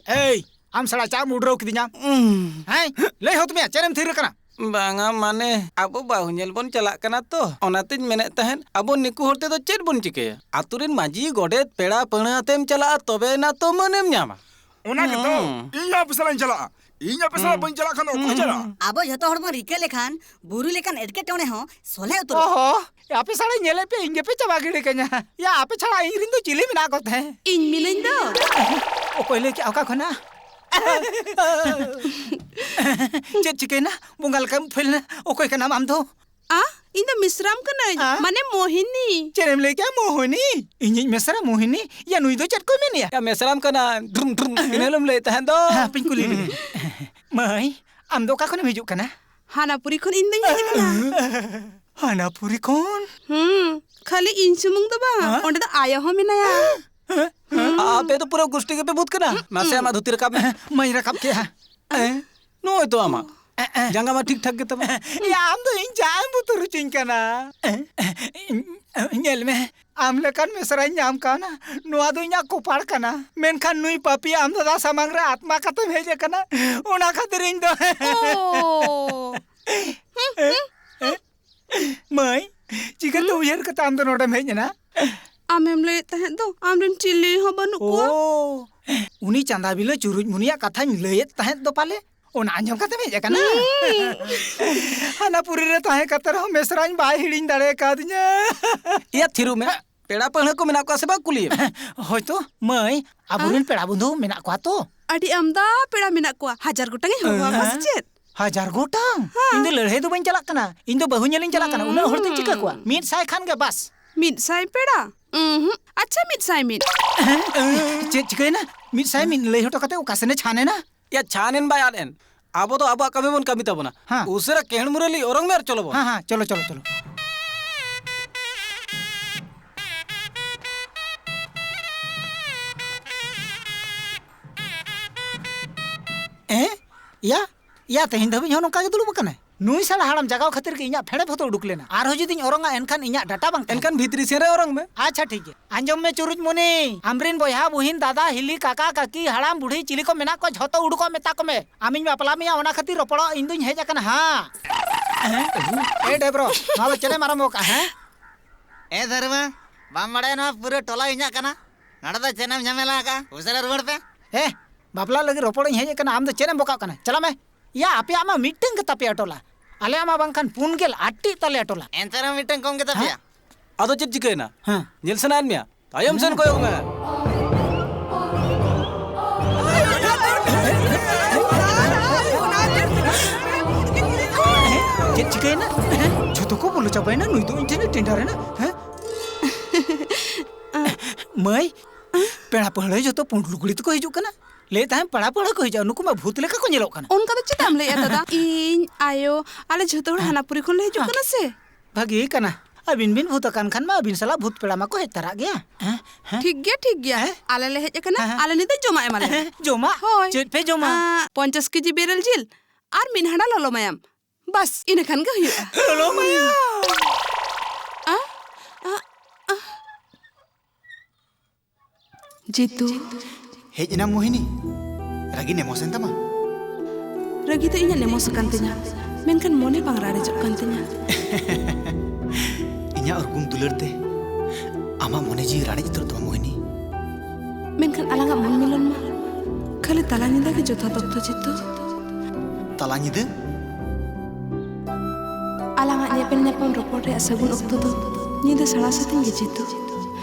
ᱮᱭ, ᱟᱢ ᱥᱟᱞᱟ ᱪᱟᱜ ᱮᱢ ᱩᱰᱨᱟᱹᱣ ᱠᱤᱫᱤᱧᱟ? ᱩᱸ᱾ ᱦᱮᱸ? ᱞᱟᱹᱭ ᱦᱚᱫ ᱢᱮᱭᱟ, ᱪᱮᱫ ᱮᱢ ᱛᱷᱤᱨ ᱟᱠᱟᱱᱟ? ᱵᱟᱝᱟ, ᱢᱟᱱᱮ, ᱟᱵᱚ ᱵᱟᱹᱦᱩ ᱧᱮᱞ ᱵᱚᱱ ᱪᱟᱞᱟᱜ ᱠᱟᱱᱟ ᱛᱚ, ᱚᱱᱟᱛᱤᱧ ᱢᱮᱱᱮᱫ ᱛᱟᱦᱮᱸᱫ, ᱟᱵᱚ ᱱᱤᱠᱩ ᱦᱚᱲ ᱛᱮᱫᱚ ᱪᱮᱫ ᱵᱚᱱ ᱪᱤᱠᱟᱹᱭᱟ? ᱟᱛᱳ ᱨᱮᱱ ᱢᱟᱹᱡᱷᱤ, ᱜᱚᱰᱮᱛ, ᱯᱮᱲᱟ ᱯᱟᱹᱲᱦᱟᱹ ᱟᱛᱮᱢ ᱪᱟᱞᱟᱜᱼᱟ, ᱛᱚᱵᱮ ᱮᱱᱟ ᱛᱚ ᱢᱟᱹᱱᱮᱢ ᱧᱟᱢᱟ᱾ ᱚᱱᱟ ᱜᱮᱛᱚ, ᱦᱩᱸ᱾ ᱤᱧ ᱟᱯᱮ ᱥᱟᱞᱟᱜ ᱤᱧ ᱪᱟᱞᱟᱜᱼᱟ᱾ ᱤᱧ ᱟᱯᱮ ᱥᱟᱞᱟᱜ ᱦᱩᱸ᱾ ᱵᱟᱹᱧ ᱪᱟᱞᱟᱜ ᱠᱷᱟᱱ ᱫᱚ ᱚᱠᱚᱭ ᱦᱩᱸ᱾ ᱪᱟᱞᱟᱜᱼᱟ? ᱟᱵᱚ ᱡᱷᱚᱛᱚ ᱦᱚᱲ ᱵᱚᱱ ᱨᱤᱠᱟᱹ ᱞᱮᱠᱷᱟᱱ ᱵᱩᱨᱩ ᱞᱮᱠᱟᱱ ᱮᱴᱠᱮᱴᱚᱬᱮ ᱦᱚᱸ ᱥᱚᱞᱦᱮ ᱩᱛᱟᱹᱨᱚᱜᱼᱟ᱾ ᱚᱦᱚ, ᱟᱯᱮ ᱥᱟᱞᱟᱜ ᱧᱮᱞᱮᱫ ᱯᱮ ᱤᱧ ᱜᱮᱯᱮ ᱪᱟᱵᱟ ᱜᱤᱰᱤ ᱠᱟᱹᱧᱟ᱾ ᱭᱟ, ᱟᱯᱮ ᱪᱷᱟᱲᱟ ᱤᱧ ᱨᱤᱱ ᱫᱚ ᱪᱤᱞᱤ ᱢᱮᱱᱟᱜ ᱠᱚᱛᱮ? ᱤᱧ ᱢᱤᱱᱟᱹᱧ ᱫᱚ᱾ ᱚᱠᱚᱭ ᱞᱟᱹᱭ ᱠᱮᱜᱼᱟ ᱚᱠᱟ ᱠᱷᱚᱱᱟᱜ? ᱪᱮᱫ ᱪᱤᱠᱟᱹᱭᱮᱱᱟ? ᱵᱚᱸᱜᱟ ᱞᱮᱠᱟᱢ ᱩᱯᱮᱞ ᱮᱱᱟ᱾ ᱚᱠᱚᱭ ᱠᱟᱱᱟᱢ ᱟᱢ ᱫᱚ? ᱟ, ᱤᱧ ᱫᱚ ᱢᱤᱥᱨᱟᱢ ᱠᱟᱹᱱᱟᱹᱧ, ᱟ? ᱢᱟᱱᱮ ᱢᱳᱦᱤᱱᱤ᱾ ᱪᱮᱫ ᱮᱢ ᱞᱟᱹᱭ ᱠᱮᱜᱼᱟ, ᱢᱳᱦᱤᱱᱤ? ᱤᱧᱤᱡ ᱢᱮᱥᱨᱟ ᱢᱳᱦᱤᱱᱤ? ᱭᱟ, ᱱᱩᱭ ᱫᱚ ᱪᱮᱫ ᱠᱚᱭ ᱢᱮᱱᱮᱜᱼᱟ? ᱭᱟ, ᱢᱮᱥᱨᱟᱢ ᱠᱟᱱᱟ, ᱰᱨᱩᱢ, ᱰᱨᱩᱢ, ᱤᱱᱟᱹ ᱦᱤᱞᱳᱜ ᱮᱢ ᱞᱟᱹᱭᱮᱫ ᱛᱟᱦᱮᱸᱫ ᱫᱚ᱾ ᱦᱟᱯᱮᱧ ᱠᱩᱞᱤ ᱞᱮᱜᱮ᱾ ᱢᱟᱹᱭ, ᱟᱢ ᱫᱚ ᱚᱠᱟ ᱠᱷᱚᱱᱮᱢ ᱦᱤᱡᱩᱜ ᱠᱟᱱᱟ? ᱦᱟᱱᱟᱯᱩᱨᱤ ᱠᱷᱚᱱ ᱤᱧ ᱫᱚᱧ ᱦᱮᱡ ᱟᱠᱟᱱᱟ᱾ ᱦᱟᱱᱟᱯᱩᱨᱤ ᱠᱷᱚᱱ? ᱦᱩᱸ, ᱠᱷᱟᱹᱞᱤ ᱤᱧ ᱥᱩᱢᱩᱝ ᱫᱚ ᱵᱟᱝ, ᱦᱮᱸ? ᱚᱸᱰᱮ ᱫᱚ ᱟᱭᱳ ᱦᱚᱸ ᱢᱮᱱᱟᱭᱟ᱾ ᱦᱮᱸ? ᱦᱩᱸ᱾ ᱟᱯᱮ ᱫᱚ ᱯᱩᱨᱟᱹ ᱜᱩᱥᱴᱤ ᱜᱮᱯᱮ ᱵᱷᱩᱛ ᱠᱟᱱᱟ᱾ ᱢᱟᱥᱮ, ᱟᱢᱟᱜ ᱫᱷᱩᱛᱤ ᱨᱟᱠᱟᱵ ᱢᱮ᱾ ᱢᱟᱧ ᱨᱟᱠᱟᱵ ᱠᱮᱜᱼᱟ᱾ ᱦᱮᱸ? ᱱᱚᱜᱼᱚᱭ ᱛᱚ ᱟᱢᱟᱜ᱾ ᱡᱟᱸᱜᱟ ᱢᱟ ᱴᱷᱤᱠ ᱴᱷᱟᱠ ᱜᱮᱛᱟᱢᱟ᱾ ᱭᱟ, ᱟᱢ ᱫᱚ ᱤᱧ ᱪᱟᱜ ᱮᱢ ᱵᱩᱛᱩᱨ ᱦᱚᱪᱚᱧ ᱠᱟᱱᱟ᱾ ᱧᱮᱞ ᱢᱮ, ᱟᱢ ᱞᱮᱠᱟᱱ ᱢᱮᱥᱨᱟᱧ ᱧᱟᱢ ᱠᱟᱣᱱᱟ, ᱱᱚᱣᱟ ᱫᱚ ᱤᱧᱟᱜ ᱠᱚᱯᱟᱲ ᱠᱟᱱᱟ᱾ ᱢᱮᱱᱠᱷᱟᱱ ᱱᱩᱭ ᱯᱟᱯᱤ ᱟᱢ ᱫᱟᱫᱟ ᱥᱟᱢᱟᱝ ᱨᱮ ᱟᱛᱢᱟ ᱠᱟᱛᱮᱢ ᱦᱮᱡ ᱟᱠᱟᱱᱟ, ᱚᱱᱟ ᱠᱷᱟᱹᱛᱤᱨ ᱤᱧ ᱫᱚ ᱚ᱾ ᱢᱟᱹᱭ, ᱪᱤᱠᱟᱹᱛᱮ ᱦᱩᱸ? ᱩᱭᱦᱟᱹᱨ ᱠᱟᱛᱮ ᱟᱢ ᱫᱚ ᱱᱚᱰᱮᱢ ᱦᱮᱡ ᱮᱱᱟ? ᱟᱢᱮᱢ ᱞᱟᱹᱭᱮᱫ ᱛᱟᱦᱮᱸᱫ ᱫᱚ, ᱟᱢᱨᱮᱱ ᱪᱤᱞᱤ ᱦᱚᱸ ᱵᱟᱹᱱᱩᱜ ᱠᱚᱣᱟ᱾ ᱳ, ᱩᱱᱤ ᱪᱟᱸᱫᱟ ᱵᱤᱞᱟᱹ ᱪᱩᱨᱩᱡ ᱢᱩᱱᱤᱭᱟᱜ ᱠᱟᱛᱷᱟᱧ ᱞᱟᱹᱭᱮᱫ ᱛᱟᱦᱮᱸᱫ ᱫᱚ ᱯᱟᱞᱮ, ᱚᱱᱟ ᱟᱸᱡᱚᱢ ᱠᱟᱛᱮᱢ ᱦᱮᱡ ᱟᱠᱟᱱᱟ? ᱦᱩᱸ᱾ ᱦᱟᱱᱟ ᱯᱩᱨᱤ ᱨᱮ ᱛᱟᱦᱮᱸ ᱠᱟᱛᱮ ᱨᱮᱦᱚᱸ ᱢᱮᱥᱨᱟᱧ ᱵᱟᱭ ᱦᱤᱲᱤᱧ ᱫᱟᱲᱮ ᱠᱟᱣᱫᱤᱧᱟ᱾ ᱤᱭᱟᱹ, ᱛᱷᱤᱨᱚᱜ ᱢᱮ᱾ ᱯᱮᱲᱟ ᱯᱟᱹᱲᱦᱟᱹ ᱠᱚ ᱢᱮᱱᱟᱜ ᱠᱚᱣᱟ ᱥᱮ ᱵᱟᱝ ᱠᱩᱞᱤᱭᱮᱢ? ᱦᱳᱭᱛᱚ, ᱢᱟᱹᱭ, ᱟᱵᱚᱨᱮᱱ ᱯᱮᱲᱟ ᱵᱚᱱᱫᱷᱩ ᱢᱮᱱᱟᱜ ᱠᱚᱣᱟ ᱛᱚ? ᱟᱹᱰᱤ ᱟᱢᱫᱟ ᱯᱮᱲᱟ ᱢᱮᱱᱟᱜ ᱠᱚᱣᱟ, ᱦᱟᱡᱟᱨ ᱜᱚᱴᱟᱝ ᱤᱧ ᱦᱚᱦᱚ ᱟᱠᱚᱣᱟ ᱥᱮ ᱪᱮᱫ? ᱦᱟᱡᱟᱨ ᱜᱚᱴᱟᱝ? ᱦᱮᱸ᱾ ᱤᱧ ᱫᱚ ᱞᱟᱹᱲᱦᱟᱹᱭ ᱫᱚ ᱵᱟᱹᱧ ᱪᱟᱞᱟᱜ ᱠᱟᱱᱟ, ᱤᱧ ᱫᱚ ᱵᱟᱹᱦᱩ ᱧᱮᱞᱤᱧ ᱪᱟᱞᱟᱜ ᱠᱟᱱᱟ᱾ ᱩᱱᱟᱹᱜ ᱦᱚᱲ ᱛᱮᱧ ᱪᱤᱠᱟᱹ ᱠᱚᱣᱟ? ᱦᱩᱸ᱾ ᱢᱤᱫ ᱥᱟᱭ ᱠᱷᱟᱱ ᱜᱮ ᱵᱟᱥ᱾ ᱢᱤᱫ ᱥᱟᱭ ᱯᱮᱲᱟ? ᱩᱸᱦᱩᱸ᱾ ᱟᱪᱪᱷᱟ, ᱢᱤᱫ ᱥᱟᱭ ᱢᱤᱫ᱾ ᱪᱮᱫ ᱪᱤᱠᱟᱹᱭᱮᱱᱟ? ᱢᱤᱫ ᱥᱟᱭ ᱢᱤᱫ ᱞᱟᱹᱭ ᱦᱚᱴᱚ ᱠᱟᱛᱮ ᱚᱠᱟ ᱥᱮᱱᱮ ᱪᱷᱟᱱ ᱮᱱᱟ? ᱭᱟ, ᱪᱷᱟᱱ ᱮᱱ ᱵᱟᱭ ᱟᱫ ᱮᱱ, ᱟᱵᱚ ᱫᱚ ᱟᱵᱚᱣᱟᱜ ᱠᱟᱹᱢᱤ ᱵᱚᱱ ᱠᱟᱹᱢᱤ ᱛᱟᱵᱚᱱᱟ᱾ ᱦᱮᱸ᱾ ᱩᱥᱟᱹᱨᱟ ᱠᱮᱦᱲ ᱢᱩᱨᱟᱹᱞᱤ ᱚᱨᱚᱝ ᱢᱮ ᱟᱨ ᱪᱚᱞᱚ ᱵᱚᱱ᱾ ᱦᱮᱸ, ᱦᱮᱸ, ᱪᱚᱞᱚ, ᱪᱚᱞᱚ, ᱪᱚᱞᱚ᱾ ᱮ? ᱭᱟ, ᱭᱟ, ᱛᱮᱦᱮᱧ ᱫᱷᱟᱹᱵᱤᱡ ᱦᱚᱸ ᱱᱚᱝᱠᱟ ᱜᱮ ᱫᱩᱲᱩᱵ ᱟᱠᱟᱱᱟᱭ? ᱱᱩᱭ ᱥᱟᱞᱟ ᱦᱟᱲᱟᱢ ᱡᱟᱜᱟᱣ ᱠᱷᱟᱹᱛᱤᱨ ᱜᱮ ᱤᱧᱟᱜ ᱯᱷᱮᱲᱮ ᱯᱷᱚᱛᱚ ᱩᱰᱩᱠ ᱞᱮᱱᱟ᱾ ᱟᱨᱦᱚᱸ ᱡᱩᱫᱤᱧ ᱚᱨᱚᱝᱟ, ᱮᱱᱠᱷᱟᱱ ᱤᱧᱟᱜ ᱰᱟᱴᱟ ᱵᱟᱝ ᱛᱟᱦᱮᱱᱟ᱾ ᱮᱱᱠᱷᱟᱱ ᱵᱷᱤᱛᱨᱤ ᱥᱮᱱ ᱨᱮ ᱚᱨᱚᱝ ᱢᱮ᱾ ᱟᱪᱪᱷᱟ, ᱴᱷᱤᱠ ᱜᱮᱭᱟ᱾ ᱟᱸᱡᱚᱢ ᱢᱮ ᱪᱩᱨᱩᱡ ᱢᱩᱱᱤ, ᱟᱢᱨᱤᱱ ᱵᱚᱭᱦᱟ, ᱵᱩᱦᱤᱱ, ᱫᱟᱫᱟ, ᱦᱤᱞᱤ, ᱠᱟᱠᱟ, ᱠᱟᱠᱤ, ᱦᱟᱲᱟᱢ, ᱵᱩᱰᱷᱤ, ᱪᱤᱞᱤ ᱠᱚ ᱢᱮᱱᱟᱜ ᱠᱚᱣᱟ, ᱡᱷᱚᱛᱚ ᱩᱰᱩᱠᱚᱜ ᱢᱮᱛᱟ ᱠᱚᱢᱮ᱾ ᱟᱢᱤᱧ ᱵᱟᱯᱞᱟ ᱢᱮᱭᱟ, ᱚᱱᱟ ᱠᱷᱟᱹᱛᱤᱨ ᱨᱚᱯᱚᱲᱚᱜ ᱤᱧ ᱫᱩᱧ ᱦᱮᱡ ᱟᱠᱟᱱᱟ ᱦᱟᱸ᱾ ᱮ ᱰᱮᱵᱨᱚ, ᱱᱚᱣᱟ ᱫᱚ ᱪᱮᱫ ᱮᱢ ᱟᱨᱟᱢᱵᱚ ᱠᱟᱜᱼᱟ, ᱦᱮᱸ? ᱮ ᱫᱷᱟᱹᱨᱢᱟ, ᱵᱟᱢ ᱵᱟᱲᱟᱭᱟ ᱱᱚᱣᱟ ᱯᱩᱨᱟᱹ ᱴᱚᱞᱟ ᱤᱧᱟᱜ ᱠᱟᱱᱟ? ᱱᱚᱰᱮ ᱫᱚ ᱪᱮᱫ ᱮᱢ ᱡᱷᱟᱢᱮᱞᱟ ᱟᱠᱟᱜᱼᱟ? ᱩᱥᱟᱹᱨᱟ ᱨᱩᱣᱟᱹᱲ ᱯᱮ᱾ ᱮ, ᱵᱟᱯᱞᱟ ᱞᱟᱹᱜᱤᱫ ᱨᱚᱯᱚᱲ ᱤᱧ ᱦᱮᱡ ᱟᱠᱟᱱᱟ, ᱟᱢ ᱫᱚ ᱪᱮᱫ ᱮᱢ ᱵᱚᱠᱟᱜ ᱠᱟᱱᱟ? ᱪᱟᱞᱟᱜ ᱢᱮ᱾ ᱭᱟ, ᱟᱯᱮᱭᱟᱜ ᱢᱟ ᱢᱤᱫᱴᱟᱝ ᱜᱮ ᱛᱟᱯᱮᱭᱟ ᱴᱚᱞᱟ, ᱟᱞᱮᱭᱟᱜ ᱢᱟ ᱵᱟᱝᱠᱷᱟᱱ ᱯᱩᱱ ᱜᱮᱞ ᱟᱴ ᱴᱤ ᱛᱟᱞᱮᱭᱟ ᱴᱚᱞᱟ᱾ ᱮᱱᱛᱮ ᱨᱮᱦᱚᱸ ᱢᱤᱫᱴᱟᱝ ᱠᱚᱢ ᱜᱮ ᱛᱟᱯᱮᱭᱟ᱾ ᱦᱮᱸ? ᱟᱫᱚ ᱪᱮᱫ ᱪᱤᱠᱟᱹᱭᱮᱱᱟ? ᱦᱮᱸ᱾ ᱧᱮᱞ ᱥᱟᱱᱟᱭᱮᱫ ᱢᱮᱭᱟ? ᱛᱟᱭᱚᱢ ᱥᱮᱱ ᱠᱚᱭᱚᱜ ᱢᱮ᱾ ᱪᱮᱫ ᱪᱤᱠᱟᱹᱭᱮᱱᱟ? ᱡᱷᱚᱛᱚ ᱠᱚ ᱵᱚᱞᱚ ᱪᱟᱵᱟᱭᱮᱱᱟ, ᱱᱩᱭ ᱫᱚ ᱤᱧ ᱴᱷᱮᱱᱮ ᱴᱮᱸᱰᱟᱨ ᱮᱱᱟ᱾ ᱦᱮᱸ? ᱢᱟᱹᱭ, ᱯᱮᱲᱟ ᱯᱟᱹᱲᱦᱟᱹ ᱡᱷᱚᱛᱚ ᱯᱩᱸᱰ ᱞᱩᱜᱽᱲᱤ ᱛᱮᱠᱚ ᱦᱤᱡᱩᱜ ᱠᱟᱱᱟ᱾ ᱞᱟᱹᱭᱮᱫ ᱛᱟᱦᱮᱸᱫ ᱯᱮᱲᱟ ᱯᱟᱹᱲᱦᱟᱹ ᱠᱚ ᱦᱤᱡᱩᱜᱼᱟ, ᱱᱩᱠᱩ ᱢᱟ ᱵᱷᱩᱛ ᱞᱮᱠᱟ ᱠᱚ ᱧᱮᱞᱚᱜ ᱠᱟᱱᱟ᱾ ᱚᱱᱠᱟ ᱫᱚ ᱪᱮᱫᱟᱜ ᱮᱢ ᱞᱟᱹᱭᱮᱫᱼᱟ ᱫᱟᱫᱟ? ᱤᱧ, ᱟᱭᱳ, ᱟᱞᱮ ᱡᱷᱚᱛᱚ ᱦᱚᱲ ᱦᱮᱸ᱾ ᱦᱟᱱᱟᱯᱩᱨᱤ ᱠᱷᱚᱱ ᱞᱮ ᱦᱤᱡᱩᱜ ᱦᱮᱸ᱾ ᱠᱟᱱᱟ ᱥᱮ᱾ ᱵᱷᱟᱹᱜᱤ ᱠᱟᱱᱟ᱾ ᱟᱹᱵᱤᱱ ᱵᱤᱱ ᱵᱷᱩᱛ ᱟᱠᱟᱱ ᱠᱷᱟᱱ ᱢᱟ ᱟᱹᱵᱤᱱ ᱥᱟᱞᱟᱜ ᱵᱷᱩᱛ ᱯᱮᱲᱟ ᱢᱟᱠᱚ ᱦᱮᱡ ᱛᱟᱨᱟᱜ ᱜᱮᱭᱟ᱾ ᱦᱮᱸ? ᱦᱮᱸ? ᱴᱷᱤᱠ ᱜᱮᱭᱟ, ᱴᱷᱤᱠ ᱜᱮᱭᱟ᱾ ᱦᱮᱸ? ᱟᱞᱮ ᱞᱮ ᱦᱮᱡ ᱟᱠᱟᱱᱟ, ᱦᱮᱸ, ᱦᱮᱸ᱾ ᱟᱞᱮ ᱱᱤᱛ ᱫᱚ ᱡᱚᱢᱟᱜ ᱮᱢᱟᱞᱮ ᱢᱮ᱾ ᱦᱮᱸ, ᱡᱚᱢᱟᱜ? ᱦᱳᱭ᱾ ᱪᱮᱫ ᱯᱮ ᱡᱚᱢᱟ? ᱟᱸ, ᱯᱚᱧᱪᱟᱥ ᱠᱮᱡᱤ ᱵᱮᱨᱮᱞ ᱡᱤᱞ ᱟᱨ ᱢᱤᱫ ᱦᱟᱸᱰᱟ ᱞᱚᱞᱚ ᱢᱟᱭᱟᱢ᱾ ᱵᱟᱥ, ᱤᱱᱟᱹ ᱠᱷᱟᱱ ᱜᱮ ᱦᱩᱭᱩᱜᱼᱟ᱾ ᱞᱚᱞᱚ ᱢᱟᱭᱟᱢ? ᱟ? ᱟ? ᱟ? ᱡᱤᱛᱩ᱾ ᱦᱮᱡ ᱮᱱᱟᱢ ᱢᱳᱦᱤᱱᱤ? ᱨᱟᱹᱜᱤ ᱱᱮᱢᱚᱥ ᱮᱱ ᱛᱟᱢᱟ? ᱨᱟᱹᱜᱤ ᱫᱚ ᱤᱧᱟᱜ ᱱᱮᱢᱚᱥ ᱟᱠᱟᱱ ᱛᱤᱧᱟ, ᱢᱮᱱᱠᱷᱟᱱ ᱢᱚᱱᱮ ᱵᱟᱝ ᱨᱟᱲᱮᱡᱚᱜ ᱠᱟᱱ ᱛᱤᱧᱟ᱾ ᱤᱧᱟᱜ ᱩᱨᱜᱩᱢ ᱫᱩᱞᱟᱹᱲ ᱛᱮ ᱟᱢᱟᱜ ᱢᱚᱱᱮ ᱡᱤᱣᱤ ᱨᱟᱲᱮᱡ ᱩᱛᱟᱹᱨᱚᱜ ᱛᱟᱢᱟ ᱢᱳᱦᱤᱱᱤ᱾ ᱢᱮᱱᱠᱷᱟᱱ ᱟᱞᱟᱝᱟᱜ ᱢᱚᱱ ᱢᱤᱞᱚᱱ ᱢᱟ ᱠᱷᱟᱹᱞᱤ ᱛᱟᱞᱟ ᱧᱤᱫᱟᱹ ᱜᱮ ᱡᱚᱛᱷᱟᱛ ᱚᱠᱛᱚ ᱡᱤᱛᱩ᱾ ᱛᱟᱞᱟ ᱧᱤᱫᱟᱹ? ᱟᱞᱟᱝᱟᱜ ᱧᱮᱯᱮᱞ ᱧᱟᱯᱟᱢ ᱨᱚᱯᱚᱲ ᱨᱮᱭᱟᱜ ᱥᱟᱹᱜᱩᱱ ᱚᱠᱛᱚ ᱫᱚ ᱧᱤᱫᱟᱹ ᱥᱟᱲᱟ ᱥᱟᱹᱛᱤᱧ ᱜᱮ ᱡᱤᱛᱩ᱾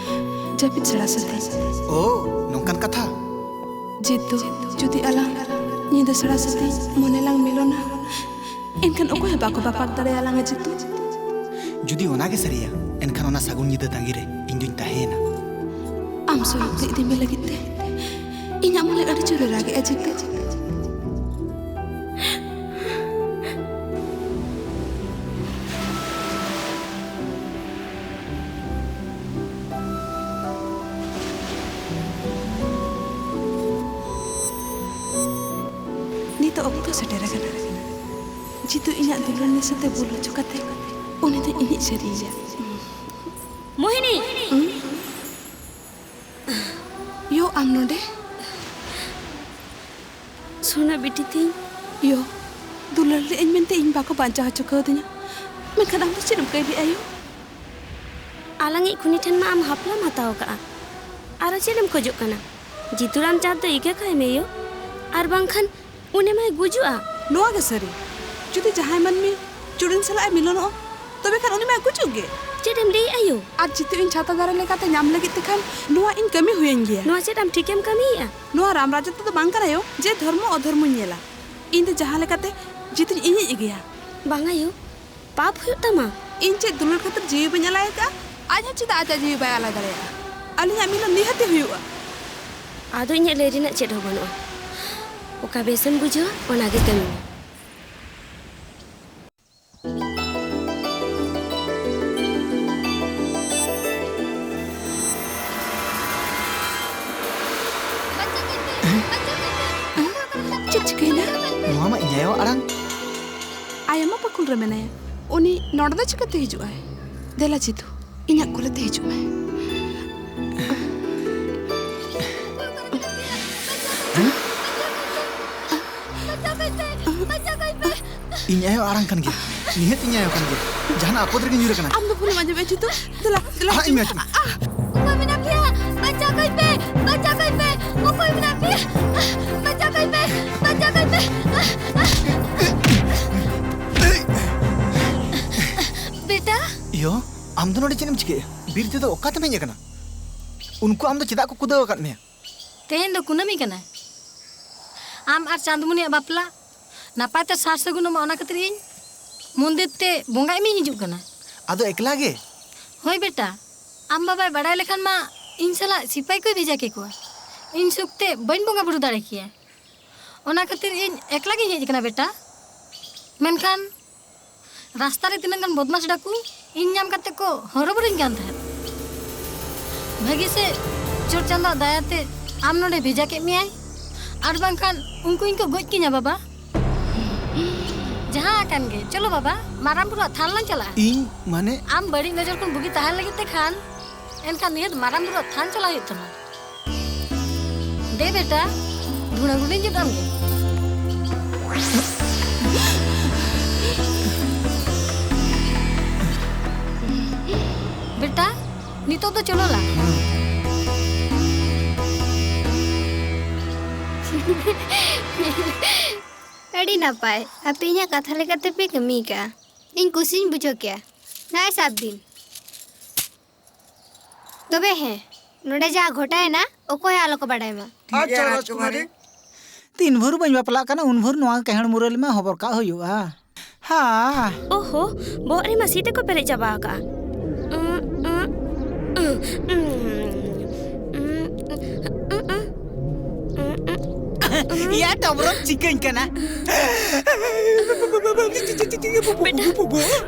ᱡᱟᱹᱯᱤᱫ ᱥᱮᱬᱟ ᱥᱟᱛᱮ᱾ ᱳ, ᱱᱚᱝᱠᱟᱱ ᱠᱟᱛᱷᱟ᱾ ᱡᱤᱛᱩ, ᱡᱩᱫᱤ ᱟᱞᱟᱝ ᱧᱤᱫᱟᱹ ᱥᱮᱬᱟ ᱥᱟᱛᱮ ᱢᱚᱱᱮ ᱞᱟᱝ ᱢᱤᱞᱚᱱᱟ, ᱮᱱᱠᱷᱟᱱ ᱚᱠᱚᱭ ᱦᱚᱸ ᱵᱟᱠᱚ ᱵᱟᱯᱟᱜ ᱫᱟᱲᱮᱭᱟᱞᱟᱝᱟ ᱡᱤᱛᱩ᱾ ᱡᱩᱫᱤ ᱚᱱᱟ ᱜᱮ ᱥᱟᱹᱨᱤᱭᱟ, ᱮᱱᱠᱷᱟᱱ ᱚᱱᱟ ᱥᱟᱹᱜᱩᱱ ᱧᱤᱫᱟᱹ ᱛᱟᱺᱜᱤ ᱨᱮ ᱤᱧ ᱫᱩᱧ ᱛᱟᱦᱮᱸᱭᱮᱱᱟ᱾ ᱟᱢ ᱥᱚᱨᱚᱜ ᱛᱮ ᱤᱫᱤ ᱢᱮ ᱞᱟᱹᱜᱤᱫ ᱛᱮ ᱤᱧᱟᱜ ᱢᱚᱱᱮ ᱟᱹᱰᱤ ᱡᱳᱨᱮ ᱨᱟᱜᱮᱜᱼᱟ ᱡᱤᱛᱩ᱾ ᱱᱤᱛᱚᱜ ᱚᱠᱛᱚ ᱥᱮᱴᱮᱨ ᱟᱠᱟᱱᱟ᱾ ᱡᱤᱛᱩ ᱤᱧᱟᱜ ᱫᱩᱞᱟᱹᱲ ᱱᱮᱥᱟ ᱛᱮ ᱵᱩᱞ ᱦᱚᱪᱚ ᱠᱟᱛᱮ ᱩᱱᱤ ᱫᱚ ᱤᱧᱤᱡ ᱥᱟᱹᱨᱤᱭᱟ᱾ ᱢᱳᱦᱤᱱᱤ! ᱦᱩᱸ? ᱭᱳ, ᱟᱢ ᱱᱚᱰᱮ? ᱥᱳᱱᱟ ᱵᱤᱴᱤ ᱛᱤᱧ᱾ ᱭᱳ, ᱫᱩᱞᱟᱹᱲ ᱞᱮᱫ ᱟᱹᱧ ᱢᱮᱱᱛᱮ ᱤᱧ ᱵᱟᱠᱚ ᱵᱟᱧᱪᱟᱣ ᱦᱚᱪᱚ ᱠᱟᱣᱫᱤᱧᱟ, ᱢᱮᱱᱠᱷᱟᱱ ᱟᱢ ᱫᱚ ᱪᱮᱫ ᱮᱢ ᱠᱟᱹᱭ ᱞᱮᱫᱼᱟ ᱭᱳ? ᱟᱞᱟᱝᱤᱡ ᱠᱷᱩᱱᱤ ᱴᱷᱮᱱ ᱢᱟ ᱟᱢ ᱦᱟᱯᱞᱟᱢ ᱦᱟᱛᱟᱣ ᱟᱠᱟᱫᱼᱟ, ᱟᱨᱚ ᱪᱮᱫ ᱮᱢ ᱠᱷᱚᱡᱚᱜ ᱠᱟᱱᱟ? ᱡᱤᱛᱩ ᱨᱟᱢᱪᱟᱸᱫᱽ ᱫᱚ ᱤᱠᱟᱹ ᱠᱟᱭ ᱢᱮ ᱭᱳ, ᱟᱨ ᱵᱟᱝᱠᱷᱟᱱ ᱩᱱᱤ ᱢᱟᱭ ᱜᱩᱡᱩᱜᱼᱟ᱾ ᱱᱚᱣᱟ ᱜᱮ ᱥᱟᱹᱨᱤ, ᱡᱩᱫᱤ ᱡᱟᱦᱟᱸᱭ ᱢᱟᱹᱱᱢᱤ ᱪᱩᱲᱤᱱ ᱥᱟᱞᱟᱜ ᱮ ᱢᱤᱞᱚᱱᱚᱜᱼᱟ, ᱛᱚᱵᱮ ᱠᱷᱟᱱ ᱩᱱᱤ ᱢᱟᱭ ᱜᱩᱡᱩᱜ ᱜᱮ᱾ ᱪᱮᱫ ᱮᱢ ᱞᱟᱹᱭᱮᱫᱼᱟ ᱭᱳ? ᱟᱨ ᱡᱤᱛᱩ ᱤᱧ ᱪᱷᱟᱛᱟ ᱫᱟᱨᱮ ᱞᱮᱠᱟᱛᱮ ᱧᱟᱢ ᱞᱟᱹᱜᱤᱫ ᱛᱮᱠᱷᱟᱱ ᱱᱚᱣᱟ ᱤᱧ ᱠᱟᱹᱢᱤ ᱦᱩᱭᱟᱹᱧ ᱜᱮᱭᱟ᱾ ᱱᱚᱣᱟ ᱪᱮᱫ ᱟᱢ ᱴᱷᱤᱠᱮᱢ ᱠᱟᱹᱢᱤᱭᱮᱫᱼᱟ? ᱱᱚᱣᱟ ᱨᱟᱢ ᱨᱟᱡᱽᱡᱚ ᱫᱚ ᱵᱟᱝ ᱠᱟᱱᱟ ᱭᱳ, ᱡᱮ ᱫᱷᱚᱨᱢᱚ ᱚᱫᱷᱚᱨᱢᱚᱧ ᱧᱮᱞᱟ᱾ ᱤᱧ ᱫᱚ ᱡᱟᱦᱟᱸ ᱞᱮᱠᱟᱛᱮ ᱡᱤᱛᱩᱧ ᱤᱧᱤᱡ ᱜᱮᱭᱟ᱾ ᱵᱟᱝᱟ ᱭᱳ, ᱯᱟᱯ ᱦᱩᱭᱩᱜ ᱛᱟᱢᱟ᱾ ᱤᱧ ᱪᱮᱫ ᱫᱩᱞᱟᱹᱲ ᱠᱷᱟᱹᱛᱤᱨ ᱡᱤᱣᱤ ᱵᱟᱹᱧ ᱟᱞᱟᱭ ᱟᱠᱟᱫᱼᱟ? ᱟᱡ ᱦᱚᱸ ᱪᱮᱫᱟᱜ ᱟᱡᱟᱜ ᱡᱤᱣᱤ ᱵᱟᱭ ᱟᱞᱟᱭ ᱫᱟᱲᱮᱭᱟᱜᱼᱟ? ᱟᱹᱞᱤᱧᱟᱜ ᱢᱤᱞᱚᱱ ᱱᱤᱦᱟᱹᱛᱤ ᱦᱩᱭᱩᱜᱼᱟ᱾ ᱟᱫᱚ ᱤᱧᱟᱹᱜ ᱞᱟᱹᱭ ᱨᱮᱱᱟᱜ ᱪᱮᱫ ᱦᱚᱸ ᱵᱟᱹᱱᱩᱜᱼᱟ᱾ ᱚᱠᱟ ᱵᱮᱥᱮᱢ ᱵᱩᱡᱷᱟᱹᱣᱟ, ᱚᱱᱟ ᱜᱮ ᱠᱟᱹᱢᱤ ᱢᱮ᱾ ᱪᱮᱫ ᱪᱤᱠᱟᱹᱭᱮᱱᱟ? ᱱᱚᱣᱟ ᱢᱟ ᱤᱧ ᱟᱭᱳᱣᱟᱜ ᱟᱲᱟᱝ᱾ ᱟᱭᱳ ᱢᱟ ᱯᱟᱹᱠᱩᱲ ᱨᱮ ᱢᱮᱱᱟᱭᱟ᱾ ᱩᱱᱤ ᱱᱚᱰᱮ ᱫᱚ ᱪᱤᱠᱟᱹᱛᱮ ᱦᱤᱡᱩᱜ ᱟᱭ? ᱫᱮᱞᱟ ᱡᱤᱛᱩ, ᱤᱧᱟᱜ ᱠᱚᱞᱮ ᱛᱮ ᱦᱤᱡᱩᱜ ᱢᱮ᱾ ᱤᱧ ᱟᱭᱳ ᱟᱲᱟᱝ ᱠᱟᱱ ᱜᱮᱭᱟ᱾ ᱱᱤᱦᱟᱹᱛ ᱤᱧ ᱟᱭᱳ ᱠᱟᱱ ᱜᱮᱭᱟ᱾ ᱡᱟᱦᱟᱱᱟᱜ ᱟᱯᱚᱫ ᱨᱮᱜᱮ ᱧᱩᱨ ᱟᱠᱟᱱᱟ᱾ ᱟᱢ ᱫᱚ ᱵᱷᱩᱞᱮᱢ ᱟᱸᱡᱚᱢᱮᱫᱼᱟ ᱡᱤᱛᱩ᱾ ᱫᱮᱞᱟ, ᱫᱮᱞᱟ ᱟᱲᱟᱜ ᱦᱤᱡᱩᱜ ᱤᱧ ᱢᱮ᱾ ᱢᱮ᱾ ᱚᱠᱚᱭ ᱢᱮᱱᱟᱜ ᱯᱮᱭᱟ? ᱵᱟᱧᱪᱟᱣ ᱠᱟᱹᱧ ᱯᱮ, ᱵᱟᱧᱪᱟᱣ ᱠᱟᱹᱧ ᱯᱮ᱾ ᱚᱠᱚᱭ ᱢᱮᱱᱟᱜ ᱯᱮᱭᱟ? ᱵᱟᱧᱪᱟᱣ ᱠᱟᱹᱧ ᱯᱮ, ᱵᱟᱧᱪᱟᱣ ᱠᱟᱹᱧ ᱯᱮ᱾ ᱵᱮᱴᱟ᱾ ᱤᱭᱳ, ᱟᱢ ᱫᱚ ᱱᱚᱰᱮ ᱪᱮᱫ ᱮᱢ ᱪᱤᱠᱟᱹᱭᱟ? ᱵᱤᱨ ᱛᱮᱫᱚ ᱚᱠᱟ ᱛᱮᱢ ᱦᱮᱡ ᱟᱠᱟᱱᱟ? ᱩᱱᱠᱩ ᱟᱢ ᱫᱚ ᱪᱮᱫᱟᱜ ᱠᱚ ᱠᱩᱫᱟᱹᱣ ᱟᱠᱟᱫ ᱢᱮᱭᱟ? ᱛᱮᱦᱮᱧ ᱫᱚ ᱠᱩᱱᱟᱹᱢᱤ ᱠᱟᱱᱟ᱾ ᱟᱢ ᱟᱨ ᱪᱟᱸᱫᱽᱢᱩᱱᱤᱭᱟᱜ ᱵᱟᱯᱞᱟ ᱱᱟᱯᱟᱭ ᱛᱮ ᱥᱟᱨ ᱥᱟᱹᱜᱩᱱᱚᱜ ᱢᱟ, ᱚᱱᱟ ᱠᱷᱟᱹᱛᱤᱨ ᱤᱧ ᱢᱚᱱᱫᱤᱨ ᱛᱮ ᱵᱚᱸᱜᱟ ᱮᱢᱤᱧ ᱦᱤᱡᱩᱜ ᱠᱟᱱᱟ᱾ ᱟᱫᱚ ᱮᱠᱞᱟ ᱜᱮ? ᱦᱳᱭ ᱵᱮᱴᱟ, ᱟᱢ ᱵᱟᱵᱟᱭ ᱵᱟᱲᱟᱭ ᱞᱮᱠᱷᱟᱱ ᱢᱟ ᱤᱧ ᱥᱟᱞᱟᱜ ᱥᱤᱯᱟᱹᱦᱤ ᱠᱚᱭ ᱵᱷᱮᱡᱟ ᱠᱮᱠᱚᱣᱟ᱾ ᱤᱧ ᱥᱩᱠ ᱛᱮ ᱵᱟᱹᱧ ᱵᱚᱸᱜᱟ ᱵᱩᱨᱩ ᱫᱟᱲᱮ ᱠᱮᱭᱟ᱾ ᱚᱱᱟ ᱠᱷᱟᱹᱛᱤᱨ ᱤᱧ ᱮᱠᱞᱟ ᱜᱤᱧ ᱦᱮᱡ ᱟᱠᱟᱱᱟ ᱵᱮᱴᱟ᱾ ᱢᱮᱱᱠᱷᱟᱱ ᱨᱟᱥᱛᱟ ᱨᱮ ᱛᱤᱱᱟᱹᱜ ᱜᱟᱱ ᱵᱚᱫᱢᱟᱥ ᱰᱟᱠᱩ ᱤᱧ ᱧᱟᱢ ᱠᱟᱛᱮ ᱠᱚ ᱦᱚᱨᱚᱵᱚᱨᱚᱧ ᱠᱟᱱ ᱛᱟᱦᱮᱸᱫ᱾ ᱵᱷᱟᱹᱜᱤ ᱥᱮ ᱪᱚᱴ ᱪᱟᱸᱫᱳᱣᱟᱜ ᱫᱟᱭᱟᱛᱮ ᱟᱢ ᱱᱚᱰᱮ ᱵᱷᱮᱡᱟ ᱠᱮᱫ ᱢᱮᱭᱟᱭ, ᱟᱨ ᱵᱟᱝᱠᱷᱟᱱ ᱩᱱᱠᱩ ᱤᱧ ᱠᱚ ᱜᱚᱡ ᱠᱤᱧᱟ ᱵᱟᱵᱟ᱾ ᱡᱟᱦᱟᱸ ᱟᱠᱟᱱ ᱜᱮ, ᱪᱚᱞᱚ ᱵᱟᱵᱟ, ᱢᱟᱨᱟᱝ ᱵᱩᱨᱩᱣᱟᱜ ᱛᱷᱟᱱ ᱞᱟᱝ ᱪᱟᱞᱟᱜᱼᱟ᱾ ᱤᱧ ᱢᱟᱱᱮ ᱟᱢ ᱵᱟᱹᱲᱤᱡ ᱱᱚᱡᱚᱨ ᱠᱷᱚᱱ ᱵᱩᱜᱤ ᱛᱟᱦᱮᱱ ᱞᱟᱹᱜᱤᱫ ᱛᱮ ᱠᱷᱟᱱ, ᱮᱱᱠᱷᱟᱱ ᱱᱤᱦᱟᱹᱛ ᱢᱟᱨᱟᱝ ᱵᱩᱨᱩᱣᱟᱜ ᱛᱷᱟᱱ ᱪᱟᱞᱟᱜ ᱦᱩᱭᱩᱜ ᱛᱟᱢᱟ᱾ ᱫᱮ ᱵᱮᱴᱟ, ᱫᱷᱩᱬᱟᱹ ᱜᱩᱸᱰᱟᱹᱧ ᱡᱩᱛ ᱟᱢ ᱜᱮ᱾ ᱵᱮᱴᱟ, ᱱᱤᱛᱚᱜ ᱫᱚ ᱪᱚᱞᱚ ᱞᱟᱝ᱾ ᱟᱹᱰᱤ ᱱᱟᱯᱟᱭ, ᱟᱯᱮ ᱤᱧᱟᱹᱜ ᱠᱟᱛᱷᱟ ᱞᱮᱠᱟᱛᱮ ᱯᱮ ᱠᱟᱹᱢᱤ ᱠᱟᱜᱼᱟ᱾ ᱤᱧ ᱠᱩᱥᱤᱧ ᱵᱩᱡᱷᱟᱹᱣ ᱠᱮᱜᱼᱟ᱾ ᱱᱚᱜᱼᱚᱭ ᱥᱟᱵ ᱵᱤᱱ᱾ ᱛᱚᱵᱮ ᱦᱮᱸ, ᱱᱚᱰᱮ ᱡᱟᱦᱟᱸ ᱜᱷᱚᱴᱟᱭᱮᱱᱟ, ᱚᱠᱚᱭ ᱦᱚᱸ ᱟᱞᱚ ᱠᱚ ᱵᱟᱰᱟᱭ ᱢᱟ᱾ ᱴᱷᱤᱠ ᱜᱮᱭᱟ, ᱟᱪᱪᱷᱟ, ᱨᱟᱡᱽᱠᱩᱢᱟᱨᱤ᱾ ᱨᱟᱡᱽᱠᱩᱢᱟᱨᱤ᱾ ᱛᱤᱱ ᱵᱷᱳᱨ ᱵᱟᱹᱧ ᱵᱟᱯᱞᱟᱜ ᱠᱟᱱᱟ, ᱩᱱ ᱵᱷᱳᱨ ᱱᱚᱣᱟ ᱠᱮᱦᱮᱲ ᱢᱩᱨᱟᱹᱞ ᱢᱟ ᱦᱚᱵᱚᱨ ᱠᱟᱜ ᱦᱩᱭᱩᱜᱼᱟ᱾ ᱦᱟ᱾ ᱳᱦᱳ, ᱵᱚᱦᱚᱜ ᱨᱮᱢᱟ ᱥᱤ ᱛᱮᱠᱚ ᱯᱮᱨᱮᱡ ᱪᱟᱵᱟ ᱟᱠᱟᱜᱼᱟ᱾ ᱤᱭᱟ, ᱰᱚᱵᱨᱚᱢ ᱪᱤᱠᱟᱹᱧ ᱠᱟᱱᱟ? ᱵᱮᱴᱟ,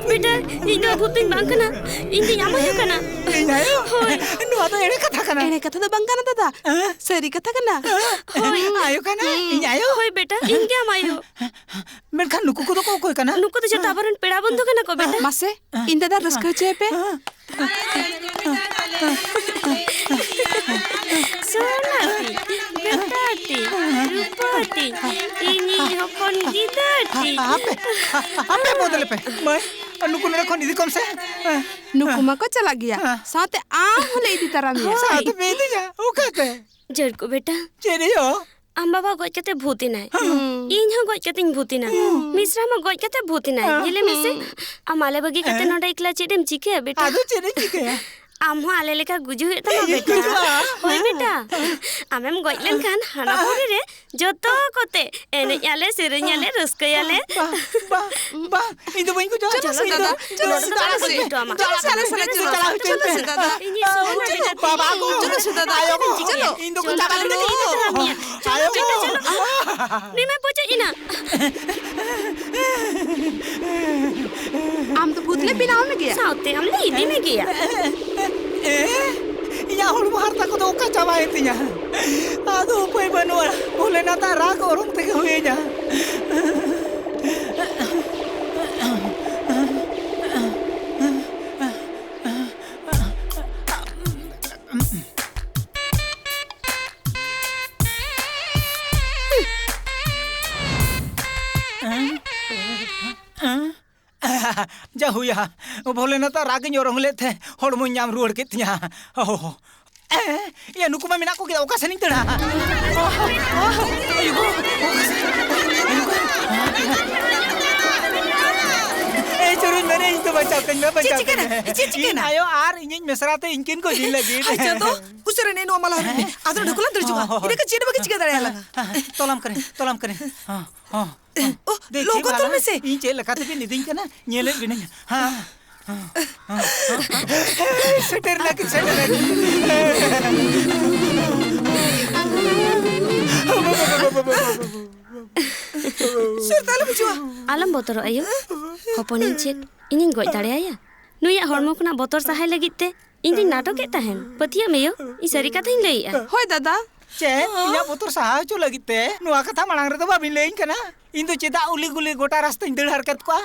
ᱵᱮᱴᱟ, ᱤᱧ ᱫᱚ ᱵᱷᱩᱛ ᱫᱚᱧ ᱵᱟᱝ ᱠᱟᱱᱟ᱾ ᱤᱧ ᱫᱚᱧ ᱟᱢ ᱟᱭᱳ ᱠᱟᱱᱟ᱾ ᱤᱧ ᱟᱭᱳ? ᱦᱳᱭ᱾ ᱱᱚᱣᱟ ᱫᱚ ᱮᱲᱮ ᱠᱟᱛᱷᱟ ᱠᱟᱱᱟ᱾ ᱮᱲᱮ ᱠᱟᱛᱷᱟ ᱫᱚ ᱵᱟᱝ ᱠᱟᱱᱟ ᱫᱟᱫᱟ᱾ ᱦᱮᱸ? ᱥᱟᱹᱨᱤ ᱠᱟᱛᱷᱟ ᱠᱟᱱᱟ᱾ ᱦᱳᱭ᱾ ᱟᱭᱳ ᱠᱟᱱᱟ? ᱤᱧ ᱟᱭᱳ? ᱦᱳᱭ ᱵᱮᱴᱟ, ᱤᱧ ᱜᱮ ᱟᱢ ᱟᱭᱳ᱾ ᱢᱮᱱᱠᱷᱟᱱ ᱱᱩᱠᱩ ᱠᱚᱫᱚ ᱠᱚ ᱚᱠᱚᱭ ᱠᱟᱱᱟ? ᱱᱩᱠᱩ ᱫᱚ ᱡᱚᱛᱚ ᱟᱵᱚᱨᱮᱱ ᱯᱮᱲᱟ ᱵᱚᱱᱫᱷᱩ ᱠᱟᱱᱟ ᱠᱚ ᱵᱮᱴᱟ᱾ ᱢᱟᱥᱮ, ᱤᱧ ᱫᱟᱫᱟ ᱨᱟᱹᱥᱠᱟᱹ ᱦᱚᱪᱚᱭᱮ ᱯᱮ᱾ ᱥᱳᱱᱟ ᱛᱤᱧ, ᱵᱮᱴᱟ ᱛᱤᱧ, ᱨᱩᱯᱟᱹ ᱛᱤᱧ, ᱤᱧᱤᱡ ᱦᱚᱯᱚᱱ ᱜᱤᱫᱟᱹᱨ ᱛᱤᱧ᱾ ᱟᱯᱮ, ᱟᱯᱮ ᱵᱚᱫᱚᱞ ᱯᱮ᱾ ᱢᱟᱹᱭ, ᱱᱩᱠᱩ ᱱᱚᱰᱮ ᱠᱷᱚᱱ ᱤᱫᱤ ᱠᱚᱢ ᱥᱮ᱾ ᱱᱩᱠᱩ ᱢᱟᱠᱚ ᱪᱟᱞᱟᱜ ᱜᱮᱭᱟ᱾ ᱦᱮᱸ᱾ ᱥᱟᱶᱛᱮ ᱟᱢ ᱦᱚᱸᱞᱮ ᱤᱫᱤ ᱛᱟᱨᱟ ᱢᱮᱭᱟ᱾ ᱦᱳᱭ᱾ ᱥᱟᱶᱛᱮ ᱯᱮ ᱤᱫᱤᱧᱟ? ᱚᱠᱟᱛᱮ? ᱡᱟᱹᱲᱠᱩ ᱵᱮᱴᱟ᱾ ᱪᱮᱫ ᱭᱳ? ᱟᱢ ᱵᱟᱵᱟ ᱜᱚᱡ ᱠᱟᱛᱮ ᱵᱷᱩᱛ ᱮᱱᱟᱭ᱾ ᱦᱮᱸ᱾ ᱤᱧ ᱦᱚᱸ ᱜᱚᱡ ᱠᱟᱛᱮᱧ ᱵᱷᱩᱛ ᱮᱱᱟ᱾ ᱦᱮᱸ᱾ ᱢᱤᱥᱨᱟ ᱢᱟ ᱜᱚᱡ ᱠᱟᱛᱮ ᱵᱷᱩᱛ ᱮᱱᱟᱭ᱾ ᱦᱮᱸ᱾ ᱧᱮᱞᱮ ᱢᱮᱥᱮ᱾ ᱦᱮᱸ᱾ ᱟᱢ ᱟᱞᱮ ᱵᱟᱹᱜᱤ ᱠᱟᱛᱮ ᱦᱮᱸ᱾ ᱱᱚᱰᱮ ᱮᱠᱞᱟ ᱪᱮᱫ ᱮᱢ ᱪᱤᱠᱟᱹᱭᱟ ᱵᱮᱴᱟ? ᱟᱫᱚ ᱪᱮᱫ ᱤᱧ ᱪᱤᱠᱟᱹᱭᱟ? ᱟᱢ ᱦᱚᱸ ᱟᱞᱮ ᱞᱮᱠᱟ ᱜᱩᱡᱩᱜ ᱦᱩᱭᱩᱜ ᱛᱟᱢᱟ, ᱤᱧ ᱵᱮᱴᱟ᱾ ᱜᱩᱡᱩᱜᱼᱟ? ᱦᱳᱭ, ᱵᱮᱴᱟ᱾ ᱟᱢᱮᱢ ᱜᱚᱡ ᱞᱮᱱᱠᱷᱟᱱ ᱦᱟᱱᱟ ᱯᱩᱨᱤ ᱨᱮ ᱡᱚᱛᱚ ᱠᱚᱛᱮ ᱮᱱᱮᱡ ᱟᱞᱮ, ᱥᱮᱨᱮᱧ ᱟᱞᱮ, ᱨᱟᱹᱥᱠᱟᱹᱭᱟᱞᱮ᱾ ᱵᱟ, ᱵᱟ, ᱵᱟ, ᱤᱧ ᱫᱚ ᱵᱟᱹᱧ ᱜᱩᱡᱩᱜᱼᱟ᱾ ᱪᱚᱞᱚ ᱥᱮ ᱤᱧ ᱫᱚ, ᱫᱟᱫᱟ, ᱤᱧ ᱫᱚ ᱪᱚᱞᱚ ᱥᱮ ᱫᱟᱫᱟ, ᱪᱟᱞᱟᱜ ᱥᱮ ᱦᱚᱪᱚᱭ ᱢᱮ᱾ ᱪᱟᱞᱟᱜ ᱦᱚᱪᱚᱭ ᱢᱮ᱾ ᱪᱚᱞᱚ ᱥᱮ ᱫᱟᱫᱟ᱾ ᱤᱧᱤᱡ ᱥᱚᱦᱚᱱᱟ ᱵᱮᱴᱟ᱾ ᱵᱟᱵᱟ ᱠᱚ, ᱪᱚᱞᱚ ᱥᱮ ᱫᱟᱫᱟ᱾ ᱟᱭᱳ ᱠᱚ, ᱪᱚᱞᱚ᱾ ᱤᱧ ᱫᱚ ᱪᱟᱞᱟᱜ ᱦᱚᱪᱚᱭ ᱢᱮ᱾ ᱪᱚᱞᱚ ᱟᱭᱳ ᱵᱮᱴᱟ, ᱠᱚ᱾ ᱪᱚᱞᱚ᱾ ᱱᱩᱭ ᱢᱟ ᱯᱚᱪᱚᱡ ᱮᱱᱟ᱾ ᱟᱢ ᱫᱚ ᱵᱷᱩᱛ ᱞᱮ ᱵᱮᱱᱟᱣ ᱢᱮᱜᱮᱭᱟ᱾ ᱥᱟᱶᱛᱮ ᱟᱢ ᱞᱮ ᱤᱫᱤ ᱢᱮᱜᱮᱭᱟ᱾ ᱮ? ᱤᱧᱟᱹᱜ ᱦᱚᱲᱢᱚ ᱦᱟᱨᱛᱟ ᱠᱚᱫᱚ ᱚᱠᱟ ᱪᱟᱵᱟᱭᱮᱱ ᱛᱤᱧᱟ? ᱟᱫᱚ ᱩᱯᱟᱹᱭ ᱵᱟᱹᱱᱩᱜᱼᱟ, ᱵᱷᱳᱞᱮᱱᱟᱛᱷᱟᱜ ᱨᱟᱜ ᱚᱨᱚᱝ ᱛᱮᱜᱮ ᱦᱩᱭᱟᱹᱧᱟ᱾ ᱡᱟ ᱦᱩᱭᱟ, ᱵᱷᱳᱞᱮᱱᱟᱛᱷᱟᱜ ᱨᱟᱜ ᱤᱧ ᱚᱨᱚᱝ ᱞᱮᱫ ᱛᱮ ᱦᱚᱲᱢᱚᱧ ᱧᱟᱢ ᱨᱩᱣᱟᱹᱲ ᱠᱮᱫ ᱛᱤᱧᱟ᱾ ᱳᱦᱳ᱾ ᱮ, ᱭᱟ, ᱱᱩᱠᱩ ᱢᱟ ᱢᱮᱱᱟᱜ ᱠᱚᱜᱮ, ᱚᱠᱟ ᱥᱮᱱᱤᱧ ᱫᱟᱹᱲᱟ? ᱟᱭᱳ ᱜᱳ, ᱚᱠᱟ ᱥᱮᱱ? ᱮ, ᱪᱩᱨᱩᱡ ᱢᱮ ᱨᱮ, ᱤᱧ ᱫᱚ ᱵᱟᱧᱪᱟᱣ ᱠᱟᱹᱧ ᱢᱮ, ᱪᱮᱫ ᱵᱟᱧᱪᱟᱣ ᱠᱟᱹᱧ ᱪᱤᱠᱟᱹᱭᱮᱱᱟ? ᱢᱮ᱾ ᱪᱮᱫ ᱪᱤᱠᱟᱹᱭᱮᱱᱟ? ᱤᱧ ᱟᱭᱳ ᱟᱨ ᱤᱧᱤᱡ ᱢᱮᱥᱨᱟ ᱛᱮ ᱤᱧᱠᱤᱱ ᱠᱚ ᱡᱤᱞ ᱞᱟᱹᱜᱤᱫ᱾ ᱟᱭ ᱪᱟᱸᱫᱚ, ᱩᱥᱟᱹᱨᱟ ᱱᱮ ᱱᱚᱣᱟ ᱢᱟᱞᱟ ᱦᱚᱨᱚᱜ ᱢᱮ᱾ ᱦᱮᱸ? ᱟᱫᱚ ᱱᱚᱰᱮ ᱠᱷᱚᱱ ᱞᱟᱝ ᱫᱟᱹᱲ ᱪᱚᱜᱼᱟ᱾ ᱦᱚᱸ, ᱦᱚᱸ, ᱤᱱᱟᱹ ᱠᱷᱟᱱ ᱪᱮᱫ ᱦᱚᱸ ᱵᱟᱠᱤᱱ ᱪᱤᱠᱟᱹ ᱫᱟᱲᱮᱭᱟᱞᱟᱝᱟ᱾ ᱦᱚᱸ, ᱦᱚᱸ, ᱛᱚᱞᱟᱢ ᱠᱟᱹᱱᱟᱹᱧ, ᱛᱚᱞᱟᱢ ᱠᱟᱹᱱᱟᱹᱧ᱾ ᱦᱚᱸ, ᱦᱚᱸ᱾ ᱳ, ᱫᱮᱠᱷᱤ ᱞᱚᱜᱚᱱ ᱛᱚᱞ ᱵᱟᱞᱟ, ᱢᱮᱥᱮ᱾ ᱤᱧ ᱪᱮᱫ ᱞᱮᱠᱟ ᱛᱮᱵᱤᱱ ᱤᱫᱤᱧ ᱠᱟᱱᱟ, ᱧᱮᱞᱮᱫ ᱵᱤᱱᱟᱹᱧ᱾ ᱦᱮᱸ, ᱦᱮᱸ, ᱦᱮᱸ, ᱦᱮᱸ᱾ ᱥᱮᱴᱮᱨ ᱱᱟᱠᱤᱱ, ᱥᱮᱴᱮᱨ ᱱᱟᱠᱤᱱ᱾ ᱥᱩᱨ ᱛᱮ ᱟᱞᱚᱢ ᱦᱤᱡᱩᱜᱼᱟ᱾ ᱟᱞᱚᱢ ᱵᱚᱛᱚᱨᱚᱜ ᱟᱭᱳ᱾ ᱦᱚᱯᱚᱱᱤᱧ ᱪᱮᱫ ᱤᱧᱤᱧ ᱜᱚᱡ ᱫᱟᱲᱮᱭᱟᱭᱟ? ᱱᱩᱭᱟᱜ ᱦᱚᱲᱢᱚ ᱠᱷᱚᱱᱟᱜ ᱵᱚᱛᱚᱨ ᱥᱟᱦᱟᱭ ᱞᱟᱹᱜᱤᱫ ᱛᱮ ᱤᱧ ᱫᱩᱧ ᱱᱟᱴᱚᱠᱮᱫ ᱛᱟᱦᱮᱱ᱾ ᱯᱟᱹᱛᱭᱟᱹᱜ ᱢᱮ ᱭᱳ, ᱤᱧ ᱥᱟᱹᱨᱤ ᱠᱟᱛᱷᱟᱧ ᱞᱟᱹᱭᱮᱜᱼᱟ᱾ ᱦᱳᱭ ᱫᱟᱫᱟ᱾ ᱪᱮᱫ? ᱤᱧᱟᱜ ᱵᱚᱛᱚᱨ ᱥᱟᱦᱟ ᱦᱚᱪᱚ ᱞᱟᱹᱜᱤᱫ ᱛᱮ? ᱱᱚᱣᱟ ᱠᱟᱛᱷᱟ ᱢᱟᱲᱟᱝ ᱨᱮᱫᱚ ᱵᱟᱵᱤᱱ ᱞᱟᱹᱭᱟᱹᱧ ᱠᱟᱱᱟ᱾ ᱤᱧ ᱫᱚ ᱪᱮᱫᱟᱜ ᱩᱞᱤ ᱜᱩᱞᱤ ᱜᱚᱴᱟ ᱨᱟᱥᱛᱟᱧ ᱫᱟᱹᱲ ᱦᱟᱨᱠᱮᱛ ᱠᱚᱜᱼᱟ?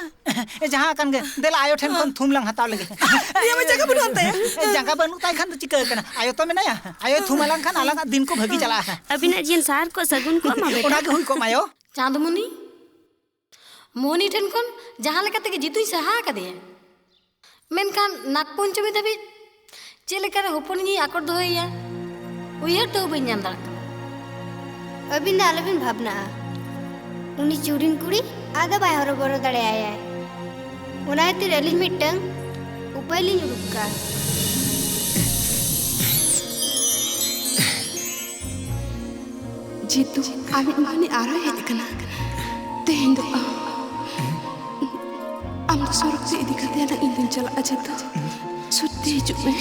ᱡᱟᱦᱟᱸ ᱟᱠᱟᱱ ᱜᱮ, ᱫᱮᱞᱟ ᱟᱭᱳ ᱴᱷᱮᱱ ᱠᱷᱚᱱ ᱛᱷᱩᱢ ᱞᱟᱝ ᱦᱟᱛᱟᱣ ᱞᱮᱜᱮ᱾ ᱱᱤᱭᱟᱹ ᱢᱟ ᱡᱟᱸᱜᱟ ᱵᱟᱹᱱᱩᱜ ᱟᱱ ᱛᱟᱭᱟ᱾ ᱡᱟᱸᱜᱟ ᱵᱟᱹᱱᱩᱜ ᱛᱟᱭ ᱠᱷᱟᱱ ᱫᱚ ᱪᱤᱠᱟᱹ ᱟᱠᱟᱱᱟ? ᱟᱭᱳ ᱛᱚ ᱢᱮᱱᱟᱭᱟ᱾ ᱟᱭᱳᱭ ᱛᱷᱩᱢ ᱟᱞᱟᱝ ᱠᱷᱟᱱ ᱟᱞᱟᱝᱟᱜ ᱫᱤᱱ ᱠᱚ ᱵᱷᱟᱹᱜᱤ ᱪᱟᱞᱟᱜᱼᱟ᱾ ᱟᱹᱵᱤᱱᱟᱜ ᱡᱤᱭᱚᱱ ᱥᱟᱨ ᱠᱚᱜ ᱥᱟᱹᱜᱩᱱ ᱠᱚᱜ ᱢᱟ ᱵᱮᱴᱟ᱾ ᱚᱱᱟ ᱜᱮ ᱦᱩᱭ ᱠᱚᱜ ᱢᱟ ᱟᱭᱳ᱾ ᱪᱟᱸᱫᱽᱢᱩᱱᱤ, ᱢᱳᱦᱚᱱᱤ ᱴᱷᱮᱱ ᱠᱷᱚᱱ ᱡᱟᱦᱟᱸ ᱞᱮᱠᱟ ᱛᱮᱜᱮ ᱡᱤᱛᱩᱧ ᱥᱟᱦᱟ ᱟᱠᱟᱫᱮᱭᱟ, ᱢᱮᱱᱠᱷᱟᱱ ᱱᱟᱜᱽ ᱯᱚᱧᱪᱚᱢᱤ ᱫᱷᱟᱹᱵᱤᱡ ᱪᱮᱫ ᱞᱮᱠᱟᱨᱮ ᱦᱚᱯᱚᱱᱤᱧ ᱟᱠᱚᱴ ᱫᱚᱦᱚᱭᱮᱭᱟ, ᱩᱭᱦᱟᱹᱨ ᱛᱮᱦᱚᱸ ᱵᱟᱹᱧ ᱧᱟᱢ ᱫᱟᱲᱮᱭᱟᱜ ᱠᱟᱱᱟ᱾ ᱟᱹᱵᱤᱱ ᱫᱚ ᱟᱞᱚᱵᱤᱱ ᱵᱷᱟᱵᱽᱱᱟᱜᱼᱟ, ᱩᱱᱤ ᱪᱩᱨᱤᱱ ᱠᱩᱲᱤ ᱟᱫᱚ ᱵᱟᱭ ᱦᱚᱨᱚᱵᱚᱨᱚ ᱫᱟᱲᱮᱭᱟᱭᱟᱭ᱾ ᱚᱱᱟ ᱠᱷᱟᱹᱛᱤᱨ ᱟᱹᱞᱤᱧ ᱢᱤᱫᱴᱟᱝ ᱩᱯᱟᱹᱭ ᱞᱤᱧ ᱩᱰᱩᱠ ᱠᱟᱜᱼᱟ᱾ ᱡᱤᱛᱩ, ᱟᱢᱤᱡ ᱢᱟᱹᱱᱤ ᱟᱨᱦᱚᱸ ᱦᱮᱡ ᱟᱠᱟᱱᱟ᱾ ᱛᱮᱦᱮᱧ ᱫᱚ ᱟᱢ, ᱟᱢ ᱫᱚ ᱥᱚᱨᱚᱜ ᱛᱮ ᱤᱫᱤ ᱠᱟᱛᱮ ᱟᱱᱟᱜ ᱤᱧ ᱫᱩᱧ ᱪᱟᱞᱟᱜᱼᱟ, ᱡᱤᱛᱩ᱾ ᱥᱚᱛᱛᱤ ᱦᱤᱡᱩᱜ ᱢᱮ᱾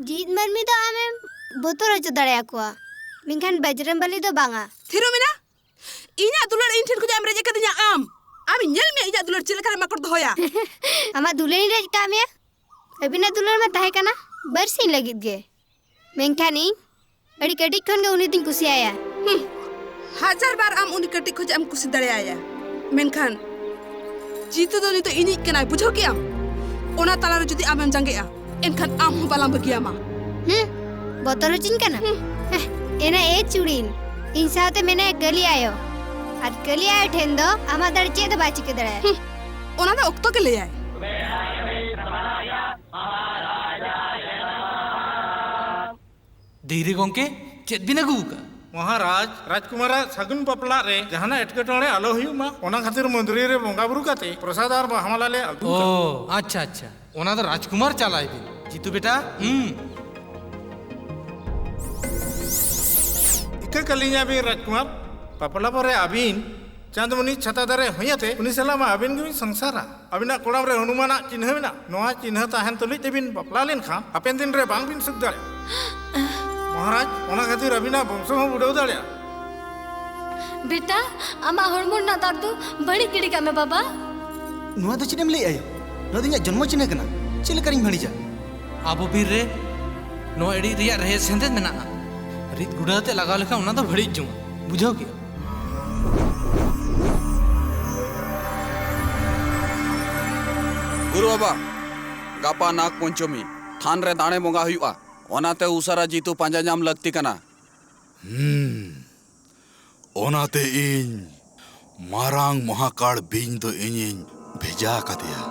ᱡᱤᱣᱤᱫ ᱢᱟᱹᱱᱢᱤ ᱫᱚ ᱟᱢᱮᱢ ᱵᱚᱛᱚᱨ ᱦᱚᱪᱚ ᱫᱟᱲᱮᱭᱟᱠᱚᱣᱟ, ᱢᱮᱱᱠᱷᱟᱱ ᱵᱟᱡᱽᱨᱟᱢ ᱵᱟᱞᱤ ᱫᱚ ᱵᱟᱝᱟ᱾ ᱛᱷᱤᱨᱚᱜ ᱢᱮ ᱱᱟ! ᱤᱧᱟᱜ ᱫᱩᱞᱟᱹᱲ ᱤᱧ ᱴᱷᱮᱱ ᱠᱷᱚᱱᱟᱜ ᱮᱢ ᱨᱮᱡ ᱟᱠᱟᱫᱤᱧᱟ ᱟᱢ! ᱟᱢᱤᱧ ᱧᱮᱞ ᱢᱮᱭᱟ ᱤᱧᱟᱜ ᱫᱩᱞᱟᱹᱲ ᱪᱮᱫ ᱞᱮᱠᱟᱨᱮᱢ ᱟᱠᱚᱴ ᱫᱚᱦᱚᱭᱟ᱾ ᱟᱢᱟᱜ ᱫᱩᱞᱟᱹᱲ ᱤᱧ ᱨᱮᱡ ᱟᱠᱟᱫ ᱢᱮᱭᱟ? ᱟᱹᱵᱤᱱᱟᱜ ᱫᱩᱞᱟᱹᱲ ᱢᱟ ᱛᱟᱦᱮᱸ ᱠᱟᱱᱟ ᱵᱟᱨᱥᱤᱧ ᱞᱟᱹᱜᱤᱫ ᱜᱮ, ᱢᱮᱱᱠᱷᱟᱱ ᱤᱧ ᱟᱹᱰᱤ ᱠᱟᱹᱴᱤᱡ ᱠᱷᱚᱱ ᱜᱮ ᱩᱱᱤ ᱫᱚᱧ ᱠᱩᱥᱤᱭᱟᱭᱟ᱾ ᱦᱩᱸ, ᱦᱟᱡᱟᱨ ᱵᱟᱨ ᱟᱢ ᱩᱱᱤ ᱠᱟᱹᱴᱤᱡ ᱠᱷᱚᱱᱟᱜ ᱮᱢ ᱠᱩᱥᱤ ᱫᱟᱲᱮᱭᱟᱭᱟ, ᱢᱮᱱᱠᱷᱟᱱ ᱡᱤᱛᱩ ᱫᱚ ᱱᱤᱛᱚᱜ ᱤᱧᱤᱡ ᱠᱟᱱᱟᱭ, ᱵᱩᱡᱷᱟᱹᱣ ᱠᱮᱜᱼᱟᱢ? ᱚᱱᱟ ᱛᱟᱞᱟᱨᱮ ᱡᱩᱫᱤ ᱟᱢᱮᱢ ᱡᱟᱸᱜᱮᱜᱼᱟ, ᱮᱱᱠᱷᱟᱱ ᱟᱢ ᱦᱚᱸ ᱵᱟᱞᱟᱝ ᱵᱟᱹᱜᱤᱭᱟᱢᱟ᱾ ᱦᱩᱸ, ᱵᱚᱛᱚᱨ ᱦᱚᱪᱚᱧ ᱠᱟᱱᱟ? ᱦᱩᱸ᱾ ᱦᱮᱸ, ᱮᱱᱟ ᱮ ᱪᱩᱲᱤᱱ, ᱤᱧ ᱥᱟᱶᱛᱮ ᱢᱮᱱᱟᱭᱟ ᱠᱟᱹᱞᱤ ᱟᱭᱳ, ᱟᱨ ᱠᱟᱹᱞᱤ ᱟᱭᱳ ᱴᱷᱮᱱ ᱫᱚ ᱟᱢᱟᱜ ᱫᱟᱲᱮ ᱪᱮᱫ ᱦᱚᱸ ᱵᱟᱭ ᱪᱤᱠᱟᱹ ᱫᱟᱲᱮᱭᱟᱜᱼᱟ᱾ ᱦᱩᱸ, ᱚᱱᱟ ᱫᱚ ᱚᱠᱛᱚ ᱜᱮ ᱞᱟᱹᱭᱟᱭ᱾ ᱰᱤᱦᱨᱤ ᱜᱚᱝᱠᱮ, ᱪᱮᱫ ᱵᱤᱱ ᱟᱹᱜᱩ ᱟᱠᱟᱫ? ᱢᱚᱦᱟᱨᱟᱡᱽ, ᱨᱟᱡᱽᱠᱩᱢᱟᱨᱟᱜ ᱥᱟᱹᱜᱩᱱ ᱵᱟᱯᱞᱟ ᱨᱮ ᱡᱟᱦᱟᱱᱟᱜ ᱮᱴᱠᱮᱴᱚᱬᱮ ᱟᱞᱚ ᱦᱩᱭᱩᱜ ᱢᱟ, ᱚᱱᱟ ᱠᱷᱟᱹᱛᱤᱨ ᱢᱚᱱᱫᱤᱨ ᱨᱮ ᱵᱚᱸᱜᱟ ᱵᱩᱨᱩ ᱠᱟᱛᱮ ᱯᱨᱚᱥᱟᱫ ᱟᱨ ᱵᱟᱦᱟᱢᱟᱞᱟ ᱞᱮ ᱟᱹᱜᱩ ᱟᱠᱟᱫᱟ᱾ ᱚ, ᱟᱪᱪᱷᱟ, ᱟᱪᱪᱷᱟ᱾ ᱚᱱᱟ ᱫᱚ ᱨᱟᱡᱽᱠᱩᱢᱟᱨ ᱪᱟᱞᱟᱭ ᱵᱤᱱ᱾ ᱡᱤᱛᱩ ᱵᱮᱴᱟ, ᱦᱩᱸ᱾ ᱤᱠᱟᱹ ᱠᱟᱹᱞᱤᱧᱟ ᱵᱤᱱ ᱨᱟᱡᱽᱠᱩᱢᱟᱨ, ᱵᱟᱯᱞᱟ ᱯᱚᱨᱮ ᱟᱹᱵᱤᱱ ᱪᱟᱸᱫᱽᱢᱩᱱᱤ ᱪᱷᱟᱛᱟ ᱫᱟᱨᱮ ᱦᱩᱭ ᱟᱛᱮ ᱩᱱᱤ ᱥᱟᱞᱟᱜ ᱢᱟ ᱟᱹᱵᱤᱱ ᱜᱮᱵᱤᱱ ᱥᱚᱝᱥᱟᱨᱟ᱾ ᱟᱹᱵᱤᱱᱟᱜ ᱠᱚᱲᱟᱢ ᱨᱮ ᱦᱚᱱᱩᱢᱟᱱᱟᱜ ᱪᱤᱱᱦᱟᱹ ᱢᱮᱱᱟᱜᱼᱟ᱾ ᱱᱚᱣᱟ ᱪᱤᱱᱦᱟᱹ ᱛᱟᱦᱮᱱ ᱛᱩᱞᱩᱡ ᱛᱮᱵᱤᱱ ᱵᱟᱯᱞᱟ ᱞᱮᱱᱠᱷᱟᱱ ᱦᱟᱯᱮᱱ ᱫᱤᱱ ᱨᱮ ᱵᱟᱝ ᱵᱤᱱ ᱥᱩᱠ ᱫᱟᱲᱮᱭᱟᱜᱼᱟ᱾ ᱢᱚᱦᱟᱨᱟᱡᱽ, ᱚᱱᱟ ᱠᱷᱟᱹᱛᱤᱨ ᱟᱹᱵᱤᱱᱟᱜ ᱵᱚᱝᱥᱚ ᱦᱚᱸ ᱩᱰᱟᱹᱣ ᱫᱟᱲᱮᱭᱟᱜᱼᱟ᱾ ᱵᱮᱴᱟ, ᱟᱢᱟᱜ ᱦᱚᱲᱢᱚ ᱨᱮᱱᱟᱜ ᱫᱟᱜ ᱫᱚ ᱵᱟᱹᱲᱤᱡ ᱜᱤᱰᱤ ᱠᱟᱜ ᱢᱮ, ᱵᱟᱵᱟ᱾ ᱱᱚᱣᱟ ᱫᱚ ᱪᱮᱫ ᱮᱢ ᱞᱟᱹᱭᱮᱫ ᱟᱭᱳ? ᱱᱚᱣᱟ ᱫᱚ ᱤᱧᱟᱹᱜ ᱡᱚᱱᱢᱚ ᱪᱤᱱᱦᱟᱹ ᱠᱟᱱᱟ᱾ ᱪᱮᱫ ᱞᱮᱠᱟᱨᱤᱧ ᱵᱷᱟᱹᱲᱤᱡᱟ? ᱟᱵᱚ ᱵᱤᱨ ᱨᱮ ᱱᱚᱣᱟ ᱮᱲᱮᱡ ᱨᱮᱭᱟᱜ ᱨᱮᱦᱮᱫ ᱥᱮᱸᱫᱮᱫ ᱢᱮᱱᱟᱜᱼᱟ᱾ ᱨᱤᱫ ᱜᱩᱰᱟᱹ ᱟᱛᱮ ᱞᱟᱜᱟᱣ ᱞᱮᱠᱷᱟᱱ ᱚᱱᱟ ᱫᱚ ᱵᱟᱹᱲᱤᱡ ᱡᱚᱝᱟ, ᱵᱩᱡᱷᱟᱹᱣ ᱠᱮᱜᱼᱟ? ᱜᱩᱨᱩ ᱵᱟᱵᱟ, ᱜᱟᱯᱟ ᱱᱟᱜᱽ ᱯᱚᱧᱪᱚᱢᱤ, ᱛᱷᱟᱱ ᱨᱮ ᱫᱟᱲᱮ ᱵᱚᱸᱜᱟ ᱦᱩᱭᱩᱜᱼᱟ, ᱚᱱᱟᱛᱮ ᱩᱥᱟᱹᱨᱟ ᱡᱤᱛᱩ ᱯᱟᱸᱡᱟ ᱧᱟᱢ ᱞᱟᱹᱠᱛᱤ ᱠᱟᱱᱟ᱾ ᱦᱩᱸ, ᱚᱱᱟᱛᱮ ᱤᱧ ᱢᱟᱨᱟᱝ ᱢᱚᱦᱟᱠᱟᱲ ᱵᱤᱧ ᱫᱚ ᱤᱧᱤᱧ ᱵᱷᱮᱡᱟ ᱟᱠᱟᱫᱮᱭᱟ᱾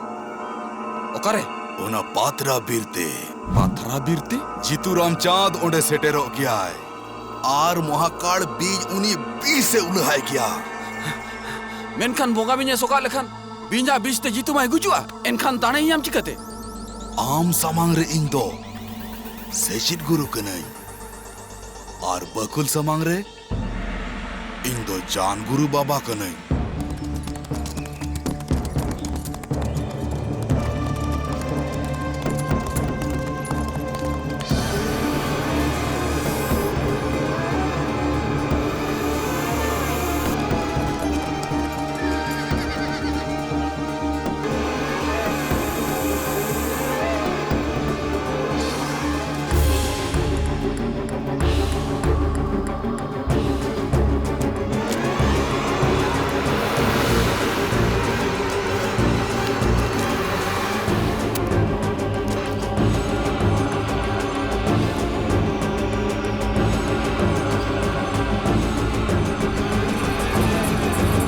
ᱚᱠᱟᱨᱮ? ᱚᱱᱟ ᱯᱟᱛᱷᱨᱟ ᱵᱤᱨ ᱛᱮ᱾ ᱯᱟᱛᱷᱨᱟ ᱵᱤᱨ ᱛᱮ? ᱡᱤᱛᱩ ᱨᱟᱢᱪᱟᱸᱫᱽ ᱚᱸᱰᱮ ᱥᱮᱴᱮᱨᱚᱜ ᱜᱮᱭᱟᱭ᱾ ᱟᱨ ᱢᱚᱦᱟᱠᱟᱲ ᱵᱤᱧ ᱩᱱᱤ ᱵᱤᱥ ᱮ ᱩᱞᱟᱹᱦᱟᱭ ᱜᱮᱭᱟ᱾ ᱢᱮᱱᱠᱷᱟᱱ ᱵᱚᱸᱜᱟ ᱵᱤᱧ ᱮ ᱥᱚᱜᱟᱜ ᱞᱮᱠᱷᱟᱱ ᱵᱤᱧᱟᱜ ᱵᱤᱥ ᱛᱮ ᱡᱤᱛᱩ ᱢᱟᱭ ᱜᱩᱡᱩᱜᱼᱟ᱾ ᱮᱱᱠᱷᱟᱱ ᱫᱟᱲᱮᱭᱟᱢ ᱪᱤᱠᱟᱹᱛᱮ? ᱟᱢ ᱥᱟᱢᱟᱝ ᱨᱮ ᱤᱧ ᱫᱚ ᱥᱮᱪᱮᱫ ᱜᱩᱨᱩ ᱠᱟᱹᱱᱟᱹᱧ᱾ ᱟᱨ ᱵᱟᱹᱠᱩᱞ ᱥᱟᱢᱟᱝ ᱨᱮ ᱤᱧ ᱫᱚ ᱡᱟᱱ ᱜᱩᱨᱩ ᱵᱟᱵᱟ ᱠᱟᱹᱱᱟᱹᱧ᱾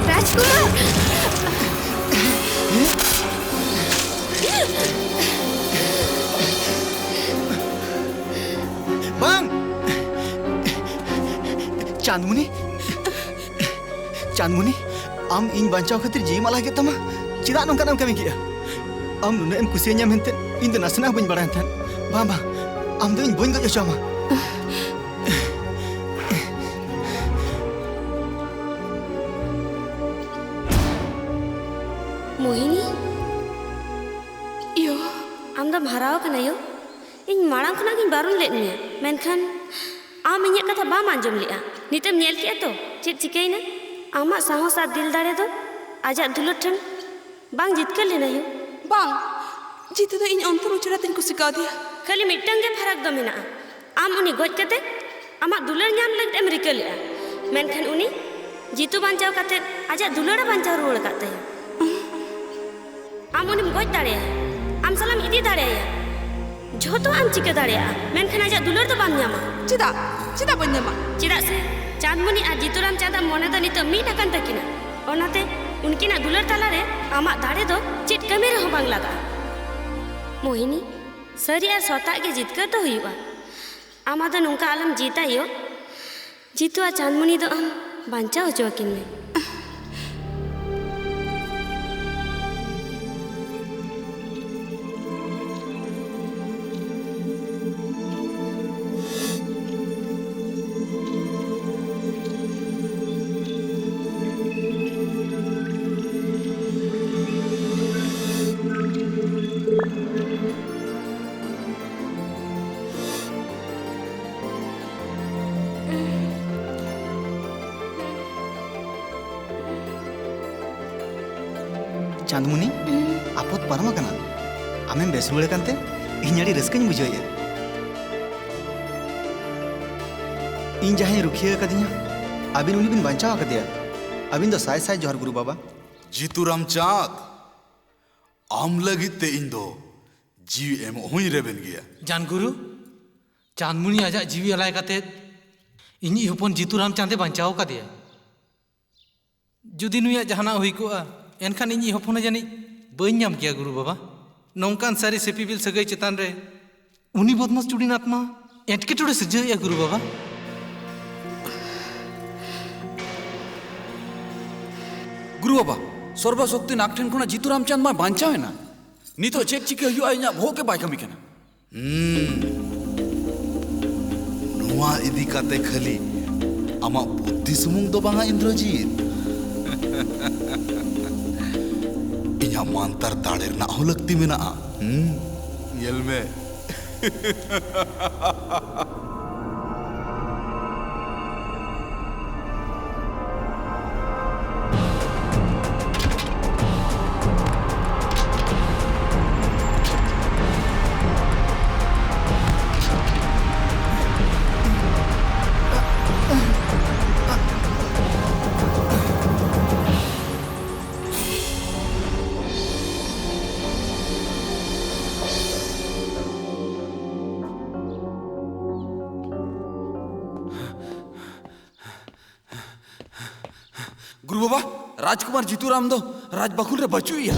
ᱨᱟᱡᱽᱠᱩᱢᱟᱨ! ᱵᱟᱝ! ᱪᱟᱸᱫᱽᱢᱩᱱᱤ! ᱪᱟᱸᱫᱽᱢᱩᱱᱤ, ᱟᱢ ᱤᱧ ᱵᱟᱧᱪᱟᱣ ᱠᱷᱟᱹᱛᱤᱨ ᱡᱤᱣᱤᱢ ᱟᱞᱟᱭ ᱠᱮᱫ ᱛᱟᱢᱟ᱾ ᱪᱮᱫᱟᱜ ᱱᱚᱝᱠᱟᱱᱟᱜ ᱮᱢ ᱠᱟᱹᱢᱤ ᱠᱮᱜᱼᱟ? ᱟᱢ ᱱᱩᱱᱟᱹᱜ ᱮᱢ ᱠᱩᱥᱤᱭᱟᱹᱧᱟ ᱢᱮᱱᱛᱮ ᱤᱧ ᱫᱚ ᱱᱟᱥᱮᱱᱟᱜ ᱦᱚᱸ ᱵᱟᱹᱧ ᱵᱟᱲᱟᱭ ᱛᱟᱦᱮᱸᱫ᱾ ᱵᱟᱝ, ᱵᱟᱝ, ᱟᱢ ᱫᱚ ᱤᱧ ᱵᱟᱹᱧ ᱜᱚᱡ ᱦᱚᱪᱚ ᱟᱢᱟ᱾ ᱢᱳᱦᱤᱱᱤ? ᱭᱳ᱾ ᱟᱢ ᱫᱚᱢ ᱦᱟᱨᱟ ᱟᱠᱟᱱᱟ ᱭᱳ᱾ ᱤᱧ ᱢᱟᱲᱟᱝ ᱠᱷᱚᱱᱟᱜ ᱜᱤᱧ ᱵᱟᱨᱚᱱ ᱞᱮᱫ ᱢᱮᱭᱟ, ᱢᱮᱱᱠᱷᱟᱱ ᱟᱢ ᱤᱧᱟᱹᱜ ᱠᱟᱛᱷᱟ ᱵᱟᱢ ᱟᱸᱡᱚᱢ ᱞᱮᱫᱼᱟ᱾ ᱱᱤᱛᱮᱢ ᱧᱮᱞ ᱠᱮᱫᱼᱟ ᱛᱚ ᱪᱮᱫ ᱪᱤᱠᱟᱹᱭᱮᱱᱟ? ᱟᱢᱟᱜ ᱥᱟᱦᱚᱥ ᱟᱨ ᱫᱤᱞ ᱫᱟᱲᱮ ᱫᱚ ᱟᱡᱟᱜ ᱫᱩᱞᱟᱹᱲ ᱴᱷᱮᱱ ᱵᱟᱝ ᱡᱤᱛᱠᱟᱹᱨ ᱞᱮᱱᱟ ᱭᱳ᱾ ᱵᱟᱝ, ᱡᱤᱛᱩ ᱫᱚ ᱤᱧ ᱚᱱᱛᱚᱨ ᱩᱪᱟᱹᱲ ᱟᱛᱮᱧ ᱠᱩᱥᱤ ᱠᱟᱣᱫᱮᱭᱟ᱾ ᱠᱷᱟᱹᱞᱤ ᱢᱤᱫᱴᱟᱝ ᱜᱮ ᱯᱷᱟᱨᱟᱠ ᱫᱚ ᱢᱮᱱᱟᱜᱼᱟ, ᱟᱢ ᱩᱱᱤ ᱜᱚᱡ ᱠᱟᱛᱮ ᱟᱢᱟᱜ ᱫᱩᱞᱟᱹᱲ ᱧᱟᱢ ᱞᱟᱹᱜᱤᱫ ᱮᱢ ᱨᱤᱠᱟᱹ ᱞᱮᱫᱼᱟ, ᱢᱮᱱᱠᱷᱟᱱ ᱩᱱᱤ ᱡᱤᱛᱩ ᱵᱟᱧᱪᱟᱣ ᱠᱟᱛᱮ ᱟᱡᱟᱜ ᱫᱩᱞᱟᱹᱲ ᱮ ᱵᱟᱧᱪᱟᱣ ᱨᱩᱣᱟᱹᱲ ᱟᱠᱟᱫ ᱛᱟᱭᱟ᱾ ᱟᱢ ᱩᱱᱤᱢ ᱜᱚᱡ ᱫᱟᱲᱮᱭᱟᱭᱟ, ᱟᱢ ᱥᱟᱞᱟᱢ ᱤᱫᱤ ᱫᱟᱲᱮᱭᱟᱭᱟ, ᱡᱷᱚᱛᱚᱣᱟᱜ ᱮᱢ ᱪᱤᱠᱟᱹ ᱫᱟᱲᱮᱭᱟᱜᱼᱟ, ᱢᱮᱱᱠᱷᱟᱱ ᱟᱡᱟᱜ ᱫᱩᱞᱟᱹᱲ ᱫᱚ ᱵᱟᱢ ᱧᱟᱢᱟ᱾ ᱪᱮᱫᱟᱜ? ᱪᱮᱫᱟᱜ ᱵᱟᱹᱧ ᱧᱟᱢᱟ? ᱪᱮᱫᱟᱜ ᱥᱮ ᱪᱟᱸᱫᱽᱢᱩᱱᱤ ᱟᱨ ᱡᱤᱛᱩᱨᱟᱢ ᱪᱟᱸᱫᱽ ᱟᱜ ᱢᱚᱱᱮ ᱫᱚ ᱱᱤᱛᱚᱜ ᱢᱤᱫ ᱟᱠᱟᱱ ᱛᱟᱹᱠᱤᱱᱟ᱾ ᱚᱱᱟᱛᱮ ᱩᱱᱠᱤᱱᱟᱜ ᱫᱩᱞᱟᱹᱲ ᱛᱟᱞᱟᱨᱮ ᱟᱢᱟᱜ ᱫᱟᱲᱮ ᱫᱚ ᱪᱮᱫ ᱠᱟᱹᱢᱤ ᱨᱮᱦᱚᱸ ᱵᱟᱝ ᱞᱟᱜᱟᱜᱼᱟ᱾ ᱢᱳᱦᱤᱱᱤ, ᱥᱟᱹᱨᱤ ᱟᱨ ᱥᱚᱛᱟᱜ ᱜᱮ ᱡᱤᱛᱠᱟᱹᱨ ᱫᱚ ᱦᱩᱭᱩᱜᱼᱟ᱾ ᱟᱢ ᱟᱫᱚ ᱱᱚᱝᱠᱟ ᱟᱞᱚᱢ ᱡᱤᱛᱟᱭᱚ᱾ ᱡᱤᱛᱩ ᱟᱨ ᱪᱟᱸᱫᱽᱢᱩᱱᱤ ᱫᱚ ᱟᱢ ᱵᱟᱧᱪᱟᱣ ᱦᱚᱪᱚ ᱟᱹᱠᱤᱱ ᱢᱮ᱾ ᱪᱟᱸᱫᱽᱢᱩᱱᱤ, ᱦᱩᱸ᱾ ᱟᱯᱚᱫ ᱯᱟᱨᱚᱢ ᱟᱠᱟᱱᱟ᱾ ᱟᱢᱮᱢ ᱵᱮᱥ ᱨᱩᱣᱟᱹᱲ ᱟᱠᱟᱱᱛᱮ ᱤᱧ ᱟᱹᱰᱤ ᱨᱟᱹᱥᱠᱟᱹᱧ ᱵᱩᱡᱷᱟᱹᱣᱮᱫᱼᱟ᱾ ᱤᱧ ᱡᱟᱦᱟᱸᱭ ᱨᱩᱠᱷᱤᱭᱟᱹ ᱟᱠᱟᱫᱤᱧᱟ, ᱟᱹᱵᱤᱱ ᱩᱱᱤ ᱵᱤᱱ ᱵᱟᱧᱪᱟᱣ ᱟᱠᱟᱫᱮᱭᱟ᱾ ᱟᱹᱵᱤᱱ ᱫᱚ ᱥᱟᱭ ᱥᱟᱭ ᱡᱚᱦᱟᱨ, ᱜᱩᱨᱩ ᱵᱟᱵᱟ᱾ ᱡᱤᱛᱩᱨᱟᱢ ᱪᱟᱸᱫᱽ, ᱟᱢ ᱞᱟᱹᱜᱤᱫ ᱛᱮ ᱤᱧ ᱫᱚ ᱡᱤᱣᱤ ᱮᱢᱚᱜ ᱦᱚᱸᱧ ᱨᱮᱵᱮᱱ ᱜᱮᱭᱟ᱾ ᱡᱟᱱᱜᱩᱨᱩ, ᱪᱟᱸᱫᱽᱢᱩᱱᱤ ᱟᱡᱟᱜ ᱡᱤᱣᱤ ᱟᱞᱟᱭ ᱠᱟᱛᱮ ᱤᱧᱤᱡ ᱦᱚᱯᱚᱱ ᱡᱤᱛᱩᱨᱟᱢ ᱪᱟᱸᱫᱽ ᱮ ᱵᱟᱧᱪᱟᱣ ᱟᱠᱟᱫᱮᱭᱟ᱾ ᱡᱩᱫᱤ ᱱᱩᱭᱟᱜ ᱡᱟᱦᱟᱱᱟᱜ ᱦᱩᱭ ᱠᱚᱜᱼᱟ, ᱮᱱᱠᱷᱟᱱ ᱤᱧᱤᱡ ᱦᱚᱯᱚᱱ ᱦᱚᱸ ᱡᱟᱹᱱᱤᱡ ᱵᱟᱹᱧ ᱧᱟᱢ ᱠᱮᱭᱟ, ᱜᱩᱨᱩ ᱵᱟᱵᱟ᱾ ᱱᱚᱝᱠᱟᱱ ᱥᱟᱹᱨᱤ ᱥᱤᱯᱤᱵᱤᱞ ᱥᱟᱹᱜᱟᱹᱭ ᱪᱮᱛᱟᱱ ᱨᱮ ᱩᱱᱤ ᱵᱚᱫᱢᱟᱥ ᱪᱩᱲᱤᱱᱟᱛᱷ ᱢᱟ ᱮᱴᱠᱮᱴᱚᱬᱮ ᱥᱤᱨᱡᱟᱹᱣᱮᱫᱼᱟ, ᱜᱩᱨᱩ ᱵᱟᱵᱟ᱾ ᱜᱩᱨᱩ ᱵᱟᱵᱟ, ᱥᱚᱨᱵᱚ ᱥᱚᱠᱛᱤ ᱱᱟᱜᱽ ᱴᱷᱮᱱ ᱠᱷᱚᱱᱟᱜ ᱡᱤᱛᱩᱨᱟᱢ ᱪᱟᱸᱫᱽ ᱢᱟ ᱵᱟᱧᱪᱟᱣ ᱮᱱᱟ᱾ ᱱᱤᱛᱚᱜ ᱪᱮᱫ ᱪᱤᱠᱟᱹ ᱦᱩᱭᱩᱜᱼᱟ, ᱤᱧᱟᱜ ᱵᱚᱦᱚᱜ ᱜᱮ ᱵᱟᱭ ᱠᱟᱹᱢᱤ ᱠᱟᱱᱟ᱾ ᱦᱩᱸ᱾ ᱱᱚᱣᱟ ᱤᱫᱤ ᱠᱟᱛᱮ ᱠᱷᱟᱹᱞᱤ ᱟᱢᱟᱜ ᱵᱩᱫᱽᱫᱷᱤ ᱥᱩᱢᱩᱝ ᱫᱚ ᱵᱟᱝᱟ, ᱤᱱᱫᱨᱚᱡᱤᱛ᱾ ᱤᱧᱟᱜ ᱢᱟᱱᱛᱟᱨ ᱫᱟᱲᱮ ᱨᱮᱱᱟᱜ ᱦᱚᱸ ᱞᱟᱹᱠᱛᱤ ᱢᱮᱱᱟᱜᱼᱟ᱾ ᱦᱩᱸ, ᱧᱮᱞ ᱢᱮ᱾ ᱜᱩᱨᱩ ᱵᱟᱵᱟ, ᱨᱟᱡᱽᱠᱩᱢᱟᱨ ᱡᱤᱛᱩᱨᱟᱢ ᱫᱚ ᱨᱟᱡᱽ ᱵᱟᱠᱷᱩᱞ ᱨᱮ ᱵᱟᱹᱪᱩᱜ ᱮᱭᱟ᱾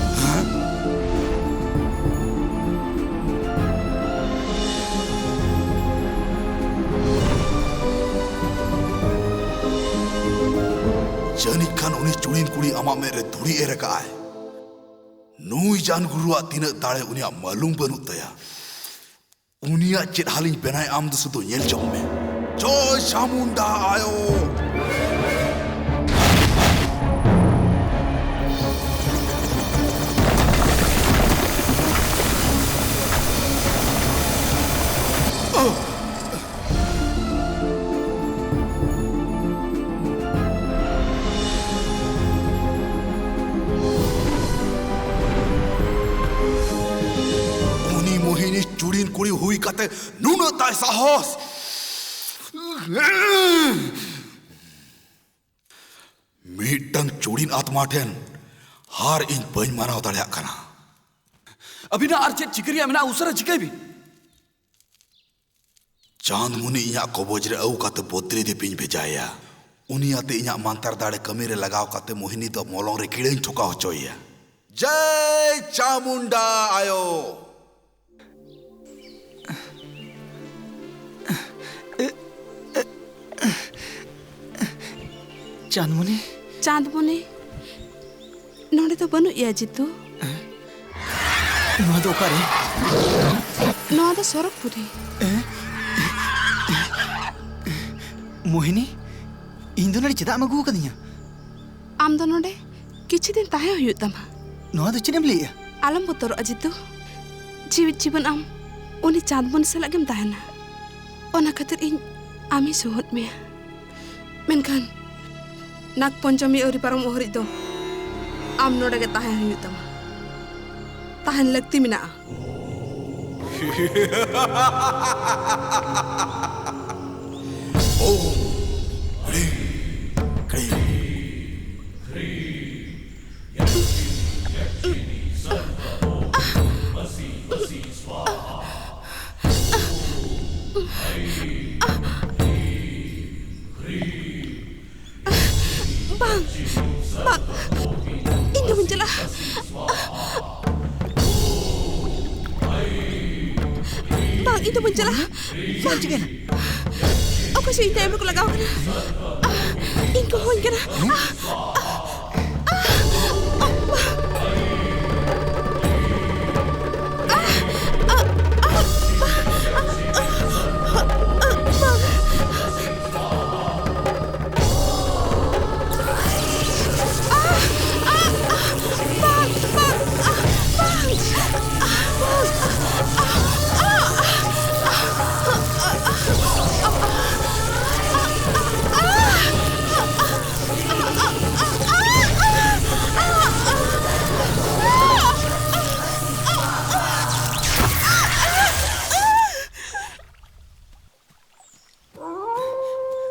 ᱡᱟᱹᱱᱤᱡ ᱠᱷᱟᱱ ᱩᱱᱤ ᱪᱩᱲᱤᱱ ᱠᱩᱲᱤ ᱟᱢᱟᱜ ᱢᱮᱫ ᱨᱮ ᱫᱷᱩᱲᱤ ᱮᱨ ᱟᱠᱟᱜᱼᱟᱭ᱾ ᱱᱩᱭ ᱡᱟᱱ ᱜᱩᱨᱩᱣᱟᱜ ᱛᱤᱱᱟᱹᱜ ᱫᱟᱲᱮ ᱩᱱᱤᱭᱟᱜ ᱢᱟᱞᱩᱢ ᱵᱟᱹᱱᱩᱜ ᱛᱟᱭᱟ᱾ ᱩᱱᱤᱭᱟᱜ ᱪᱮᱫ ᱦᱟᱞᱤᱧ ᱵᱮᱱᱟᱭ, ᱟᱢ ᱫᱚ ᱥᱩᱫᱷᱩ ᱧᱮᱞ ᱡᱚᱝ ᱢᱮ᱾ ᱡᱚᱭ ᱪᱟᱢᱩᱱᱰᱟ ᱟᱭᱳ! ᱩᱱᱤ ᱢᱳᱦᱤᱱᱤ ᱪᱩᱲᱤᱱ ᱠᱩᱲᱤ ᱦᱩᱭ ᱠᱟᱛᱮ ᱱᱩᱱᱟᱹᱜ ᱛᱟᱭ ᱥᱟᱦᱚᱥ! ᱢᱤᱫᱴᱟᱝ ᱪᱩᱲᱤᱱ ᱟᱛᱢᱟ ᱴᱷᱮᱱ ᱦᱟᱨ ᱤᱧ ᱵᱟᱹᱧ ᱢᱟᱱᱟᱣ ᱫᱟᱲᱮᱭᱟᱜ ᱠᱟᱱᱟ᱾ ᱟᱹᱵᱤᱱᱟᱜ ᱟᱨ ᱪᱮᱫ ᱪᱤᱠᱟᱹ ᱨᱮᱭᱟᱜ ᱢᱮᱱᱟᱜᱼᱟ, ᱩᱥᱟᱹᱨᱟ ᱪᱤᱠᱟᱹᱭ ᱵᱤᱱ᱾ ᱪᱟᱸᱫᱽᱢᱩᱱᱤ ᱤᱧᱟᱜ ᱠᱚᱵᱚᱡ ᱨᱮ ᱟᱹᱜᱩ ᱠᱟᱛᱮ ᱵᱚᱫᱨᱤᱫᱤᱯ ᱤᱧ ᱵᱷᱮᱡᱟᱭᱟ᱾ ᱩᱱᱤ ᱟᱛᱮ ᱤᱧᱟᱜ ᱢᱟᱱᱛᱟᱨ ᱫᱟᱲᱮ ᱠᱟᱹᱢᱤ ᱨᱮ ᱞᱟᱜᱟᱣ ᱠᱟᱛᱮ ᱢᱳᱦᱤᱱᱤ ᱫᱚ ᱢᱚᱞᱚᱝ ᱨᱮ ᱠᱤᱲᱟᱹᱧ ᱴᱷᱚᱠᱟᱣ ᱦᱚᱪᱚᱭᱮᱭᱟ᱾ ᱡᱟᱭ ᱪᱟᱢᱩᱱᱰᱟ ᱟᱭᱳ! ᱪᱟᱸᱫᱽᱢᱩᱱᱤ? ᱪᱟᱸᱫᱽᱢᱩᱱᱤ? ᱱᱚᱰᱮ ᱫᱚ ᱵᱟᱹᱱᱩᱜ ᱮᱭᱟ, ᱡᱤᱛᱩ᱾ ᱱᱚᱣᱟ ᱫᱚ ᱚᱠᱟᱨᱮ? ᱱᱚᱣᱟ ᱫᱚ ᱥᱚᱨᱚᱜᱽᱯᱩᱨᱤ᱾ ᱢᱳᱦᱤᱱᱤ, ᱤᱧ ᱫᱚ ᱱᱚᱰᱮ ᱪᱮᱫᱟᱜ ᱮᱢ ᱟᱹᱜᱩ ᱟᱠᱟᱫᱤᱧᱟ? ᱟᱢ ᱫᱚ ᱱᱚᱰᱮ ᱠᱤᱪᱷᱩ ᱫᱤᱱ ᱛᱟᱦᱮᱸ ᱦᱩᱭᱩᱜ ᱛᱟᱢᱟ᱾ ᱱᱚᱣᱟ ᱫᱚ ᱪᱮᱫ ᱮᱢ ᱞᱟᱹᱭᱮᱜᱼᱟ? ᱟᱞᱚᱢ ᱵᱚᱛᱚᱨᱚᱜᱼᱟ, ᱡᱤᱛᱩ᱾ ᱡᱤᱣᱤᱫ ᱡᱤᱵᱚᱱ ᱟᱢ ᱩᱱᱤ ᱪᱟᱸᱫᱽᱢᱩᱱᱤ ᱥᱟᱞᱟᱜ ᱜᱮᱢ ᱛᱟᱦᱮᱱᱟ᱾ ᱚᱱᱟ ᱠᱷᱟᱹᱛᱤᱨ ᱤᱧ ᱟᱢᱤᱧ ᱥᱚᱦᱚᱫ ᱢᱮᱭᱟ᱾ ᱢᱮᱱᱠᱷᱟᱱ ᱱᱟᱜᱽ ᱯᱚᱧᱪᱚᱢᱤ ᱟᱹᱣᱨᱤ ᱯᱟᱨᱚᱢᱚᱜ ᱦᱟᱹᱨᱤᱡ ᱫᱚ ᱟᱢ ᱱᱚᱰᱮ ᱜᱮ ᱛᱟᱦᱮᱸ ᱦᱩᱭᱩᱜ ᱛᱟᱢᱟ᱾ ᱛᱟᱦᱮᱱ ᱞᱟᱹᱠᱛᱤ ᱢᱮᱱᱟᱜᱼᱟ᱾ ᱳᱢ ᱦᱨᱤᱝ ᱠᱨᱤᱝ ᱦᱨᱤᱝ ᱭᱟᱠᱥᱤᱱᱤ ᱭᱟᱠᱥᱤᱱᱤ ᱥᱚᱨᱵᱚ ᱳᱢ ᱵᱟᱥᱤ ᱵᱟᱥᱤ ᱥᱣᱟᱦᱟ᱾ ᱳᱢ ᱦᱨᱤᱝ ᱦᱨᱤᱝ ᱦᱨᱤᱝ ᱵᱟ, ᱵᱟᱝ, ᱤᱧ ᱫᱚ ᱵᱟᱹᱧ ᱪᱟᱞᱟᱜᱼᱟ᱾ ᱵᱟᱝ, ᱤᱧ ᱫᱚ ᱵᱟᱹᱧ ᱪᱟᱞᱟᱜᱼᱟ᱾ ᱪᱮᱫ ᱪᱤᱠᱟᱹᱭᱮᱱᱟ? ᱚᱠᱚᱭ ᱪᱚ ᱤᱧ ᱛᱟᱭᱚᱢ ᱨᱮᱠᱚ ᱞᱟᱜᱟᱣ ᱠᱟᱱᱟ᱾ ᱤᱧ ᱠᱚ ᱦᱚᱦᱚᱧ ᱠᱟᱱᱟ᱾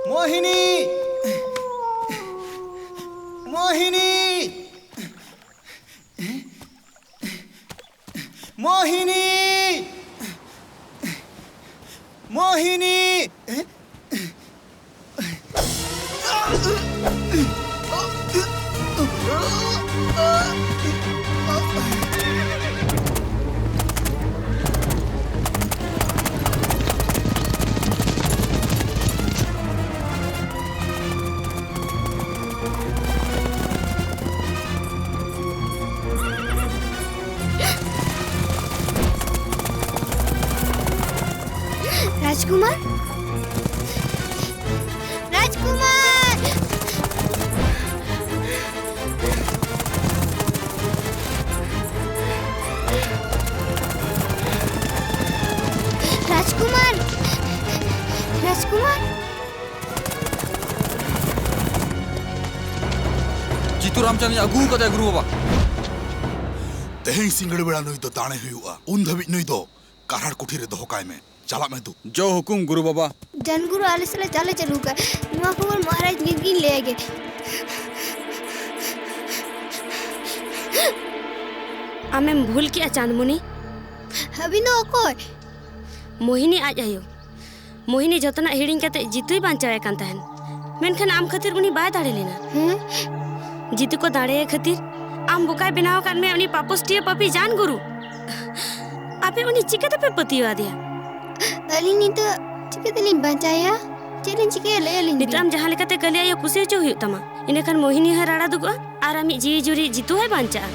ᱢᱳᱦᱤᱱᱤ! ᱢᱳᱦᱤᱱᱤ! ᱢᱳᱦᱤᱱᱤ! ᱢᱳᱦᱤᱱᱤ! ᱨᱟᱡᱽᱠᱩᱢᱟᱨ! ᱨᱟᱡᱽᱠᱩᱢᱟᱨ! ᱨᱟᱡᱽᱠᱩᱢᱟᱨ! ᱨᱟᱡᱽᱠᱩᱢᱟᱨ! ᱡᱤᱛᱩ ᱨᱟᱢᱪᱟᱸᱫᱽ ᱤᱧ ᱟᱹᱜᱩ ᱟᱠᱟᱫᱮᱭᱟ, ᱜᱩᱨᱩ ᱵᱟᱵᱟ᱾ ᱛᱮᱦᱮᱧ ᱥᱤᱸᱜᱟᱹᱲ ᱵᱮᱲᱟ ᱱᱩᱭ ᱫᱚ ᱫᱟᱲᱮ ᱦᱩᱭᱩᱜᱼᱟ᱾ ᱩᱱ ᱫᱷᱟᱹᱵᱤᱡ ᱱᱩᱭ ᱫᱚ ᱠᱟᱨᱦᱟᱲ ᱠᱩᱴᱷᱤ ᱨᱮ ᱫᱚᱦᱚ ᱠᱟᱭ ᱢᱮ᱾ ᱪᱟᱞᱟᱜ ᱢᱮ ᱫᱩ᱾ ᱡᱚ ᱦᱩᱠᱩᱢ ᱜᱩᱨᱩ ᱵᱟᱵᱟ᱾ ᱡᱟᱱᱜᱩᱨᱩ ᱟᱞᱮ ᱥᱟᱞᱟᱜ ᱪᱟᱞᱮ ᱪᱟᱹᱞᱩ ᱠᱟᱜ᱾ ᱱᱚᱣᱟ ᱠᱷᱚᱵᱚᱨ ᱢᱚᱦᱟᱨᱟᱡᱽ ᱱᱤᱛ ᱜᱤᱧ ᱞᱟᱹᱭ ᱟᱭ ᱜᱮ᱾ ᱟᱢᱮᱢ ᱵᱷᱩᱞ ᱠᱮᱜᱼᱟ ᱪᱟᱸᱫᱽᱢᱩᱱᱤ᱾ ᱟᱹᱵᱤᱱ ᱫᱚ ᱚᱠᱚᱭ? ᱢᱳᱦᱤᱱᱤ ᱟᱡ ᱟᱭᱳ᱾ ᱢᱳᱦᱤᱱᱤ ᱡᱚᱛᱚᱱᱟᱜ ᱦᱤᱲᱤᱧ ᱠᱟᱛᱮ ᱡᱤᱛᱩᱭ ᱵᱟᱧᱪᱟᱣᱮ ᱠᱟᱱ ᱛᱟᱦᱮᱱ᱾ ᱢᱮᱱᱠᱷᱟᱱ ᱟᱢ ᱠᱷᱟᱹᱛᱤᱨ ᱩᱱᱤ ᱵᱟᱭ ᱫᱟᱲᱮ ᱞᱮᱱᱟ᱾ ᱦᱮᱸ? ᱡᱤᱛᱩ ᱠᱚ ᱫᱟᱲᱮᱭᱟᱭ ᱠᱷᱟᱹᱛᱤᱨ ᱟᱢ ᱵᱚᱠᱟᱭ ᱵᱮᱱᱟᱣ ᱟᱠᱟᱫ ᱢᱮᱭᱟ, ᱩᱱᱤ ᱯᱟᱯᱚᱥᱴᱤᱭᱟᱹ ᱯᱟᱯᱤ ᱡᱟᱱ ᱜᱩᱨᱩ᱾ ᱟᱯᱮ ᱩᱱᱤ ᱪᱤᱠᱟᱹ ᱛᱮᱯᱮ ᱯᱟᱹᱛᱭᱟᱹᱣ ᱟᱫᱮᱭᱟ? ᱟᱹᱞᱤᱧ ᱱᱤᱛᱚᱜ ᱪᱤᱠᱟᱹ ᱛᱮᱞᱤᱧ ᱵᱟᱧᱪᱟᱭᱟ? ᱪᱮᱫ ᱞᱤᱧ ᱪᱤᱠᱟᱹᱭᱟ, ᱞᱟᱹᱭ ᱟᱹᱞᱤᱧ ᱱᱤᱛᱚᱜ ᱵᱤᱱ᱾ ᱟᱢ ᱡᱟᱦᱟᱸ ᱞᱮᱠᱟᱛᱮ ᱠᱟᱹᱞᱤ ᱟᱭᱳ ᱠᱩᱥᱤ ᱦᱚᱪᱚ ᱦᱩᱭᱩᱜ ᱛᱟᱢᱟ, ᱤᱱᱟᱹᱠᱷᱟᱱ ᱢᱳᱦᱤᱱᱤ ᱦᱚᱸᱭ ᱨᱟᱲᱟ ᱫᱩᱜᱩᱜᱼᱟ ᱟᱨ ᱟᱢᱤᱡ ᱡᱤᱣᱤ ᱡᱩᱨᱤ ᱡᱤᱛᱩ ᱦᱚᱸᱭ ᱵᱟᱧᱪᱟᱜᱼᱟ᱾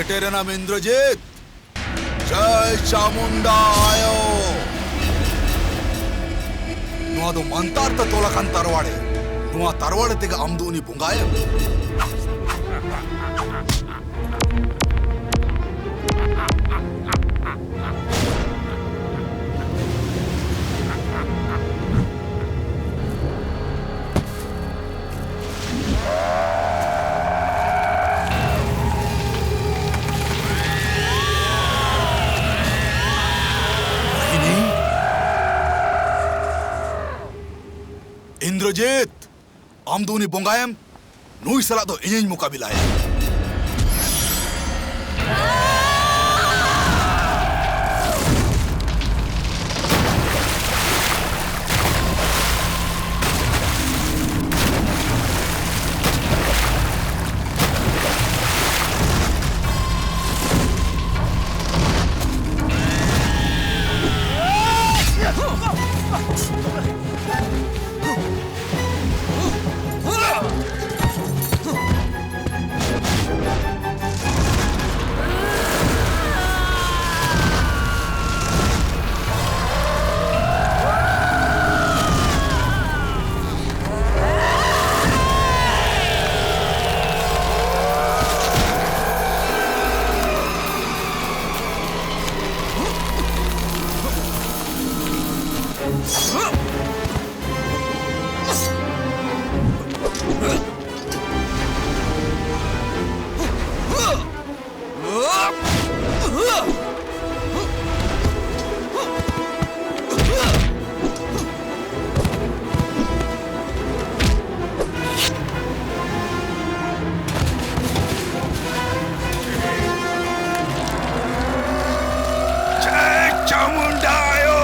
ᱥᱮᱴᱮᱨᱮᱱᱟᱢ ᱤᱱᱫᱨᱚᱡᱤᱛ᱾ ᱡᱟᱭ ᱪᱟᱢᱩᱱᱰᱟ ᱟᱭᱳ᱾ ᱱᱚᱣᱟ ᱫᱚ ᱢᱟᱱᱛᱟᱨ ᱛᱮ ᱛᱚᱞ ᱟᱠᱟᱱ ᱛᱟᱨᱣᱟᱲᱮ᱾ ᱱᱚᱣᱟ ᱛᱟᱨᱣᱟᱲᱮ ᱛᱮᱜᱮ ᱟᱢ ᱫᱚ ᱩᱱᱤ ᱵᱚᱸᱜᱟᱭᱮᱢ᱾ ᱤᱱᱫᱨᱚᱡᱤᱛ, ᱟᱢ ᱫᱚ ᱩᱱᱤ ᱵᱚᱸᱜᱟᱭᱮᱢ, ᱱᱩᱭ ᱥᱟᱞᱟᱜ ᱫᱚ ᱤᱧᱤᱧ ᱢᱳᱠᱟᱵᱤᱞᱟᱭᱟ᱾ ᱡᱟᱭ ᱪᱟᱢᱩᱱᱰᱟ ᱟᱭᱳ!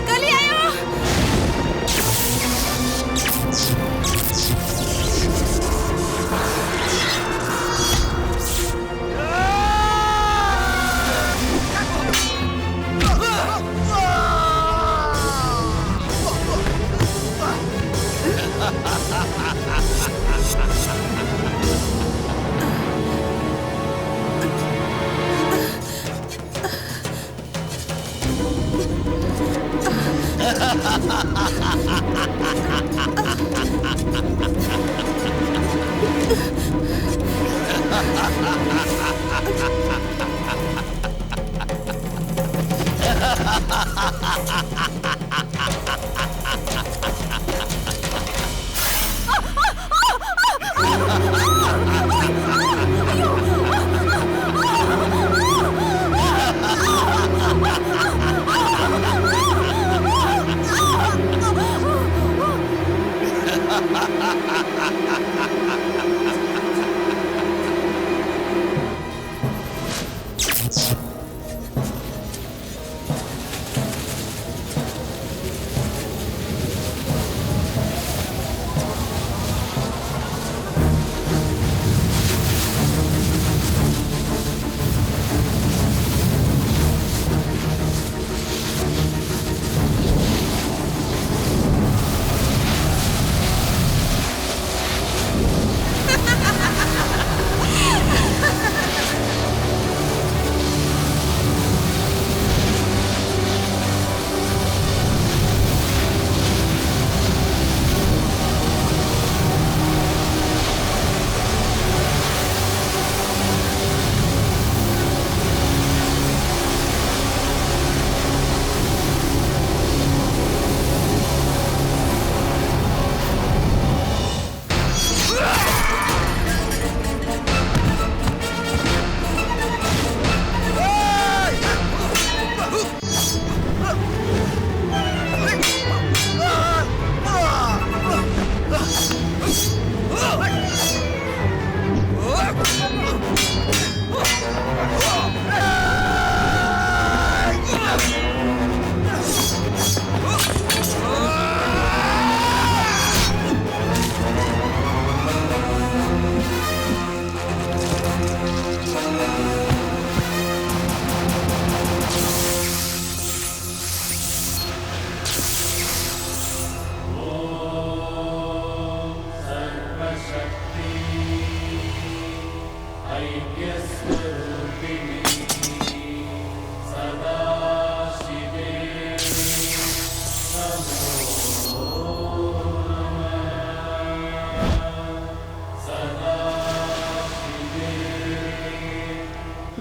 ᱠᱟᱹᱞᱤ ᱟᱭᱳ!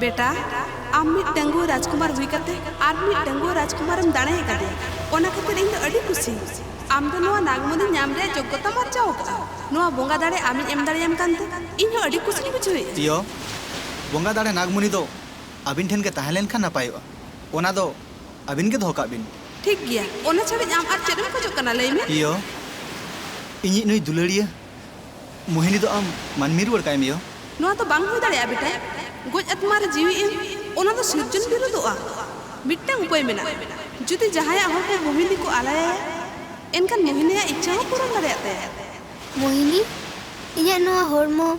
ᱵᱮᱴᱟ, ᱟᱢ ᱢᱤᱫ ᱰᱟᱺᱜᱩᱣᱟᱹ ᱨᱟᱡᱽᱠᱩᱢᱟᱨ ᱦᱩᱭ ᱠᱟᱛᱮ ᱟᱨ ᱢᱤᱫ ᱰᱟᱺᱜᱩᱣᱟᱹ ᱨᱟᱡᱽᱠᱩᱢᱟᱨᱮᱢ ᱫᱟᱲᱮ ᱟᱠᱟᱫᱮᱭᱟ᱾ ᱚᱱᱟ ᱠᱷᱟᱹᱛᱤᱨ ᱤᱧ ᱫᱚ ᱟᱹᱰᱤ ᱠᱩᱥᱤ᱾ ᱟᱢ ᱫᱚ ᱱᱚᱣᱟ ᱱᱟᱜᱽᱢᱚᱱᱤ ᱧᱟᱢ ᱨᱮᱭᱟᱜ ᱡᱳᱜᱽᱜᱚᱛᱟᱢ ᱟᱨᱡᱟᱣ ᱟᱠᱟᱫᱼᱟ᱾ ᱱᱚᱣᱟ ᱵᱚᱸᱜᱟ ᱫᱟᱲᱮ ᱟᱢᱤᱧ ᱮᱢ ᱫᱟᱲᱮᱭᱟᱢ ᱠᱟᱱᱛᱮ ᱤᱧ ᱦᱚᱸ ᱟᱹᱰᱤ ᱠᱩᱥᱤᱧ ᱵᱩᱡᱷᱟᱹᱣᱮᱫᱼᱟ᱾ ᱤᱭᱚ, ᱵᱚᱸᱜᱟ ᱫᱟᱲᱮ ᱱᱟᱜᱽᱢᱚᱱᱤ ᱫᱚ ᱟᱹᱵᱤᱱ ᱴᱷᱮᱱ ᱜᱮ ᱛᱟᱦᱮᱸ ᱞᱮᱱᱠᱷᱟᱱ ᱱᱟᱯᱟᱭᱚᱜᱼᱟ᱾ ᱚᱱᱟ ᱫᱚ ᱟᱹᱵᱤᱱ ᱜᱮ ᱫᱚᱦᱚ ᱠᱟᱜ ᱵᱤᱱ᱾ ᱴᱷᱤᱠ ᱜᱮᱭᱟ, ᱚᱱᱟ ᱪᱷᱟᱲᱟ ᱟᱢ ᱟᱨ ᱪᱮᱫ ᱮᱢ ᱠᱷᱚᱡᱚᱜ ᱠᱟᱱᱟ, ᱞᱟᱹᱭ ᱢᱮ? ᱤᱭᱚ, ᱤᱧᱤᱡ ᱱᱩᱭ ᱫᱩᱞᱟᱹᱲᱤᱭᱟᱹ ᱢᱳᱦᱤᱱᱤ ᱫᱚ ᱟᱢ ᱢᱟᱹᱱᱢᱤ ᱨᱩᱣᱟᱹᱲ ᱠᱟᱭ ᱢᱮ ᱭᱚ᱾ ᱱᱚᱣᱟ ᱫᱚ ᱵᱟᱝ ᱦᱩᱭ ᱫᱟᱲᱮᱭᱟᱜᱼᱟ ᱵᱮᱴᱟ᱾ ᱜᱚᱡ ᱟᱛᱢᱟ ᱨᱮ ᱡᱤᱣᱤ ᱮᱢ, ᱚᱱᱟ ᱫᱚ ᱥᱤᱨᱡᱚᱱ ᱵᱤᱨᱩᱫᱷᱚᱜᱼᱟ᱾ ᱢᱤᱫᱴᱟᱝ ᱩᱯᱟᱹᱭ ᱢᱮᱱᱟᱜᱼᱟ᱾ ᱡᱩᱫᱤ ᱡᱟᱦᱟᱸᱭᱟᱜ ᱦᱚᱲᱢᱚ ᱢᱳᱦᱤᱱᱤ ᱠᱚ ᱟᱞᱟᱭᱟᱭᱟ, ᱮᱱᱠᱷᱟᱱ ᱢᱳᱦᱤᱱᱤᱭᱟᱜ ᱤᱪᱪᱷᱟᱹ ᱦᱚᱸ ᱯᱩᱨᱚᱱ ᱫᱟᱲᱮᱭᱟᱜ ᱛᱟᱭᱟ᱾ ᱢᱳᱦᱤᱱᱤ, ᱤᱧᱟᱹᱜ ᱱᱚᱣᱟ ᱦᱚᱲᱢᱚ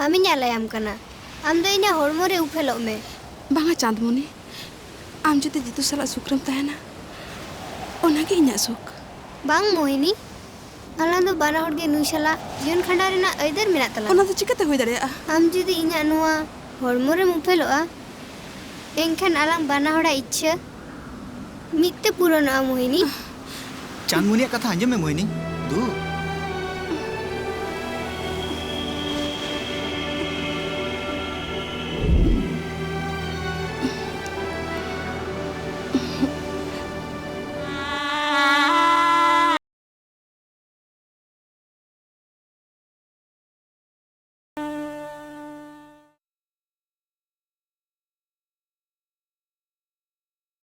ᱟᱢᱤᱧ ᱟᱞᱟᱭᱟᱢ ᱠᱟᱱᱟ᱾ ᱟᱢ ᱫᱚ ᱤᱧᱟᱹᱜ ᱦᱚᱲᱢᱚ ᱨᱮ ᱩᱯᱮᱞᱚᱜ ᱢᱮ᱾ ᱵᱟᱝᱟ ᱪᱟᱸᱫᱽᱢᱚᱱᱤ, ᱟᱢ ᱡᱩᱫᱤ ᱡᱤᱛᱩ ᱥᱟᱞᱟᱜ ᱥᱩᱠ ᱨᱮᱢ ᱛᱟᱦᱮᱱᱟ, ᱚᱱᱟᱜᱮ ᱤᱧᱟᱹᱜ ᱥᱩᱠ᱾ ᱵᱟᱝ ᱢᱳᱦᱤᱱᱤ, ᱟᱞᱟᱝ ᱫᱚ ᱵᱟᱱᱟ ᱦᱚᱲ ᱜᱮ ᱱᱩᱭ ᱥᱟᱞᱟᱜ ᱡᱤᱭᱚᱱ ᱠᱷᱟᱸᱰᱟᱣ ᱨᱮᱱᱟᱜ ᱟᱹᱭᱫᱟᱹᱨ ᱢᱮᱱᱟᱜ ᱛᱟᱞᱟᱝᱟ᱾ ᱚᱱᱟ ᱫᱚ ᱪᱤᱠᱟᱹᱛᱮ ᱦᱩᱭ ᱫᱟᱲᱮᱭᱟᱜᱼᱟ? ᱟᱢ ᱡᱩᱫᱤ ᱤᱧᱟᱹᱜ ᱱᱚᱣᱟ ᱦᱚᱲᱢᱚ ᱨᱮᱢ ᱩᱯᱮᱞᱚᱜᱼᱟ, ᱮᱱᱠᱷᱟᱱ ᱟᱞᱟᱝ ᱵᱟᱱᱟ ᱦᱚᱲᱟᱜ ᱤᱪᱪᱷᱟᱹ ᱢᱤᱫ ᱛᱮ ᱯᱩᱨᱚᱱᱚᱜᱼᱟ ᱢᱳᱦᱤᱱᱤ᱾ ᱪᱟᱸᱫᱽᱢᱩᱱᱤᱭᱟᱜ ᱠᱟᱛᱷᱟ ᱟᱸᱡᱚᱢ ᱢᱮ ᱢᱳᱦᱤᱱᱤ᱾ ᱫᱩ,